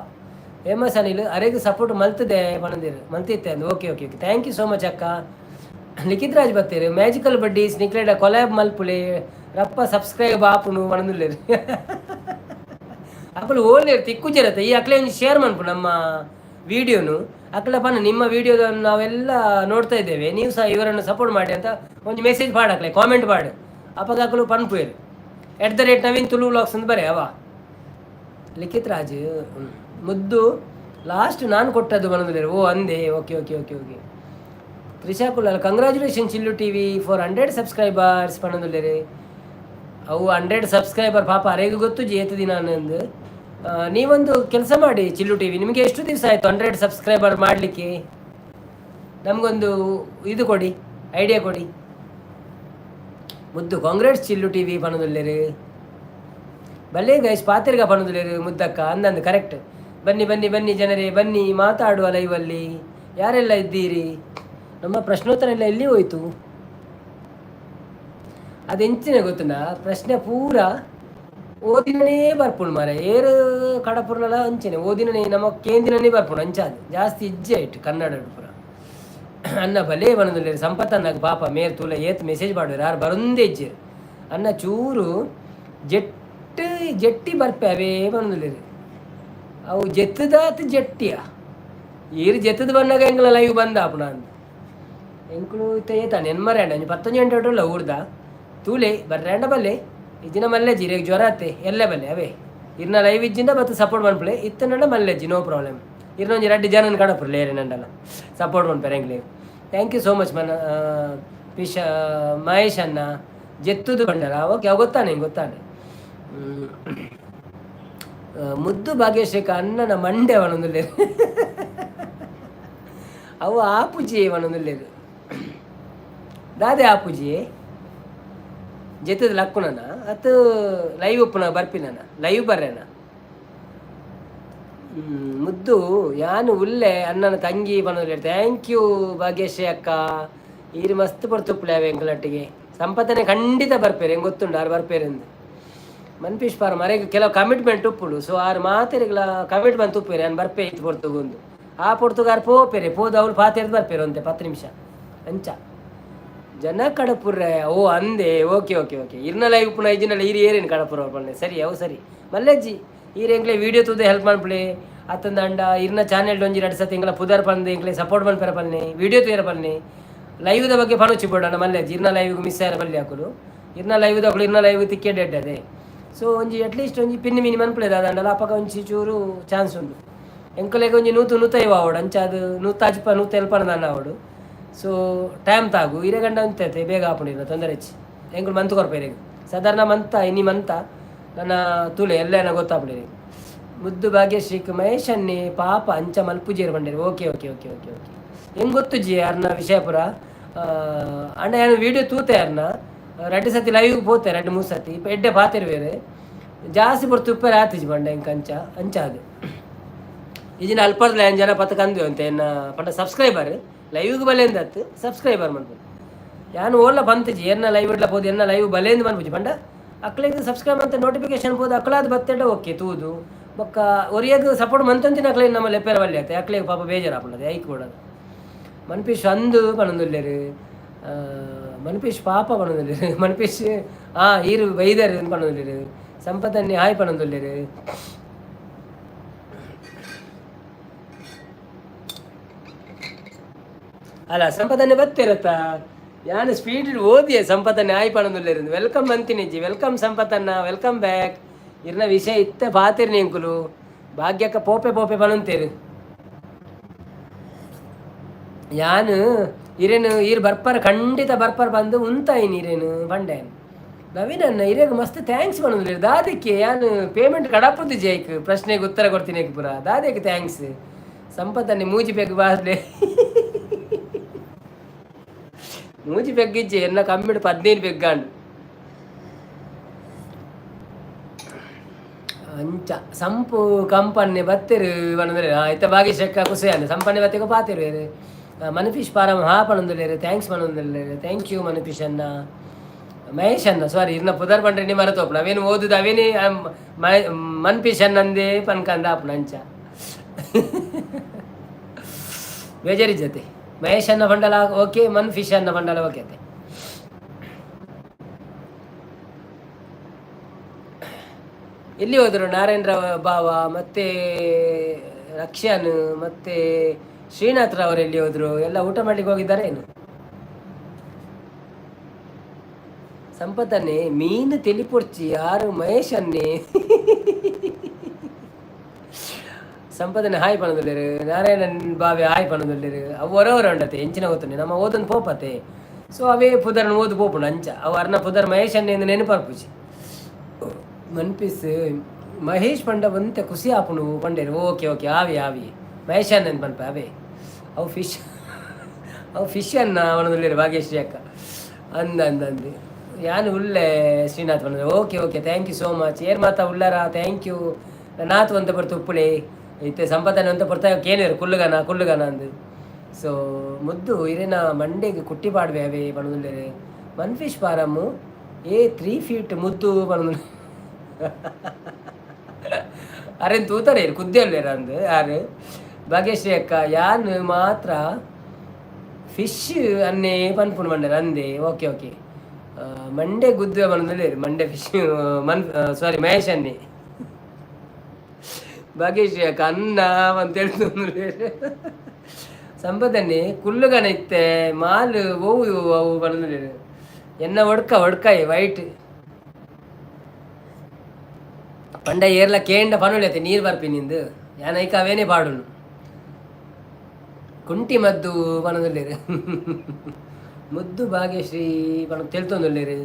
A: ಹೇಮಸ್ ಅನಿಲ್, ಅರೆಗ್ ಸಪೋರ್ಟ್ ಮಲ್ತದೆ ಪಣಂದಿರು ಮಲ್ತಿತ್ತೆ ಅಂದು. Okay okay okay thank you so much ಅಕ್ಕ. ಲಿಖಿತ್ ರಾಜ್ ಬತ್ತೇರು. ಮ್ಯಾಜಿಕಲ್ ಬಡ್ಡೀಸ್, ನಿಕ್ಲೆಡ ಕೊಲ್ಯಾಬ್ ಮಲ್ಪುಲೆ, ರಪ್ಪ ಸಬ್ಸ್ಕ್ರೈಬ್ ಆಪುನು ಪಣಂದುಲ್ಲೇರು. ಅಕುಲು ಓಲೇರು ತಿಕ್ಕು ಜರತ್ತೆ. ಈ ಅಕ್ಲೆ ಒಂಜಿ ಶೇರ್ ಮನ್ಪು ನಮ್ಮ ವಿಡಿಯೋನು. ಅಕ್ಲ ಪನ್ನ ನಿಮ್ಮ ವಿಡಿಯೋದನ್ನು ನಾವೆಲ್ಲ ನೋಡ್ತಾ ಇದ್ದೇವೆ, ನೀವು ಸಹ ಇವರನ್ನು ಸಪೋರ್ಟ್ ಮಾಡಿ ಅಂತ ಒಂದು ಮೆಸೇಜ್ ಪಾಡಕ್ಲೆ, ಕಾಮೆಂಟ್ ಪಾಡು. ಅಪಗ ಅಕಲು ಪನ್ಪುವೇರು. @Naveen Tulu vlogs ಅಂತ ಬರೆ ಅವ. ಲಿಖಿತ್ ರಾಜ್, ಮುದ್ದು ಲಾಸ್ಟ್ ನಾನು ಕೊಟ್ಟದ್ದು ಬನಂದ್ರೆ. ಓ ಅಂದೆ. Okay okay okay okay Trisha Kulal, congratulation ಚಿಲ್ಲು TV for 100 subscribers ಪಣಂದುಲ್ಲೇರು. ಅವು 100 ಸಬ್ಸ್ಕ್ರೈಬರ್ ಪಾಪ ಅರೆಗೂ ಗೊತ್ತು ಏತು ದಿನ ಅನ್ನಂದು. ನೀವೊಂದು ಕೆಲಸ ಮಾಡಿ ಚಿಲ್ಲು ಟಿವಿ, ನಿಮಗೆ ಎಷ್ಟು ದಿವಸ ಆಯಿತು 100 ಸಬ್ಸ್ಕ್ರೈಬರ್ ಮಾಡಲಿಕ್ಕೆ? ನಮಗೊಂದು ಇದು ಕೊಡಿ, ಐಡಿಯಾ ಕೊಡಿ. ಮುದ್ದು, ಕಾಂಗ್ರೆಸ್ ಚಿಲ್ಲು ಟಿವಿ ಪಣದುಲ್ಲೇರು. ಬಲ್ಲೆ ಗೈಸ್, ಪಾತೆರ್ಗ ಪಣದುಲ್ಲೇರು ಮುದ್ದಕ್ಕ. ಅಂದಂದು ಕರೆಕ್ಟ್. ಬನ್ನಿ ಬನ್ನಿ ಬನ್ನಿ ಜನರೇ, ಬನ್ನಿ ಮಾತಾಡುವ ಲೈವಲ್ಲಿ. ಯಾರೆಲ್ಲ ಇದ್ದೀರಿ? ನಮ್ಮ ಪ್ರಶ್ನೋತ್ತರ ಎಲ್ಲ ಎಲ್ಲಿ ಹೋಯ್ತು? ಅದು ಎಂಚಿನ ಗೊತ್ತುಂಡ? ಪ್ರಶ್ನೆ ಪೂರ ಓದಿನನೇ ಬರ್ಪುಂಡು ಮಾರೆ. ಏರು ಕಡಪುರ್ನಲ ಅಂಚೆನೆ ಓದಿನನೇ ನಮ್ಮ ಕೇಂದಿನನೇ ಬರ್ಪುಂಡು. ಅಂಚಾದ ಜಾಸ್ತಿ ಇಜ್ಜೆ ಆಯ್ತು ಕನ್ನಡ ಪೂರ. ಅನ್ನ ಬಲೇ ಬನದುಲ್ಲೇರು. ಸಂಪತ್ ಅನ್ನಾಗ ಪಾಪ ಮೇರ್ ತೂಲ ಏತ್ ಮೆಸೇಜ್ ಮಾಡುವರು. ಯಾರು ಬರೊಂದೇ ಇಜ್ಜೆರ್. ಅನ್ನ ಚೂರು ಜೆಟ್ಟು ಜೆಟ್ಟಿ ಬರ್ಪೆ ಅವೇ ಬನದುಲ್ಲೇರು. ಅವು ಜೆತ್ತದಾತ್ ಜೆಟ್ಟಿಯ ಈರು ಜೆತ್ತದ ಬನ್ನಾಗ ಎಂಗ್ಲ ಲೈವ್ ಬಂದ ಆಪುಣ ಅಂದ್. ಎಂಕುಲು ಇತ್ತ ಏತಾನೆ ಎನ್ಮರೆ ಅಂಡ ಒಂಜಿ ಪತ್ತೊಂಜಿ ಗಂಟೆ ಉಲ್ಲ ಊರ್ದ. ತೂಲೆ ಬರ್ರಂಡ ಬಲ್ಲೆ ಇಜ್ಜಿನ ಮಲ್ಲೆಜ್ಜಿ. ರೇಗ್ ಜ್ವರ ಅತ್ತೆ ಎಲ್ಲೆ ಬಲ್ಲೆ ಅವೇ. ಇರ್ನ ಲೈವ್ ಇಜ್ಜಿಂದ ಬತ್ತು ಸಪೋರ್ಟ್ ಮನ್ಪುಲೆ. ಇತ್ತನಂಡ ಮಲ್ಲೆಜ್ಜಿ, ನೋ ಪ್ರಾಬ್ಲಮ್. ಇರ್ನ ಒಂಜಿ ರಡ್ಡಿ ಜನನ ಕಡಪುರ್ಲೆ ಏರೆ ನಂಡಲ ಸಪೋರ್ಟ್ ಮನ್ಪೆರೆ ಎಂಕ್ಲೆ. Thank you so much. ಮನ ಪಿಶ ಮಹೇಶ್ ಅಣ್ಣ ಜೆತ್ತುದು ಬಂಡರ. ಓಕೆ, ಅವು ಗೊತ್ತಾನೆ ಗೊತ್ತಾನೆ. ಮುದ್ದು ಭಾಗ್ಯಶ್ರೀಕ ಅಣ್ಣನ ಮಂಡೆ ಪನೊಂದುಲ್ಲೆರ್. ಅವು ಆಪುಜಿ ಪನೊಂದುಲ್ಲೆರ್. ದಾದೆ ಆಪುಜಿ? ಜೆತ್ತದ ಲಕ್ಕುನನ ಅತ್ತು ಲೈವ್ ಉಪ್ಪುನ ಬರ್ಪಿನನ ಲೈವ್ ಬರ್ರೆನ? ಮುದ್ದು ಯಾನು ಉಲ್ಲೆ ಅಣ್ಣನ ತಂಗಿ ಪನೊಂದುಲ್ಲೆರ್. Thank you Bhagyashree ಅಕ್ಕ. ಈರ್ ಮಸ್ತ್ ಪೊರ್ತುಪ್ಪುಲೆ ಅವೆ ಎಂಕಲಟ್ಟಿಗೆ. ಸಂಪತ್ತನೆ ಖಂಡಿತ ಬರ್ಪೇರು, ಹೆಂಗೆ ಗೊತ್ತುಂಡು ಆರು ಬರ್ಪೇರೆಂದು. ಮನ್ಪೀಶ್ ಪಾರ ಮರೆಗೆ ಕೆಲವು ಕಮಿಟ್ಮೆಂಟ್ ಉಪ್ಪುಂಡು. ಸೊ ಆರು ಮಾತೆರಿಗ್ಲ ಕಮಿಟ್ಮೆಂಟ್ ಉಪ್ಪೇರೆ, ನಾನು ಬರ್ಪೆ ಇತ್ತು ಪೊರ್ತುಗೊಂದು. ಆ ಪೊರ್ತುಗಾರ್ ಆರು ಪೋಪೇರೆ, ಪೋದು ಅವ್ರು ಪಾತೆರ್ದು ಬರ್ಪೇರು ಅಂತೆ 10 ನಿಮಿಷ ಅಂಚ. ಜನ ಕಡಪುರ್ರೆ. ಓ ಅಂದೆ, ಓಕೆ ಓಕೆ ಓಕೆ. ಇರ್ನ ಲೈವ್ ಉಪ್ಪುನ ಇಜ್ಜಿನಲ್ಲ ಈರು ಏರೇನು ಕಡಪುರ ಪಂಡೆ. ಸರಿ, ಅವು ಸರಿ ಮಲ್ಲೆಜ್ಜಿ. ಈರ್ ಎಂಕ್ಲೆ ವೀಡಿಯೋ ತೂದೆ ಹೆಲ್ಪ್ ಮನ್ಪುಲೆ. ಅತ್ತಂದ ಅಂಡ ಇರ್ನ ಚಾನೆಲ್ ಒಂಜಿ ರಡ್ಡ್ ಸತಿ ಎಂಕ್ಲ ಪುದರ್ ಪಂದ್ ಎಂಕ್ಲೆ ಸಪೋರ್ಟ್ ಮನ್ಪೆರ ಪನ್ನೆ, ವೀಡಿಯೋ ತೂಯರ ಪನ್ನೆ. ಲೈವ್ದ ಬಗ್ಗೆ ಪಣೊಚ್ಚಿ ಬೋಡಣ್ಣ ಮಲ್ಲೆಜ್ಜಿ. ಇರ್ನ ಲೈವ್ ಮಿಸ್ ಆಯರ ಬಲ್ಲಿ ಹಾಕುಲು. ಇರ್ನ ಲೈವ್ ದಕುಲು ಇರ್ನ ಲೈವ್ ತಿಕ್ಕೆಡ್ ಎಡ್ಡದೆ. ಸೊ ಒಂಜಿ ಅಟ್ಲೀಸ್ಟ್ ಒಂಜಿ ಪಿನ್ ಮಿನಿ ಮನ್ಪುಲೆ ದಾದಂಡಲ ಅಪಗ ಒಂಜಿ ಚೂರು ಚಾನ್ಸ್ ಉಂಡು. ಎಂಕಲೆಗ್ ಒಂಜಿ ನೂತು ನೂತೈವ ಆವೊಡು. ಅಂಚ ಅದು ನೂತಾಜಿಪ ನೂತ ಎಲ್ಪನ ಆವೊಡು. ಸೊ ಟೈಮ್ ತಾಗು ಇರೆ ಗಂಡ ಉಂತೈತೆ ಬೇಗ ಆಪುಂಡು, ತೊಂದರೆ ಹೆಚ್ಚಿ. ಎಂಕುಲು ಮಂತ್ ಕೊರ್ಪ ಇರೆಗ್ ಸಾಧಾರಣ ಮಂತ ಇನಿ ಮಂತ ನನ್ನ ತುಲೆ ಎಲ್ಲ ಏನ ಗೊತ್ತಾಪುಂಡು ಇರೆಗ್. ಮುದ್ದು ಭಾಗ್ಯಶ್ರೀಕ್ ಮಹೇಶ್ ಅನ್ನಿ ಪಾಪ ಅಂಚ ಮಲ್ಪುಜೇರು ಬಂಡೇರು. Okay okay okay okay okay. ಹೆಂಗೆ ಗೊತ್ತು ಜಿ ಅರ್ನ ವಿಷಯಪುರ ಅಣ್ಣ. ಏನು ವೀಡಿಯೋ ತೂತೆ ಅರ್ನ ರಡ್ಡು ಸತಿ ಲೈವ್ ಪೋತೆ, ರಡ್ಡು ಮೂರು ಸತಿ ಎಡ್ಡೆ ಪಾತೆರು ಬೇರೆ ಜಾಸ್ತಿ ಪೊರ್ತು ಉಪ್ಪೇರೆ ಆತಿಜಿ ಬಂಡ ಎಂಕ್ ಅಂಚ ಅಂಚ. ಅದು ಇಜಿನ ಅಲ್ಪರ್ದ ಜನ ಪತ್ತ ಕಂದು ಅಂತ ಎನ್ನ ಪಂಡ ಸಬ್ಸ್ಕ್ರೈಬರ್ ಲೈವ್ಗೆ ಬಲೇಂದತ್ತು ಸಬ್ಸ್ಕ್ರೈಬರ್ ಮನ್ಪುದು. ಯಾನು ಓಲ್ಲ ಬಂತಿಜಿ ಎನ್ನ ಲೈವ್ ಇಡ್ಲ ಪೋದು, ಎನ್ನ ಲೈವ್ ಬಲೇಂದು ಮನ್ಪುಜಿ. ಪಂಡ ಅಕ್ಲೆಗ್ ಸಬ್ಸ್ಕ್ರೈಬ್ ಅಂತ ನೋಟಿಫಿಕೇಶನ್ ಪೋದು ಅಕ್ಲಾದ್ ಬತ್ತೆಡ ಓಕೆ ತೂದು. ಬೊಕ್ಕ ಒರಿಯಗ್ ಸಪೋರ್ಟ್ ಮಂತಂತಿನ ಅಕ್ಲೆಗ್ ನಮ್ಮ ಲೆಪ್ಪೆರ ಬಲ್ಲೆ ಆತೆ. ಅಕ್ಲೆಗ್ ಪಾಪ ಬೇಜಾರಾಪುಂಡದೆ ಐಕ್ ಬೋಡದು. ಮನ್ಪೀಶ್ ಅಂದು ಪನೊಂದುಲ್ಲೆರ್. ಮನ್ಪೀಶ್ ಪಾಪ ಪನೊಂದುಲ್ಲೆರ್. ಮನ್ಪೀಶ್ ಆ ಈರು ಬೈದರ್ ಪನೊಂದುಲ್ಲೆರ್. ಸಂಪತನ್ನಿ ಹಾಯ್ ಪನೊಂದುಲ್ಲೆರ್. ಅಲ್ಲ ಸಂಪತನ್ನೆ ಬತ್ತಿರತ್ತ ಯಾನು ಸ್ಪೀಡ್ ಓದಿಯೆ. ಸಂಪತನ್ನೆ ಹಾಯ್ ಪನೊಂದುಲ್ಲೆರ್. Welcome ಅಂತಿನಿಜ್ಜಿ. Welcome ಸಂಪತನ್ನ, welcome back. ಇರ್ನ ವಿಷಯ ಇತ್ತೆ ಪಾತಿರ್ನಿ ಎಂಕುಲು. ಭಾಗ್ಯಕ್ಕ ಪೋಪೆ ಪೋಪೆ ಪನೊಂತೇರು. ಯಾನು ಇರೇನು ಈರ್ ಬರ್ಪರ್ ಖಂಡಿತ ಬರ್ಪರ್ ಬಂದು ಉಂತಾಯಿನಿ ಇರೇನು ಬಂಡೆ. ನವೀನನ್ನ ಇರೇಗ ಮಸ್ತ್ thanks ಪನೊಂದುಲ್ಲೆರ್. ದಾದಕ್ಕೆ? ಯಾನು ಪೇಮೆಂಟ್ ಕಡಪುದು ಜೈಕ್ ಪ್ರಶ್ನೆಗೆ ಉತ್ತರ ಕೊಡ್ತೀನಿ ಪೂರ. ದಾದಕ್ಕೆ thanks? ಸಂಪತ್ತನ್ನಿ ಮೂಜಿ ಪೆಗ್ ಬಾಸ್ಲೆ. ಮೂಜಿ ಪೆಗ್ಗಿಜ್ಜಿ, ಎನ್ನ ಕಮ್ಮಿಡ್ 15 ಪೆಗ್ಗಾಂಡು ಅಂಚ. ಸಂಪು ಕಂಪನ್ನೆ ಬತ್ತೆರು ಪನೊಂದುಲ್ಲೆರ್. ಇತ್ತೆ ಭಾಗ್ಯಶಕ್ಕ ಕುಸಿಯಾನ್ ಸಂಪನ್ನೆ ಬತ್ತೆಗ ಪಾತೆರು. ಮನಫೀಶ್ ಪಾರಂ ಹಾ ಪನೊಂದುಲ್ಲೆರ್. Thanks ಪನೊಂದುಲ್ಲೆರ್. Thank you ಮನಫೀಶ್ ಅನ್ನ, ಮಹೇಶ್ ಅನ್ನ. ಸಾರಿ, ಇರ್ನ ಪುದರ್ ಪಂಡ್ರೆ ನಿ ಮರತೋಪುಂಡು. ಅವೇನು ಓದುದು ಅವೇನೇ ಮನ್ಪೀಶ್ ಅನ್ನಂದೇ ಪನ್ಕಂದ ಆಪುಂಡು. ಅಂಚ ಬೇಜಾರಿಜ್ಜತೆ. ಮಹೇಶ್ ಅನ್ನ ಬಂಡಲ ಓಕೆ, ಮನ್ ಫಿಶ್ ಅನ್ನ ಬಂಡಲ ಓಕೆ ಅತ್ತೆ. ಎಲ್ಲಿ ಹೋದರು ನಾರಾಯಣರಾವ್ ಬಾವ ಮತ್ತೆ ರಕ್ಷನ್ ಮತ್ತೆ ಶ್ರೀನಾಥ್ರವರು? ಎಲ್ಲಿ ಹೋದ್ರು? ಎಲ್ಲ ಊಟ ಮಾಡ್ಲಿಕ್ಕೆ ಹೋಗಿದ್ದಾರೆ ಏನು? ಸಂಪತ್ತನ್ನೇ ಮೀನು ತೆಲಿಪೊಡ್ಚಿ ಯಾರು ಮಹೇಶ್ ಅನ್ನೇ. ಸಂಪದನೆ ಹಾಯ್ ಪನೊಂದುಲ್ಲೆರ್. ನಾರಾಯಣನ್ ಬಾವೆ ಹಾಯ್ ಪನೊಂದುಲ್ಲೆರ್. ಅವು ಹೊರವರ ಉಂಡತೆ ಎಂಚಿನ ಗೊತ್ತುಂಡೆ ನಮ್ಮ ಓದೊಂದು ಪೋಪತೆ. ಸೊ ಅವೇ ಪುದರ್ನ ಓದು ಪೋಪುಂಡು ಅಂಚ. ಅವು ಅರ್ನ ಪುದರ್ ಮಹೇಶ್ ಅನ್ನೇ ನೆನಪಾರ್ಪುಜಿ. ಮನ್ಪಿಸ್ ಮಹೇಶ್ ಪಂಡ ಒಂತೆ ಖುಷಿ ಆಪುಂಡು ಪಂಡೇರು. ಓಕೆ ಓಕೆ, ಆವಿ ಆವಿ ಮಹೇಶ್ ಅನ್ನ ಪನ್ಪ ಅವೇ. ಅವು ಫಿಶ್, ಅವು ಫಿಶ್ ಅನ್ನ ಪನೊಂದುಲ್ಲೆರ್. ಭಾಗ್ಯಶ್ರೀ ಅಕ್ಕ ಅಂದ ಅಂದ ಅಂದ್. ಯಾನ್ ಉಲ್ಲೆ ಶ್ರೀನಾಥ್ ಪಂಡ. Okay okay, thank you so much. ಏರ್ ಮಾತ ಉಲ್ಲರಾ? Thank you. ನಾತ್ ಒಂತೆ ಪೊರ್ತು ಉಪ್ಪುಲೆ. ಇತ್ತೆ ಸಂಪತನೆ ಒಂತೆ ಪೊರ್ತ ಕೇನುವೆರ್ ಕುಲ್ಲುಗನ ಕುಲ್ಲುಗನ ಅಂದ್. ಸೊ ಮುದ್ದು ಇರೆನ ಮಂಡೆಗ್ ಕುಟ್ಟಿ ಪಾಡ್ವೆ ಅವೇ ಪನೊಂದುಲ್ಲೆರ್. ಮನ್ಫಿಶ್ ಪಾರಮ್ಮು ಏ 3 ಫೀಟ್ ಮುದ್ದು ಪನೊಂದು. ಅರೆನ್ ತೂತಾರೆ ಕುದ್ದೆ ಉಲ್ಲೆರ್ ಅಂದ್ ಆರ್. ಭಾಗ್ಯಶ್ರೀ ಅಕ್ಕ ಯಾನ್ ಮಾತ್ರ ಫಿಶ್ ಅನ್ನೇ ಪನ್ಪುಂಡು ಪಂಡೆರ್ ಅಂದೆ. ಓಕೆ ಓಕೆ, ಮಂಡೆ ಗುದ್ದುವೆ ಪನೊಂದುಲ್ಲೆರ್. ಮಂಡೆ ಫಿಶ್ ಮನ್ ಸಾರಿ ಮಹೇಶ್ ಅನ್ನಿ. ಭಾಗ್ಯಶ್ರೀ ಅಕ್ಕ ಅನ್ನ ಅಂತ. ಸಂಪದನ್ನಿ ಕುಲ್ಲುಗನ ಇತ್ತೆ ಮಾಲ್ ಓವು ಅವು ಪನೊಂದುಲ್ಲೆರ್. ಎನ್ನ ಒಡ್ಕ ಒಡ್ಕಾಯಿ ವೈಟ್ ಪಂಡ ಏರ್ಲ ಕೇಂಡ ಪನೊಲೆತೆ ನೀರು ಬರ್ಪಿನಿಂದು. ಯಾನ್ ಐಕ ಅವೇನೇ ಪಾಡುನು. ಕುಂಟಿ ಮದ್ದು ಪನೊಂದುಲ್ಲೆರ್. ಮುದ್ದು ಭಾಗ್ಯಶ್ರೀ ಪಣ ತೆಲ್ತೊಂದುಲ್ಲೆರ್.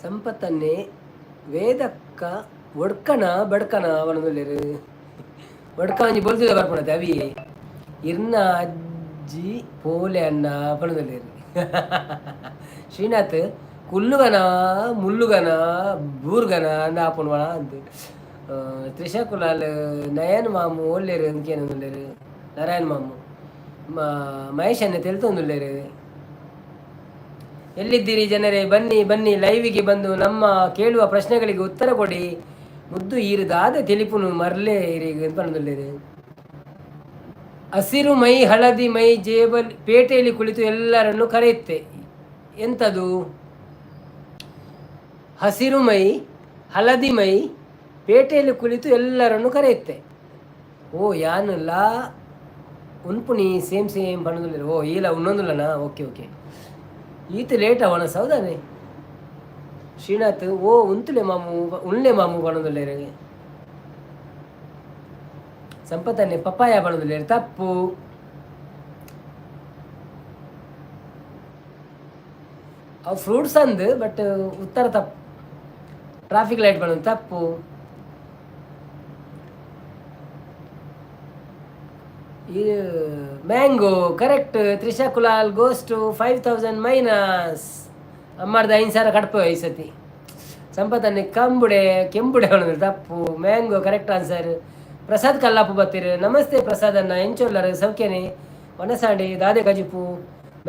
A: ಸಂಪತ್ತನ್ನೇ ವೇದಕ್ಕ ಒಡ್ಕನ ಬಡ್ಕನ ಪನೊಂದುಲ್ಲೆರ್. ಒಡ್ಕ ಒಂಜಿ ಬೊಲ್ತುದ ಬರ್ಪುನತೆ ಅವಿ. ಇರ್ನ ಅಜ್ಜಿ ಪೋಲೆ ಅಣ್ಣ ಪನೊಂದುಲ್ಲೆರ್. ಶ್ರೀನಾಥ್ ಕುಲ್ಲುಗನ ಮುಲ್ಲುಗನ ಬೂರ್ಗನ ಅಂದ್ ಆಪುಂಡು ಅಂದ್. ತ್ರಿಷಾ ಕುಲಾಲ್ ನಯನ್ ಮಾಮು ಓಲ್ಲೆರ್ ಅಂದ್ ಕೇನೊಂದುಲ್ಲೆರ್. ನಾರಾಯಣ್ ಮಾಮು ಮಹೇಶ್ ಅಣ್ಣೆ ತೆಲ್ತೊಂದುಲ್ಲೆರ್. ಎಲ್ಲಿದ್ದೀರಿ ಜನರೇ? ಬನ್ನಿ ಬನ್ನಿ, ಲೈವಿಗೆ ಬಂದು ನಮ್ಮ ಕೇಳುವ ಪ್ರಶ್ನೆಗಳಿಗೆ ಉತ್ತರ ಕೊಡಿ. ಮುದ್ದು ಈರು ದಾದ ತೆಲಿಪುನು ಮರ್ಲೆ ಇರೆಗ್ ಪನೊಂದುಲ್ಲೆರ್. ಹಸಿರು ಮೈ ಹಳದಿ ಮೈ ಜೇಬಲ್ ಪೇಟೆಯಲ್ಲಿ ಕುಳಿತು ಎಲ್ಲರನ್ನು ಕರೆಯುತ್ತೆ, ಎಂತದು? ಹಸಿರು ಮೈ ಹಳದಿ ಮೈ ಪೇಟೆಯಲ್ಲಿ ಕುಳಿತು ಎಲ್ಲರನ್ನು ಕರೆಯುತ್ತೆ. ಓ ಯಾನ್ ಲಾ ಉನ್ಪುನಿ ಸೇಮ್ ಸೇಮ್ ಪನೊಂದುಲ್ಲೆರ್. ಓ ಈಲ ಉನ್ನೊಂದುಲ್ಲನಾ? ಓಕೆ ಓಕೆ, ಈತ್ ಲೇಟ್ ಅವನ ಸೌದಾನೆ. ಶ್ರೀನಾಥ್ ಓ ಉಂತುಲೆ ಮಾಮು, ಉನ್ಲೆ ಮಾಮು ಪನೊಂದುಲ್ಲೆರ್. ಸಂಪತ್ತನ್ನೆ ಪಪ್ಪಾಯ ಪನೊಂದುಲ್ಲೆರ್, ತಪ್ಪು. ಅವು ಫ್ರೂಟ್ಸ್ ಅಂದ್, ಬಟ್ ಉತ್ತರ ತಪ್ಪು. ಟ್ರಾಫಿಕ್ ಲೈಟ್ ಪನೊಂದು ತಪ್ಪು. ಈ mango correct. Trisha Kulal goes to 5000 minus. ಅಮ್ಮಾರ್ದ 5000 ಕಡ್ಪು ಈ ಸತಿ. ಸಂಪತ್ತನ್ನೆ ಕಂಬುಡೆ ಕೆಂಬುಡೆ ಪನೊಂದು ತಪ್ಪು. Mango correct answer. Prasad Kallapu ಬತ್ತೀರು, namaste Prasad ಅಣ್ಣ, ಎಂಚೊಲ್ಲರು ಸೌಖ್ಯನೆ? ವನಸಾಂಡಿ ದಾದೆ ಕಜಿಪು?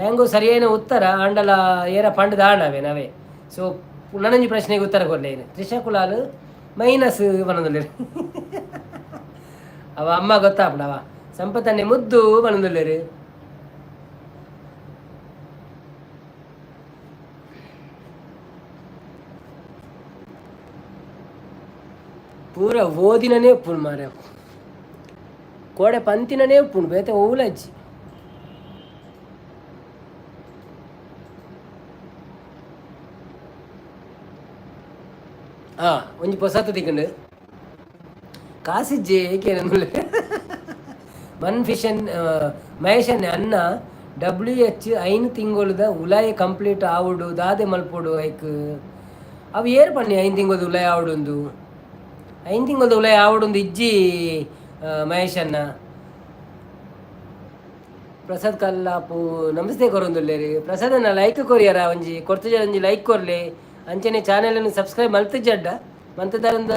A: ಮ್ಯಾಂಗೋ ಸರಿಯಾದ ಉತ್ತರ ಆಂಡಲ ಏರ ಪಂಡ್ ದಾಣವೆ ನಾವೇ. ಸೊ ನನಂಜಿ ಪ್ರಶ್ನೆಗೆ ಉತ್ತರ ಕೊರ್ಲೆ. ತ್ರಿಷಾ ಕುಲಾಲ್ ಮೈನಸ್ ಪನೊಂದುಲ್ಲೆರ್. ಅವ ಅಮ್ಮ ಗೊತ್ತಾಪುಂಡು ಅವ. ಸಂಪತ್ತನ್ನೆ ಮುದ್ದು ಪನೊಂದುಲ್ಲೆರ್. ಪೂರ ಓದಿನನೇ ಉಪ್ಪುಂಡು ಮಾರ್ರೆ, ಕೋಡೆ ಪಂತಿನನೇ ಉಪ್ಪುಂಡು, ಬೇತೆ ಒವ್ಲಜ್ಜಿ. ಆ ಒಂಜಿ ಪೊಸತ್ ತಿಕ್ಕುಂಡು, ಕಾಸಿಜ್ಜೆ ಏಕೇನಂದುಲ್ಲೆ. ಮನ್ ಫಿಶನ್ ಮಹೇಶನ್ನೆ ಅನ್ನ ಡಬ್ಲ್ಯೂ ಎಚ್ 5 ತಿಂಗೊಳುದ ಉಲಾಯ ಕಂಪ್ಲೀಟ್ ಆವೊಡು ದಾದೆ ಮಲ್ಪೊಡು ಐಕ್? ಅವು ಏರ್ ಪನ್ನಿ 5 ತಿಂಗೊಳ್ದ ಉಲಾಯ ಆವೊಡುಂದು? 5 ತಿಂಗೊಳ್ದ ಉಲಾಯ ಆವೊಡುಂದು ಇಜ್ಜಿ ಮಹೇಶ್ ಅಣ್ಣ. ಪ್ರಸಾದ್ ಕಲ್ಲಾಪು ನಮಸ್ತೆ ಕೊರೊಂದುಲ್ಲೆರ್. ಪ್ರಸಾದ್ ಅಣ್ಣ ಲೈಕ್ ಕೊರಿಯರ ಒಂಜಿ ಕೊರ್ತುಜ, ಒಂಜಿ ಲೈಕ್ ಕೊರ್ಲೆ. ಅಂಚನೆ ಚಾನೆಲ್ ಸಬ್ಸ್ಕ್ರೈಬ್ ಮಲ್ತುಜಡ್ಡ ಮಂತುದಾರಂದು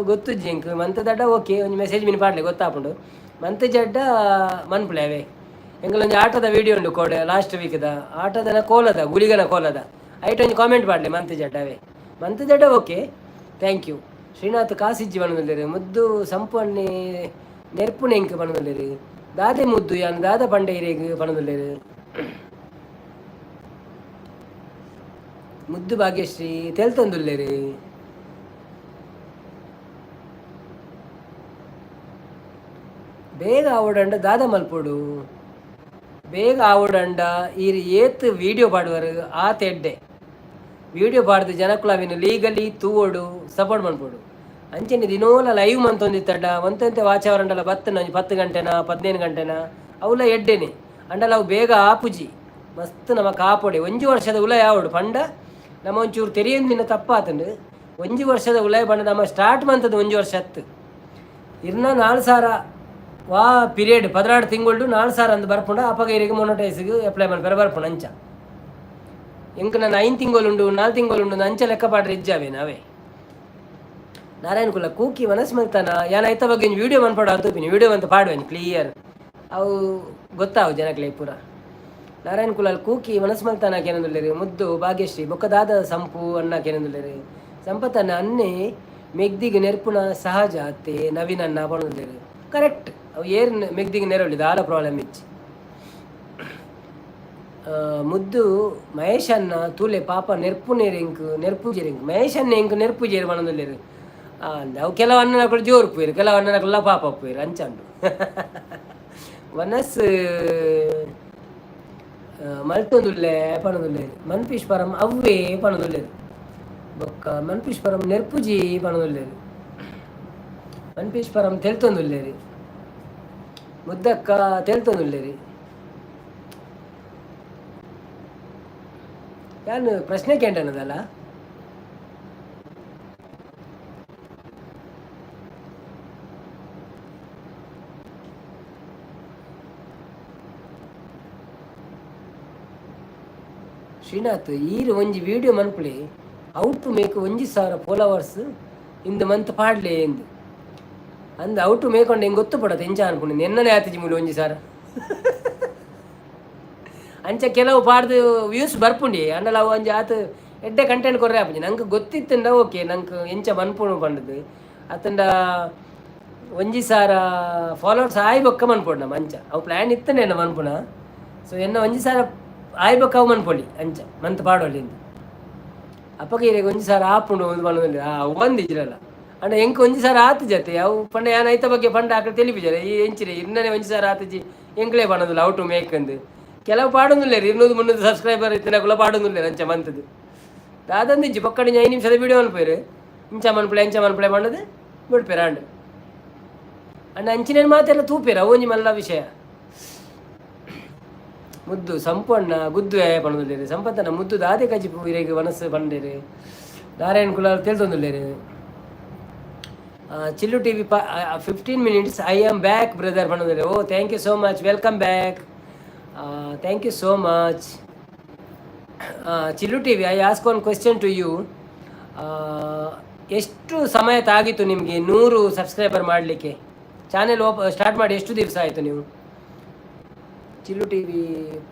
A: ಗೊತ್ತುಜ್ಜಿ ಎಂಕ್. ಮಂತುದಡ್ಡ ಓಕೆ, ಒಂಜಿ ಮೆಸೇಜ್ ಮಿನಿ ಪಾಡ್ಲೆ ಗೊತ್ತಾಪುಂಡು. ಮಂತುಜಡ್ಡ ಮನ್ಪುಲೆ ಅವೇ. ಎಂಕಲೊಂಜಿ ಆಟದ ವೀಡಿಯೋ ಉಂಡು ಕೋಡೆ ಲಾಸ್ಟ್ ವೀಕ್ದ ಆಟದನ ಕೋಲದ ಗುಳಿಗನ ಕೋಲದ ಐಟ್ ಒಂಜಿ ಕಾಮೆಂಟ್ ಪಾಡ್ಲೆ ಮಂತುಜಡ್ಡ ಅವೇ. ಮಂತುಜಡ್ಡ ಓಕೆ, thank you. Srinath ಕಾಸಿಜ್ಜಿ ಪನೊಂದುಲ್ಲೆರ್. ಮುದ್ದು ಸಂಪನ್ನೆ ನೆರ್ಪುನೆ ಎಂಕ್ ಪನೊಂದುಲ್ಲೆರ್. ದಾದೆ ಮುದ್ದು ಯಾನ್ ದಾದ ಪಂಡೆ ಇರೆಗ್ ಪನೊಂದುಲ್ಲೆರ್. ಮುದ್ದು ಭಾಗ್ಯಶ್ರೀ ತೆಲ್ತೊಂದುಲ್ಲೆರ್. ಬೇಗ ಆವೊಡಂಡ ದಾದ ಮಲ್ಪೊಡು? ಬೇಗ ಆವೊಡಂಡ ಈರ್ ಏತ್ ವೀಡಿಯೋ ಪಾಡುವರು ಆತ್ ಎಡ್ಡೆ. ವೀಡಿಯೋ ಪಾಡ್ದು ಜನಕುಲು ಅವೆನ್ ಲೀಗಲಿ ತೂವೊಡು, ಸಪೋರ್ಟ್ ಮನ್ಪೊಡು. ಅಂಚನೆ ದಿನೋಲ ಲೈವ್ ಮಂತೊಂದಿತ್ತಡ ಒಂತೆಂತೆ ವಾಚಾವರಂಡಲ ಬತ್ತನ ಒಂಜಿ 10 ಗಂಟೆನ 15 ಗಂಟೆನ ಅವುಲ ಎಡ್ಡೆನೆ. ಅಂಡಲ ಅವು ಬೇಗ ಆಪುಜಿ, ಮಸ್ತ್ ನಮ ಕಾಪೊಡೆ. ಒಂಜಿ ವರ್ಷದ ಉಲಯ ಆವೊಡು ಪಂಡ ನಮ ಒಂಚೂರು ತೆರಿಯೊಂದಿನ ತಪ್ಪಾತುಂಡು. ಒಂಜಿ ವರ್ಷದ ಉಲಯ ಪಂಡ ನಮ ಸ್ಟಾರ್ಟ್ ಮಂತದ ಒಂಜಿ ವರ್ಷ ಅತ್ತು. ಇರ್ನ 4000 ವಾ ಪೀರಿಯಡ್ 16 ತಿಂಗಳು 4000 ಅಂದ್ ಬರ್ಪುಂಡ ಅಪಗ ಇರೆಗ್ ಮೊನಟೈಸ್ಗ್ ಅಪ್ಲೈ ಮನ್ಪೆರೆ ಬರ್ಪುಂಡು. ಅಂಚ ಎಂಕ್ ನನ 5 ತಿಂಗೊಲುಂಡು 4 ತಿಂಗೊಲುಂಡು ಅಂಚ ಲೆಕ್ಕ ಪಾಡ್ರೆ ಇಜ್ಜಾವೆ ನಾವೇ. ನಾರಾಯಣ ಕುಲ ಕೂಕಿ ಮನಸ್ ಮಲ್ತಾನ ಯಾನ್ ಐತ ಬಗ್ಗೆ ಒಂಜಿ ವೀಡಿಯೋ ಮನ್ಪೊಡು ಅಂತ ತೂಪಿನಿ. ವೀಡಿಯೋ ಮಂತ್ ಪಾಡುವೆನ್ ಕ್ಲಿಯರ್, ಅವು ಗೊತ್ತಾವು ಜನಕ್ಲೆ ಪೂರ. ನಾರಾಯಣ ಕುಲಾಲ್ ಕೂಕಿ ಮನಸ್ ಮಲ್ತಾನ ಕೇನೊಂದುಲ್ಲೆರ್. ಮುದ್ದು ಭಾಗ್ಯಶ್ರೀ ಬೊಕ್ಕ ದಾದ ಸಂಪು ಅಣ್ಣ ಕೇನೊಂದುಲ್ಲೆರ್. ಸಂಪತ್ತನ್ನ ಅನ್ನೆ ಮೆಗ್ದಿಗ್ ನೆರ್ಪುನ ಸಹಜ ಅತ್ತೆ ನವೀನ್ ಅಣ್ಣ ಪನೊಂದುಲ್ಲೆರ್. ಕರೆಕ್ಟ್, ಅವು ಏರ್ ಮೆಗ್ದಿಗ್ ನೆರವೊಲಿ ದಾಲ ಪ್ರಾಬ್ಲಮ್ ಇಜ್ಜಿ. ಮುದ್ದು ಮಹೇಶ್ ಅಣ್ಣ ತೂಲೆ ಪಾಪ ನೆರ್ಪುನೇರ್ ಎಂಕ್ ನೆರ್ಪುಜೆರ್ ಎಂಕ್ ಮಹೇಶ್ ಅಣ್ಣ ಎಂಕ್ ನೆರ್ಪುಜೆರ್ ಪನೊಂದುಲ್ಲೆರ್. ಅವು ಕೆಲವು ಅಣ್ಣನಕುಲು ಜೋರು ಉಪ್ಪುವೆರ್, ಕೆಲವು ಅಣ್ಣನಕುಲ್ಲ ಪಾಪ ಉಪ್ಪುವೆರ್ ಅಂಚ ಉಂಡು. ವನಸ್ ಮಲ್ತೊಂದುಲ್ಲೆ ಪನೊಂದುಲ್ಲೆರ್. ಮನ್ಪೀಶ್ ಪರಂ ಅವ್ವೇ ಪನೊಂದುಲ್ಲೆರ್. ಬೊಕ್ಕ ಮನ್ಪೀಶ್ ಪರಂ ನೆರ್ಪುಜಿ ಪನೊಂದುಲ್ಲೆರ್. One piece ಪರಂ ತೆಲ್ತೊಂದುಲ್ಲೇರಿ. ಮುದ್ದಕ್ಕ ತೆಲ್ತೊಂದುಲ್ಲೇರಿ. ಯಾನ್ ಪ್ರಶ್ನೆ ಕೇಂಡನದಲ್ಲ. ಶ್ರೀನಾಥ್, ಈರ್ ಒಂಜಿ ವಿಡಿಯೋ ಮನ್ಪುಲೆ, how to make 1000 followers in the month ಪಾಡ್ಲೆ ಎಂದು. ಅಂದ್ how to make ಎಂಗ್ ಗೊತ್ತು ಪಡತ್ತೆ ಎಂಚ ಅನ್ಕೊಂಡು ಎನ್ನನೆ ಆತಿಜಿ ಮೂಲು 1000. ಅಂಚ ಕೆಲವು ಪಾಡ್ದು ವ್ಯೂಸ್ ಬರ್ಪುಂಡಿ ಅಂಡಲ ಅವು ಒಂಜಿ ಆತ್ ಎಡ್ಡೆ ಕಂಟೆಂಟ್ ಕೊರ್ರೆ ಆಪುಜಿ. ನಂಗೆ ಗೊತ್ತಿತ್ತಂಡ ಓಕೆ, ನಂಗೆ ಎಂಚ ಮನ್ಪುಣು ಪಂಡದು ಅತ್ತಂಡ 1000 ಫಾಲೋವರ್ಸ್ ಆಯ್ ಬೊಕ್ಕ ಮನ್ಪೊಡು ನಮ್ಮ ಅಂಚ ಅವು ಪ್ಲ್ಯಾನ್ ಇತ್ತನೆ ಮನ್ಪುಣ. ಸೊ ಎನ್ನ 1000 ಆಯ್ ಬೊಕ್ಕ ಅವು ಮನ್ಪೊಲಿ ಅಂಚ ಮಂತ್ ಪಾಡೊಲಿ ಇಂದು. ಅಪ್ಪಗ ಇರೆಗ್ 1000 ಆಪುಂಡು ಒಂದು ಪಂಡೊಂದುಲ್ಲೆರ್. ಆ ಒಂದಿಜ್ರಲ್ಲ ಅಂಡ ಎಂಕ್ 1000 ಆತುಜತೆ ಅವು ಪಂಡ ಯಾನ್ ಐತ ಬಗ್ಗೆ ಪಂಡ ಆಕಡೆ ತೆಲಿಪಿಜರೆ ಈ ಎಂಚಿರೆ ಇರ್ನನೆ 1000 ಆತುಜಿ ಎಂಕ್ಲೇ ಪನೊಂದುಲ್ಲ how to make ಅಂದ್. ಕೆಲವು ಪಾಡೊಂದುಲ್ಲೆರ್ 200 300 ಸಬ್ಸ್ಕ್ರೈಬರ್ ಇತ್ತಿನಕುಲ ಪಾಡೊಂದುಲ್ಲೆರ್ ಅಂಚ ಮಂತುದು. ದಾದಂದಿಜ್ಜಿ ಪೊಕ್ಕಡಿಂಜಿ 5 ನಿಮಿಷದ ವೀಡಿಯೋ ಮನ್ಪುವೆರ್, ಇಂಚ ಮನ್ಪುಲೆ ಅಂಚ ಮನ್ಪುಲೆ ಪಂಡದು ಬುಡ್ಪೆರ್ ಆಂಡ್. ಅಂಡ ಅಂಚಿನೇನ್ ಮಾತೆರ್ಲ ತೂಪೆರ್ ಅವು ಒಂಜಿ ಮಲ್ಲ ವಿಷಯ. ಮುದ್ದು ಸಂಪಣ್ಣ ಗುದ್ದುವೆ ಪನೊಂದುಲ್ಲೆರ್. ಸಂಪತ್ತನ ಮುದ್ದು ದಾದೆ ಕಜಿಪು ಇರೆಗ್ ವನಸ್ ಪಂಡೆರ್. ನಾರಾಯಣ್ ಕುಲಾಲ್ ತೆಲ್ತೊಂದುಲ್ಲೆರ್. Chillu TV 15 minutes I am back brother ಪನೊಂದುಲ್ಲೆರ್. Oh, thank you so much, welcome back, thank you so much. Chillu TV, I ask one question to you. ಎಷ್ಟು ಸಮಯ ತಾಗಿತ್ತು ನಿಮಗೆ 100 ಸಬ್ಸ್ಕ್ರೈಬರ್ ಮಾಡಲಿಕ್ಕೆ? ಚಾನೆಲ್ ಸ್ಟಾರ್ಟ್ ಮಾಡಿ ಎಷ್ಟು ದಿವಸ ಆಯಿತು ನೀವು? ಚಿಲ್ಲು ಟಿವಿ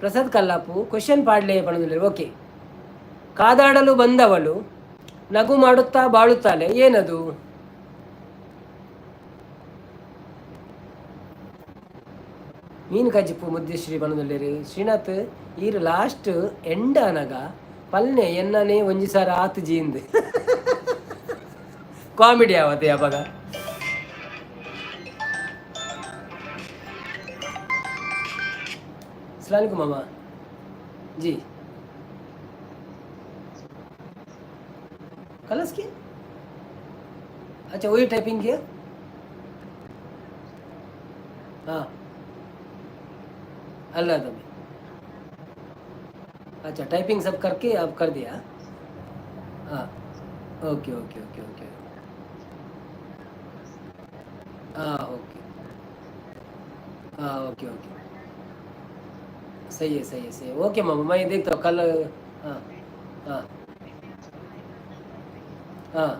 A: ಪ್ರಸಾದ್ ಕಲ್ಲಾಪು ಕ್ವಶನ್ ಪಾಡ್ಲೆ ಪನೊಂದುಲ್ಲೆರ್. ಓಕೆ. ಕಾದಾಡಲು ಬಂದವಳು ನಗು ಮಾಡುತ್ತಾ ಬಾಳುತ್ತಾಳೆ, ಏನದು? ಮೀನು ಕಜಿಪು ಮುದ್ದೆಶ್ರೀ ಪನೊಂದುಲ್ಲೆರ್. ಶ್ರೀನಾಥ್, ಈರ್ ಲಾಸ್ಟ್ ಎಂಡ್ ಆನಗ ಪಲ್ನೆ ಎನ್ನನೆ 1000 ಆತುಜಿ ಇಂದ್. ಕಾಮಿಡಿ ಆವತ್ತೆ ಅಪಗ. अस्सलाम मामा जी, कलर्स किया? अच्छा, वही टाइपिंग किया। हाँ, अल्लाह तभी। अच्छा, टाइपिंग सब करके आप कर दिया। हाँ, okay okay okay okay, हाँ ओके, हाँ ओके ओके, सही है सही है सही है। ओके मामा, मैं देखता हूँ कल। हाँ हाँ हाँ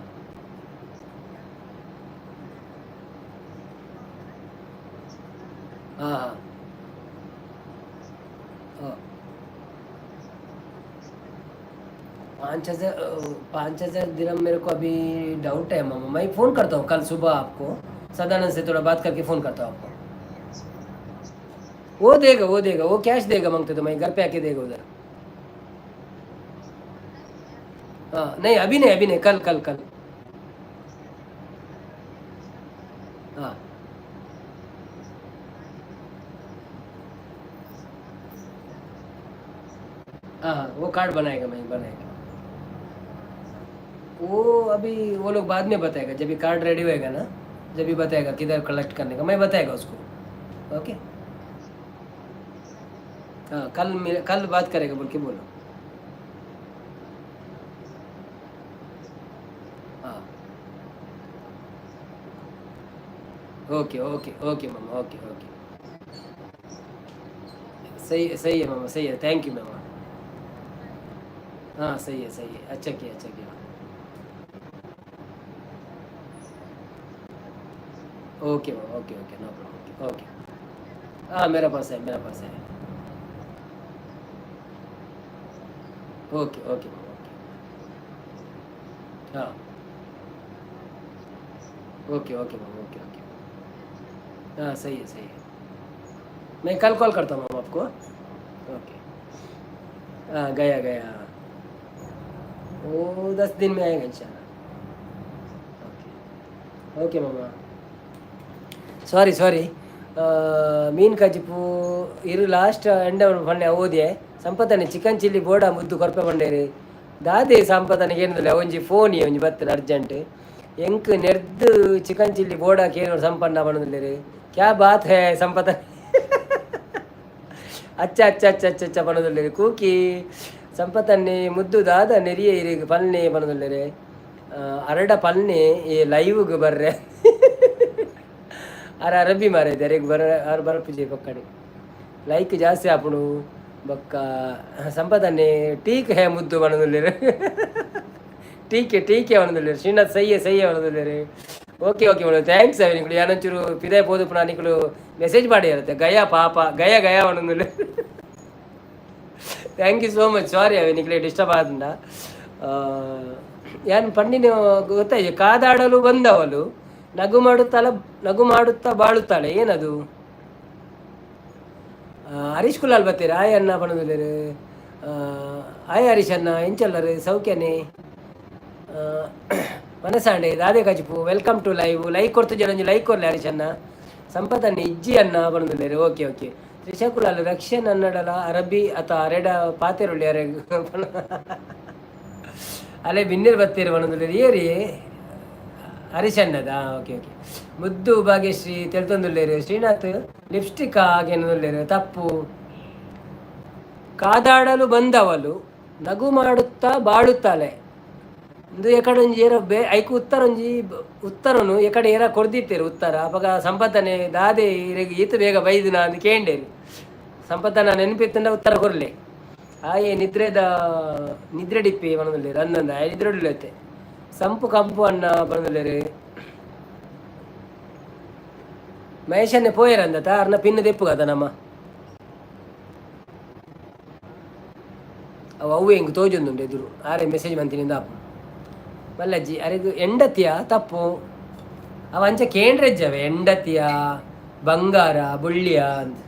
A: हाँ हाँ हाँ, 5000, 5000 दिरहम मेरे को अभी डाउट है मामा। मैं फ़ोन करता हूँ कल सुबह आपको, सदानंद से थोड़ा बात करके फ़ोन करता हूँ आपको। वो देगा, वो देगा, वो कैश देगा मांगते तो मैं घर पे आके देगा उधर। हाँ, नहीं अभी नहीं, अभी नहीं, कल कल कल। हाँ हाँ हाँ, वो कार्ड बनाएगा, मैं बनाएगा वो। अभी वो लोग बाद में बताएगा, जब भी कार्ड रेडी होएगा ना, जब भी बताएगा किधर कलेक्ट करने का, मैं बताएगा उसको। ओके, हाँ, कल कल बात करेगा बोल के बोलो। हाँ, okay okay okay मामा, ओके ओके, सही सही है मामा, सही है, thank you मामा। हाँ सही है सही है, अच्छा किया अच्छा किया। ओके मामा, okay okay, no problem, okay okay. हाँ मेरा पास है, मेरा पास है। ओके ओके मामा, ओके, हाँ ओके ओके मामा, ओके ओके, हाँ सही है सही है। मैं कल कॉल करता हूँ मामा आपको। ओके, हाँ गया गया, हाँ वो 10 दिन में आएगा इंशाल्लाह। ओके ओके मामा, ಸಾರಿ ಸಾರಿ. ಮೀನು ಕಜಿಪು ಇರು ಲಾಸ್ಟ್ ಎಂಡ ಪಂಡೆ ಓದಿಯೆ. ಸಂಪತ್ತನೆ ಚಿಕನ್ ಚಿಲ್ಲಿ ಬೋಡ ಮುದ್ದು ಕೊರ್ಪೆ ಪಂಡೇರು. ದಾದೆ ಸಂಪತ್ತನಿಗೆ ಏನಿಲ್ಲ, ಒಂಜಿ ಫೋನ್ ಒಂಜಿ ಬತ್ತನ ಅರ್ಜೆಂಟ್. ಎಂಕ್ ನೆರ್ದು ಚಿಕನ್ ಚಿಲ್ಲಿ ಬೋಡ ಕೇನೋಡು ಸಂಪನ್ನ ಪನೊಂದುಲ್ಲೆರ್. ಕ್ಯಾ ಬಾತ್ ಹೇ ಸಂಪತ. ಅಚ್ಚ ಅಚ್ಚ ಅಚ್ಚ ಅಚ್ಚ ಅಚ್ಚ ಪನೊಂದುಲ್ಲೆರ್. ಕೂಕಿ ಸಂಪತನ್ನೆ ಮುದ್ದು ದಾದ ನೆರಿಯ ಇರೆಗ್ ಪಲ್ನೆ ಪನೊಂದುಲ್ಲೆರ್. ಅರಡ ಪಲ್ನೆ ಈ ಲೈವ್ಗ್ ಬರ್ರೆ. ಅರ ಅರಬ್ಬಿ ಮಾರೈತೆ ಅರೆಗ್ ಬರ ಆರ್ ಬರಪುಜೆ ಪಕ್ಕಡೆ. ಲೈಕ್ ಜಾಸ್ತಿ ಆಪುಂಡು. ಬೊಕ್ಕ ಸಂಪತನ್ನೆ ಟೀಕ್ ಹೇ ಮುದ್ದು ಪನೊಂದುಲ್ಲೆರ್. ಟೀಕೆ ಟೀಕೆ ಪನೊಂದುಲ್ಲೆರ್. Srinath ಸಯ್ಯೆ ಸಯ್ಯೆ ಪನೊಂದುಲ್ಲೆರ್. Okay okay madam, thanks. ಅವೆ ನಿಕುಲು ಯಾನೊಂಚೂರು ಪಿದಾಯಿ ಪೋದುಪ್ಪುನ ನಿಕುಲು ಮೆಸೇಜ್ ಪಾಡಿಯರತ್ತೆ. ಗಯಾ ಪಾಪ ಗಯ ಗಯ ಪನೊಂದುಲ್ಲೆರ್. Thank you so much. Sorry ಅವೆ ನಿಕ್ಲೆ ಡಿಸ್ಟರ್ಬ್ ಆದಂಡ. ಯಾನ್ ಪಂಡಿನ ಗೊತ್ತಾಯ್ತು. ಕಾದಾಡಲು ಬಂದವಳು ನಗು ಮಾಡುತ್ತಲ ನಗು ಮಾಡುತ್ತಾ ಬಾಳುತ್ತಾಳೆ, ಏನದು? ಹರೀಶ್ ಕುಲಾಲ್ ಬತ್ತೀರ. ಆಯ್ ಅಣ್ಣ ಪನೊಂದುಲ್ಲೆರ್. ಆಯ್ ಹರೀಶ್ ಅಣ್ಣ, ಎಂಚಲ್ಲರು? ಸೌಖ್ಯನೇ? ಮನಸಾಂಡೆ ದಾದೆ ಕಜಿಪು? Welcome to live. Like ಕೊಡ್ತು ಒಂಜಿ ಲೈಕ್ ಕೊರ್ಲೆ ಹರೀಶ್ ಅಣ್ಣ. ಸಂಪತನ್ನ ಇಜ್ಜಿ ಅಣ್ಣ ಪನೊಂದುಲ್ಲೆರ್. Okay okay. Trisha Kulal Russian ಅನ್ನಡಲ ಅರಬ್ಬಿ ಅತ ಅರೆಡ ಪಾತೆರುಳ್ಳಿ ಅರೆ ಅಲೆ ಬಿನ್ನೆರ್ ಬತ್ತೀರು ಪನೊಂದುಲ್ಲೆರ್. ಏರಿ ಹರೀಶ್ ಅಣ್ಣದ? Okay okay. ಮುದ್ದು ಭಾಗ್ಯಶ್ರೀ ತೆಲ್ತೊಂದುಲ್ಲೆರ್. ಶ್ರೀನಾಥ್ ಲಿಪ್ಸ್ಟಿಕ್ ಹಾಗೇನೊಂದುಲ್ಲೆರ್. ತಪ್ಪು. ಕಾದಾಡಲು ಬಂದವಳು ನಗು ಮಾಡುತ್ತಾ ಬಾಳುತ್ತಾಳೆ. ಇಂದು ಎಕಡೆ ಒಂಜಿ ಏರ ಬೇ ಐಕ್ ಉತ್ತರ ಒಂಜಿ ಉತ್ತರನು ಎಕಡೆ ಏರ ಕೊರ್ದಿತ್ತೇರು ಉತ್ತರ. ಅಪಗ ಸಂಪತ್ತನೆ ದಾದೆ ಇರೆಗ್ ಈತ ಬೇಗ ಬೈದಿನ ಅಂದ್ ಕೇಂಡೇರು. ಸಂಪತ್ತನ ನೆನಪಿತ್ತಂಡ ಉತ್ತರ ಕೊರ್ಲೆ. ಆಯೆ ನಿದ್ರೆದ ನಿದ್ರೆ ಡಿಪ್ಪಿ ಪನೊಂದುಲ್ಲೆರ್. ಅಂದಂದ ಆಯೆ ನಿದ್ರೆ. ಸಂಪು ಕಂಪು ಅಣ್ಣ ಪನೊಂದುಲ್ಲೆರ್. ಮಹೇಶನ್ನೆ ಪೋಯೆರಂದತ ಅರ್ನ ಪಿನ್ ದೆಪ್ಪುಗದ ನಮ್ಮ ಅವು ಅವು ಎಂಕ್ ತೋಜೊಂದುಂಡು ಎದುರು. ಆರೆ ಮೆಸೇಜ್ ಮಂತಿನಿಂದ ಆಪುಂಡು. ಮಲ್ಲಜ್ಜಿ ಅರೆಗ್ ಎಂಡತಿಯ? ತಪ್ಪು. ಅವ ಅಂಚ ಕೇಂದ್ರಜ್ಜವೆ ಎಂಡತಿಯ ಬಂಗಾರ ಬುಳ್ಳಿಯ ಅಂತ.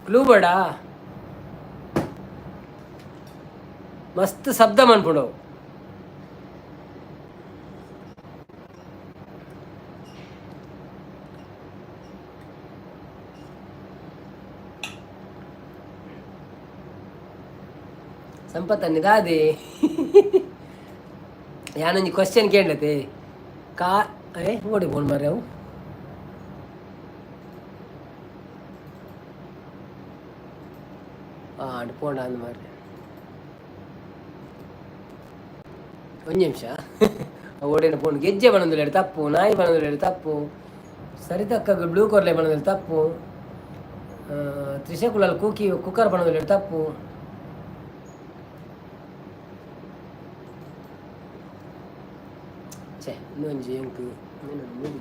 A: ಕ್ಲೂ ಬೇಡ. ಮಸ್ತ್ ಶಬ್ದ ಮನ್ಪುಂಡು. ಸಂಪತ್ತನ್ನಿ ದಾದೆ ಯಾನೊಂಜಿ ಕ್ವಶನ್ ಕೇಳತೆ ಕಾ. ಏ ಓಡಿ ಫೋನ್ ಮಾರ್ರೆ ಅವು. ಆಂಡ್ ಪೋಂಡ ಅಂದ್ ಮಾರ್ರೆ. ಒಂಜಿ ನಿಮಿಷ. ಓಡಿನ ಫೋನ್. ಗೆಜ್ಜೆ ಪನೊಂದುಲ್ಲೆರ್. ತಪ್ಪು. ನಾಯಿ ಪನೊಂದುಲ್ಲೆರ್. ತಪ್ಪು. ಸರಿತಕ್ಕ ಬ್ಲೂ ಕೊರ್ಲೆ ಪನೊಂದುಲ್ಲೆರ್. ತಪ್ಪು. ತ್ರಿಶಾ ಕುಲಾಲ್ ಕೂಕಿ ಕುಕ್ಕರ್ ಪನೊಂದುಲ್ಲೆರ್. ತಪ್ಪು. ಛೇ, ಇನ್ನೊಂಜಿ ಎಂಕ್ ಮೂವಿ.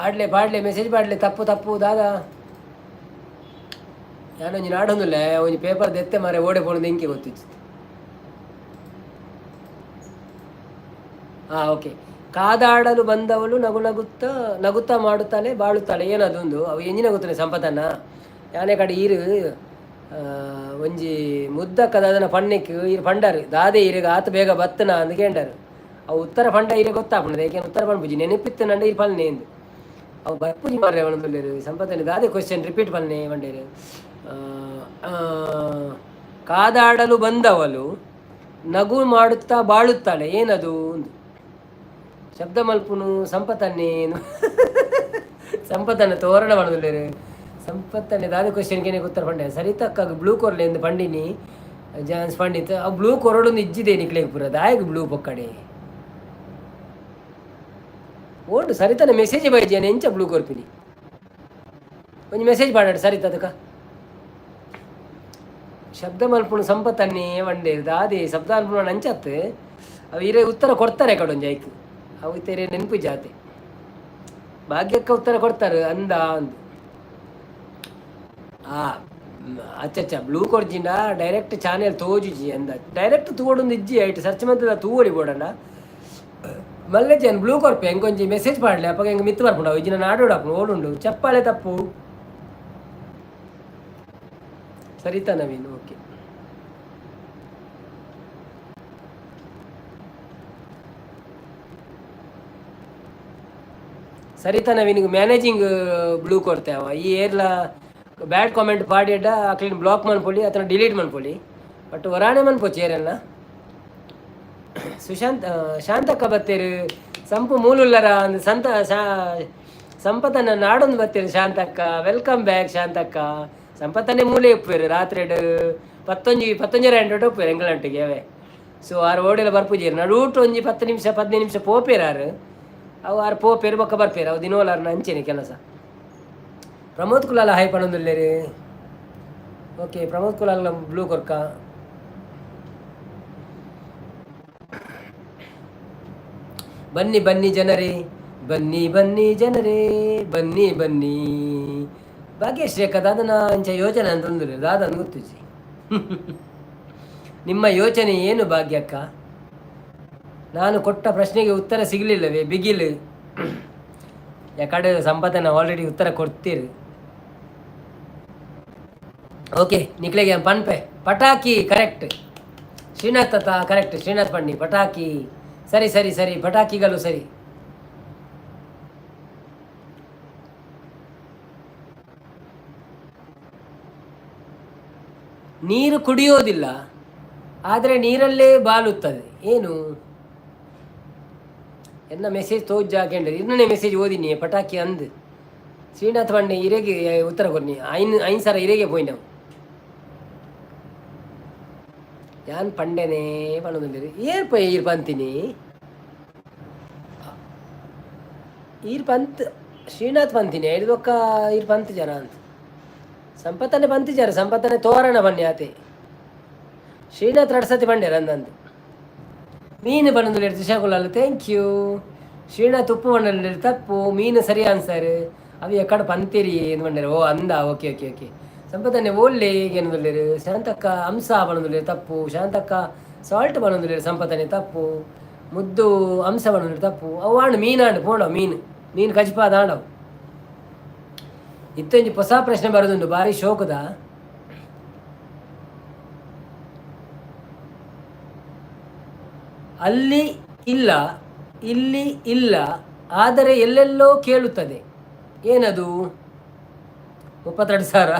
A: ಆಡ್ಲೆ ಪಾಡ್ಲೆ, ಮೆಸೇಜ್ ಪಾಡ್ಲೆ. ತಪ್ಪು ತಪ್ಪು ದಾದಾ. ಯಾನೊಂಜಿ ನಾಡೊಂದುಲ್ಲೆ. ಒಂಜಿ ಪೇಪರ್ ದೆತ್ತೆ ಮಾರೆ. ಓಡೆ ಪೋಣದು ಎಂಕೆ ಗೊತ್ತಿತ್ತು. ಹಾ ಓಕೆ. ಕಾದಾಡಲು ಬಂದವಳು ನಗು ನಗುತ್ತಾ ನಗುತ್ತಾ ಮಾಡುತ್ತಾಳೆ ಬಾಳುತ್ತಾಳೆ, ಏನದೊಂದು? ಅವು ಎಂಜಿನ ಗೊತ್ತನೆ ಸಂಪತನ್ನ. ಯಾನೆ ಕಡೆ ಈರು ಒಂಜಿ ಮುದ್ದಕ್ಕ ದಾದನ ಪಣ್ಣೆಕ್ ಈರು ಪಂಡಾರು. ದಾದೆ ಈರೆಗ್ ಆತ ಬೇಗ ಬತ್ತನ ಅಂದ್ ಕೇಂಡಾರು. ಅವು ಉತ್ತರ ಪಂಡ ಈರೆ ಗೊತ್ತಾಪುಂಡು. ಏಕೆ ಉತ್ತರ ಪನ್ಪುಜಿ. ನೆನಪಿತ್ತು ನಂಡ ಈರು ಪಲ್ನೆ ಎಂದು. ಅವು ಬರ್ಪುಜಿ ಮಾರ್ರೆ ಪನೊಂದುಲ್ಲೆರ್. ಸಂಪತ್ತಲ್ಲಿ ದಾದೆ ಕ್ವಶನ್ ರಿಪೀಟ್ ಪನ್ನೆ ಪಂಡೇರು. ಕಾದಾಡಲು ಬಂದವಳು ನಗು ಮಾಡುತ್ತಾ ಬಾಳುತ್ತಾಳೆ, ಏನದು? ಒಂದು ಶಬ್ದ ಮಲ್ಪುನು ಸಂಪತ್ತನ್ನೇನು. ಸಂಪತ್ತನ್ನ ತೋರಣ ಪನೊಂದುಲ್ಲೆರ್. ಸಂಪತ್ತನ್ನೇ ದಾದೆ ಕ್ವಶನ್ ಕೇನೆ ಉತ್ತರ ಪಂಡೆ. ಸರಿತಕ್ಕಾಗ ಬ್ಲೂ ಕೊರ್ಲೆ ಎಂದು ಪಂಡಿನಿ. ಜಾನ್ಸ್ ಪಂಡಿತ್ ಆ ಬ್ಲೂ ಕೊರಡೊಂದು ಇಜ್ಜಿದೆ ನಿಕ್ಲೆಗ್ ಪೂರ. ದಾಯೆಗ್ ಬ್ಲೂ ಪೊಕ್ಕಡೆ ಓಂಡು? ಸರಿತನ ಮೆಸೇಜ್ ಬೈಜಿಯಾನ. ಎಂಚ ಬ್ಲೂ ಕೊರ್ಪಿನಿ? ಒಂಜಿ ಮೆಸೇಜ್ ಪಾಡಾಡು ಸರಿತ ಅದಕ್ಕ. ಶಬ್ದ ಮಲ್ಪುನು ಸಂಪತ್ತನ್ನೇ ವಂಡೇರು. ದಾದೆ ಶಬ್ದ ಮಲ್ಪುನ ಅಂಚತ್. ಅವು ಇರೆ ಉತ್ತರ ಕೊಡ್ತಾರೆ ಕಡೊಂಜಿ ಐಕ್. ಅವು ಇತ್ತೆ ನೆನಪು ಜಾತೆ. ಭಾಗ್ಯಕ್ಕ ಉತ್ತರ ಕೊಡ್ತಾರೆ ಅಂದ ಅಂದು. ಆ ಅಚ್ಚ ಬ್ಲೂ ಕೊರ್ಜಿಂಡ ಡೈರೆಕ್ಟ್ ಚಾನೆಲ್ ತೋಜುಜಿ ಅಂದ. ಡೈರೆಕ್ಟ್ ತೂವೊಡೊಂದು ಇಜ್ಜಿ, ಐಟ್ ಸರ್ಚ್ ಮಂತದ ತೂವೊಲಿ ಬೋಡಂಡ. ಮಲ್ಲೆ ಜನ್ ಬ್ಲೂ ಕೊರ್ಪೆ, ಎಂಕೊಂಜಿ ಮೆಸೇಜ್ ಪಾಡ್ಲೆ, ಅಪಗ ಎಂಕ್ ಮಿತ್ತ್ ಬರ್ಪುಂಡು. ಅವು ಇಜ್ಜಿಂಡ ನಾಡೋಡು ಓಡುಂಡು. ಚಪ್ಪಾಳೆ ತಪ್ಪು. ಸರಿತಾ ನವೀನ್, ಓಕೆ. ಸರಿತಾ ನವೀನ್ಗೆ ಮ್ಯಾನೇಜಿಂಗ್ ಬ್ಲೂ ಕೊರ್ತೆ ಅವ. ಈ ಏರ್ಲ ಬ್ಯಾಡ್ ಕಾಮೆಂಟ್ ಪಾಡಿಯಡ್ಡ ಅಕ್ಲಿನ ಬ್ಲಾಕ್ ಮನ್ಪೊಲಿ ಅಥವಾ ಡಿಲೀಟ್ ಮನ್ಪೊಲಿ. ಬಟ್ ಒರಾನೆ ಮನ್ಪೊಚ್ಚಿ ಏರೆಲ್ಲ. ಸುಶಾಂತ್, ಶಾಂತಕ್ಕ ಬತ್ತೇರು. ಸಂಪು ಮೂಲುಲ್ಲರ ಅಂದ್ ಸಂತ ಸಂಪತನ ನಾಡೊಂದು ಬತ್ತೇರು ಶಾಂತಕ್ಕ. Welcome back Shantakka. ಸಂಪತ್ತನೇ ಮೂಲೆ ಉಪ್ಪೇರು ರಾತ್ರಿಡ್ ಪತ್ತೊಂಜಿ ಪತ್ತೊಂಜಿ ರ್ಯಾಂಡ್ ಉಪ್ಪೇರು ಎಂಗ್ಲಂಟಿಗೆ ಅವೇ. ಸೊ ಆರು ಓಡೆಲ್ಲ ಬರ್ಪುಜೇರು. ನಡೂಟು ಒಂಜಿ 10 ನಿಮಿಷ 15 ನಿಮಿಷ ಪೋಪೇರು ಆರು. ಅವು ಆರು ಪೋಪೇರು ಬೊಕ್ಕ ಬರ್ಪೇರು. ಅವು ದಿನೋಲಾರ್ನ ಅಂಚೆನೆ ಕೆಲಸ. ಪ್ರಮೋದ್ ಕುಲಾಲ ಹಾಯ್ ಪಣೊಂದುಲ್ಲೆರ್. ಓಕೆ, ಪ್ರಮೋದ್ ಕುಲಾಲ ಬ್ಲೂ ಕೊರ್ಕ. ಬನ್ನಿ ಬನ್ನಿ ಜನರೇ, ಬನ್ನಿ ಬನ್ನಿ ಜನರೇ, ಬನ್ನಿ ಬನ್ನಿ. ಭಾಗ್ಯಶ್ರೀ ಅಕ್ಕ ದಾದನ ಅಂಚ ಯೋಚನೆ ಅಂತಂದ್ರೆ ದಾದನ್ ಗೊತ್ತುಜಿ. ನಿಮ್ಮ ಯೋಚನೆ ಏನು ಭಾಗ್ಯಕ್ಕ? ನಾನು ಕೊಟ್ಟ ಪ್ರಶ್ನೆಗೆ ಉತ್ತರ ಸಿಗಲಿಲ್ಲವೇ? ಬಿಗಿಲು ಯಾಕಡೆ ಸಂಪತ್ತನ್ನ ಆಲ್ರೆಡಿ ಉತ್ತರ ಕೊಡ್ತೀರಿ. ಓಕೆ, ನಿಕ್ಲೆಗೆ ಪನ್ಪೆ. ಪಟಾಕಿ ಕರೆಕ್ಟ್. ಶ್ರೀನಾಥ್ ತಾತ ಕರೆಕ್ಟ್. ಶ್ರೀನಾಥ್ ಪಣ್ಣಿ ಪಟಾಕಿ ಸರಿ ಸರಿ ಸರಿ. ಪಟಾಕಿಗಳು ಸರಿ. ನೀರು ಕುಡಿಯೋದಿಲ್ಲ, ಆದರೆ ನೀರಲ್ಲೇ ಬಾಲುತ್ತದೆ, ಏನು? ಎನ್ನ ಮೆಸೇಜ್ ತೋಜ್ ಹಾಕೊಂಡ್ರೆ ಇನ್ನೊಂದೇ ಮೆಸೇಜ್ ಓದಿನಿ. ಪಟಾಕಿ ಅಂದ್ ಶ್ರೀನಾಥ್ ಪಂಡೆ. ಇರೆಗೆ ಉತ್ತರ ಕೊರ್ನಿ. ಐನ್ ಐನ್ ಸರ ಇರೆಗೆ ಪೋಯಿನವು. ಯಾನ್ ಪಂಡೆನೇ ಪಣೊಂದುಲ್ಲೆರ್. ಏರ್ ಪೋಯೆ ಈರ್ ಪಂತಿನಿ? ಈರ್ ಪಂತ್ ಶ್ರೀನಾಥ್ ಪಂತಿನಿ. ಐದು ಬೊಕ್ಕ ಈರ್ ಪಂತ್ ಜನ ಅಂತ ಸಂಪತ್ತನೆ ಪಂತಿಜಾರ. ಸಂಪತ್ತನೆ ತೋರಣ ಬನ್ನಿ ಆತೆ. ಶ್ರೀನಾಥ್ ರಡ್ ಸತಿ ಪಂಡೆರ್ ಅಂದಂದು. ಮೀನು ಪನೊಂದುಲ್ಲೆರ್ Trisha Kulal, thank you. Srinath ಉಪ್ಪು ಪಂಡೊಂದುಲ್ಲೆರ್, ತಪ್ಪು. ಮೀನು ಸರಿ ಆನ್ಸರ್. ಅವು ಎಕ್ಕಡ ಪಂತಿರಿ ಎಂದು ಪಂಡೆರ್. ಓ ಅಂದ, ಓಕೆ ಓಕೆ ಓಕೆ. ಸಂಪತ್ತನೆ ಓಲ್ಲೆ ಏನೊಂದುಲ್ಲೆರ್. ಶಾಂತಕ್ಕ ಅಂಸ ಪನೊಂದುಲ್ಲೆರ್, ತಪ್ಪು. ಶಾಂತಕ್ಕ ಸಾಲ್ಟ್ ಪನೊಂದುಲ್ಲೆರ್. ಸಂಪತ್ತನೆ ತಪ್ಪು. ಮುದ್ದು ಅಂಸ ಪನೊಂದುಲ್ಲೆರ್, ತಪ್ಪು. ಅವು ಆಂಡ್ ಮೀನಾಂಡ್ ಪೋಂಡವು. ಮೀನು ಮೀನು ಕಜಿಪಾದ ಆಂಡವು. ಇತ್ತೊಂಜಿ ಹೊಸ ಪ್ರಶ್ನೆ ಬರೋದುಂಡು, ಬಾರಿ ಶೋಕುದ. ಅಲ್ಲಿ ಇಲ್ಲ, ಇಲ್ಲಿ ಇಲ್ಲ, ಆದರೆ ಎಲ್ಲೆಲ್ಲೋ ಕೇಳುತ್ತದೆ, ಏನದು? 32,000.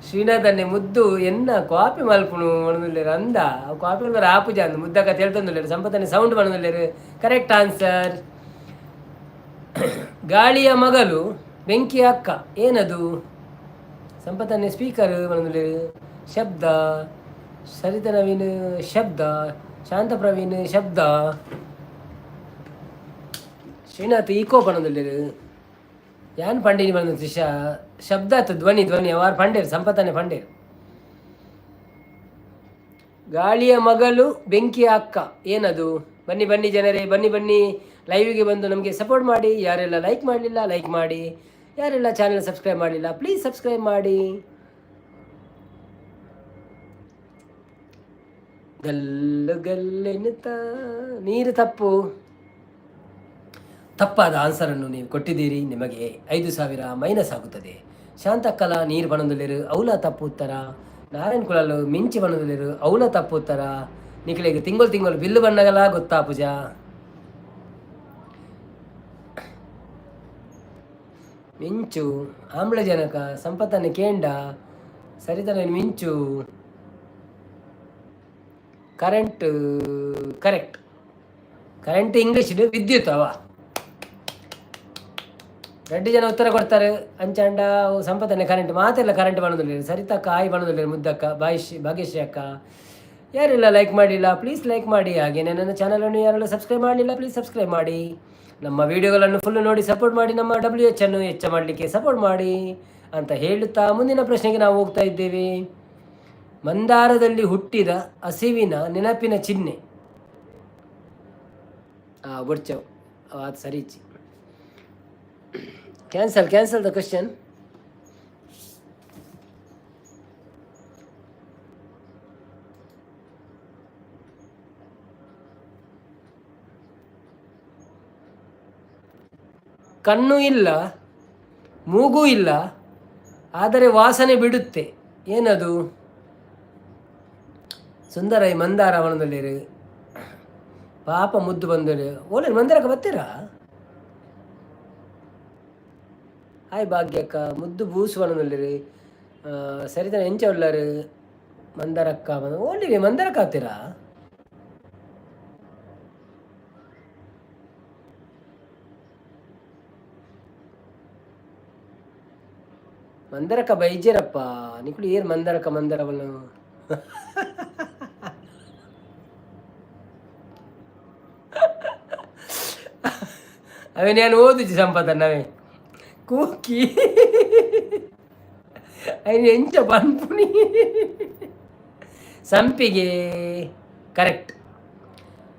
A: ಶ್ರೀನಾಥನ್ನೇ ಮುದ್ದು ಎನ್ನ ಕಾಪಿ ಮಲ್ಪುನು ಪನೊಂದುಲ್ಲೆರ್. ಅಂದ ಕಾಪಿ ಮಲ್ಪರ ಆಪುಜ ಅಂದ್ ಮುದ್ದಕ್ಕ ತೇಳ್ತೊಂದುಲ್ಲೆರ್. ಸಂಪತ್ತನೆ ಸೌಂಡ್ ಪನೊಂದುಲ್ಲೆರ್, ಕರೆಕ್ಟ್ ಆನ್ಸರ್. ಗಾಳಿಯ ಮಗಳು, ಬೆಂಕಿ ಅಕ್ಕ, ಏನದು? ಸಂಪತ್ತನೆ ಸ್ಪೀಕರ್ ಪನೊಂದುಲ್ಲೆರ್. ಶಬ್ದ. ಸರಿತ ನವೀನ್ ಶಬ್ದ. ಶಾಂತ ಪ್ರವೀಣ್ ಶಬ್ದ. ಶ್ರೀನಾಥ್ ಈಕೋ ಪನೊಂದುಲ್ಲೆರ್. ಯಾನ್ ಪಂಡಿನಿ ಪಂದ್ ತ್ರಿಷಾ. ಶಬ್ದ ಆತು, ಧ್ವನಿ ಧ್ವನಿ. ಅವಾರ್ ಪಂಡೇರ್, ಸಂಪತ್ತನೆ ಪಂಡೇರ್. ಗಾಳಿಯ ಮಗಳು, ಬೆಂಕಿಯ ಅಕ್ಕ, ಏನದು? ಬನ್ನಿ ಬನ್ನಿ ಜನರೇ, ಬನ್ನಿ ಬನ್ನಿ. ಲೈವಿಗೆ ಬಂದು ನಮಗೆ ಸಪೋರ್ಟ್ ಮಾಡಿ. ಯಾರೆಲ್ಲ ಲೈಕ್ ಮಾಡಲಿಲ್ಲ, ಲೈಕ್ ಮಾಡಿ. ಯಾರೆಲ್ಲ ಚಾನೆಲ್ ಸಬ್ಸ್ಕ್ರೈಬ್ ಮಾಡಲಿಲ್ಲ, ಪ್ಲೀಸ್ ಸಬ್ಸ್ಕ್ರೈಬ್ ಮಾಡಿ. ಗಲ್ಲು ಗಲ್ಲೆನ್ನುತ್ತ ನೀರು ತಪ್ಪು. ತಪ್ಪಾದ ಆನ್ಸರನ್ನು ನೀವು ಕೊಟ್ಟಿದ್ದೀರಿ. ನಿಮಗೆ 5,000 ಮೈನಸ್ ಆಗುತ್ತದೆ. ಶಾಂತಕ್ಕಲ ನೀರು ಪನೊಂದುಲ್ಲೆರ್, ಅವಲ ತಪ್ಪು ಉತ್ತರ. ನಾರಾಯಣ್ ಕುಲಾಲ್ ಮಿಂಚಿ ಪನೊಂದುಲ್ಲೆರ್, ಅವಲ ತಪ್ಪು ಉತ್ತರ. ನಿಕಲೆಗ್ ತಿಂಗೊಳು ತಿಂಗೊಳು ಬಿಲ್ಲು ಬಣ್ಣಗಲ ಗೊತ್ತಾಪುಜ. ಮಿಂಚು ಆಮ್ಲಜನಕ. ಸಂಪತ್ತನ್ನು ಕೇಂಡ ಸರಿತನ. ಮಿಂಚು ಕರೆಂಟ್ ಕರೆಕ್ಟ್. ಕರೆಂಟ್ ಇಂಗ್ಲೀಷ್ ವಿದ್ಯುತ್. ಅವ ರಡ್ಡು ಜನ ಉತ್ತರ ಕೊಡ್ತಾರೆ ಅಂಚಾಂಡ ಸಂಪತ್ತನೆ ಕರೆಂಟ್ ಮಾತೆಲ್ಲ ಕರೆಂಟ್ ಪನೊಂದುಲ್ಲೆರ್. ಸರಿತಕ್ಕ ಆಯ್ ಪನೊಂದುಲ್ಲೆರ್. ಮುದ್ದಕ್ಕ ಬಾಯಿಶ್ ಭಾಗ್ಯಶ್ರೀ ಅಕ್ಕ. ಯಾರೆಲ್ಲ ಲೈಕ್ ಮಾಡಿಲ್ಲ, ಪ್ಲೀಸ್ ಲೈಕ್ ಮಾಡಿ. ಹಾಗೆ ನನ್ನ ಚಾನಲನ್ನು ಯಾರೆಲ್ಲ ಸಬ್ಸ್ಕ್ರೈಬ್ ಮಾಡಲಿಲ್ಲ, ಪ್ಲೀಸ್ ಸಬ್ಸ್ಕ್ರೈಬ್ ಮಾಡಿ. ನಮ್ಮ ವಿಡಿಯೋಗಳನ್ನು ಫುಲ್ ನೋಡಿ ಸಪೋರ್ಟ್ ಮಾಡಿ. ನಮ್ಮ ಡಬ್ಲ್ಯೂ ಎಚ್ ಅನ್ನು ಹೆಚ್ಚ ಮಾಡಲಿಕ್ಕೆ ಸಪೋರ್ಟ್ ಮಾಡಿ ಅಂತ ಹೇಳುತ್ತಾ ಮುಂದಿನ ಪ್ರಶ್ನೆಗೆ ನಾವು ಹೋಗ್ತಾ ಇದ್ದೇವೆ. ಮಂದಾರದಲ್ಲಿ ಹುಟ್ಟಿದ ಹಸಿವಿನ ನೆನಪಿನ ಚಿಹ್ನೆ. ಆ ಬೊಡ್ಚವ್ ಅದು ಸರಿ. Cancel, cancel the question. ಕಣ್ಣು ಇಲ್ಲ, ಮೂಗು ಇಲ್ಲ, ಆದರೆ ವಾಸನೆ ಬಿಡುತ್ತೆ, ಏನದು? ಸುಂದರ ಈ ಮಂದಾರ ವನದಲ್ಲಿರು ಪಾಪ ಮುದ್ದು ಬಂದರು. ಓಲೆ ಮಂದಾರಕ್ಕ ಬರ್ತೀರಾ? ಹಾಯ್ ಭಾಗ್ಯಕ್ಕ, ಮುದ್ದು ಬೂಸು ವನದಲ್ಲಿರು. ಸರಿತಾನೆ ಎಂಚ ಉಳ್ಳಾರು ಮಂದಾರಕ್ಕ? ಓಲಿ ಮಂದಾರಕ್ಕ ಆಗ್ತೀರಾ? ಮಂದರಕ್ಕ ಬೈಜೇರಪ್ಪ ನಿಕುಲು ಏರ್ ಮಂದರಕ್ಕ ಮಂದರವನು. ಅವೇ ನಾನು ಓದಿಜಿ ಸಂಪದನ್ನವೇ ಕೂಕಿ ಐನ್ ಎಂಚ ಪನ್ಪುನಿ. ಸಂಪಿಗೆ ಕರೆಕ್ಟ್.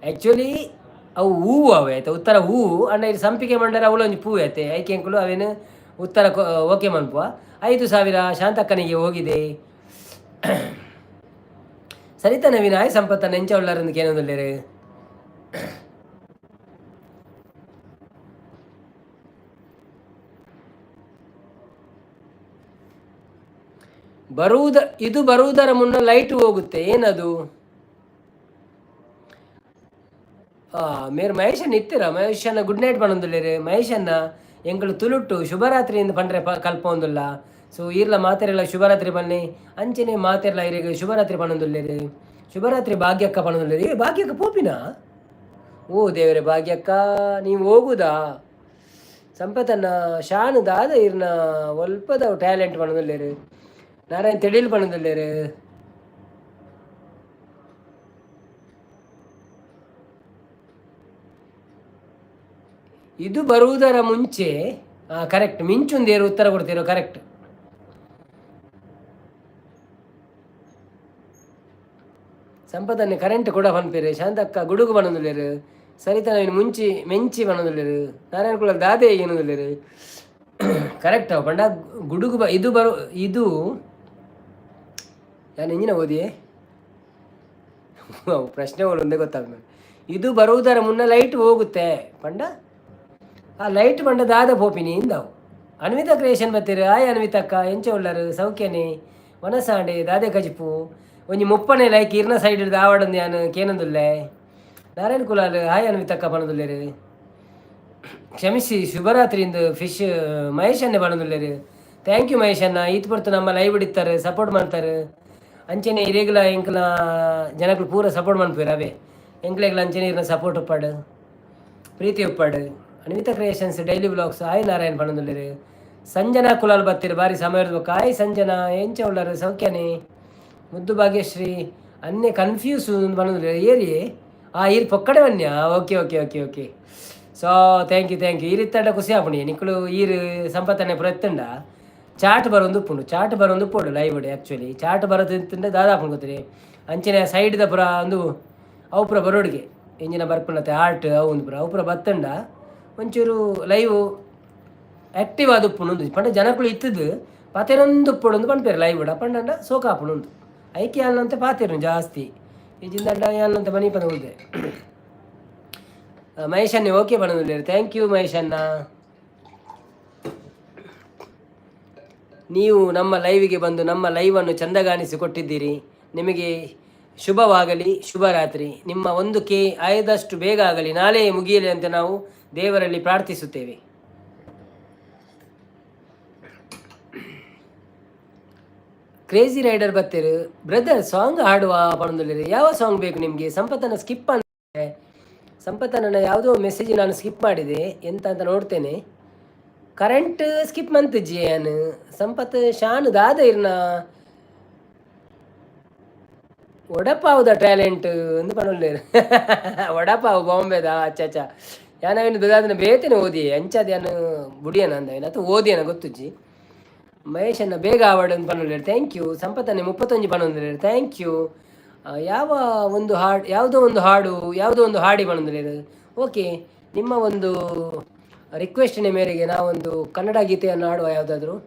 A: ಆ್ಯಕ್ಚುಲಿ ಅವು ಹೂವು ಅವೆ ಆಯ್ತಾ, ಉತ್ತರ ಹೂವು ಅಂಡ ಇದು ಸಂಪಿಗೆ ಮಂಡರ ಅವಳೊಂಜಿ ಪೂ ಐತೆ. ಐಕೆ ಅಂಕುಲು ಅವೇನು ಉತ್ತರ ಓಕೆ ಮನ್ಪುವ. 5000 ಶಾಂತಕ್ಕನಿಗೆ ಹೋಗಿದೆ. ಸರಿತಾ ನವೀನ ಆಯ್ ಸಂಪತ್ತ ಎಂಚ ಉಳ್ಳಾರಂದು ಕೇನೊಂದುಲ್ಲೇರು. ಬರುವುದ ಇದು ಬರುವುದರ ಮುನ್ನ ಲೈಟ್ ಹೋಗುತ್ತೆ, ಏನದು? ಮೇರ್ ಮಹೇಶನ್ ಇತ್ತೀರ? ಮಹೇಶನ್ನ ಗುಡ್ ನೈಟ್ ಪನೊಂದುಲ್ಲೇರು. ಮಹೇಶನ್ನ ಎಂಕುಲು ತುಳುಟ್ಟು ಶುಭರಾತ್ರಿ ಪಂಡ್ರೆ ಕಲ್ಪೊಂದುಲ್ಲ. ಸೊ ಈರ್ಲ ಮಾತೆರೆಲ ಶುಭರಾತ್ರಿ ಬನ್ನಿ ಅಂಚನೆ ಮಾತೆರ್ಲ ಇರೆಗ್ ಶುಭರಾತ್ರಿ ಪನೊಂದುಲ್ಲೇರು. ಶುಭರಾತ್ರಿ ಭಾಗ್ಯಕ್ಕ ಪನೊಂದುಲ್ಲೇರು. ಏ ಭಾಗ್ಯಕ್ಕ ಪೋಪಿನ? ಓ ದೇವರೇ ಭಾಗ್ಯಕ್ಕ ನೀವು ಹೋಗುದಾ? ಸಂಪತನ್ನ ಶಾನು ದಾದ ಇರ್ನ ಒಲ್ಪದ ಟ್ಯಾಲೆಂಟ್ ಪನೊಂದುಲ್ಲೇರು. ನಾರಾಯಣ ತೆಡಿಲ್ ಪನೊಂದುಲ್ಲೇರು. ಇದು ಬರುವುದರ ಮುಂಚೆ ಕರೆಕ್ಟ್ ಮಿಂಚುಂದೇರು ಉತ್ತರ ಕೊಡ್ತೀರೋ ಕರೆಕ್ಟ್. ಸಂಪದನ್ನೇ ಕರೆಂಟ್ ಕೂಡ ಪನ್ಪೇರು. ಶಾಂತಕ್ಕ ಗುಡುಗು ಪನೊಂದುಲ್ಲೇರು. ಸರಿತಾ ಮುಂಚಿ ಮೆಂಚಿ ಪನೊಂದುಲ್ಲೇರು. ನಾರಾಯಣ ಕುಲ ದಾದೆ ಏನೊಂದುಲ್ಲೇರು. ಕರೆಕ್ಟ್ ಅವು ಪಂಡ ಗುಡುಗು ಬ ಇದು ಬರು ಇದು ನಾನು ಎಂಜಿನ ಓದಿಯೇ ಪ್ರಶ್ನೆ ಒಂದೇ ಗೊತ್ತಾಗ. ಇದು ಬರುವುದರ ಮುನ್ನ ಲೈಟ್ ಹೋಗುತ್ತೆ ಪಂಡ ಆ ಲೈಟ್ ಪಂಡ ದಾದ ಪೋಪಿನಿ ಇಂದವು. ಅನ್ವಿತಾ ಕ್ರಿಯೇಷನ್ ಬತ್ತೀರು. ಆಯ್ ಅನ್ವಿತಕ್ಕ ಎಂಚ ಉಳ್ಳರು ಸೌಖ್ಯನೆ ವನಸಾಂಡೆ ದಾದೆ ಕಜಿಪು ಒಂಜಿ 30ನೇ ಲೈಕ್ ಇರ್ನ ಸೈಡ್ ದಾವಡಂದು ಯಾನು ಕೇನಂದುಲ್ಲೆ. ನಾರಾಯಣ ಕುಲಾಲ್ ಹಾಯ್ ಅನ್ವಿತಕ್ಕ ಪನೊಂದುಲ್ಲೇರು. ಕ್ಷಮಿಸಿ ಶುಭರಾತ್ರಿ ಇಂದು ಫಿಶ್ ಮಹೇಶನ್ನೇ ಪನೊಂದುಲ್ಲೇರು. Thank you ಮಹೇಶಣ್ಣ, ಈತ್ ಪೊರ್ತು ನಮ್ಮ ಲೈವ್ ಇಡ್ತಾರೆ ಸಪೋರ್ಟ್ ಮಾಡ್ತಾರೆ. ಅಂಚನೆ ಇರೇಗ್ಲ ಎಂಕ್ಲ ಜನಕುಲು ಪೂರ ಸಪೋರ್ಟ್ ಮನ್ಪುವೆರ್ ಅವೇ ಎಂಕ್ಲೆಗ್ಲ ಅಂಚನೆ ಇರ್ನ ಸಪೋರ್ಟ್ ಉಪ್ಪಾಡು ಪ್ರೀತಿ ಉಪ್ಪಾಡು. Anvita creations daily vlogs hi Narayan ಪನೊಂದುಲ್ಲೇರು. ಸಂಜನಾ ಕುಲಾಲ್ ಬತ್ತೀರು ಬಾರಿ ಸಮಯ ಬೊಕ್ಕ. ಹಾಯ್ ಸಂಜನಾ ಎಂಚ ಉಳ್ಳರು ಸೌಖ್ಯನೇ. ಮುದ್ದು ಭಾಗ್ಯಶ್ರೀ ಅನ್ನೆ ಕನ್ಫ್ಯೂಸ್ ಪನೊಂದುಲ್ಲೇರು. ಏರಿಯೇ ಆ ಈರ್ ಪೊಕ್ಕಡೆ ಬನ್ಯ. Okay okay okay okay. So thank you thank you. ಈರ್ ಇತ್ತಂಡ ಖುಷಿ ಆಪುಂಡು ನಿಕುಲು ಈರ್ ಸಂಪತ್ತನೆ ಪೂರ ಇತ್ತಂಡ ಚಾಟ್ ಬರೊಂದು ಉಪ್ಪುಂಡು ಚಾಟ್ ಬರೊಂದು ಉಪ್ಪುಂಡು live actually chat ಬರೋದು ದಾದ ಆಪುಂಡು ಗೊತ್ತಿರಿ. ಅಂಚನೆ ಸೈಡ್ದ ಪೂರ ಒಂದು ಅವು ಪೂರ ಬರೋಡಿಗೆ ಎಂಜಿನ ಬರ್ಪುಂಡತ್ತೆ ಆರ್ಟ್ ಅವು ಒಂದು ಪೂರ ಅವು ಪೂರ ಬತ್ತಂಡ ಒಂಚೂರು ಲೈವ್ ಆ್ಯಕ್ಟಿವ್ ಆದ್ ಉಪ್ಪುಂಡು. ಪಂಡ ಜನಕುಲು ಇತ್ತದು ಪಾತೆರೊಂದು ಉಪ್ಪುಡು ಪನ್ಪೆರ್ ಲೈವ್ ಪಂಡಂಡ ಸೋಕ ಆಪುಂಡು. ಐಕೆ ಯಾಲ್ನಂತೆ ಪಾತೆರುನು ಜಾಸ್ತಿ ಇಜ್ಜಿಂದಂಡ ಯಾಲ್ನಂತೆ ಮನಿ ಪಂದ್ ಉಲ್ದೆ. ಮಹೇಶ್ ಅಣ್ಣೆ ಓಕೆ ಪನೊಂದುಲ್ಲೆರ್. Thank you Mahesh ಅಣ್ಣ. ನೀವು ನಮ್ಮ ಲೈವಿಗೆ ಬಂದು ನಮ್ಮ ಲೈವನ್ನು ಚಂದಗಾಣಿಸಿ ಕೊಟ್ಟಿದ್ದೀರಿ. ನಿಮಗೆ ಶುಭವಾಗಲಿ, ಶುಭರಾತ್ರಿ. ನಿಮ್ಮ 1K ಆಯದಷ್ಟು ಬೇಗ ಆಗಲಿ, ನಾಳೆ ಮುಗಿಯಲಿ ಅಂತ ನಾವು ದೇವರಲ್ಲಿ ಪ್ರಾರ್ಥಿಸುತ್ತೇವೆ. ಕ್ರೇಜಿ ರೈಡರ್ ಬತ್ತೀರು. ಬ್ರದರ್ ಸಾಂಗ್ ಹಾಡುವ ಪನೊಂದುಲ್ಲೆರ್. ಯಾವ ಸಾಂಗ್ ಬೇಕು ನಿಮಗೆ? ಸಂಪತ್ತನ್ನು ಸ್ಕಿಪ್ ಅಂದರೆ ಸಂಪತ್ತನ್ನ ಯಾವುದೋ ಮೆಸೇಜ್ ನಾನು ಸ್ಕಿಪ್ ಮಾಡಿದೆ ಎಂತ ಅಂತ ನೋಡ್ತೇನೆ. ಕರೆಂಟ್ ಸ್ಕಿಪ್ ಮಂತುಜಿ ಯಾನ್ ಸಂಪತ್ ಶಾನ್ ದಾದ ಇರ್ನ ವಡಪಾವ್ದ ಟ್ಯಾಲೆಂಟ್ ಅಂದ್ ಪನೊಲ್ಲೆರ್. ವಡಪಾವ್ ಬಾಂಬೆದ ಅಚ್ಚ ಅಚ್ಚ ಯಾನ್ ಅವೆನ್ ದಾದನ ಬೇತೆನೆ ಓದಿಯೆ ಅಂಚಾದ್ ಯಾನ್ ಬುಡಿಯನ ಅಂದ ಅತ್ ಓದಿಯನ ಗೊತ್ತುಜ್ಜಿ. ಮಹೇಶನ್ನ ಬೇಗ ಆವಡ್ ಅಂದ್ ಪನೊಲ್ಲೆರ್. Thank you. ಸಂಪತ್ತನ್ನೇ 31 ಪನೊಂದುಲ್ಲೆರ್. Thank you. ಯಾವ ಒಂದು ಹಾಡು ಯಾವುದೋ ಒಂದು ಹಾಡು ಯಾವುದೋ ಒಂದು ಹಾಡಿ ಪನೊಂದುಲ್ಲೆರ್. ಓಕೆ, ನಿಮ್ಮ ಒಂದು ರಿಕ್ವೆಸ್ಟಿನ ಮೇರೆಗೆ ನಾವೊಂದು ಕನ್ನಡ ಗೀತೆಯನ್ನು ಹಾಡುವ ಯಾವುದಾದ್ರೂ.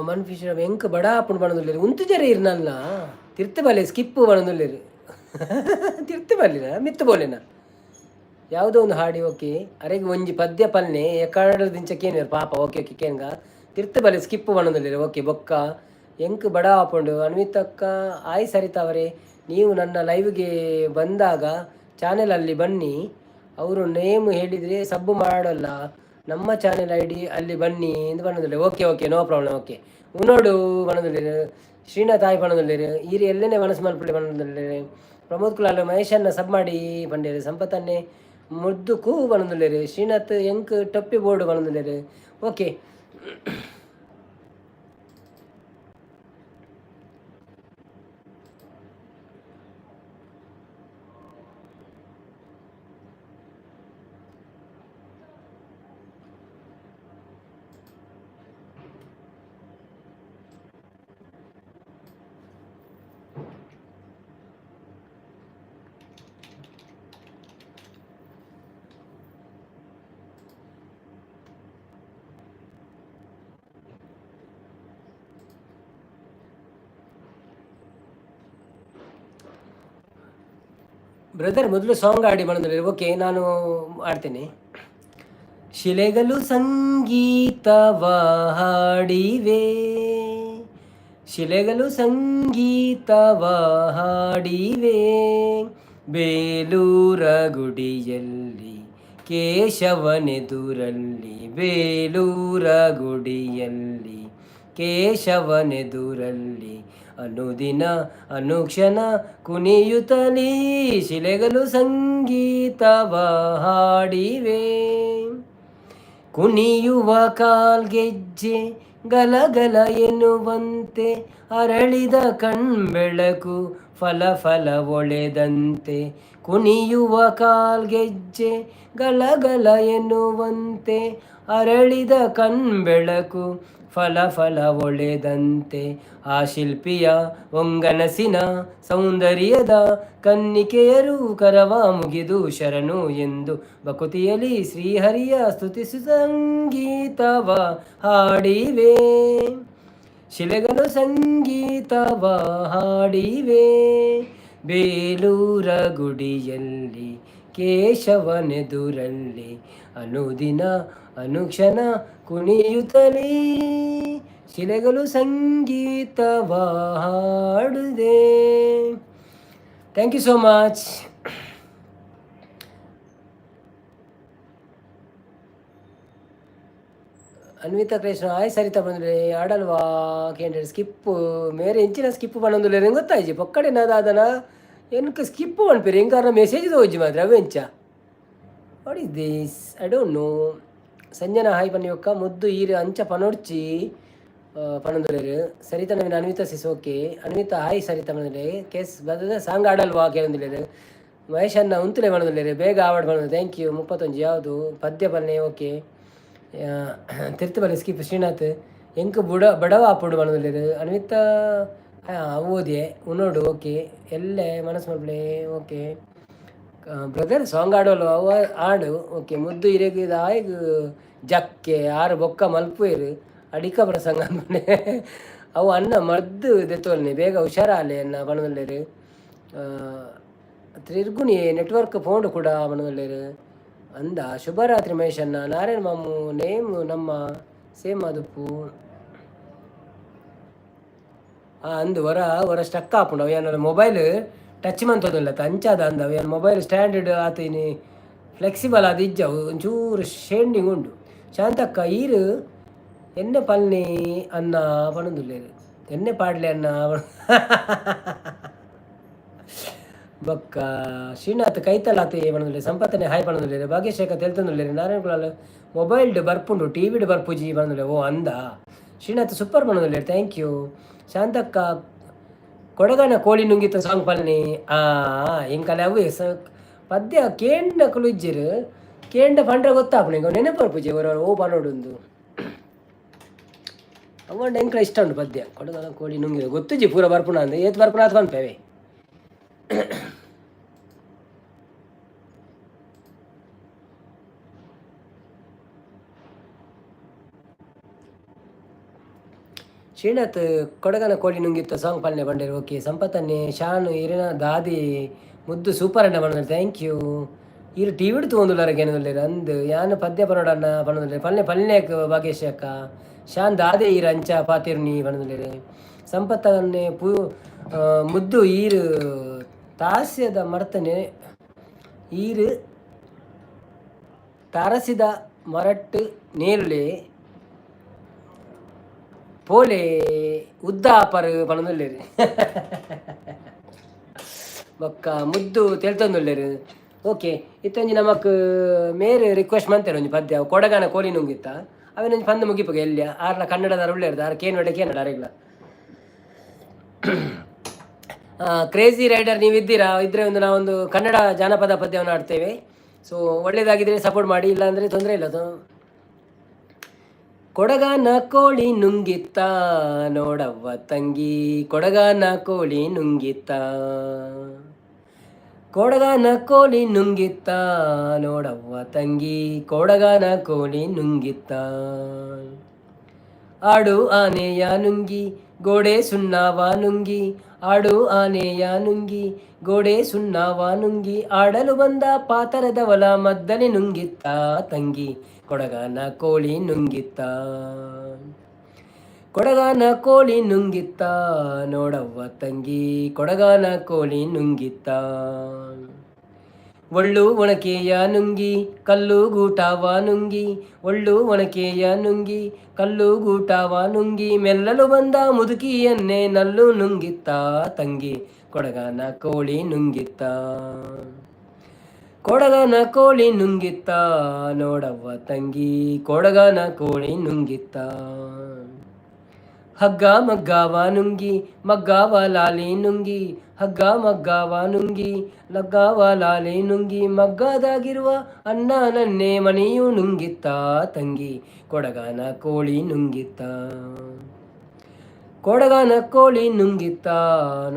A: ಮನ್ಫಿಶ್ ಎಂಕ್ ಬಡ ಆಪುಂಡು ಪನೊಂದುಲ್ಲೆರ್ ಉಂತು ಜರ ಇರ್ನಲ್ಲ ತಿರ್ತ್ ಬಲೆ ಸ್ಕಿಪ್ ಪನೊಂದುಲ್ಲೆರ್ ತಿರ್ತ್ ಬಲ್ಲಿನ ಮಿತ್ತು ಬೋಲೆನ ಯಾವುದೋ ಒಂದು ಹಾಡಿ. ಓಕೆ, ಅರೆಗ್ ಒಂಜಿ ಪದ್ಯ ಪಲ್ನೆ ಎಕಾಡದಿಂಚ ಕೇನುವೆರ್ ಪಾಪ. ಓಕೆ ಓಕೆ, ಕೇನ್ಗ. ತಿರ್ತ್ ಬಲೆ ಸ್ಕಿಪ್ ಪನೊಂದುಲ್ಲೆರ್. ಓಕೆ, ಬೊಕ್ಕ ಎಂಕ್ ಬಡ ಆಪುಂಡು. ಅನ್ವಿತಕ್ಕ ಆಯ್. ಸರಿತಾ ಅವರೇ, ನೀವು ನನ್ನ ಲೈವ್ಗೆ ಬಂದಾಗ ಚಾನೆಲಲ್ಲಿ ಬನ್ನಿ. ಅವರು ನೇಮ್ ಹೇಳಿದರೆ ಸಬ್ ಮಾಡಲ್ಲ. ನಮ್ಮ ಚಾನೆಲ್ ಐಡಿ ಅಲ್ಲಿ ಬನ್ನಿ ಎಂದು ಪನೊಂದುಲ್ಲೆ. Okay okay, no problem. Okay, ಉನೋಡು ಪನೊಂದುಲ್ಲೆರ್. Srinath ಆಯ್ ಪನೊಂದುಲ್ಲೆರ್. ಈರ್ ಎಲ್ಲೆನೆ ಮನಸ್ಸು ಮಲ್ಪುಲೆ ಪನೊಂದುಲ್ಲೆರ್. ಪ್ರಮೋದ್ ಕುಲಾಲ್ ಮಹೇಶನ್ನ ಸಬ್ ಮಾಡಿ ಪಂಡೇರು. ಸಂಪತ್ತನ್ನೆ ಮುದ್ದು ಕೂ ಪನೊಂದುಲ್ಲೆರ್. ಶ್ರೀನಾಥ್ ಎಂಕ್ ಟೊಪ್ಪಿ ಬೋರ್ಡು ಪನೊಂದುಲ್ಲೆರ್. ಓಕೆ ಬ್ರದರ್, ಮೊದಲು ಸಾಂಗ್ ಆಡಿ ಬಂದ್ರೆ. ಓಕೆ, ನಾನು ಆಡ್ತೇನೆ. ಶಿಲೆಗಳು ಸಂಗೀತವ ಹಾಡಿವೆ, ಶಿಲೆಗಳು ಸಂಗೀತವ ಹಾಡಿವೆ, ಬೇಲೂರ ಗುಡಿಯಲ್ಲಿ ಕೇಶವನೆದುರಲ್ಲಿ, ಬೇಲೂರ ಗುಡಿಯಲ್ಲಿ ಕೇಶವನೆದುರಲ್ಲಿ, ಅನುದಿನ ಅನುಕ್ಷಣ ಕುಣಿಯುತ್ತಲೀ ಶಿಲೆಗಳು ಸಂಗೀತವ ಹಾಡಿವೆ. ಕುಣಿಯುವ ಕಾಲ್ಗೆಜ್ಜೆ ಗಲಗಲ ಎನ್ನುವಂತೆ, ಅರಳಿದ ಕಣ್ಬೆಳಕು ಫಲ ಫಲ ಒಳೆದಂತೆ, ಕುಣಿಯುವ ಕಾಲ್ಗೆಜ್ಜೆ ಗಲಗಲ ಎನ್ನುವಂತೆ, ಅರಳಿದ ಕಣ್ಬೆಳಕು ಫಲ ಫಲ ಒಳೆದಂತೆ, ಆ ಶಿಲ್ಪಿಯ ಒಂಗನಸಿನ ಸೌಂದರ್ಯದ ಕನ್ನಿಕೆಯರು ಕರವ ಮುಗಿದು ಶರಣು ಎಂದು ಬಕುತಿಯಲಿ ಶ್ರೀಹರಿಯ ಸ್ತುತಿಸು ಸಂಗೀತವ ಹಾಡಿವೆ, ಶಿಲೆಗಳು ಸಂಗೀತವ ಹಾಡಿವೆ, ಬೇಲೂರ ಗುಡಿಯಲ್ಲಿ ಕೇಶವನೆದುರಲ್ಲಿ ಅನುದಿನ ಅನುಕ್ಷಣ ಕುಣಿಯುತ್ತಲೇ ಶಿಲೆಗಳು ಸಂಗೀತವ ಹಾಡುದೆ. Thank you so much. Anvita Krishna ಆಯ್. ಸರಿತಾ ಬಂದ್ರೆ ಆಡಲ್ವಾ ಕೇಂದ್ರ ಸ್ಕಿಪ್ ಮೇರೆ ಎಂಚಿನ ಸ್ಕಿಪ್ ಪನೊಂದುಲ್ಲೆರ್ ಗೊತ್ತಾಯ್ಜಿ. ಪೊಕ್ಕಡೆ ದಾದನ ಎನ್ಕ್ ಸ್ಕಿಪ್ ಪನ್ಪೆರ್. ಎಂಕಾರ್ನ ಮೆಸೇಜ್ ತೋಜಿ ಮಾತ್ರ ಅವು ಎಂಚ? What is this? I don't know. Sanjana hi ಪನ್ನಿ. ಮುದ್ದು ಈರು ಅಂಚ ಪನೊಡ್ಚಿ ಪನೊಂದುಲ್ಲೆರ್. Saritha Naveen, Anvitha sis. Okay, Anvitha hi. Saritha ಬಂದ್ರೆ ಕೇಸ್ ಬದದ ಸಾಂಗ್ ಆಡಲ್ವಾ ಕೇಳೊಂದುಲ್ಲೆರ್. ಮಹೇಶ್ ಅನ್ನ ಉಂತುಲೆ ಪನೊಂದುಲ್ಲೆರ್. ಬೇಗ ಆವಡ್ ಪನೊಂದು. Thank you. 31 ಯಾವುದು ಪದ್ಯ ಪನ್ನೆ. ಓಕೆ, ತಿರ್ತು ಬಲೆ ಸ್ಕಿಪ್. ಶ್ರೀನಾಥ್ ಎಂಕ್ ಬುಡ ಬಡವ ಆಪುಂಡು ಪನೊಂದುಲ್ಲೆರ್. ಅನ್ವಿತಾ ಓದಿಯೆ ಉನ್ನೋಡು. ಓಕೆ, ಎಲ್ಲೆ ಮನಸ್ಸು ಮಲ್ಪಲೆ. Okay brother, song ಆಡೋಲ್ಲ ಅವ ಆಡು. ಓಕೆ, ಮುದ್ದು ಇರೆಗ್ ದಾಯಗ್ ಜಕ್ಕೆ ಆರು ಬೊಕ್ಕ ಮಲ್ಪುವೆರ್ ಅಡಿಕ ಪ್ರಸಂಗ ಅಂದ್ಮನೆ. ಅವು ಅನ್ನ ಮದ್ದು ದೆತ್ತೊಲ್ನೆ, ಬೇಗ ಹುಷಾರಾಲೆ ಅನ್ನ ಪನೊಂದುಲ್ಲೆರ್. ತ್ರಿರ್ಗುಣಿ ನೆಟ್ವರ್ಕ್ ಫೋನ್ ಕೂಡ ಪನೊಂದುಲ್ಲೆರ್. ಅಂದ ಶುಭರಾತ್ರಿ ಮಹೇಶ್ ಅಣ್ಣ. ನಾರಾಯಣ ಮಾಮು ನೇಮ್ ನಮ್ಮ ಸೇಮ್ ಅದುಪ್ಪು. ಅಂದು ಹೊರ ಹೊರ ಸ್ಟಕ್ ಆಪುಂಡು. ಅವು ಏನಾರ ಮೊಬೈಲ್ ಟಚ್ ಮಂತೊಂದುಲ್ಲ ಅಂಚಾದ ಅಂದ. ಅವು ಏನು ಮೊಬೈಲ್ ಸ್ಟ್ಯಾಂಡರ್ಡ್ ಆತಿನಿ ಫ್ಲೆಕ್ಸಿಬಲ್ ಅದು ಇಜ್ಜವು, ಒಂಚೂರು ಶೇಂಡಿಂಗ್ ಉಂಡು. ಶಾಂತಕ್ಕ ಈರು ಎಣ್ಣೆ ಪಲ್ನಿ ಅನ್ನ ಪನೊಂದುಲ್ಲೆರ್. ಎಣ್ಣೆ ಪಾಡ್ಲೆ ಅನ್ನ. ಬೊಕ್ಕ ಶ್ರೀನಾಥ್ ಕೈತಲಾತೆ ಪನೊಂದುಲ್ಲೆ. ಸಂಪತ್ತನೆ ಹಾಯ್ ಪನೊಂದುಲ್ಲೆರ್. ಭಾಗ್ಯಶೇಖರ್ ತೆಲ್ತೊಂದುಲ್ಲೆರ್. ನಾರಾಯಣ ಕುಲಾಲ್ ಮೊಬೈಲ್ಡ್ ಬರ್ಪುಂಡು, ಟಿವಿಡ್ ಬರ್ಪುಜಿ ಪನೊಂದುಲ್ಲೆ. ಓ ಅಂದ. Srinath super ಪನೊಂದುಲ್ಲೆರ್. Thank you. Shantakka ಕೊಡಗನ ಕೋಳಿ ನುಂಗಿತ ಸಾಂಗ್ ಪಲ್ನಿ. ಆ ಎಂಕಲೆ ಅವು ಪದ್ಯ ಕೇಂಡಕುಲು ಇಜ್ಜೆರ್. ಕೇಂಡ ಪಂಡ್ರೆ ಗೊತ್ತಾಪುಂಡು. ಎಂಕ್ ನೆನಪು ಬರ್ಪುಜಿ ಒರ ಓ ಪನೊಡುಂದು. ಅವಂಡ ಎಂಕ್ಲ ಇಷ್ಟ ಉಂಡು ಪದ್ಯ ಕೊಡಗನ ಕೋಳಿ ನುಂಗಿದ. ಗೊತ್ತುಜಿ ಪೂರ ಬರ್ಪುನ ಅಂದ್, ಏತ್ ಬರ್ಪುನ ಆತ್ ಪನ್ಪೆವೆ. ಶ್ರೀನಾಥ್ ಕೊಡಗನ ಕೋಳಿ ನುಂಗಿತ್ತ ಸಾಂಗ್ ಪಲ್ನೆ ಪಂಡೇರು. ಓಕೆ. ಸಂಪತ್ತನ್ನೇ ಶಾನು ಇರಿನ ದಾದಿ ಮುದ್ದು ಸೂಪರ್ ಅಣ್ಣ ಪಂಡರ್. Thank you. ಇರು ಟಿವಿಡ್ ತೂವೊಂದುಲ್ಲಾರ ಕೇನೊಂದುಲ್ಲೆರ್. ಅಂದ್ ಯಾನ್ ಪದ್ಯ ಪನೊಡಣ್ಣ ಪನೊಂದುಲ್ಲೆರ್. ಪಲ್ನೆ ಪಲ್ನೆ ಭಾಗ್ಯೇಶ್ ಅಕ್ಕ. ಶಾನ್ ದಾದೆ ಈರ್ ಅಂಚ ಪಾತೆರುನಿ ಪನೊಂದುಲ್ಲೆರ್. ಸಂಪತ್ತನ್ನೇ ಪೂ ಮುದ್ದು ಈರ್ ತಾಸ್ಯದ ಮರ್ತನೆ ಈರ್ ತಾರಸಿದ ಮರಟ್ ನೇರುಲೆ ಪೋಲೆ ಉದ್ದ ಆಪರ್ ಪನೊಂದುಲ್ಲೆರ್. ಬೊಕ್ಕ ಮುದ್ದು ತೆಲ್ತೊಂದುಲ್ಲೆರ್. ಓಕೆ, ಇತ್ತೊಂಜಿ ನಮಕ್ ಮೇರ್ ರಿಕ್ವೆಸ್ಟ್ ಮಂತೆರ್ ಒಂಜಿ ಪದ್ಯ ಕೊಡಗನ ಕೋಳಿ ನುಂಗಿತ್ತ. ಅವೆನೊಂಜಿ ಪಂದ್ ಮುಗಿಪುಗ ಎಲ್ಯ. ಆರ್ಲ ಕನ್ನಡದಾರ್ ಉಲ್ಲೆರ್, ಆರ್ ಕೇನ್ವೆಡೆ ಕೇನಡ ಅರೆಗ್ಲ. ಕ್ರೇಜಿ ರೈಡರ್ ನೀವು ಇದ್ದೀರಾ? ಇದ್ರೆ ಒಂದು ನಾವೊಂದು ಕನ್ನಡ ಜಾನಪದ ಪದ್ಯವನ್ನು ಆಡ್ತೇವೆ. ಸೊ ಒಳ್ಳೇದಾಗಿದ್ರೆ ಸಪೋರ್ಟ್ ಮಾಡಿ, ಇಲ್ಲಾಂದರೆ ತೊಂದರೆ ಇಲ್ಲ. ಕೊಡಗನ ಕೋಳಿ ನುಂಗಿತ್ತ ನೋಡವ್ವ ತಂಗಿ, ಕೊಡಗನ ಕೋಳಿ ನುಂಗಿತ್ತ, ಕೊಡಗನ ಕೋಳಿ ನುಂಗಿತ್ತ ನೋಡವ್ವ ತಂಗಿ, ಕೊಡಗನ ಕೋಳಿ ನುಂಗಿತ್ತ. ಆಡು ಆನೆಯ ನುಂಗಿ ಗೋಡೆ ಸುಣ್ಣವ ನುಂಗಿ, ಆಡು ಆನೆಯ ನುಂಗಿ ಗೋಡೆ ಸುಣ್ಣವ ನುಂಗಿ, ಆಡಲು ಬಂದ ಪಾತರದವಲ ಮದ್ದಲೆ ನುಂಗಿತ್ತ ತಂಗಿ, ಕೊಡಗನ ಕೋಳಿ ನುಂಗಿತ್ತ, ಕೊಡಗನ ಕೋಳಿ ನುಂಗಿತ್ತ ನೋಡವ್ವ ತಂಗಿ, ಕೊಡಗನ ಕೋಳಿ ನುಂಗಿತ್ತ. ಒಳ್ಳು ಒಣಕೆಯ ನುಂಗಿ ಕಲ್ಲು ಗೂಟವ ನುಂಗಿ, ಒಳ್ಳು ಒಣಕೆಯ ನುಂಗಿ ಕಲ್ಲು ಗೂಟವ ನುಂಗಿ, ಮೆಲ್ಲಲು ಬಂದ ಮುದುಕಿಯನ್ನೇ ನಲ್ಲು ನುಂಗಿತ್ತ ತಂಗಿ, ಕೊಡಗನ ಕೋಳಿ ನುಂಗಿತ್ತ, ಕೊಡಗನ ಕೋಳಿ ನುಂಗಿತ್ತ ನೋಡವ್ವ ತಂಗಿ, ಕೊಡಗನ ಕೋಳಿ ನುಂಗಿತ್ತ. ಹಗ್ಗ ಮಗ್ಗವ ನುಂಗಿ ಮಗ್ಗವ ಲಾಲಿ ನುಂಗಿ, ಹಗ್ಗ ಮಗ್ಗವ ನುಂಗಿ ಲಗ್ಗವ ಲಾಲಿ ನುಂಗಿ, ಮಗ್ಗದಾಗಿರುವ ಅನ್ನ ನನ್ನೇ ಮನೆಯು ನುಂಗಿತ್ತ ತಂಗಿ, ಕೊಡಗನ ಕೋಳಿ ನುಂಗಿತ್ತ, ಕೊಡಗನ ಕೋಳಿ ನುಂಗಿತ್ತ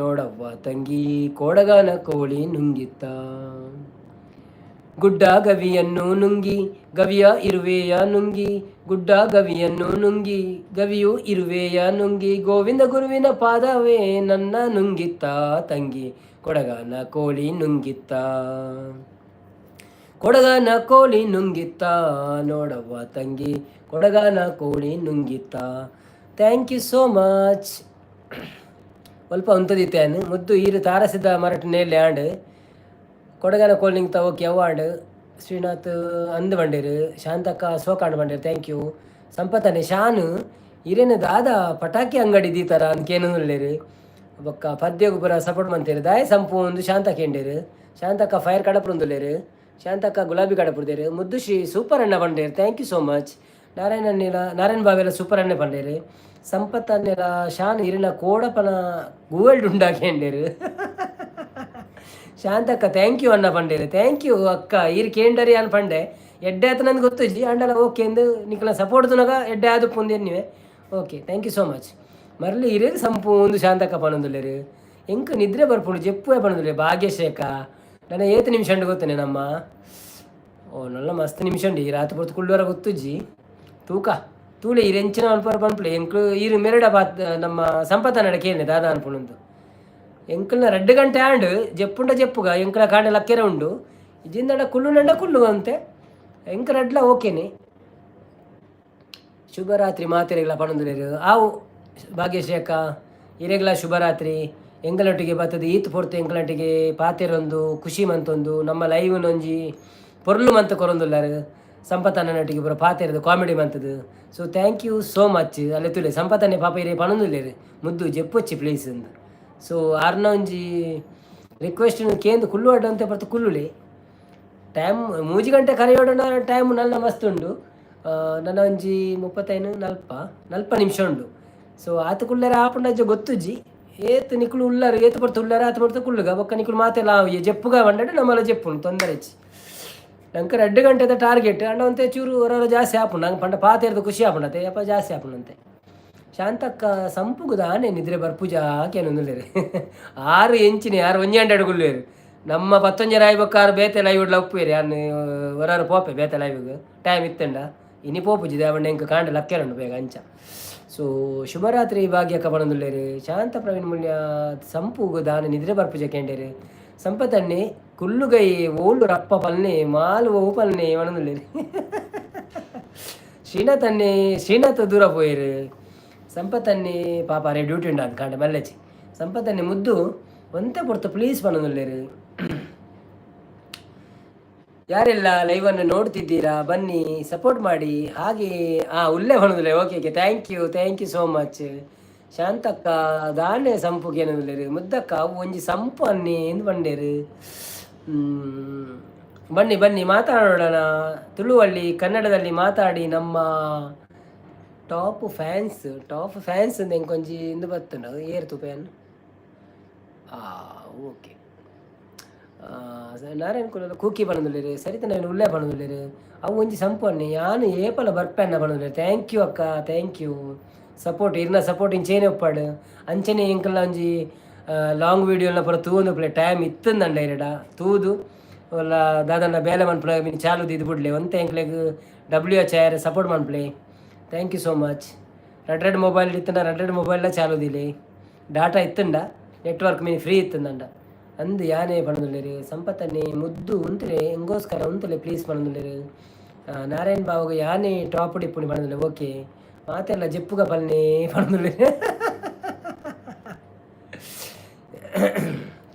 A: ನೋಡವ್ವ ತಂಗಿ, ಕೊಡಗನ ಕೋಳಿ ನುಂಗಿತ್ತ. ಗುಡ್ಡ ಗವಿಯನ್ನು ನುಂಗಿ ಗವಿಯ ಇರುವೆಯ ನುಂಗಿ, ಗುಡ್ಡ ಗವಿಯನ್ನು ನುಂಗಿ ಗವಿಯು ಇರುವೆಯ ನುಂಗಿ, ಗೋವಿಂದ ಗುರುವಿನ ಪಾದವೇ ನನ್ನ ನುಂಗಿತ್ತ ತಂಗಿ, ಕೊಡಗನ ಕೋಳಿ ನುಂಗಿತ್ತ, ಕೊಡಗನ ಕೋಳಿ ನುಂಗಿತ್ತ ನೋಡವ್ವ ತಂಗಿ, ಕೊಡಗನ ಕೋಳಿ ನುಂಗಿತ್ತ. Thank you so much. ಸ್ವಲ್ಪ ಉಂತದಿತ್ತೇನು ಮುದ್ದು ಈರು ತಾರಸಿದ ಮರಟ್ ನೇಲೆ ಆಂಡ್ ಕೊಡಗನ ಕೋಳಿ ನುಂಗಿತ್ತ. ಓಕೆ, ಅವಾರ್ಡ್ ಶ್ರೀನಾಥ್ ಅಂದ್ ಬಂಡೇರು. ಶಾಂತಕ್ಕ ಸೋಕಾಂಡ್ ಬಂಡೇರು. Thank you. ಸಂಪತ್ತನೆ ಶಾನು ಇರೇನು ದಾದ ಪಟಾಕಿ ಅಂಗಡಿ ದೀತರ ಅಂದ್ಕೇನು. ಬೊಕ್ಕ ಪದ್ಯಗು ಪೂರ ಸಪೋರ್ಟ್ ಮಂತೇರು. ದಾಯ ಸಂಪು ಒಂದು ಶಾಂತ ಕೇಂಡೇರು. ಶಾಂತಕ್ಕ ಫೈರ್ ಕಡಪುರುಂದುಲ್ಲೇರು. ಶಾಂತಕ್ಕ ಗುಲಾಬಿ ಕಡಪುರ್ದೇರು. ಮುದ್ದು ಶ್ರೀ ಸೂಪರ್ ಅಣ್ಣ ಬಂಡೇರು. Thank you so much. Narayana ಅಣ್ಣೆಲ Narayana ಬಾವೆಲ್ಲ super ಅಣ್ಣೆ ಬಂಡೇರು. Sampath ಅನ್ನೆಲ Shan ಇರಿನ ಕೋಡಪನ ಗೂವೆಲ್ಡ್ ಉಂಡಾಕೇಂಡೇರು. Shantakka thank you ಅಣ್ಣ ಪಂಡೇರು. Thank you ಅಕ್ಕ. ಈರ್ ಕೇಂಡರಿ ಅನ್ ಪಂಡೆ ಎಡ್ಡೆ ಆತ ನನ್ಗೆ ಗೊತ್ತಿಜ್ಜಿ ಅಂಡಲ ಓಕೆ ಎಂದು ನಿಕ್ಲ ಸಪೋರ್ಟ್ ತುನಗ ಎಡ್ಡೆ ಆದು ಪುಂದೆ ನೀವೇ. Okay, thank you so much. ಮರಲಿ ಇರೇರು ಸಂಪು ಒಂದು ಶಾಂತಕ್ಕ ಪನೊಂದುಲ್ಲೇರು. ಎಂಕ್ ನಿದ್ರೆ ಬರ್ಪುಂಡು ಜೆಪ್ಪುವೆ ಪನೊಂದುಲ್ಲೆ. ಭಾಗ್ಯಶೇಖ ನನ್ನ ಏತ್ ನಿಮಿಷ ಉಂಡು ಗೊತ್ತನೆ ನಮ್ಮ. ಓ ನಲ್ಲ ಮಸ್ತ್ ನಿಮಿಷ ಉಂಡು. ಈ ರಾತ್ರಿ ಪೊರ್ತು ಕುಳ್ಳುವರ ಗೊತ್ತುಜ್ಜಿ. ತೂಕ ತೂಲೆ ಈರ್ ಎಂಚಿನ ಅನ್ಪರ ಪನ್ಪುಲೆ. ಎಂಕ್ಲು ಈರು ಮೆರಡ ಬಾತ್ ನಮ್ಮ ಸಂಪತ್ತ ಕೇನೆ ದಾದ ಅನ್ಪುಣಂದು. ಎಂಕಲ್ನ 2 ಗಂಟೆ ಆಂಡ್ ಜೆಪ್ಪುಂಡ ಜೆಪ್ಪುಗ. ಎಂಕಲ ಕಾಂಡೆ ಲಕ್ಕೆರೆ ಉಂಡು. ಜಿಂದಡ ಕುಳ್ಳು ಕುಳ್ಳು ಅಂತೆ. ಎಂಕ್ ರಡ್ಲ ಓಕೆನೆ. ಶುಭರಾತ್ರಿ ಮಾತೆರೆಗ್ಲ ಪನೊಂದುಲ್ಲೆರ್. ಆವು ಭಾಗ್ಯಶ್ರೀ ಅಕ್ಕ ಇರೆಗ್ಲ ಶುಭರಾತ್ರಿ. ಎಂಕಲೊಟ್ಟಿಗೆ ಬತ್ತದ ಈತ್ ಪೊರ್ತು ಎಂಕಲೊಟ್ಟಿಗೆ ಪಾತೆರೊಂದು ಖುಷಿ ಮಂತೊಂದು ನಮ್ಮ ಲೈವ್ನೊಂಜಿ ಪೊರ್ಲು ಮಂತ ಕೊರೊಂದುಲ್ಲಾರ್. ಸಂಪತ್ತಣ್ಣನೊಟ್ಟಿಗೆ ಪೂರ ಪಾತೆರ್ದು comedy ಮಂತದು. So thank you so much. ಅಲ್ಲೇ ತುಲೆ ಸಂಪತ್ತನ್ನೇ ಪಾಪ ಇರೇ ಪಣೊಂದುಲ್ಲೆರ್, ಮುದ್ದು ಜೆಪ್ಪೊಚ್ಚಿ ಪ್ಲೀಸ್ ಅಂದ್. ಸೊ ಆರ್ನ ಒಂಜಿ ರಿಕ್ವೆಸ್ಟ್ ಕೇಂದು ಕುಲ್ಲು ಅಂತ ಬರ್ತು ಕುಲ್ಲುಲೆ. ಟೈಮ್ 3 ಗಂಟೆ ಕರೆಯೋಡಣ, ಟೈಮ್ ನನ್ನ ಮಸ್ತ್ ಉಂಡು. ನನ್ನ ಒಂಜಿ 35 40 ನಿಮಿಷ ಉಂಡು. ಸೊ ಆತ ಕುಲ್ಲರೆ ಆಪುಂಡಜ್ಜ ಗೊತ್ತುಜ್ಜಿ. ಏತ್ ನಿಕುಲು ಉಲ್ಲರು, ಏತ್ ಪೊರ್ತು ಉಲ್ಲರ ಆತ ಪೊರ್ತು ಕುಲ್ಲುಗ. ಬೊಕ್ಕ ನಿಕುಲು ಮಾತೆಲ್ಲ ಜೆಪ್ಪುಗ ಬಂಡಡು ನಮ್ಮಲ ಜೆಪ್ಪುಂಡು, ತೊಂದರೆ ಇಜ್ಜಿ. ನಂಗೆ 2 ಗಂಟೆದ ಟಾರ್ಗೆಟ್ ಅಂಡ ಒಂತೆ ಚೂರು ಹೊರ ಜಾಸ್ತಿ ಆಪುಂಡು. ನಂಗೆ ಪಂಡ ಪಾತೆರ್ದು ಖುಷಿ ಆಪುಂಡತೆ, ಅಪ್ಪ ಜಾಸ್ತಿ ಆಪುಂಡಂತೆ. ಶಾಂತಕ್ಕ, ಸಂಪುಗು ದಾನೆ ನಿದ್ರೆ ಬರ್ಪುಜಾ ಕೇನೊಂದುಲ್ಲೆರ್. ಆರು ಎಂಚಿನಿ ಆರು ಒಂಜಿ ಹಂಡ್ರೆಡ್ ಕುಲ್ಲೇರು. ನಮ್ಮ ಪತ್ತೊಂಜಿ ರಾಯ್ಬೊಕ್ಕ ಬೇತೆ ಲೈವ್ ಉಪ್ಪುವೇರು. ಯಾನ್ ಹೊರಾರು ಪೋಪೆ ಬೇತೆ ಲೈವ್ಗ್ ಟೈಮ್ ಇತ್ತಂಡ. ಇನಿ ಪೋಪುಜಿ ದಾವಂಡ ಎಂಕ್ ಕಾಂಡ ಲಕ್ಕೆರುಂಡು ಬೇಗ ಅಂಚ. ಸೊ ಶುಭರಾತ್ರಿ ಭಾಗ್ಯಕ್ಕ ಪಣೊಂದುಲ್ಲೆರ್. ಶಾಂತ ಪ್ರವೀಣ್ ಮುಲ್ಯ, ಸಂಪುಗು ದಾನೆ ನಿದ್ರೆ ಬರ್ಪುಜ ಕೇಂಡೇರು. ಸಂಪತಣ್ಣಿ, ಕುಲ್ಲುಗೈ ಓಲು ರಪ್ಪ ಪಲ್ನೆ ಮಾಲು ಓ ಪಲ್ನೆ ಪಣೊಂದುಲ್ಲೆರ್. ಶ್ರೀನಾಥ್ ಅನ್ನಿ, ಶ್ರೀನಾಥ್ ದೂರ ಪೋಯೆರು. ಸಂಪತ್ತನ್ನಿ ಪಾಪ ಅರೆ ಡ್ಯೂಟಿ ಉಂಡು ಅಂದ್ ಕಾಂಡೆ ಮಲ್ಲೆಚಿ. ಸಂಪತ್ತನ್ನಿ, ಮುದ್ದು ಒಂತೆ ಪೊರ್ತು ಪ್ಲೀಸ್ ಪಣೊಂದುಲ್ಲೆರ್. ಯಾರೆಲ್ಲ ಲೈವನ್ನು ನೋಡ್ತಿದ್ದೀರಾ, ಬನ್ನಿ, ಸಪೋರ್ಟ್ ಮಾಡಿ. ಹಾಗೆ ಆ ಉಲ್ಲೆ ಪಣೊಂದುಲ್ಲೆ. Okay okay, thank you, thank you so much. Shantakka, ದಾನೆ ಸಂಪು ಕೇನೊಂದುಲ್ಲೆರ್. ಮುದ್ದಕ್ಕ, ಅವು ಒಂಜಿ ಸಂಪು ಅನ್ನಿ ಎಂದು ಪಂಡೇರು. ಬನ್ನಿ ಬನ್ನಿ, ಮಾತಾಡೋಣ ತುಳುವಲ್ಲಿ, ಕನ್ನಡದಲ್ಲಿ ಮಾತಾಡಿ. ನಮ್ಮ ಟಾಪ್ ಫ್ಯಾನ್ಸ್, ಟಾಪ್ ಫ್ಯಾನ್ಸ್ ಎಂಕೊಂಜಿ ಇಂದು ಬತ್ತುಂಡು. ಏರ್ ತುಪೆನ್? ಓಕೆ, ನಾರಾಯಣ ಕುಲ ಕೂಕಿ ಪಣೊಂದುಲ್ಲೆರ್. ಸರಿತ ನವೀನ್ ಉಲ್ಲೆ ಪಣೊಂದುಲ್ಲೆರ್. ಅವು ಒಂಜಿ ಸಂಪು ಅನ್ನಿ, ಯಾನ್ ಏಪಲ ಬರ್ಪೆನ್ನ ಪಣೊಂದುಲ್ಲೆರ್. Thank you ಅಕ್ಕ, thank you. Support ಇರ್ನ ಸಪೋರ್ಟ್ ಇಂಚೇನೆ ಉಪ್ಪಾಡು. ಅಂಚನೆ ಎಂಕಲ್ನ ಒಂಜಿ ಲಾಂಗ್ ವೀಡಿಯೋನ ಪೂರ ತೂವೊಂದು ಪ್ಲೇ ಟೈಮ್ ಇತ್ತಂದಂಡ ಇರಡ ತೂದು ಒಲ್ಲ ದಾದಣ್ಣ ಬೇಲೆ ಮನ್ಪುನ ಮಿನಿ ಚಾಲು ದೀದ್ ಬುಡ್ಲೆ. ಒಂತೆ ಎಂಕ್ಲೆಗ್ ಡಬ್ಲ್ಯೂ ಎಚ್ ಆರ್ ಸಪೋರ್ಟ್ ಮನ್ಪುಲೆ. Thank you so much. Red red mobile ಇತ್ತಂಡ ರೆಡ್ ರೆಡ್ ಮೊಬೈಲ್ಲ ಚಾಲು ದೀಲೆ. ಡಾಟಾ ಇತ್ತಂಡ ನೆಟ್ವರ್ಕ್ ಮಿನಿ ಫ್ರೀ ಇತ್ತಂದಂಡ ಅಂದ್ ಯಾನೇ ಪಣೊಂದುಲ್ಲೆರ್. ಸಂಪತ್ತನ್ನೇ, ಮುದ್ದು ಉಂತುಲೆ, ಎಂಗೋಸ್ಕರ ಉಂತುಲೆ ಪ್ಲೀಸ್ ಪಣೊಂದುಲ್ಲೆರ್. ನಾರಾಯಣ್ ಬಾಬುಗ್ ಯಾನೇ ಟಾಪ್ ಡಿಪ್ಪುನಿ ಪಣೊಂದುಲ್ಲೆ. ಓಕೆ, ಮಾತೆಲ್ಲ ಜೆಪ್ಪುಗ ಪಲ್ನೆ ಪಣೊಂದುಲ್ಲೆರ್.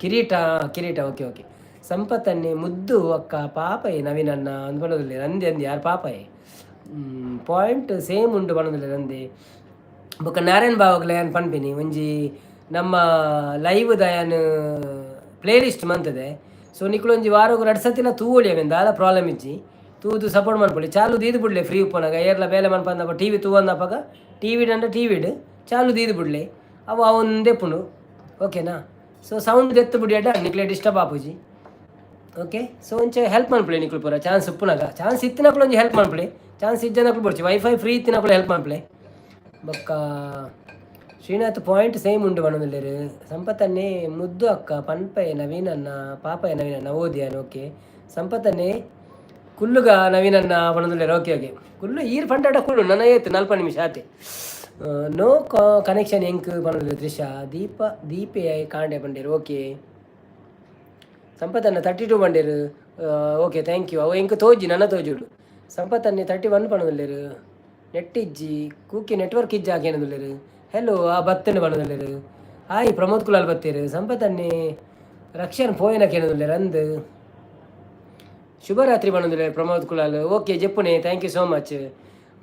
A: ಕಿರೀಟ ಕಿರೀಟ, ಓಕೆ ಓಕೆ. ಸಂಪತ್ತನ್ನೇ, ಮುದ್ದು ಅಕ್ಕ ಪಾಪಯೆ ನವೀನಣ್ಣ ಅಂದ್ ಪಣೊಂದುಲ್ಲೆರ್. ಅಂದೆ ಅಂದೆ, ಯಾರು ಪಾಪಯೆ? ಪಾಯಿಂಟ್ ಸೇಮ್ ಉಂಡು ಪಣೊಂದುಲ್ಲೆರ್. ಅಂದೆ. ಬೊಕ್ಕ ನಾರಾಯಣ್ ಬಾವಗ್ಲ ಯಾನ್ ಪನ್ಪಿನಿ, ಒಂಜಿ ನಮ್ಮ ಲೈವ್ ಯಾನ್ ಪ್ಲೇ ಲಿಸ್ಟ್ ಮಂತದೆ. ಸೊ ನಿಕುಲು ಒಂಜಿ ವಾರಗ್ ರಡ್ಡ್ ಸತಿಲ ತೂವೊಲಿ. ಅವೆನ್ ದಾಲ ಪ್ರಾಬ್ಲಮ್ ಇಜ್ಜಿ. ತೂದು ಸಪೋರ್ಟ್ ಮನ್ಪೊಲಿ. ಚಾಲು ದೀದ್ ಬುಡ್ಲೆ. ಫ್ರೀ ಉಪ್ಪುನಗ ಏರ್ಲ ಬೇಲೆ ಮನ್ಪಂದಪ ಟಿವಿ ತೂವಂದಪಗ ಟಿವಿಡ್ ಅಂಡ ಟಿವಿಡ್ ಚಾಲು ದೀದ್ ಬುಡ್ಲೆ. ಅವು ಅವೊಂದೆಪ್ಪುಂಡು, ಓಕೆನಾ? ಸೊ ಸೌಂಡ್ ದೆತ್ತು ಬುಡಿ ಅಡ್ಡ, ನಿಕ್ಲೆ ಡಿಸ್ಟರ್ಬ್ ಆಪುಜಿ. ಓಕೆ, ಸೊ ಒಂಚೆ ಹೆಲ್ಪ್ ಮನ್ಪುಲೆ ನಿಕುಲು ಪೂರ ಚಾನ್ಸ್ ಉಪ್ಪುನಗ. ಚಾನ್ಸ್ ಇತ್ತಿನಕುಲು ಒಂಜಿ ಹೆಲ್ಪ್ ಮನ್ಪುಲೆ, ಚಾನ್ಸ್ ಇಜ್ಜನಕುಲು ಬೊಡ್ಚಿ. ವೈಫೈ ಫ್ರೀ ಇತ್ತಿನಕುಲು ಹೆಲ್ಪ್ ಮನ್ಪುಲೆ. ಬೊಕ್ಕ ಶ್ರೀನಾಥ್, ಪಾಯಿಂಟ್ ಸೇಮ್ ಉಂಡು ಪಣೊಂದುಲ್ಲೆರ್. ಸಂಪತ್ತನ್ನೇ, ಮುದ್ದು ಅಕ್ಕ ಪನ್ಪೆ ನವೀನಣ್ಣ ಪಾಪಯ ನವೀನಣ್ಣ ಓದಿಯಾನ. ಓಕೆ. ಸಂಪತ್ತನ್ನೇ, ಕುಲ್ಲುಗ ನವೀನಣ್ಣ ಪಣೊಂದುಲ್ಲೆರ್. ಓಕೆ ಓಕೆ, ಕುಲ್ಲು ಈರ್ ಪಂಡಾಟ ಕುಲ್ಲು. ನನ್ನ ಏತ್ 40 ನಿಮಿಷ ಆತೆ. ನೋ ಕನೆಕ್ಷನ್ ಎಂಕ್ ಪಣೊಂದುಲ್ಲೆರ್. ತ್ರಿಷಾ ದೀಪ ದೀಪೆ ಕಾಂಡೆ ಪಂಡೇರು. ಓಕೆ. ಸಂಪತ್ತನ್ನ 32 ಪಂಡೇರು. Okay, thank you. ಅವು ಎಂಕ್ ತೋಜಿ, ನನ್ನ ತೋಜುಡು. ಸಂಪತ್ತನ್ನೇ 31 ಪಣೊಂದುಲ್ಲೆರ್. ನೆಟ್ ಇಜ್ಜಿ ಕೂಕಿ, ನೆಟ್ವರ್ಕ್ ಇಜ್ಜಿ ಆಕೇನೊಂದುಲ್ಲೆರ್. ಹೆಲೋ, ಆ ಬತ್ತನೆ ಪಣೊಂದುಲ್ಲೆರ್. ಹಾಯ್ ಪ್ರಮೋದ್ ಕುಲಾಲ್ ಬತ್ತೇರು. ಸಂಪತ್ತನ್ನೇ, ರಕ್ಷಣ್ ಪೋಯನ ಕೇನೊಂದುಲ್ಲೆರ್. ಅಂದ್, ಶುಭರಾತ್ರಿ ಪಣೊಂದುಲ್ಲೆರ್ ಪ್ರಮೋದ್ ಕುಲಾಲ್. ಓಕೆ, ಜೆಪ್ಪುನೆ, thank you so much.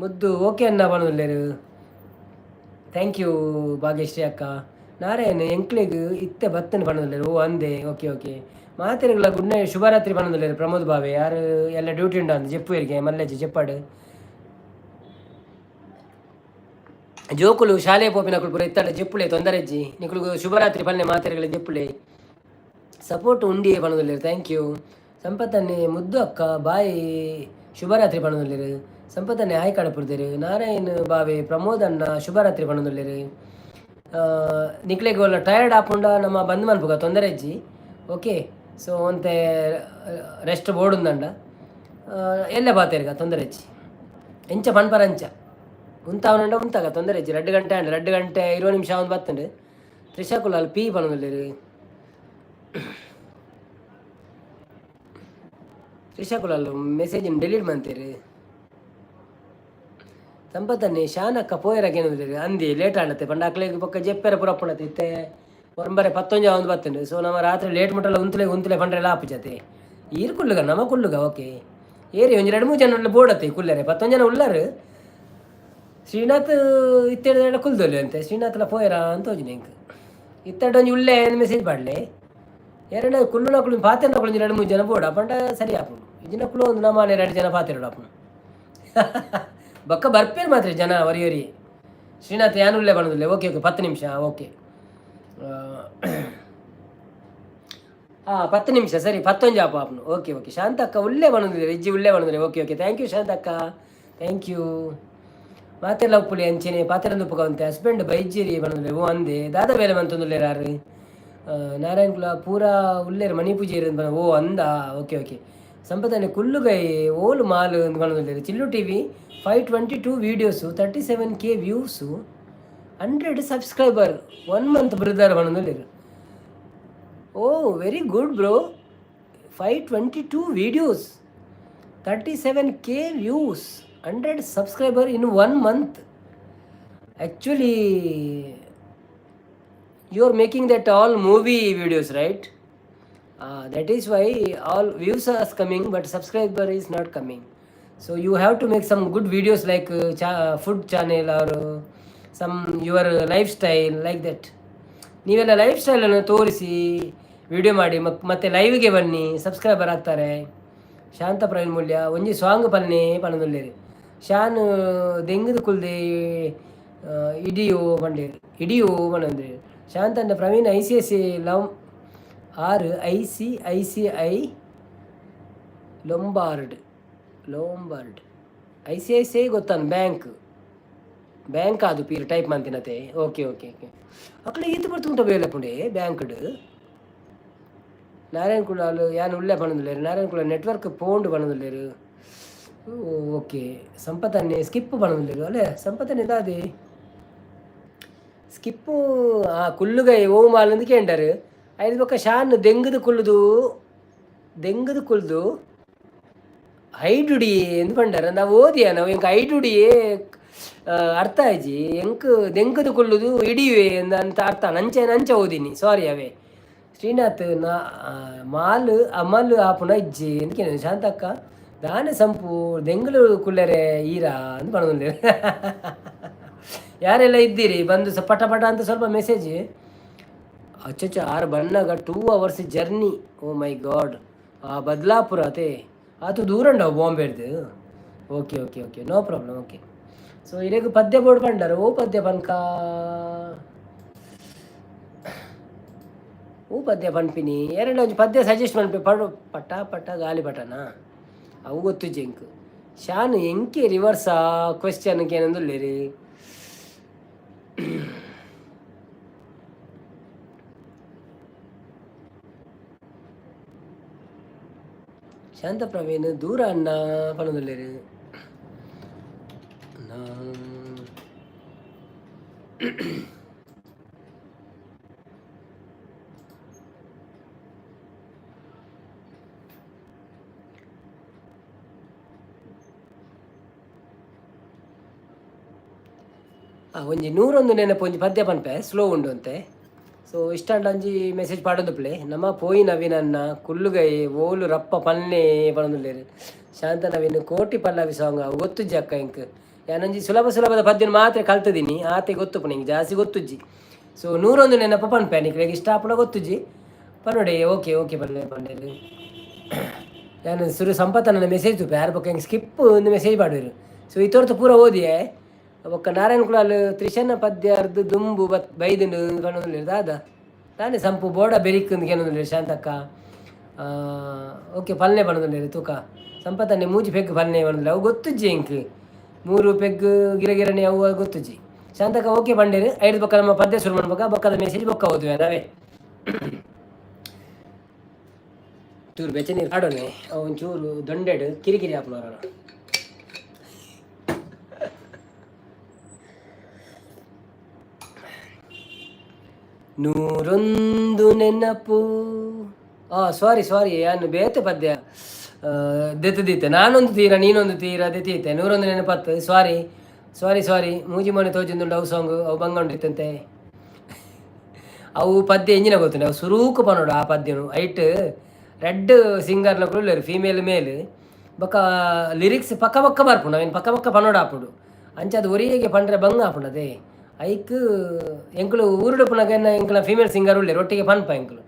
A: ಮುದ್ದು ಓಕೆ ಅನ್ನ ಪಣೊಂದುಲ್ಲೆರ್. Thank you Bhagyashree ಅಕ್ಕ. ನಾರಾಯಣ್, ಎಂಕ್ಲೆಗ್ ಇತ್ತೆ ಬತ್ತನೆ ಪಣೊಂದುಲ್ಲೆರ್. ಓ ಅಂದೆ, ಓಕೆ ಓಕೆ. ಮಾತೆರೆಗ್ಲ ಗುಡ್ ನೈಟ್, ಶುಭರಾತ್ರಿ ಪಣೊಂದುಲ್ಲೆರ್ ಪ್ರಮೋದ್ ಬಾವೆ. ಯಾರು ಎಲ್ಲ ಡ್ಯೂಟಿ ಉಂಡು ಅಂದ್ ಜೆಪ್ಪುವೆರ್ಗೆ ಮಲ್ಲೆಜ್ಜಿ ಜೆಪ್ಪಾಡು. ಜೋಕುಲು ಶಾಲೆ ಪೋಪಿನಕುಲು ಪೂರ ಇತ್ತಡ ಜೆಪ್ಪುಲೆ, ತೊಂದರೆ ಇಜ್ಜಿ. ನಿಕುಲು ಶುಭರಾತ್ರಿ ಪನ್ನೆ ಮಾತೆರೆಗಳ ಜೆಪ್ಪುಲೆ. ಸಪೋರ್ಟ್ ಉಂಡಿಯೇ ಪಣೊಂದುಲ್ಲೆರ್. Thank you. ಸಂಪತ್ತನ್ನೇ, ಮುದ್ದು ಅಕ್ಕ ಬಾಯ್, ಶುಭರಾತ್ರಿ ಪಣೊಂದುಲ್ಲೆರ್. ಸಂಪತ್ತನ್ನೇ ಹಾಯ್ ಕಡಪುರ್ದೆರ್. ನಾರಾಯಣ್ ಬಾವೆ, ಪ್ರಮೋದ್ ಅಣ್ಣ ಶುಭರಾತ್ರಿ ಪಣೊಂದುಲ್ಲೆರ್. ನಿಕ್ಲೆಗ್ ಒಲ್ಲ ಟಯರ್ಡ್ ಆಪುಂಡ ನಮ್ಮ ಬಂದ್ ಮನ್ಪುಗ, ತೊಂದರೆ ಇಜ್ಜಿ. ಓಕೆ, ಸೊ ಒಂತೆ ರೆಸ್ಟ್ ಬೋಡುಂದಂಡ ಎಲ್ಲ ಬಾತೆರ್ಗ, ತೊಂದರೆ ಇಜ್ಜಿ. ಎಂಚ ಪನ್ಪರಂಚ ಉಂತಾವನಂಡ ಉಂತಾಗ, ತೊಂದರೆ ಇಜ್ಜಿ. 2 ಗಂಟೆ ಆಂಡ್, 2 ಗಂಟೆ 20 ನಿಮಿಷ ಒಂದು ಬತ್ತುಂಡು. ತ್ರಿಷಾ ಕುಲಾಲ್ ಪಿ ಪನೊಂದುಲ್ಲೆರ್. ತ್ರಿಷಾ ಕುಲಾಲ್ ಮೆಸೇಜ್ ಡಿಲೀಟ್ ಮಂತೇರು. ಸಂಪತ್ತನ್ನೇ, ಶಾನಕ್ಕ ಪೋಯೆರ ಕೇನೊಂದುಲ್ಲೆರ್. ಅಂದಿ, ಲೇಟ್ ಆಂಡತೆ ಪಂಡ ಅಕ್ಲೆಗ್ ಬೊಕ್ಕ ಜೆಪ್ಪೆರೆ ಪೂರ ಅಪ್ಪುಂಡತೆ. ಇತ್ತೆ ಒರಂಬರೆ ಪತ್ತೊಂಜಿ ಒಂದು ಬತ್ತುಂಡು. ಸೊ ನಮ್ಮ ರಾತ್ರಿ ಲೇಟ್ ಮುಟ್ಟಲ ಉಂತುಲೆ ಉಂತುಲೆ ಪಂಡ್ರೆಲ ಆಪುಜತೆ. ಈರ್ ಕುಲ್ಲುಗ, ನಮ ಕುಲ್ಲುಗ. ಓಕೆ, ಏರಿ ಒಂಜಿ ರಡ್ಡ್ ಮೂಜಿ ಜನ ಬೋಡತ್ತೆ ಕುಲ್ಲರೆ, ಪತ್ತೊಂದು ಜನ ಉಲ್ಲರು. ಶ್ರೀನಾಥ್ ಇತ್ತೆಡ ಕುಲ್ದೊಲಿ ಅಂತೆ, ಶ್ರೀನಾಥ್ಲ ಪೋಯರ ಅಂತ ಹೋಜಿನ ಎಂಕ್. ಇತ್ತೆಡ ಒಂಜಿ ಉಲ್ಲೆ ಮೆಸೇಜ್ ಪಾಡ್ಲೆ. ಎರಡು ಕುಳ್ಳು ಪಾತೆರ್ನಕುಲು ಒಂಜಿ ರಡ್ಡ್ ಮೂಜಿ ಜನ ಬೋಡ ಪಂಡ ಸರಿ ಆಪುಂಡು. ಇಜ್ಜಿನಕುಲು ಒಂದು ನಮಾನೆ ಎರಡು ಜನ ಪಾತೆರಡು ಆಪುಂಡು. ಬೊಕ್ಕ ಬರ್ಪೇರು ಮಾತ್ರ ಜನ ಒರಿ ಒರಿ. ಶ್ರೀನಾಥ್ ಯಾನ್ ಉಲ್ಲೆ ಪನೊಂದುಲ್ಲೆ. ಓಕೆ ಓಕೆ, 10 ನಿಮಿಷ. ಓಕೆ, ಹಾಂ, 10 ನಿಮಿಷ ಸರಿ, ಪತ್ತೊಂಜಿ ಆಪು ಆಪುಂಡು. ಓಕೆ ಓಕೆ, ಶಾಂತಕ್ಕ ಉಲ್ಲೆ ಪನೊಂದುಲ್ಲೆರ್, ಇಜ್ಜಿ ಉಲ್ಲೆ ಪನೊಂದುಲ್ಲೆ. Okay okay, thank you Shantakka, thank you. ಮಾತೆಲ್ಲ ಉಪ್ಪುಲಿ ಅಂಚೆನೆ ಪಾತೆರಂದು ಉಪ್ಪುಗ. ಹಸ್ಬೆಂಡ್ ಬೈಜೇರಿ ಪನೊಂದುಲ್ಲೆ. ಓ ಅಂದೆ, ದಾದ ಬೇಲೆ ಮಂತೊಂದುಲ್ಲೆರ್ ಆರು? ನಾರಾಯಣ ಕುಲ ಪೂರಾ ಉಲ್ಲೇರು ಮಣಿ ಪೂಜೆರ್. ಓ ಅಂದ, ಓಕೆ ಓಕೆ. ಸಂಪದನೆ ಕುಲ್ಲುಗೈ ಓಲು ಮಾಲ್ ಅಂದ್ ಪನೊಂದುಲ್ಲೆರ್. ಚಿಲ್ಲು TV 522 videos, 37K views, 100 subscriber, 1 month brother ಪನೊಂದುಲ್ಲೆರ್. Oh, very good bro. 522 videos, 37K views, 100 subscriber in 1 month. Actually you are making that all movie videos, right? That is why all views are coming but subscriber is not coming. So you have to make some good videos like food channel or some your lifestyle, like that. ನೀವೆಲ್ಲ life ಸ್ಟೈಲನ್ನು ತೋರಿಸಿ video ಮಾಡಿ ಮತ್ತು ಲೈವ್ಗೆ ಬನ್ನಿ, subscriber ಆಗ್ತಾರೆ. ಶಾಂತ ಪ್ರವೀಣ್ ಮೂಲ್ಯ ಒಂಜಿ song ಪನ್ನೆ ಪನೊಂದುಲ್ಲೆರ್. ಶಾನ್ ದೆಂಗುದು ಕುಲ್ದೆ ಇಡಿಯೋ ಪಂಡೇರ್, ಇಡಿಯೋ ಪನೊಂದುಲ್ಲೆರ್. ಶಾಂತಣ್ಣ Praveen I C I C love ಆರು ICICI Lombard, Lombard ICICI ಗೊತ್ತಾನು bank, bank ಅದು ಪೀರ್ ಟೈಪ್ ಮಂತಿನತೆ. Okay okay okay, ಅಕಲೆ ಈತ್ ಬರ್ತುಂಟ ಬೇಲೆ ಪುಂಡೆ ಬ್ಯಾಂಕ್ಡ್. ನಾರಾಯಣ ಕುಲಾಲ್ ಯಾನ್ ಉಲ್ಲೆ ಪನೊಂದುಲ್ಲೆರ್. ನಾರಾಯಣ ಕುಲಾಲ್ ನೆಟ್ವರ್ಕ್ ಪೋಂಡು ಪನೊಂದುಲ್ಲೆರ್. Okay, ಸಂಪತನ್ನೆ skip ಪನೊಂದುಲ್ಲೆರ್. ಅಲ್ಲೇ ಸಂಪತನ್ನೆ ದಾದೆ ಸ್ಕಿಪ್ಪು? ಆ ಕುಲ್ಲುಗೈ ಓವು ಮಾಲಂದು ಕೇಂಡರ್. ಐದು ಬೊಕ್ಕ ಶಾನ್ ದೆಂಗುದು ಕುಲ್ಲುದು, ದೆಂಗುದು ಕುಲ್ದು ಐಡುಡಿ ಎಂದು ಪಂಡರ್. ನಾವು ಓದಿಯ ನಾವು ಎಂಕ್ ಐಡುಡಿಯೇ ಅರ್ಥ ಆಯ್ಜಿ. ಎಂಕ್ ದೆಂಕುದು ಕುಲ್ಲುದು ಇಡಿಯುವೆ ಅಂತ ಅರ್ಥ. ನಂಚೆ ನಂಚ ಓದಿನಿ, ಸಾರಿ. ಅವೇ ಶ್ರೀನಾಥ್ ನಾ ಮಾಲ್ ಅಮಲ್ ಆಪುನ ಇಜ್ಜಿ ಎಂದ್ಕೇನೆ. ಶಾಂತಕ್ಕ ದಾನೆ ಸಂಪು ದೆಂಗುಲು ಕುಲ್ಲರೆ ಈರಾ ಅಂತ ಪನೊಂದುಲ್ಲೆರ್. ಯಾರೆಲ್ಲ ಇದ್ದೀರಿ ಬಂದು ಪಟ ಪಟ ಅಂತ ಸ್ವಲ್ಪ ಮೆಸೇಜ್. ಅಚ್ಚಚ್ಚ, ಆರು ಬಣ್ಣಗ 2 hours journey. Oh my God. ಆ ಬದ್ಲಾಪುರ ಅತೆ ಆತು ದೂರ ಉಂಡವು ಬಾಂಬೆಡ್ದು. Okay okay okay, no problem. Okay, so ಇರೆಗ್ ಪದ್ಯ ಬೋರ್ಡ್ ಪಂಡರ್. ಓ ಪದ್ಯ ಪನ್ಕ, ಓ ಪದ್ಯ ಪನ್ಪಿನಿ? ಎರಡು ಒಂಜಿ ಪದ್ಯ ಸಜೆಸ್ಟ್ ಮನ್ಪಿ. ಪಡು ಪಟ ಪಟ ಗಾಲಿ ಪಟನಾ? ಅವು ಗೊತ್ತುಜ್ಜಿ ಎಂಕ್. ಶಾನ್ ಎಂಕೆ ರಿವರ್ಸಾ ಕ್ವೆಶ್ಚನ್ ಕೇನೊಂದುಲ್ಲೆರ್. ಶಾಂತ ಪ್ರವೀಣ್ ದೂರ ಅಣ್ಣ ಪನೊಂದುಲ್ಲೆರ್. ಒಂಜಿ ನೂರೊಂದು ನೆನಪು ಒಂಜಿ ಪದ್ಯ ಪನ್ಪೆ, ಸ್ಲೋ ಉಂಡು ಅಂತೆ. ಸೊ ಇಷ್ಟಾಂಡ ಒಂಜಿ ಮೆಸೇಜ್ ಪಾಡೊಂದುಪ್ಲೆ. ನಮ ಪೋಯಿ ನವೀನನ್ನ ಕುಲ್ಲುಗೈ ಓಲು ರಪ್ಪ ಪನ್ನೆ ಪನೊಂದುಲ್ಲೆರ್. ಶಾಂತ ನವೀನ್ ಕೋಟಿ ಪಲ್ಲವಿ ಸಾಂಗ್ ಅವು ಗೊತ್ತುಜ್ಜಿ ಅಕ್ಕ ಎಂಕ್. ಯಾನೊಂಜಿ ಸುಲಭ ಸುಲಭದ ಪದ್ಯನ ಮಾತ್ರ ಕಲ್ತದೀನಿ, ಆತೆ ಗೊತ್ತುಪ್ಪು ನಿಂಗೆ ಜಾಸ್ತಿ ಗೊತ್ತುಜ್ಜಿ. ಸೊ ನೂರೊಂದು ನೆನಪು ಪನ್ಪೆ, ನಿಕ್ಲೆಗ್ ಇಷ್ಟ ಆಪುನ ಗೊತ್ತುಜ್ಜಿ, ಪನೊಡೆ. ಓಕೆ ಓಕೆ, ಪನ್ಲೆ ಪಂಡೆರ್. ಯಾನ್ ಸುರು ಸಂಪತ್ತನ ಮೆಸೇಜ್ ತೂಪೆ. ಯಾರು ಬೊಕ್ಕ ಎಂಕ್ ಸ್ಕಿಪ್ ಒಂದು ಮೆಸೇಜ್ ಪಾಡುವೆರ್. ಸೊ ಇತೊರ್ತು ಪೂರ ಓದಿಯೆ. ಬೊಕ್ಕ ನಾರಾಯಣ ಕುಲಾಲ್ ತ್ರಿಶನ ಪದ್ಯ ಅರ್ದು ದುಂಬು ಬತ್ ಬೈದುಂಡು ಪನೊಂದುಲ್ಲೆರ್. ದಾದ ದಾನೆ ಸಂಪು ಬೋಡ ಬೆರಿಕ್ ಅಂದ್ ಕೇನೊಂದುಲ್ಲೆರ್ ಶಾಂತಕ್ಕ. ಓಕೆ, ಪಲ್ನೆ ಪನೊಂದುಲ್ಲೆರ್. ತೂಕ ಸಂಪತ್ತನ್ನೆ ಮೂಜಿ ಪೆಗ್ ಪಲ್ನೆ ಪನೊಂದುಲ್ಲೆ. ಅವು ಗೊತ್ತುಜ್ಜಿ ಎಂಕ್, ಮೂರು ಪೆಗ್ ಗಿರ ಗಿರನೆ ಅವು ಗೊತ್ತುಜ್ಜಿ. ಶಾಂತಕ್ಕ ಓಕೆ ಪಂಡೇರು. ಐದು ಬೊಕ್ಕ ನಮ್ಮ ಪದ್ಯ ಶುರು ಮಾಡ್ಬೇಕ. ಬೊಕ್ಕದ ಮೆಸೇಜ್ ಬೊಕ್ಕ ಓದುವೆ ನಾವೇ. ಚೂರು ಬೆಚ್ಚ ನೀರು ಆಡೋನೆ, ಒಂಚೂರು ದೊಂಡೆಡು ಕಿರಿಕಿರಿ ಆಪುನವರ. ನೂರೊಂದು ನೆನಪು. ಸಾರಿ ಸಾರಿ, ಯಾನು ಬೇತೆ ಪದ್ಯ ದೆತ್ತದೀತೆ. ನಾನೊಂದು ತೀರ ನೀನೊಂದು ತೀರ ದೆತ್ತೀತೆ. ನೂರೊಂದು ನೆನಪತ್ತು. ಸಾರಿ ಸಾರಿ ಸಾರಿ. ಮೂಜಿ ಮನೆ ತೋಜೊಂದುಂಡು ಅವು ಸಾಂಗ್. ಅವು ಬಂಗಂಡಿತ್ತಂತೆ. ಅವು ಪದ್ಯ ಎಂಜಿನ ಗೊತ್ತುಂಡು, ಅವು ಸುರೂಕು ಪನೋಡು ಆ ಪದ್ಯನು. ಐಟ್ ರೆಡ್ ಸಿಂಗರ್ನಕುಲು ಉಲ್ಲೆರ್, ಫೀಮೇಲ್ ಮೇಲ್. ಬೊಕ ಲಿರಿಕ್ಸ್ ಪಕ್ಕ ಪಕ್ಕ ಬರ್ಪುಂಡು, ಅವೇನು ಪಕ್ಕ ಪಕ್ಕ ಪನೋಡು ಆಪುಂಡು. ಅಂಚ ಅದು ಒರಿಯಗೆ ಪಂಡ್ರೆ ಬಂಗ ಆಪುಂಡು. ಅದೇ ಐಕ್ ಎಂಕುಲು ಊರುಡು ಪುನಗ ಎಂಕಲ ಫೀಮೇಲ್ ಸಿಂಗರ್ ಉಲ್ಲೆರ್, ಒಟ್ಟಿಗೆ ಪನ್ಪ ಎಂಕುಲು.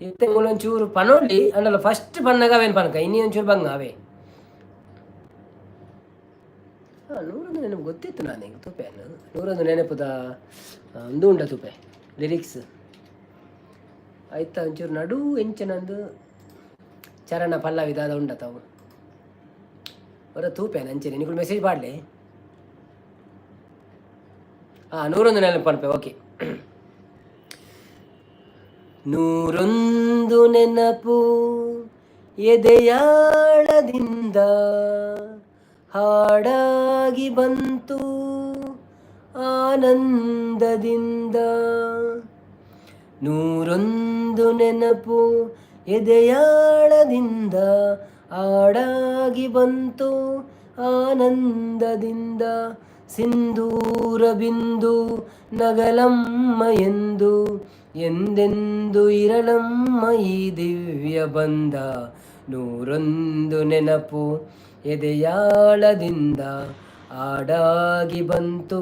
A: ಇತ್ತೆ ಎಂಕುಲು ಒಂಚೂರು ಪನೊಡ್ಲಿ ಅಂಡಲ ಫಸ್ಟ್ ಪನ್ನಗ ಅವೇನು ಪನ್ಕ, ಇನಿ ಒಂಚೂರು ಬಂಗ ಅವೇ. ನೂರೊಂದು ನೆನಪು ಗೊತ್ತಿತ್ತು ನಾನು ಎಂಕ್ ತೂಪೆ, ನೂರೊಂದು ನೆನಪುದ ಉಂದು ಉಂಡ ತೂಪೆ ಲಿರಿಕ್ಸ್ ಆಯ್ತಾ. ಒಂಚೂರು ನಡು ಎಂಚನಂದು ಚರಣ ಪಲ್ಲವಿ ದಾದ ಉಂಡ ತಾವು ಹೊರ ತೂಪೇನೆ ಅಂಚನೆ ನಿಕುಲು ಮೆಸೇಜ್ ಪಾಡ್ಲೆ. ಹಾಂ, ನೂರೊಂದು ನೆನಪು ಪನ್ಪೆ. ಓಕೆ. ನೂರೊಂದು ನೆನಪು ಎದೆಯಾಳದಿಂದ ಹಾಡಾಗಿ ಬಂತು ಆನಂದದಿಂದ. ನೂರೊಂದು ನೆನಪು ಎದೆಯಾಳದಿಂದ ಹಾಡಾಗಿ ಬಂತು ಆನಂದದಿಂದ. ಸಿಂಧೂರ ಬಿಂದು ನಗಲಮ್ಮ ಎಂದು ಎಂದೆಂದು ಇರಲಮ್ಮ ಈ ದಿವ್ಯ ಬಂಧ. ನೂರೊಂದು ನೆನಪು ಎದೆಯಾಳದಿಂದ ಹಾಡಾಗಿ ಬಂತು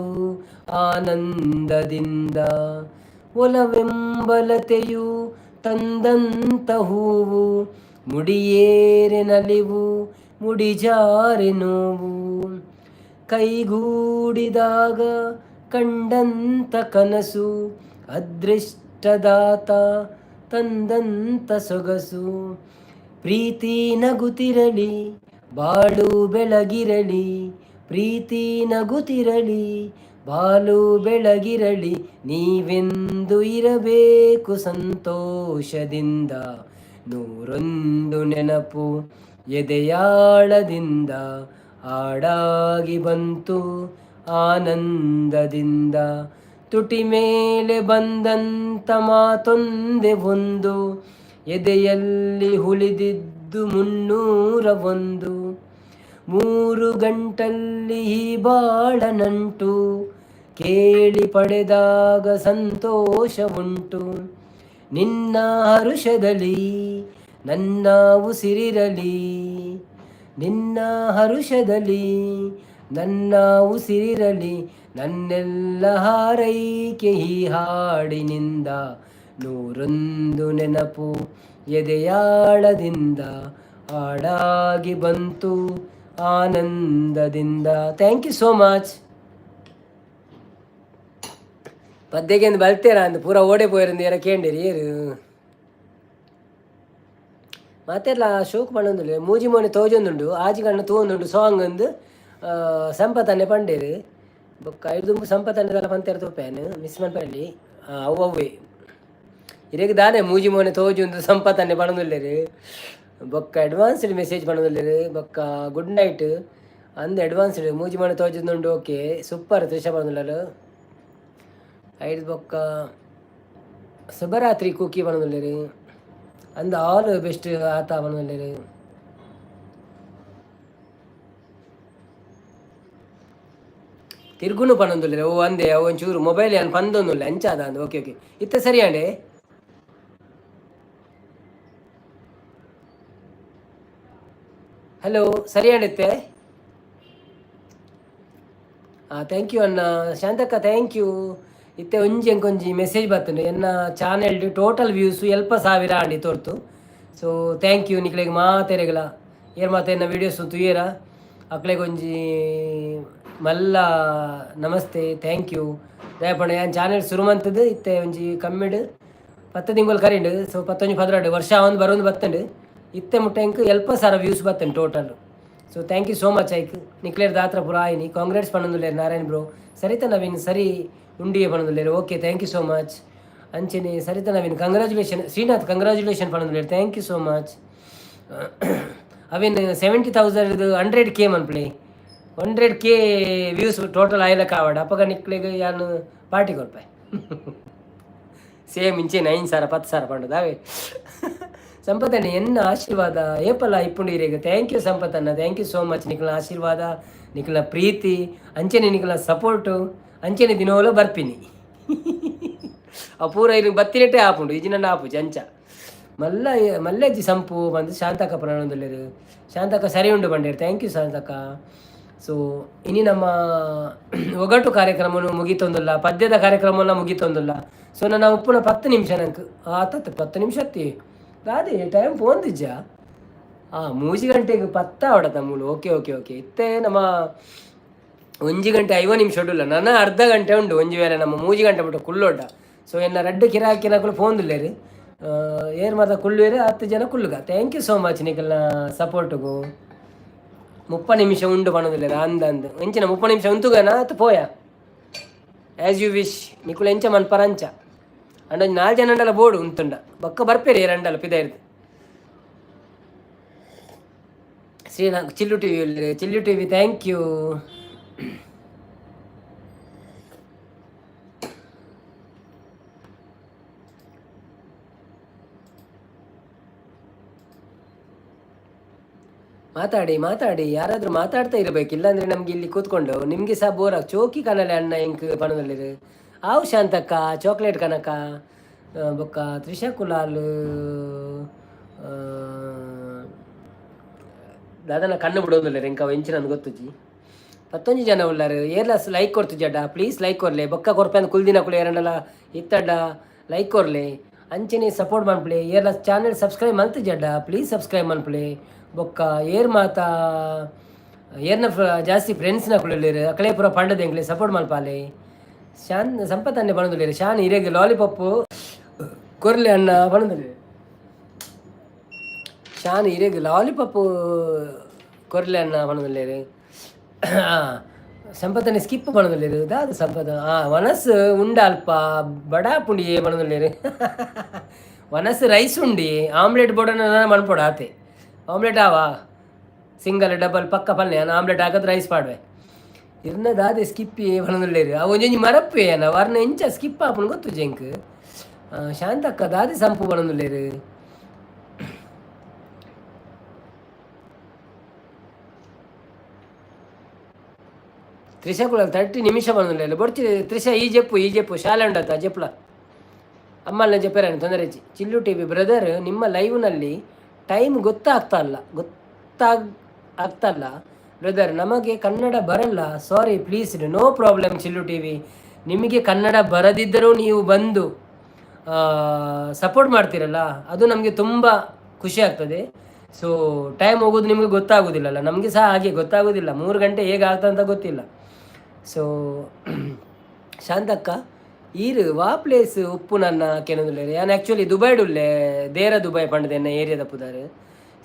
A: ಆನಂದದಿಂದ. ಒಲವೆಂಬಲತೆಯು ತಂದಂತ ಹೂವು, ಮುಡಿಯೇರೆ ನಲಿವು ಮುಡಿಜಾರೆ ನೋವು. ಕೈಗೂಡಿದಾಗ ಕಂಡಂತ ಕನಸು, ಅದೃಷ್ಟದಾತ ತಂದಂತ ಸೊಗಸು. ಪ್ರೀತಿ ನಗುತ್ತಿರಲಿ, ಬಾಳು ಬೆಳಗಿರಲಿ. ಪ್ರೀತಿ ನಗುತ್ತಿರಲಿ, ಬಾಳು ಬೆಳಗಿರಲಿ. ನೀವೆಂದು ಇರಬೇಕು ಸಂತೋಷದಿಂದ. ನೂರೊಂದು ನೆನಪು ಎದೆಯಾಳದಿಂದ ಹಾಡಾಗಿ ಬಂತು ಆನಂದದಿಂದ. ತುಟಿ ಮೇಲೆ ಬಂದಂತ ಮಾತೊಂದೆ ಒಂದು, ಎದೆಯಲ್ಲಿ ಉಳಿದಿದ್ದು 301. ಮೂರು ಗಂಟಲ್ಲಿ ಈ ಬಾಳನಂಟು ಕೇಳಿ ಪಡೆದಾಗ ಸಂತೋಷ ಉಂಟು. ನಿನ್ನ ಹರುಷದಲ್ಲಿ ನನ್ನ ಉಸಿರಿರಲಿ, ನಿನ್ನ ಹರುಷದಲ್ಲಿ ನನ್ನ ಉಸಿರಿರಲಿ. ನನ್ನೆಲ್ಲ ಹಾರೈಕೆ ಈ ಹಾಡಿನಿಂದ. ನೂರೊಂದು ನೆನಪು ಎದೆಯಾಳದಿಂದ ಹಾಡಾಗಿ ಬಂತು ಆನಂದದಿಂದ. Thank you so much. ಪದ್ದೆಗೆ ಬಲ್ತೇರಾ ಅಂದ್ ಪೂರ ಓಡೆ ಪೋಯಿರಂದು ಏರ ಕೇಂಡಿರಿ ಏರು ಮಾತೆಲ್ಲ ಶೋಕ್ ಪಂಡೊಂದುಲ್ಲೆ. ಮೂಜಿ ಮೋನೆ ತೋಜೊಂದುಂಡು, ಆಜಿ ಕಣ್ಣು ತೂವೊಂದುಂಡು. ಸಾಂಗ್ ಅಂದು ಸಂಪತನ್ನೆ ಪಂಡೇರು. ಬೊಕ್ಕ ಐದು ಸಂಪತನ್ನೆ ಪಂತೇರು ತೂಪೇನು ಮಿಸ್ ಮನ್ಪಲ್ಲಿ. ಅವು ಅವ್ವೆ ಇರೆಗ್ ದಾನೆ ಮೂಜಿ ಮೋನೆ ತೋಜೊಂದು ಸಂಪತನ್ನೆ ಪಣೊಂದುಲ್ಲೆರ್. ಬೊಕ್ಕ ಅಡ್ವಾನ್ಸ್ಡ್ ಮೆಸೇಜ್ ಪಣೊಂದುಲ್ಲೆರ್. ಬೊಕ್ಕ ಗುಡ್ ನೈಟ್ ಅಂದ್ ಅಡ್ವಾನ್ಸ್ಡ್ ಮೂಜಿ ಮೋನೆ ತೋಜೊಂದುಂಡು. ಓಕೆ, ಸೂಪರ್ ತ್ರಿಷಾ ಪಣೊಂದುಲ್ಲರು. ಐದು ಬೊಕ್ಕ ಶುಭರಾತ್ರಿ ಕುಕಿ ಪಣೊಂದುಲ್ಲೆರ್. ಅಂದ್ ಆಲ್ ಬೆಸ್ಟ್ ಆತ ಪಣೊಂದುಲ್ಲೆರ್. ತಿರ್ಗುನು ಪಣೊಂದುಲ್ಲೆರ್. ಓ ಅಂದೆ, ಅವು ಒಂಚೂರು ಮೊಬೈಲ್ ಯಾನ್ ಪಂದೊಂದುಲ್ಲೆ ಅಂಚಾದ ಅಂದ್. ಓಕೆ ಓಕೆ, ಇತ್ತೆ ಸರಿ ಆಂಡೆ. ಹಲೋ, ಸರಿ ಆಂಡಿತ್ತೆ. Thank you ಅಣ್ಣ. Shantakka thank you. ಇತ್ತೆ ಒಂಜಿ ಎಂಕೊಂಜಿ ಮೆಸೇಜ್ ಬತ್ತುಂಡು, ಎನ್ನ channel total views 7000 ಆಂಡಿ ತೋರ್ತು. So thank you ನಿಕ್ಲೆಗ್ ಮಾತೆರೆಗ್ಲ. ಏರ್ ಮಾತ ಎನ್ನ ವೀಡಿಯೋಸ್ ತೂಯೆರ ಅಕ್ಲೆಗ್ ಒಂಜಿ ಮಲ್ಲ ನಮಸ್ತೆ, thank you. ದಯಪಂಡ ಯಾನ್ ಚಾನೆಲ್ ಸುರು ಮಂತದ್ದು ಇತ್ತೆ ಒಂಜಿ ಕಮ್ಮಿಡ್ 10 ತಿಂಗಳು ಕರಿಂಡು. ಸೊ ಪತ್ತೊಂಜಿ 12 ವರ್ಷ ಒಂದು ಬರೋದು ಬತ್ತಂಡು. ಇತ್ತೆ ಮುಟ್ಟ ಎಂಕ್ 7000 views ಬತ್ತಂಡು total. So thank you so much. ಐಕ್ ನಿಕ್ಲೇರ್ ದಾತ್ರ ಪೂರ ಆಯ್ನಿ. ಕಾಂಗ್ರೆಸ್ ಪಣೊಂದುಲ್ಲೆರ್ ನಾರಾಯಣ್ ಬ್ರೋ. ಸರಿತಾ ನವೀನ್ ಸರಿ ಉಂಡಿಯೇ ಪಣೊಂದುಲ್ಲೆರ್. Okay, thank you so much. ಅಂಚನೆ ಸರಿತಾ ನವೀನ್ ಕಂಗ್ರ್ಯಾಚುಲೇಷನ್. ಶ್ರೀನಾಥ್ ಕಂಗ್ರ್ಯಾಚುಲೇಷನ್ ಪಣೊಂದುಲ್ಲೆರ್. Thank you so much. ಅವೇನು 70,000 100K ಮನ್ಪುಲೆ. 100K views total ಆಯ್ಲಕ್ಕ ಆವಡ್, ಅಪಗ ನಿಕ್ಲೆಗ್ ಯಾನ್ ಪಾರ್ಟಿ ಕೊರ್ಪೆ. ಸೇಮ್ ಇಂಚೆನೆ 5,000 10,000 ಪಂಡದ ಅವೇ. ಸಂಪತಣ್ಣ ಎನ್ನ ಆಶೀರ್ವಾದ ಏಪಲ ಇಪ್ಪುಂಡು ಇರೆಗ್. Thank you ಸಂಪತಣ್ಣ, thank you so much. ನಿಕ್ಲ ಆಶೀರ್ವಾದ, ನಿಕ್ಲ ಪ್ರೀತಿ, ಅಂಚನೆ ನಿಕ್ಲ ಸಪೋರ್ಟು ಅಂಚನೆ ದಿನೋಲ ಬರ್ಪಿನಿ. ಆ ಪೂರ ಇರು ಬತ್ತಿನೆಟ್ಟೆ ಆಪುಂಡು, ಇಜಿನಂಡ ಆಪುಜಿ ಅಂಚ. ಮಲ್ಲ ಮಲ್ಲಜ್ಜಿ ಸಂಪು ಬಂದು ಶಾಂತಕ್ಕ ಪನೊಂದುಲ್ಲೆರ್. ಶಾಂತಕ್ಕ ಸರಿ ಉಂಡು ಪಂಡೆರ್. Thank you Shantakka. ಸೊ ಇನಿ ನಮ್ಮ ಒಗಟು ಕಾರ್ಯಕ್ರಮನು ಮುಗಿತೊಂದುಲ್ಲ, ಪದ್ಯದ ಕಾರ್ಯಕ್ರಮನ ಮುಗಿತೊಂದುಲ್ಲ. ಸೊ ನನ್ನ ಉಪ್ಪುನ 10 ನಿಮಿಷ ನಂಗೆ ಆತತ್. 10 ನಿಮಿಷ ಅತ್ತಿ ದಾದೆ ಟೈಮ್ ಪೋಂದಿಜ್ಜ? ಆ 3 ಗಂಟೆಗೆ ಪತ್ತ ಅವಡತ ಮೂಲು. ಓಕೆ ಓಕೆ ಓಕೆ, ಇತ್ತೆ ನಮ್ಮ 1 ಗಂಟೆ 50 ನಿಮಿಷ ಉಂಡುಲ್ಲ. ನನ್ನ ಅರ್ಧ ಗಂಟೆ ಉಂಡು. ಒಂಜಿ ವೇಳೆ ನಮ್ಮ 3 ಗಂಟೆ ಬಿಟ್ಟು ಕುಲ್ಲೊಡ್ಡ. ಸೊ ಎನ್ನ ರಡ್ಡು ಕಿರಾಕಿನಕುಲು ಫೋನ್ದುಲ್ಲೇರು. ಏರ್ ಮಾತ ಕುಳ್ಳುವೇರು? 10 ಜನ ಕುಳ್ಳುಗ. Thank you so much ನಿಕಲ್ನ ಸಪೋರ್ಟ್ಗು. 30 ನಿಮಿಷ ಉಂಡು ಪನೊಂದುಲ್ಲೆರ್. ಅಂದ್ ಅಂದ್, ಎಂಚಿನ 30 ನಿಮಿಷ ಉಂತುಗನ ಅತ್ತು ಪೋಯ? As you wish. ನಿಕುಲು ಎಂಚ ಮನ್ಪರ ಅಂಚ. ಅಂಡ ಒಂಜಿ ನಾಲ್ ಜನ ಅಂಡಲ ಬೋಡು. ಉಂತುಂಡ ಬೊಕ್ಕ ಬರ್ಪೇರು ಏರಂಡಲ ಪಿದೈರ್ದು. Sri Lanka Chillu TV, Chillu TV, thank you. ಮಾತಾಡಿ ಮಾತಾಡಿ, ಯಾರಾದರೂ ಮಾತಾಡ್ತಾ ಇರಬೇಕು. ಇಲ್ಲಾಂದ್ರೆ ನಮ್ಗೆ ಇಲ್ಲಿ ಕೂತ್ಕೊಂಡು ನಿಮಗೆ ಸಹ ಬೋರ್ ಆಗ್. ಚೋಕಿ ಕನಲೆ ಅಣ್ಣ ಎಂಕ್ ಪಣದಲ್ಲಿರು. ಆವು ಶಾಂತಕ್ಕ, ಚಾಕ್ಲೇಟ್ ಕನಕ ಬೊಕ್ಕ ತ್ರಿಷಾ ಕುಲಾಲ್ ದಾದನ ಕಣ್ಣು ಬಿಡೋದಿಲ್ಲ. ಎಂಕ ಅವು ಎಂಚಿನ ಗೊತ್ತುಜಿ. ಪತ್ತೊಂಜಿ ಜನ ಉಲ್ಲಾರು. ಏರ್ಲ ಲೈಕ್ ಕೊಡ್ತುಜಡ್ಡ, ಪ್ಲೀಸ್ ಲೈಕ್ ಕೊರ್ಲೆ. ಬೊಕ್ಕ ಕೊರ್ಪೆ ಕುಲ್ದಿನ ಕುಲು ಏರಂಡಲ ಇತ್ತಡ್ಡ ಲೈಕ್ ಕೊರ್ಲೆ. ಅಂಚನೆ ಸಪೋರ್ಟ್ ಮನ್ಪುಲೆ. ಏರ್ಲ ಚಾನೆಲ್ ಸಬ್ಸ್ಕ್ರೈಬ್ ಮಲ್ತುಜಡ್ಡ, ಪ್ಲೀಸ್ ಸಬ್ಸ್ಕ್ರೈಬ್ ಮನ್ಪುಲೆ. ಬೊಕ್ಕ ಏರ್ ಮಾತಾ ಏರ್ನ ಜಾಸ್ತಿ ಫ್ರೆಂಡ್ಸ್ನ ಕುಳ್ಳಿರು, ಅಕಲೆ ಪೂರ ಪಂಡದ ಎಂಕ್ಲೆ ಸಪೋರ್ಟ್ ಮಲ್ಪಾಲೆ. ಶಾನ್ ಸಂಪತ್ ಅನ್ನೆ ಪನೊಂದುಲ್ಲೆರ್. ಶಾನ್ ಇರೆಗ್ ಲಾಲಿಪಾಪ್ ಕೊರ್ಲೆ ಅಣ್ಣ ಪನೊಂದುಲ್ಲೆರ್. ಶಾನ್ ಇರೆಗ್ ಲಾಲಿಪಾಪ್ ಕೊರ್ಲೆ ಅಣ್ಣ ಪನೊಂದುಲ್ಲೆರ್. ಸಂಪತ್ತನೆ ಸ್ಕಿಪ್ ಪನೊಂದುಲ್ಲೆರ್. ದಾದ ಸಂಪತ್? ಆ ವನಸ್ ಉಂಡ ಅಲ್ಪ ಬಡಾ ಪುಂಡಿಯೇ ಪನೊಂದುಲ್ಲೆರ್. ವನಸ್ ರೈಸ್ ಉಂಡಿ, ಆಮ್ಲೆಟ್ ಬೋಡನ ಮನ್ಪೊಡು ಆತೆ. ಆಮ್ಲೆಟ್ ಆವಾ, ಸಿಂಗಲ್ ಡಬಲ್ ಪಕ್ಕ ಪಲ್ಲೆ. ನಾನು ಆಮ್ಲೆಟ್ ಹಾಕದ್ ರೈಸ್ ಪಾಡ್ವೆ. ಇರ್ನ ದಾದೆ ಸ್ಕಿಪ್ ಪನೊಂದುಲ್ಲೆರ್. ಅವು ಒಂಜೊಂಜಿ ಮರಪ್ಪೆ ಅನ್ನ ವರ್ನ ಎಂಚ ಸ್ಕಿಪ್ ಆಪುಂಡು ಗೊತ್ತುಜಿ ಎಂಕ್. ಶಾಂತಕ್ಕ ದಾದೆ ಸಂಪು ಪನೊಂದುಲ್ಲೆರ್. ತ್ರಿಷಾ ಕೂಡ 30 ನಿಮಿಷ ಪನೊಂದುಲ್ಲೆರ್. ಬೊಡ್ಚಿ ತ್ರಿಷಾ, ಈ ಜೆಪ್ಪು, ಈ ಜೆಪ್ಪು. ಶಾಲೆ ಉಂಡತ್ತ ಜೆಪ್ಪುಲ. ಅಮ್ಮಲ್ಲ ಜೆಪ್ಪೆರಾನಿ ತೊಂದರೆ ಇಜ್ಜಿ. ಚಿಲ್ಲು ಟಿವಿ ಬ್ರದರ್, ನಿಮ್ಮ ಲೈವ್ನಲ್ಲಿ ಟೈಮ್ ಗೊತ್ತಾಗ್ತಾ ಇಲ್ಲ, ಗೊತ್ತಾಗ್ ಆಗ್ತಲ್ಲ ಬ್ರದರ್. ನಮಗೆ ಕನ್ನಡ ಬರಲ್ಲ, sorry please. No problem chill TV. ನಿಮಗೆ ಕನ್ನಡ ಬರದಿದ್ದರೂ ನೀವು ಬಂದು ಸಪೋರ್ಟ್ ಮಾಡ್ತೀರಲ್ಲ, ಅದು ನಮಗೆ ತುಂಬ ಖುಷಿ ಆಗ್ತದೆ. ಸೊ ಟೈಮ್ ಹೋಗೋದು ನಿಮಗೆ ಗೊತ್ತಾಗೋದಿಲ್ಲಲ್ಲ, ನಮಗೆ ಸಹ ಹಾಗೆ ಗೊತ್ತಾಗೋದಿಲ್ಲ. 3 ಗಂಟೆ ಹೇಗೆ ಆಗ್ತದೆ ಅಂತ ಗೊತ್ತಿಲ್ಲ. ಸೊ ಶಾಂತಕ್ಕ, ಈರು ವಾ ಪ್ಲೇಸ್ ಉಪ್ಪು ನನ್ನ ಕೆನೊಂದುಲ್ಲೆರ್. ಯಾನ್ ಆ್ಯಕ್ಚುಲಿ ದುಬೈಡ್ ಉಲ್ಲೆ. ದೇರ ದುಬೈ ಪಂಡದ ಎನ್ನ ಏರಿಯಾದ ಪುದರ್.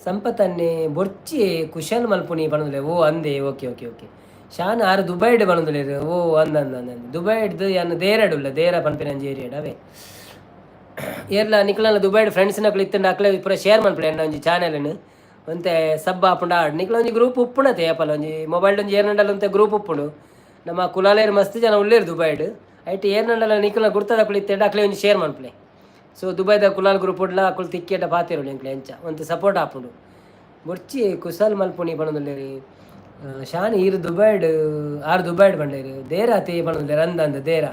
A: ಸಂಪತ್ತನ್ನೆ ಬೊರ್ಚಿ ಕುಶಲ್ ಮಲ್ಪುನಿ ಪನೊಂದುಲ್ಲೆ. ಓ ಅಂದೆ, ಓಕೆ ಓಕೆ ಓಕೆ. ಶಾನ್ ಆರು ದುಬೈಡ್ ಪನೊಂದುಲ್ಲೆರ್. ಓ ಅಂದ ಅಂದ ಅಂದ, ದುಬೈಡ್ದು ಯಾನ್ ದೇರಡ್ ಉಲ್ಲ. ದೇರ ಪನ್ಪಿನ ಒಂಜಿ ಏರಿಯಾಡ್ ಅವೇ. ಏರ್ಲ ನಿಕ್ಲನ ದುಬೈಡ್ ಫ್ರೆಂಡ್ಸ್ನಕುಲು ಇತ್ತಂಡ ಅಕ್ಲೆ ಪೂರ ಶೇರ್ ಮನ್ಪುಲೆ ಎನ್ನ ಒಂಜಿ ಚಾನೆಲ್ನ್. ಒಂತೆ ಸಬ್ ಆಪುಂಡ ಆಡ್. ನಿಕ್ಲ ಒಂಜಿ ಗ್ರೂಪ್ ಉಪ್ಪುಣತೆ ಏಪಲ ಒಂಜಿ ಮೊಬೈಲ್ ಒಂಜಿ ಏರ್ನಂಡಲ ಒಂತೆ ಗ್ರೂಪ್ ಉಪ್ಪುಂಡು. ನಮ್ಮ ಕುಲಾಲೇರ್ ಮಸ್ತ್ ಜನ ಉಲ್ಲೇರು ದುಬೈಡ್. ಐಟ್ ಏರ್ನಂಡಲ ನಿಕ್ಲ ಗುರ್ತದಕುಲು ಇತ್ತೆಂಡ ಅಕ್ಲೆ ಒಂಜಿ ಶೇರ್ ಮನ್ಪುಲೆ. ಸೊ ದುಬೈದ ಕುಲಾಲ್ ಗ್ರೂಪ್ ಉಡ್ಲ ಅಕುಲು ತಿಕ್ಕಿಯಡ ಪಾತೆರೊಲಿ ಎಂಕ್ಲೆ. ಎಂಚ ಒಂತೆ ಸಪೋರ್ಟ್ ಆಪುಂಡು. ಬೊರ್ಚಿ ಕುಸಲ್ ಮಲ್ಪುನಿ ಪನೊಂದುಲ್ಲೆರ್. ಶಾನ್ ಈರ್ ದುಬೈಡ್, ಆರ್ ದುಬೈಡ್ ಪಂಡೇರು. ದೇರಾತಿ ಪನೊಂದುಲ್ಲೆರ್. ಅಂದ ಅಂದ, ದೇರಾ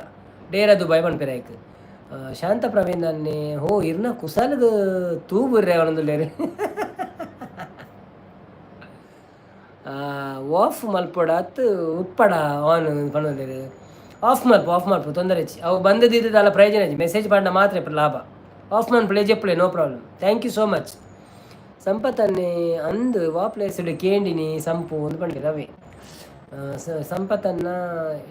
A: ಡೇರಾ ದುಬೈ ಪನ್ಪೆರ್ ಐಕ್. ಶಾಂತ ಪ್ರವೀಣ್ ಅನ್ನೆ, ಹೋ ಇರ್ನ ಕುಸಲ್ಗ್ ತೂ ಬುರ್ರೆ ಪನೊಂದುಲ್ಲೆರ್. ಆಫ್ ಮಲ್ಪೊಡಾತ್ ಉಪ್ಪಡ ಆನ್ ಪನೊಂದುಲ್ಲೆರ್. ಆಫ್ ಮಲ್ಪ, ಆಫ್ ಮಲ್ಪ, ತೊಂದರೆ ಇಜ್ಜಿ. ಅವು ಬಂದದಿದ್ದು ದಾಲ ಪ್ರಯೋಜನ ಇಜ್ಜಿ. ಮೆಸೇಜ್ ಪಾಡ್ನ ಮಾತ್ರ ಇಪ್ಪು ಲಾಭ. ಆಫ್ ಮನ್ಪುಲೆ, ಜೆಪ್ಪುಲೆ, no problem. Thank you so much. ಸಂಪತ್ತನ್ನೇ ಅಂದ್ ವಾ ಪ್ಲೇಸ್ಡ್ ಕೇಂಡಿನಿ ಸಂಪು ಒಂದು ಪಂಡೆರ್ ಅವೇ. ಸಂಪತ್ತನ್ನ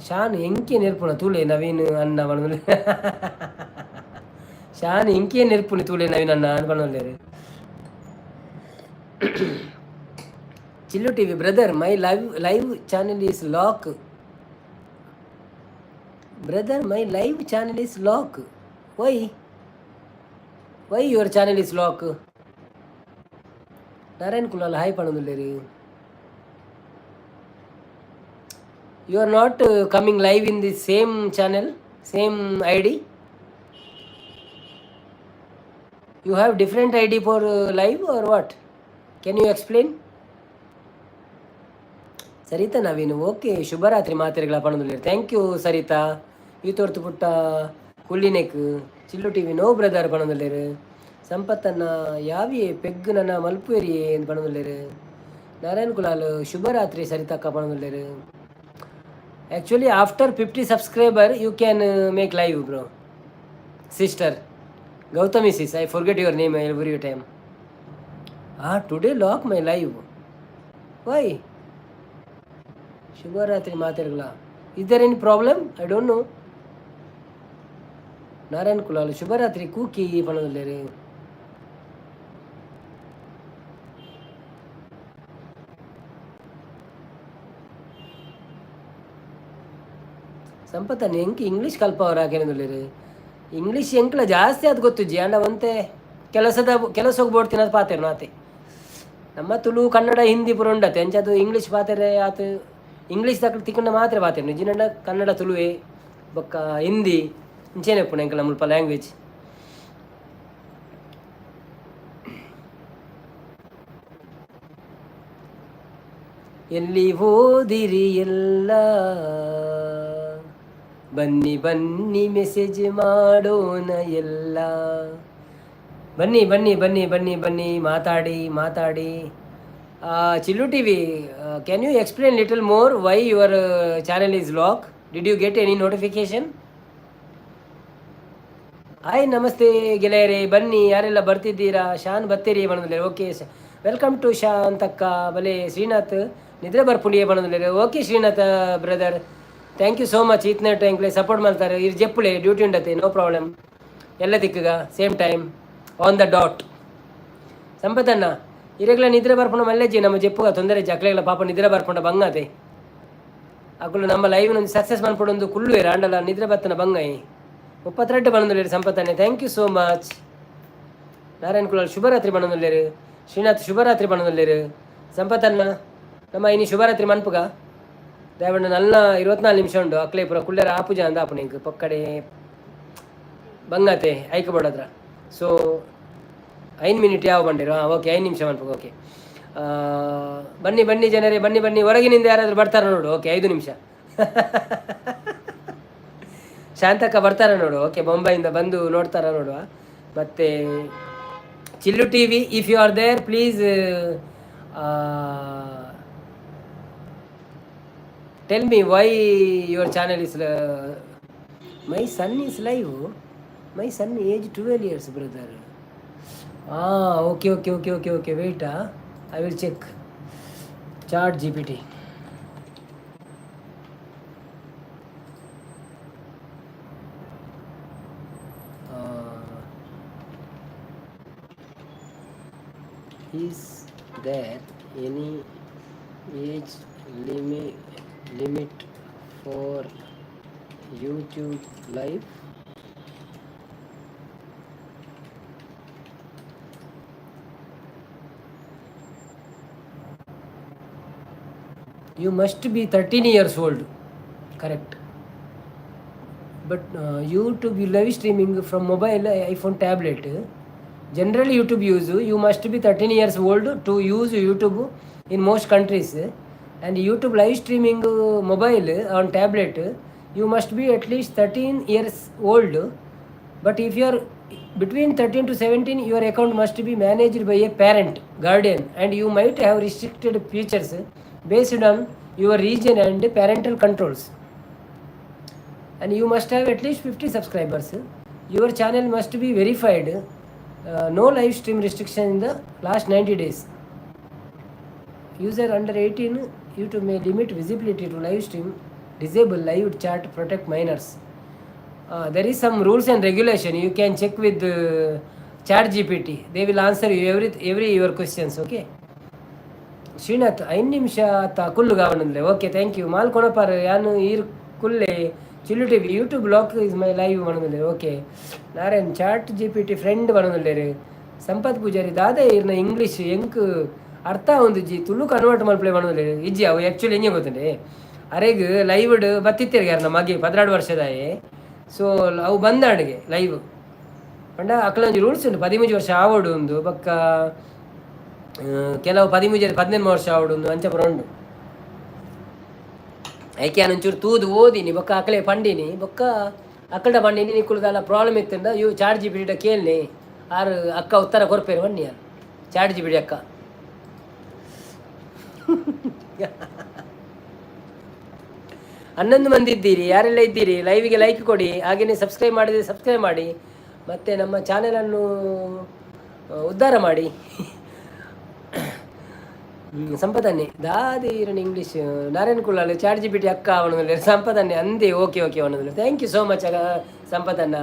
A: ಶಾನ್ ಎಂಕೆ ನೆರ್ಪುನ ತೂಲೆ ನವೀನ್ ಅಣ್ಣ ಪನೊಂದುಲ್ಲೆ. ಶಾನ್ ಎಂಕೆ ನೆರ್ಪುನಿ ತೂಲೆ ನವೀನ್ ಅಣ್ಣ ಪನೊಂದುಲ್ಲೆರ್. ಚಿಲ್ಲು TV brother, my live channel is lock. Brother, my live channel is lock. Why your channel is lock? Narayan Kulal hi ಪನೊಂದುಲ್ಲೆರ್. You are not coming live in the same channel, same ID. You have different ID for live or what? Can you explain? Sarita Naveen, okay, ಶುಭರಾತ್ರಿ ಮಾತೆರೆಗ್ಲ ಪನೊಂದುಲ್ಲೆರ್. Thank you Sarita. ಈ ತೋರ್ತು ಪುಟ್ಟ ಕುಲ್ಲಿನೆಕ್. ಚಿಲ್ಲು TV, no brother ಪನೊಂದುಲ್ಲೆರ್. ಸಂಪತ್ತನ್ನ ಯಾವಿಯೇ peg ನನ್ನ ಮಲ್ಪುವೆರಿ ಎಂದು ಪಣದುಲ್ಲೇರು. ನಾರಾಯಣ್ ಕುಲಾಲ್ ಶುಭರಾತ್ರಿ ಸರಿತಕ್ಕ ಪಣದುಲ್ಲೇರು. Actually, after 50 subscriber you can make live, bro. Sister Gautami sis, I forget your name every time. Today lock my live, why? ಶುಭರಾತ್ರಿ ಮಾತಾಡಲ್ಲ. Is there any problem? I don't know. Narayan Kulal ಶುಭರಾತ್ರಿ ಕೂಕಿ ಪಣದುಲ್ಲೇರು. ಸಂಪತ್ತನ್ನ ಎಂಕ್ English ಕಲ್ಪವರ ಕೇನದುಲ್ಲೇರು. English ಎಂಕ್ಲ ಜಾಸ್ತಿ ಅದು ಗೊತ್ತುಜ್ಜಿ ಅಂಡ ಒಂತೆ ಕೆಲಸದ ಕೆಲಸ ಹೋಗ್ಬೋಡ್ತೀನಿ ಅದು ಪಾತೆರ್ ನಾತೆ. ನಮ್ಮ ತುಳು, ಕನ್ನಡ, ಹಿಂದಿ ಪೂರ ಉಂಡತೆ. ಅಂಚ ಅದು ಇಂಗ್ಲೀಷ್ ಪಾತೆರೆ ಆತು. ಇಂಗ್ಲೀಷ್ ದಕ್ಲು ತಿಕ್ಕಂಡ ಮಾತ್ರ ಪಾತೆರ್ ನಿಜಿನಂಡ ಕನ್ನಡ, ತುಳುವೆ ಬೊಕ್ಕ ಹಿಂದಿ ಇಂಚೇನೆ ಉಪ್ಪುಂಡು ಎಂಕಲ್ನ ಮುಲ್ಪ ಲ್ಯಾಂಗ್ವೇಜ್. ಎಲ್ಲಿ ಹೋದಿರಿ ಎಲ್ಲ? ಬನ್ನಿ ಬನ್ನಿ, ಮೆಸೇಜ್ ಮಾಡೋಣ ಎಲ್ಲ. ಬನ್ನಿ ಬನ್ನಿ ಬನ್ನಿ ಬನ್ನಿ ಬನ್ನಿ, ಮಾತಾಡಿ ಮಾತಾಡಿ. ಚಿಲ್ಲು TV, can you explain little more why your channel is lock? Did you get any notification? Hi, namaste ಗೆಳೆಯರೇ, ಬನ್ನಿ. ಯಾರೆಲ್ಲ ಬರ್ತಿದ್ದೀರಾ? ಶಾನ್ ಬರ್ತೀರಿ ಬಣ್ಣದಲ್ಲಿ. ಓಕೆ, welcome to Shan ತಕ್ಕ ಬಲೆ. ಶ್ರೀನಾಥ್ ನಿದ್ರೆ ಬರ್ಪುಂಡಿಯೇ ಬಣ್ಣದಲ್ಲಿ. Okay Srinath brother, thank you so much. ಈತ್ನ ಟೈಮ್ಲೆ support ಮಾಡ್ತಾರೆ. ಇರ್ ಜೆಪ್ಪುಳೆ ಡ್ಯೂಟಿ ಉಂಡತೆ, ನೋ ಪ್ರಾಬ್ಲಮ್. ಎಲ್ಲ ತಿಕ್ಕಗ same time on the dot. ಸಂಪತ್ತಣ್ಣ, ಇರೆಗ್ಲ ನಿದ್ರೆ ಬರ್ಪುಂಡ ಮಲ್ಲೆಜ್ಜಿ. ನಮ್ಮ ಜೆಪ್ಪುಗ ತೊಂದರೆ ಜಕ್ಲೆಗ್ಲ ಪಾಪ ನಿದ್ರೆ ಬರ್ಪುಂಡ ಬಂಗಾತೆ. ಅಕುಲು ನಮ್ಮ ಲೈವ್ ಒಂದು ಸಕ್ಸಸ್ ಮನ್ಪೊಡೊಂದು ಕುಳ್ಳುವೇರು ಆಂಡಲ ನಿದ್ರೆ ಬತ್ತನ ಬಂಗಾಯಿ. 32 ಬಣ್ಣದುಲ್ಲೇರು ಸಂಪತ್ತಣ್ಣೆ, thank you so much. Narayan Kulal ಶುಭರಾತ್ರಿ ಬಣ್ಣದುಲ್ಲೇರು. ಶ್ರೀನಾಥ್ ಶುಭರಾತ್ರಿ ಬಣ್ಣದುಲ್ಲೇರು. ಸಂಪತ್ತಣ್ಣ, ನಮ್ಮ ಇನಿ ಶುಭರಾತ್ರಿ ಮನ್ಪುಗ ದಯವಂಡ. ನಲ್ಲ 24 ನಿಮಿಷ ಉಂಡು. ಅಕ್ಲೆ ಪೂರ ಕುಳ್ಳರ ಆಪುಜ ಅಂದ ಆಪುನ ಇಂಕ್ ಪಕ್ಕಡೆ ಬಂಗಾತೆ ಐಕ ಬೋಡದ್ರ. ಸೊ 5 ಮಿನಿಟ್ ಯಾವ ಬಂಡಿರು? ಹಾಂ, ಓಕೆ, 5 ನಿಮಿಷ ಮನ್ಪುಗ. ಓಕೆ, ಬನ್ನಿ ಬನ್ನಿ ಜನರೇ, ಬನ್ನಿ ಬನ್ನಿ. ಹೊರಗಿನಿಂದ ಯಾರಾದರೂ ಬರ್ತಾರ ನೋಡು. ಓಕೆ, 5 ನಿಮಿಷ. ಶಾಂತಕ್ಕ ಬರ್ತಾರ ನೋಡು. ಓಕೆ, ಬೊಂಬೈಯಿಂದ ಬಂದು ನೋಡ್ತಾರ ನೋಡುವ. ಮತ್ತು ಚಿಲ್ಲು TV, if you are there, please tell me why your channel is. My son is live. My son age 12 years, brother. ಹಾಂ, okay okay okay okay okay wait, I will check Chat GPT. Is there any age limit for YouTube live? You must be 13 years old, correct? But YouTube live streaming from mobile, iPhone, tablet, generally YouTube use, you must be 13 years old to use YouTube in most countries, and YouTube live streaming mobile on tablet, you must be at least 13 years old, but if you are between 13 to 17, your account must be managed by a parent, guardian, and you might have restricted features based on your region and parental controls, and you must have at least 50 subscribers. Your channel must be verified, no live stream restriction in the last 90 days. User under 18, YouTube may limit visibility to live stream, disable live chat, protect minors. There is some rules and regulation. You can check with Chat GPT. They will answer you every your questions. Okay, Srinath, 5 ನಿಮಿಷ ಆತ Kullu ಗಾವನಂದ್ರೆ. Okay, thank you. Mall ಕೊಣಪಾರ್ ಯಾನು ಈರ್ ಕುಲ್ಲೆ. ಚಿಲ್ಲು TV, YouTube lock is my live ಬಣದುಲ್ಲೇರು. Okay, Narayan chat GPT friend ಬಣದುಲ್ಲೇರು. ಸಂಪತ್ ಪೂಜಾರಿ, ದಾದ ಇರ್ನ English ಎಂಕ್ ಅರ್ಥ G, Tulu convert ಮಲ್ಪಲೆ ಬಣದುಲ್ಲೇರು. ಇಜ್ಜಿ, ಅವು ಆ್ಯಕ್ಚುಲಿ ಎಂಜೆ ಗೊತ್ತುಂಡೆ, ಅರೆಗ್ ಲೈವ್ಡ್ ಬತ್ತಿತ್ತೇರಿಗೆ ಯಾರನ್ನ ಮಗೆ 12 ವರ್ಷದಾಯೆ. ಸೊ ಅವು ಬಂದಾಡಿಗೆ ಲೈವ್ ಪಂಡ ಅಕ್ಲೊಂಜಿ ರೂಲ್ಸ್ ಉಂಟು, 13 ವರ್ಷ ಆವೊಡು ಉಂದು. ಬೊಕ್ಕ ಕೆಲವು 13 18 ವರ್ಷ ಆವೊಡು ಉಂದು, ಅಂಚ ಪೂರ ಉಂಡು. ಐಕೆ ಯಾನ್ ಒಂಚೂರು ತೂದು ಓದಿನಿ, ಬೊಕ್ಕ ಅಕ್ಲೆ ಪಂಡಿನಿ. ಬೊಕ್ಕ ಅಕ್ಕಡ ಪಂಡಿನಿ, ನಿಕ್ಕುಲು ದಾಲ ಪ್ರಾಬ್ಲಮ್ ಇತ್ತುಂಡ ಇವು ಚಾಟ್ ಜಿಪಿಟಿಡ ಕೇಳ್ನಿ. ಆರು ಅಕ್ಕ ಉತ್ತರ ಕೊರ್ಪೇರು ಬನ್ನಿ ಯಾರು ಚಾಟ್ ಜಿಬಿಡಿ ಅಕ್ಕ. 11 ಮಂದಿ ಇದ್ದೀರಿ. ಯಾರೆಲ್ಲ ಇದ್ದೀರಿ, ಲೈವಿಗೆ ಲೈಕ್ ಕೊಡಿ. ಹಾಗೆಯೇ ಸಬ್ಸ್ಕ್ರೈಬ್ ಮಾಡಿದರೆ ಸಬ್ಸ್ಕ್ರೈಬ್ ಮಾಡಿ ಮತ್ತು ನಮ್ಮ ಚಾನೆಲನ್ನು ಉದ್ಧಾರ ಮಾಡಿ. ಸಂಪದನ್ನೇ ದಾದಿ ಇರನ್ English. Narayan Kulal ChatGPT ಅಕ್ಕ ಅವನ ಸಂಪದನ್ನೇ ಅಂದೆ. ಓಕೆ ಓಕೆ ಅವನದಿಲ್ಲ. Thank you so much ಸಂಪದನ್ನ.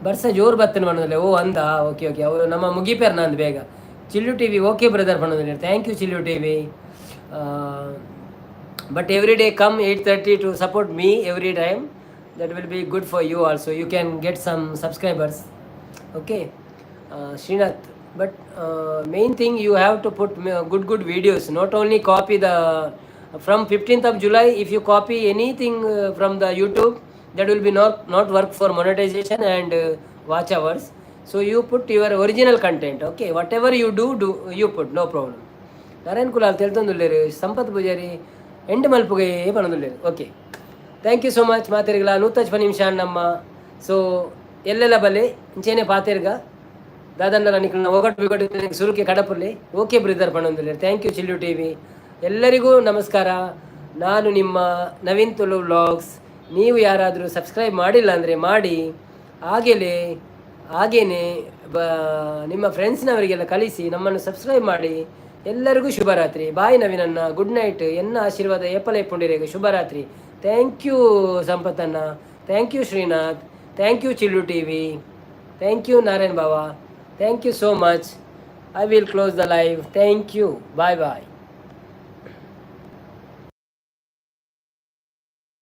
A: ಬರ್ಸ ಜೋರು ಬತ್ತನ ಅವನದಿಲ್ಲ. ಓ ಅಂದ, ಓಕೆ ಓಕೆ. ಅವರು ನಮ್ಮ ಮುಗಿಪೇರ್ ನಂದು ಬೇಗ. ಚಿಲ್ಲು ಟಿವಿ, ಓಕೆ ಬ್ರದರ್ ಪಣೋದಿಲ್ಲ. Thank you Chillu TV. But every day come 8:30 to support me every time. That will be good for you also. You can get some subscribers, okay? Srinath, but main thing, you have to put good good videos, not only copy the from 15th of July. If you copy anything from the YouTube, that will be not work for monetization and watch hours. So you put your original content, okay? Whatever you do, do you put, no problem. Narayan Kulal ತೆಲ್ತೊಂದುಲ್ಲೇರು. Sampath Pujari end ಮಲ್ಪುಗೆ ಪನೊಂದುಲ್ಲೇರು. Okay, thank you so much ಮಾತೆರ್ಗಲ. ನೂತಜ್ಪ ನಿಮಿಷ ನಮ್ಮ. So ಎಲ್ಲೆಲ್ಲ ಬಲೆ ಇಂಚೇನೆ ಪಾತೆರ್ಗ ದಾದಣ್ಣಲ ನಿಕ್ಲ ಒಗಟ್ಟು ಬಿಗಟ್ಟು ಸುರುಕೆ ಕಡಪುರ್ಲಿ. ಓಕೆ ಬ್ರದರ್ ಪಣೊಂದುಲ್ಲೇರು. Thank you Chillu TV. ಎಲ್ಲರಿಗೂ ನಮಸ್ಕಾರ. ನಾನು ನಿಮ್ಮ ನವೀನ್ ತುಳು ವ್ಲಾಗ್ಸ್. ನೀವು ಯಾರಾದರೂ ಸಬ್ಸ್ಕ್ರೈಬ್ ಮಾಡಿಲ್ಲ ಅಂದರೆ ಮಾಡಿ. ಹಾಗೆಯೇ ಹಾಗೇನೆ ಬ ನಿಮ್ಮ ಫ್ರೆಂಡ್ಸ್ನವರಿಗೆಲ್ಲ ಕಳಿಸಿ, ನಮ್ಮನ್ನು ಸಬ್ಸ್ಕ್ರೈಬ್ ಮಾಡಿ. ಎಲ್ಲರಿಗೂ ಶುಭರಾತ್ರಿ. ಬಾಯ್ ನವೀನಣ್ಣ, ಗುಡ್ ನೈಟ್. ಎನ್ನ ಆಶೀರ್ವಾದ ಏಪಲ ಇಪ್ಪುಂಡಿರೇಗ. ಶುಭರಾತ್ರಿ. Thank you ಸಂಪತ್ತಣ್ಣ, thank you Srinath, thank you Chillu TV, thank you Narayan Baba. Thank you so much. I will close the live. Thank you. Bye bye.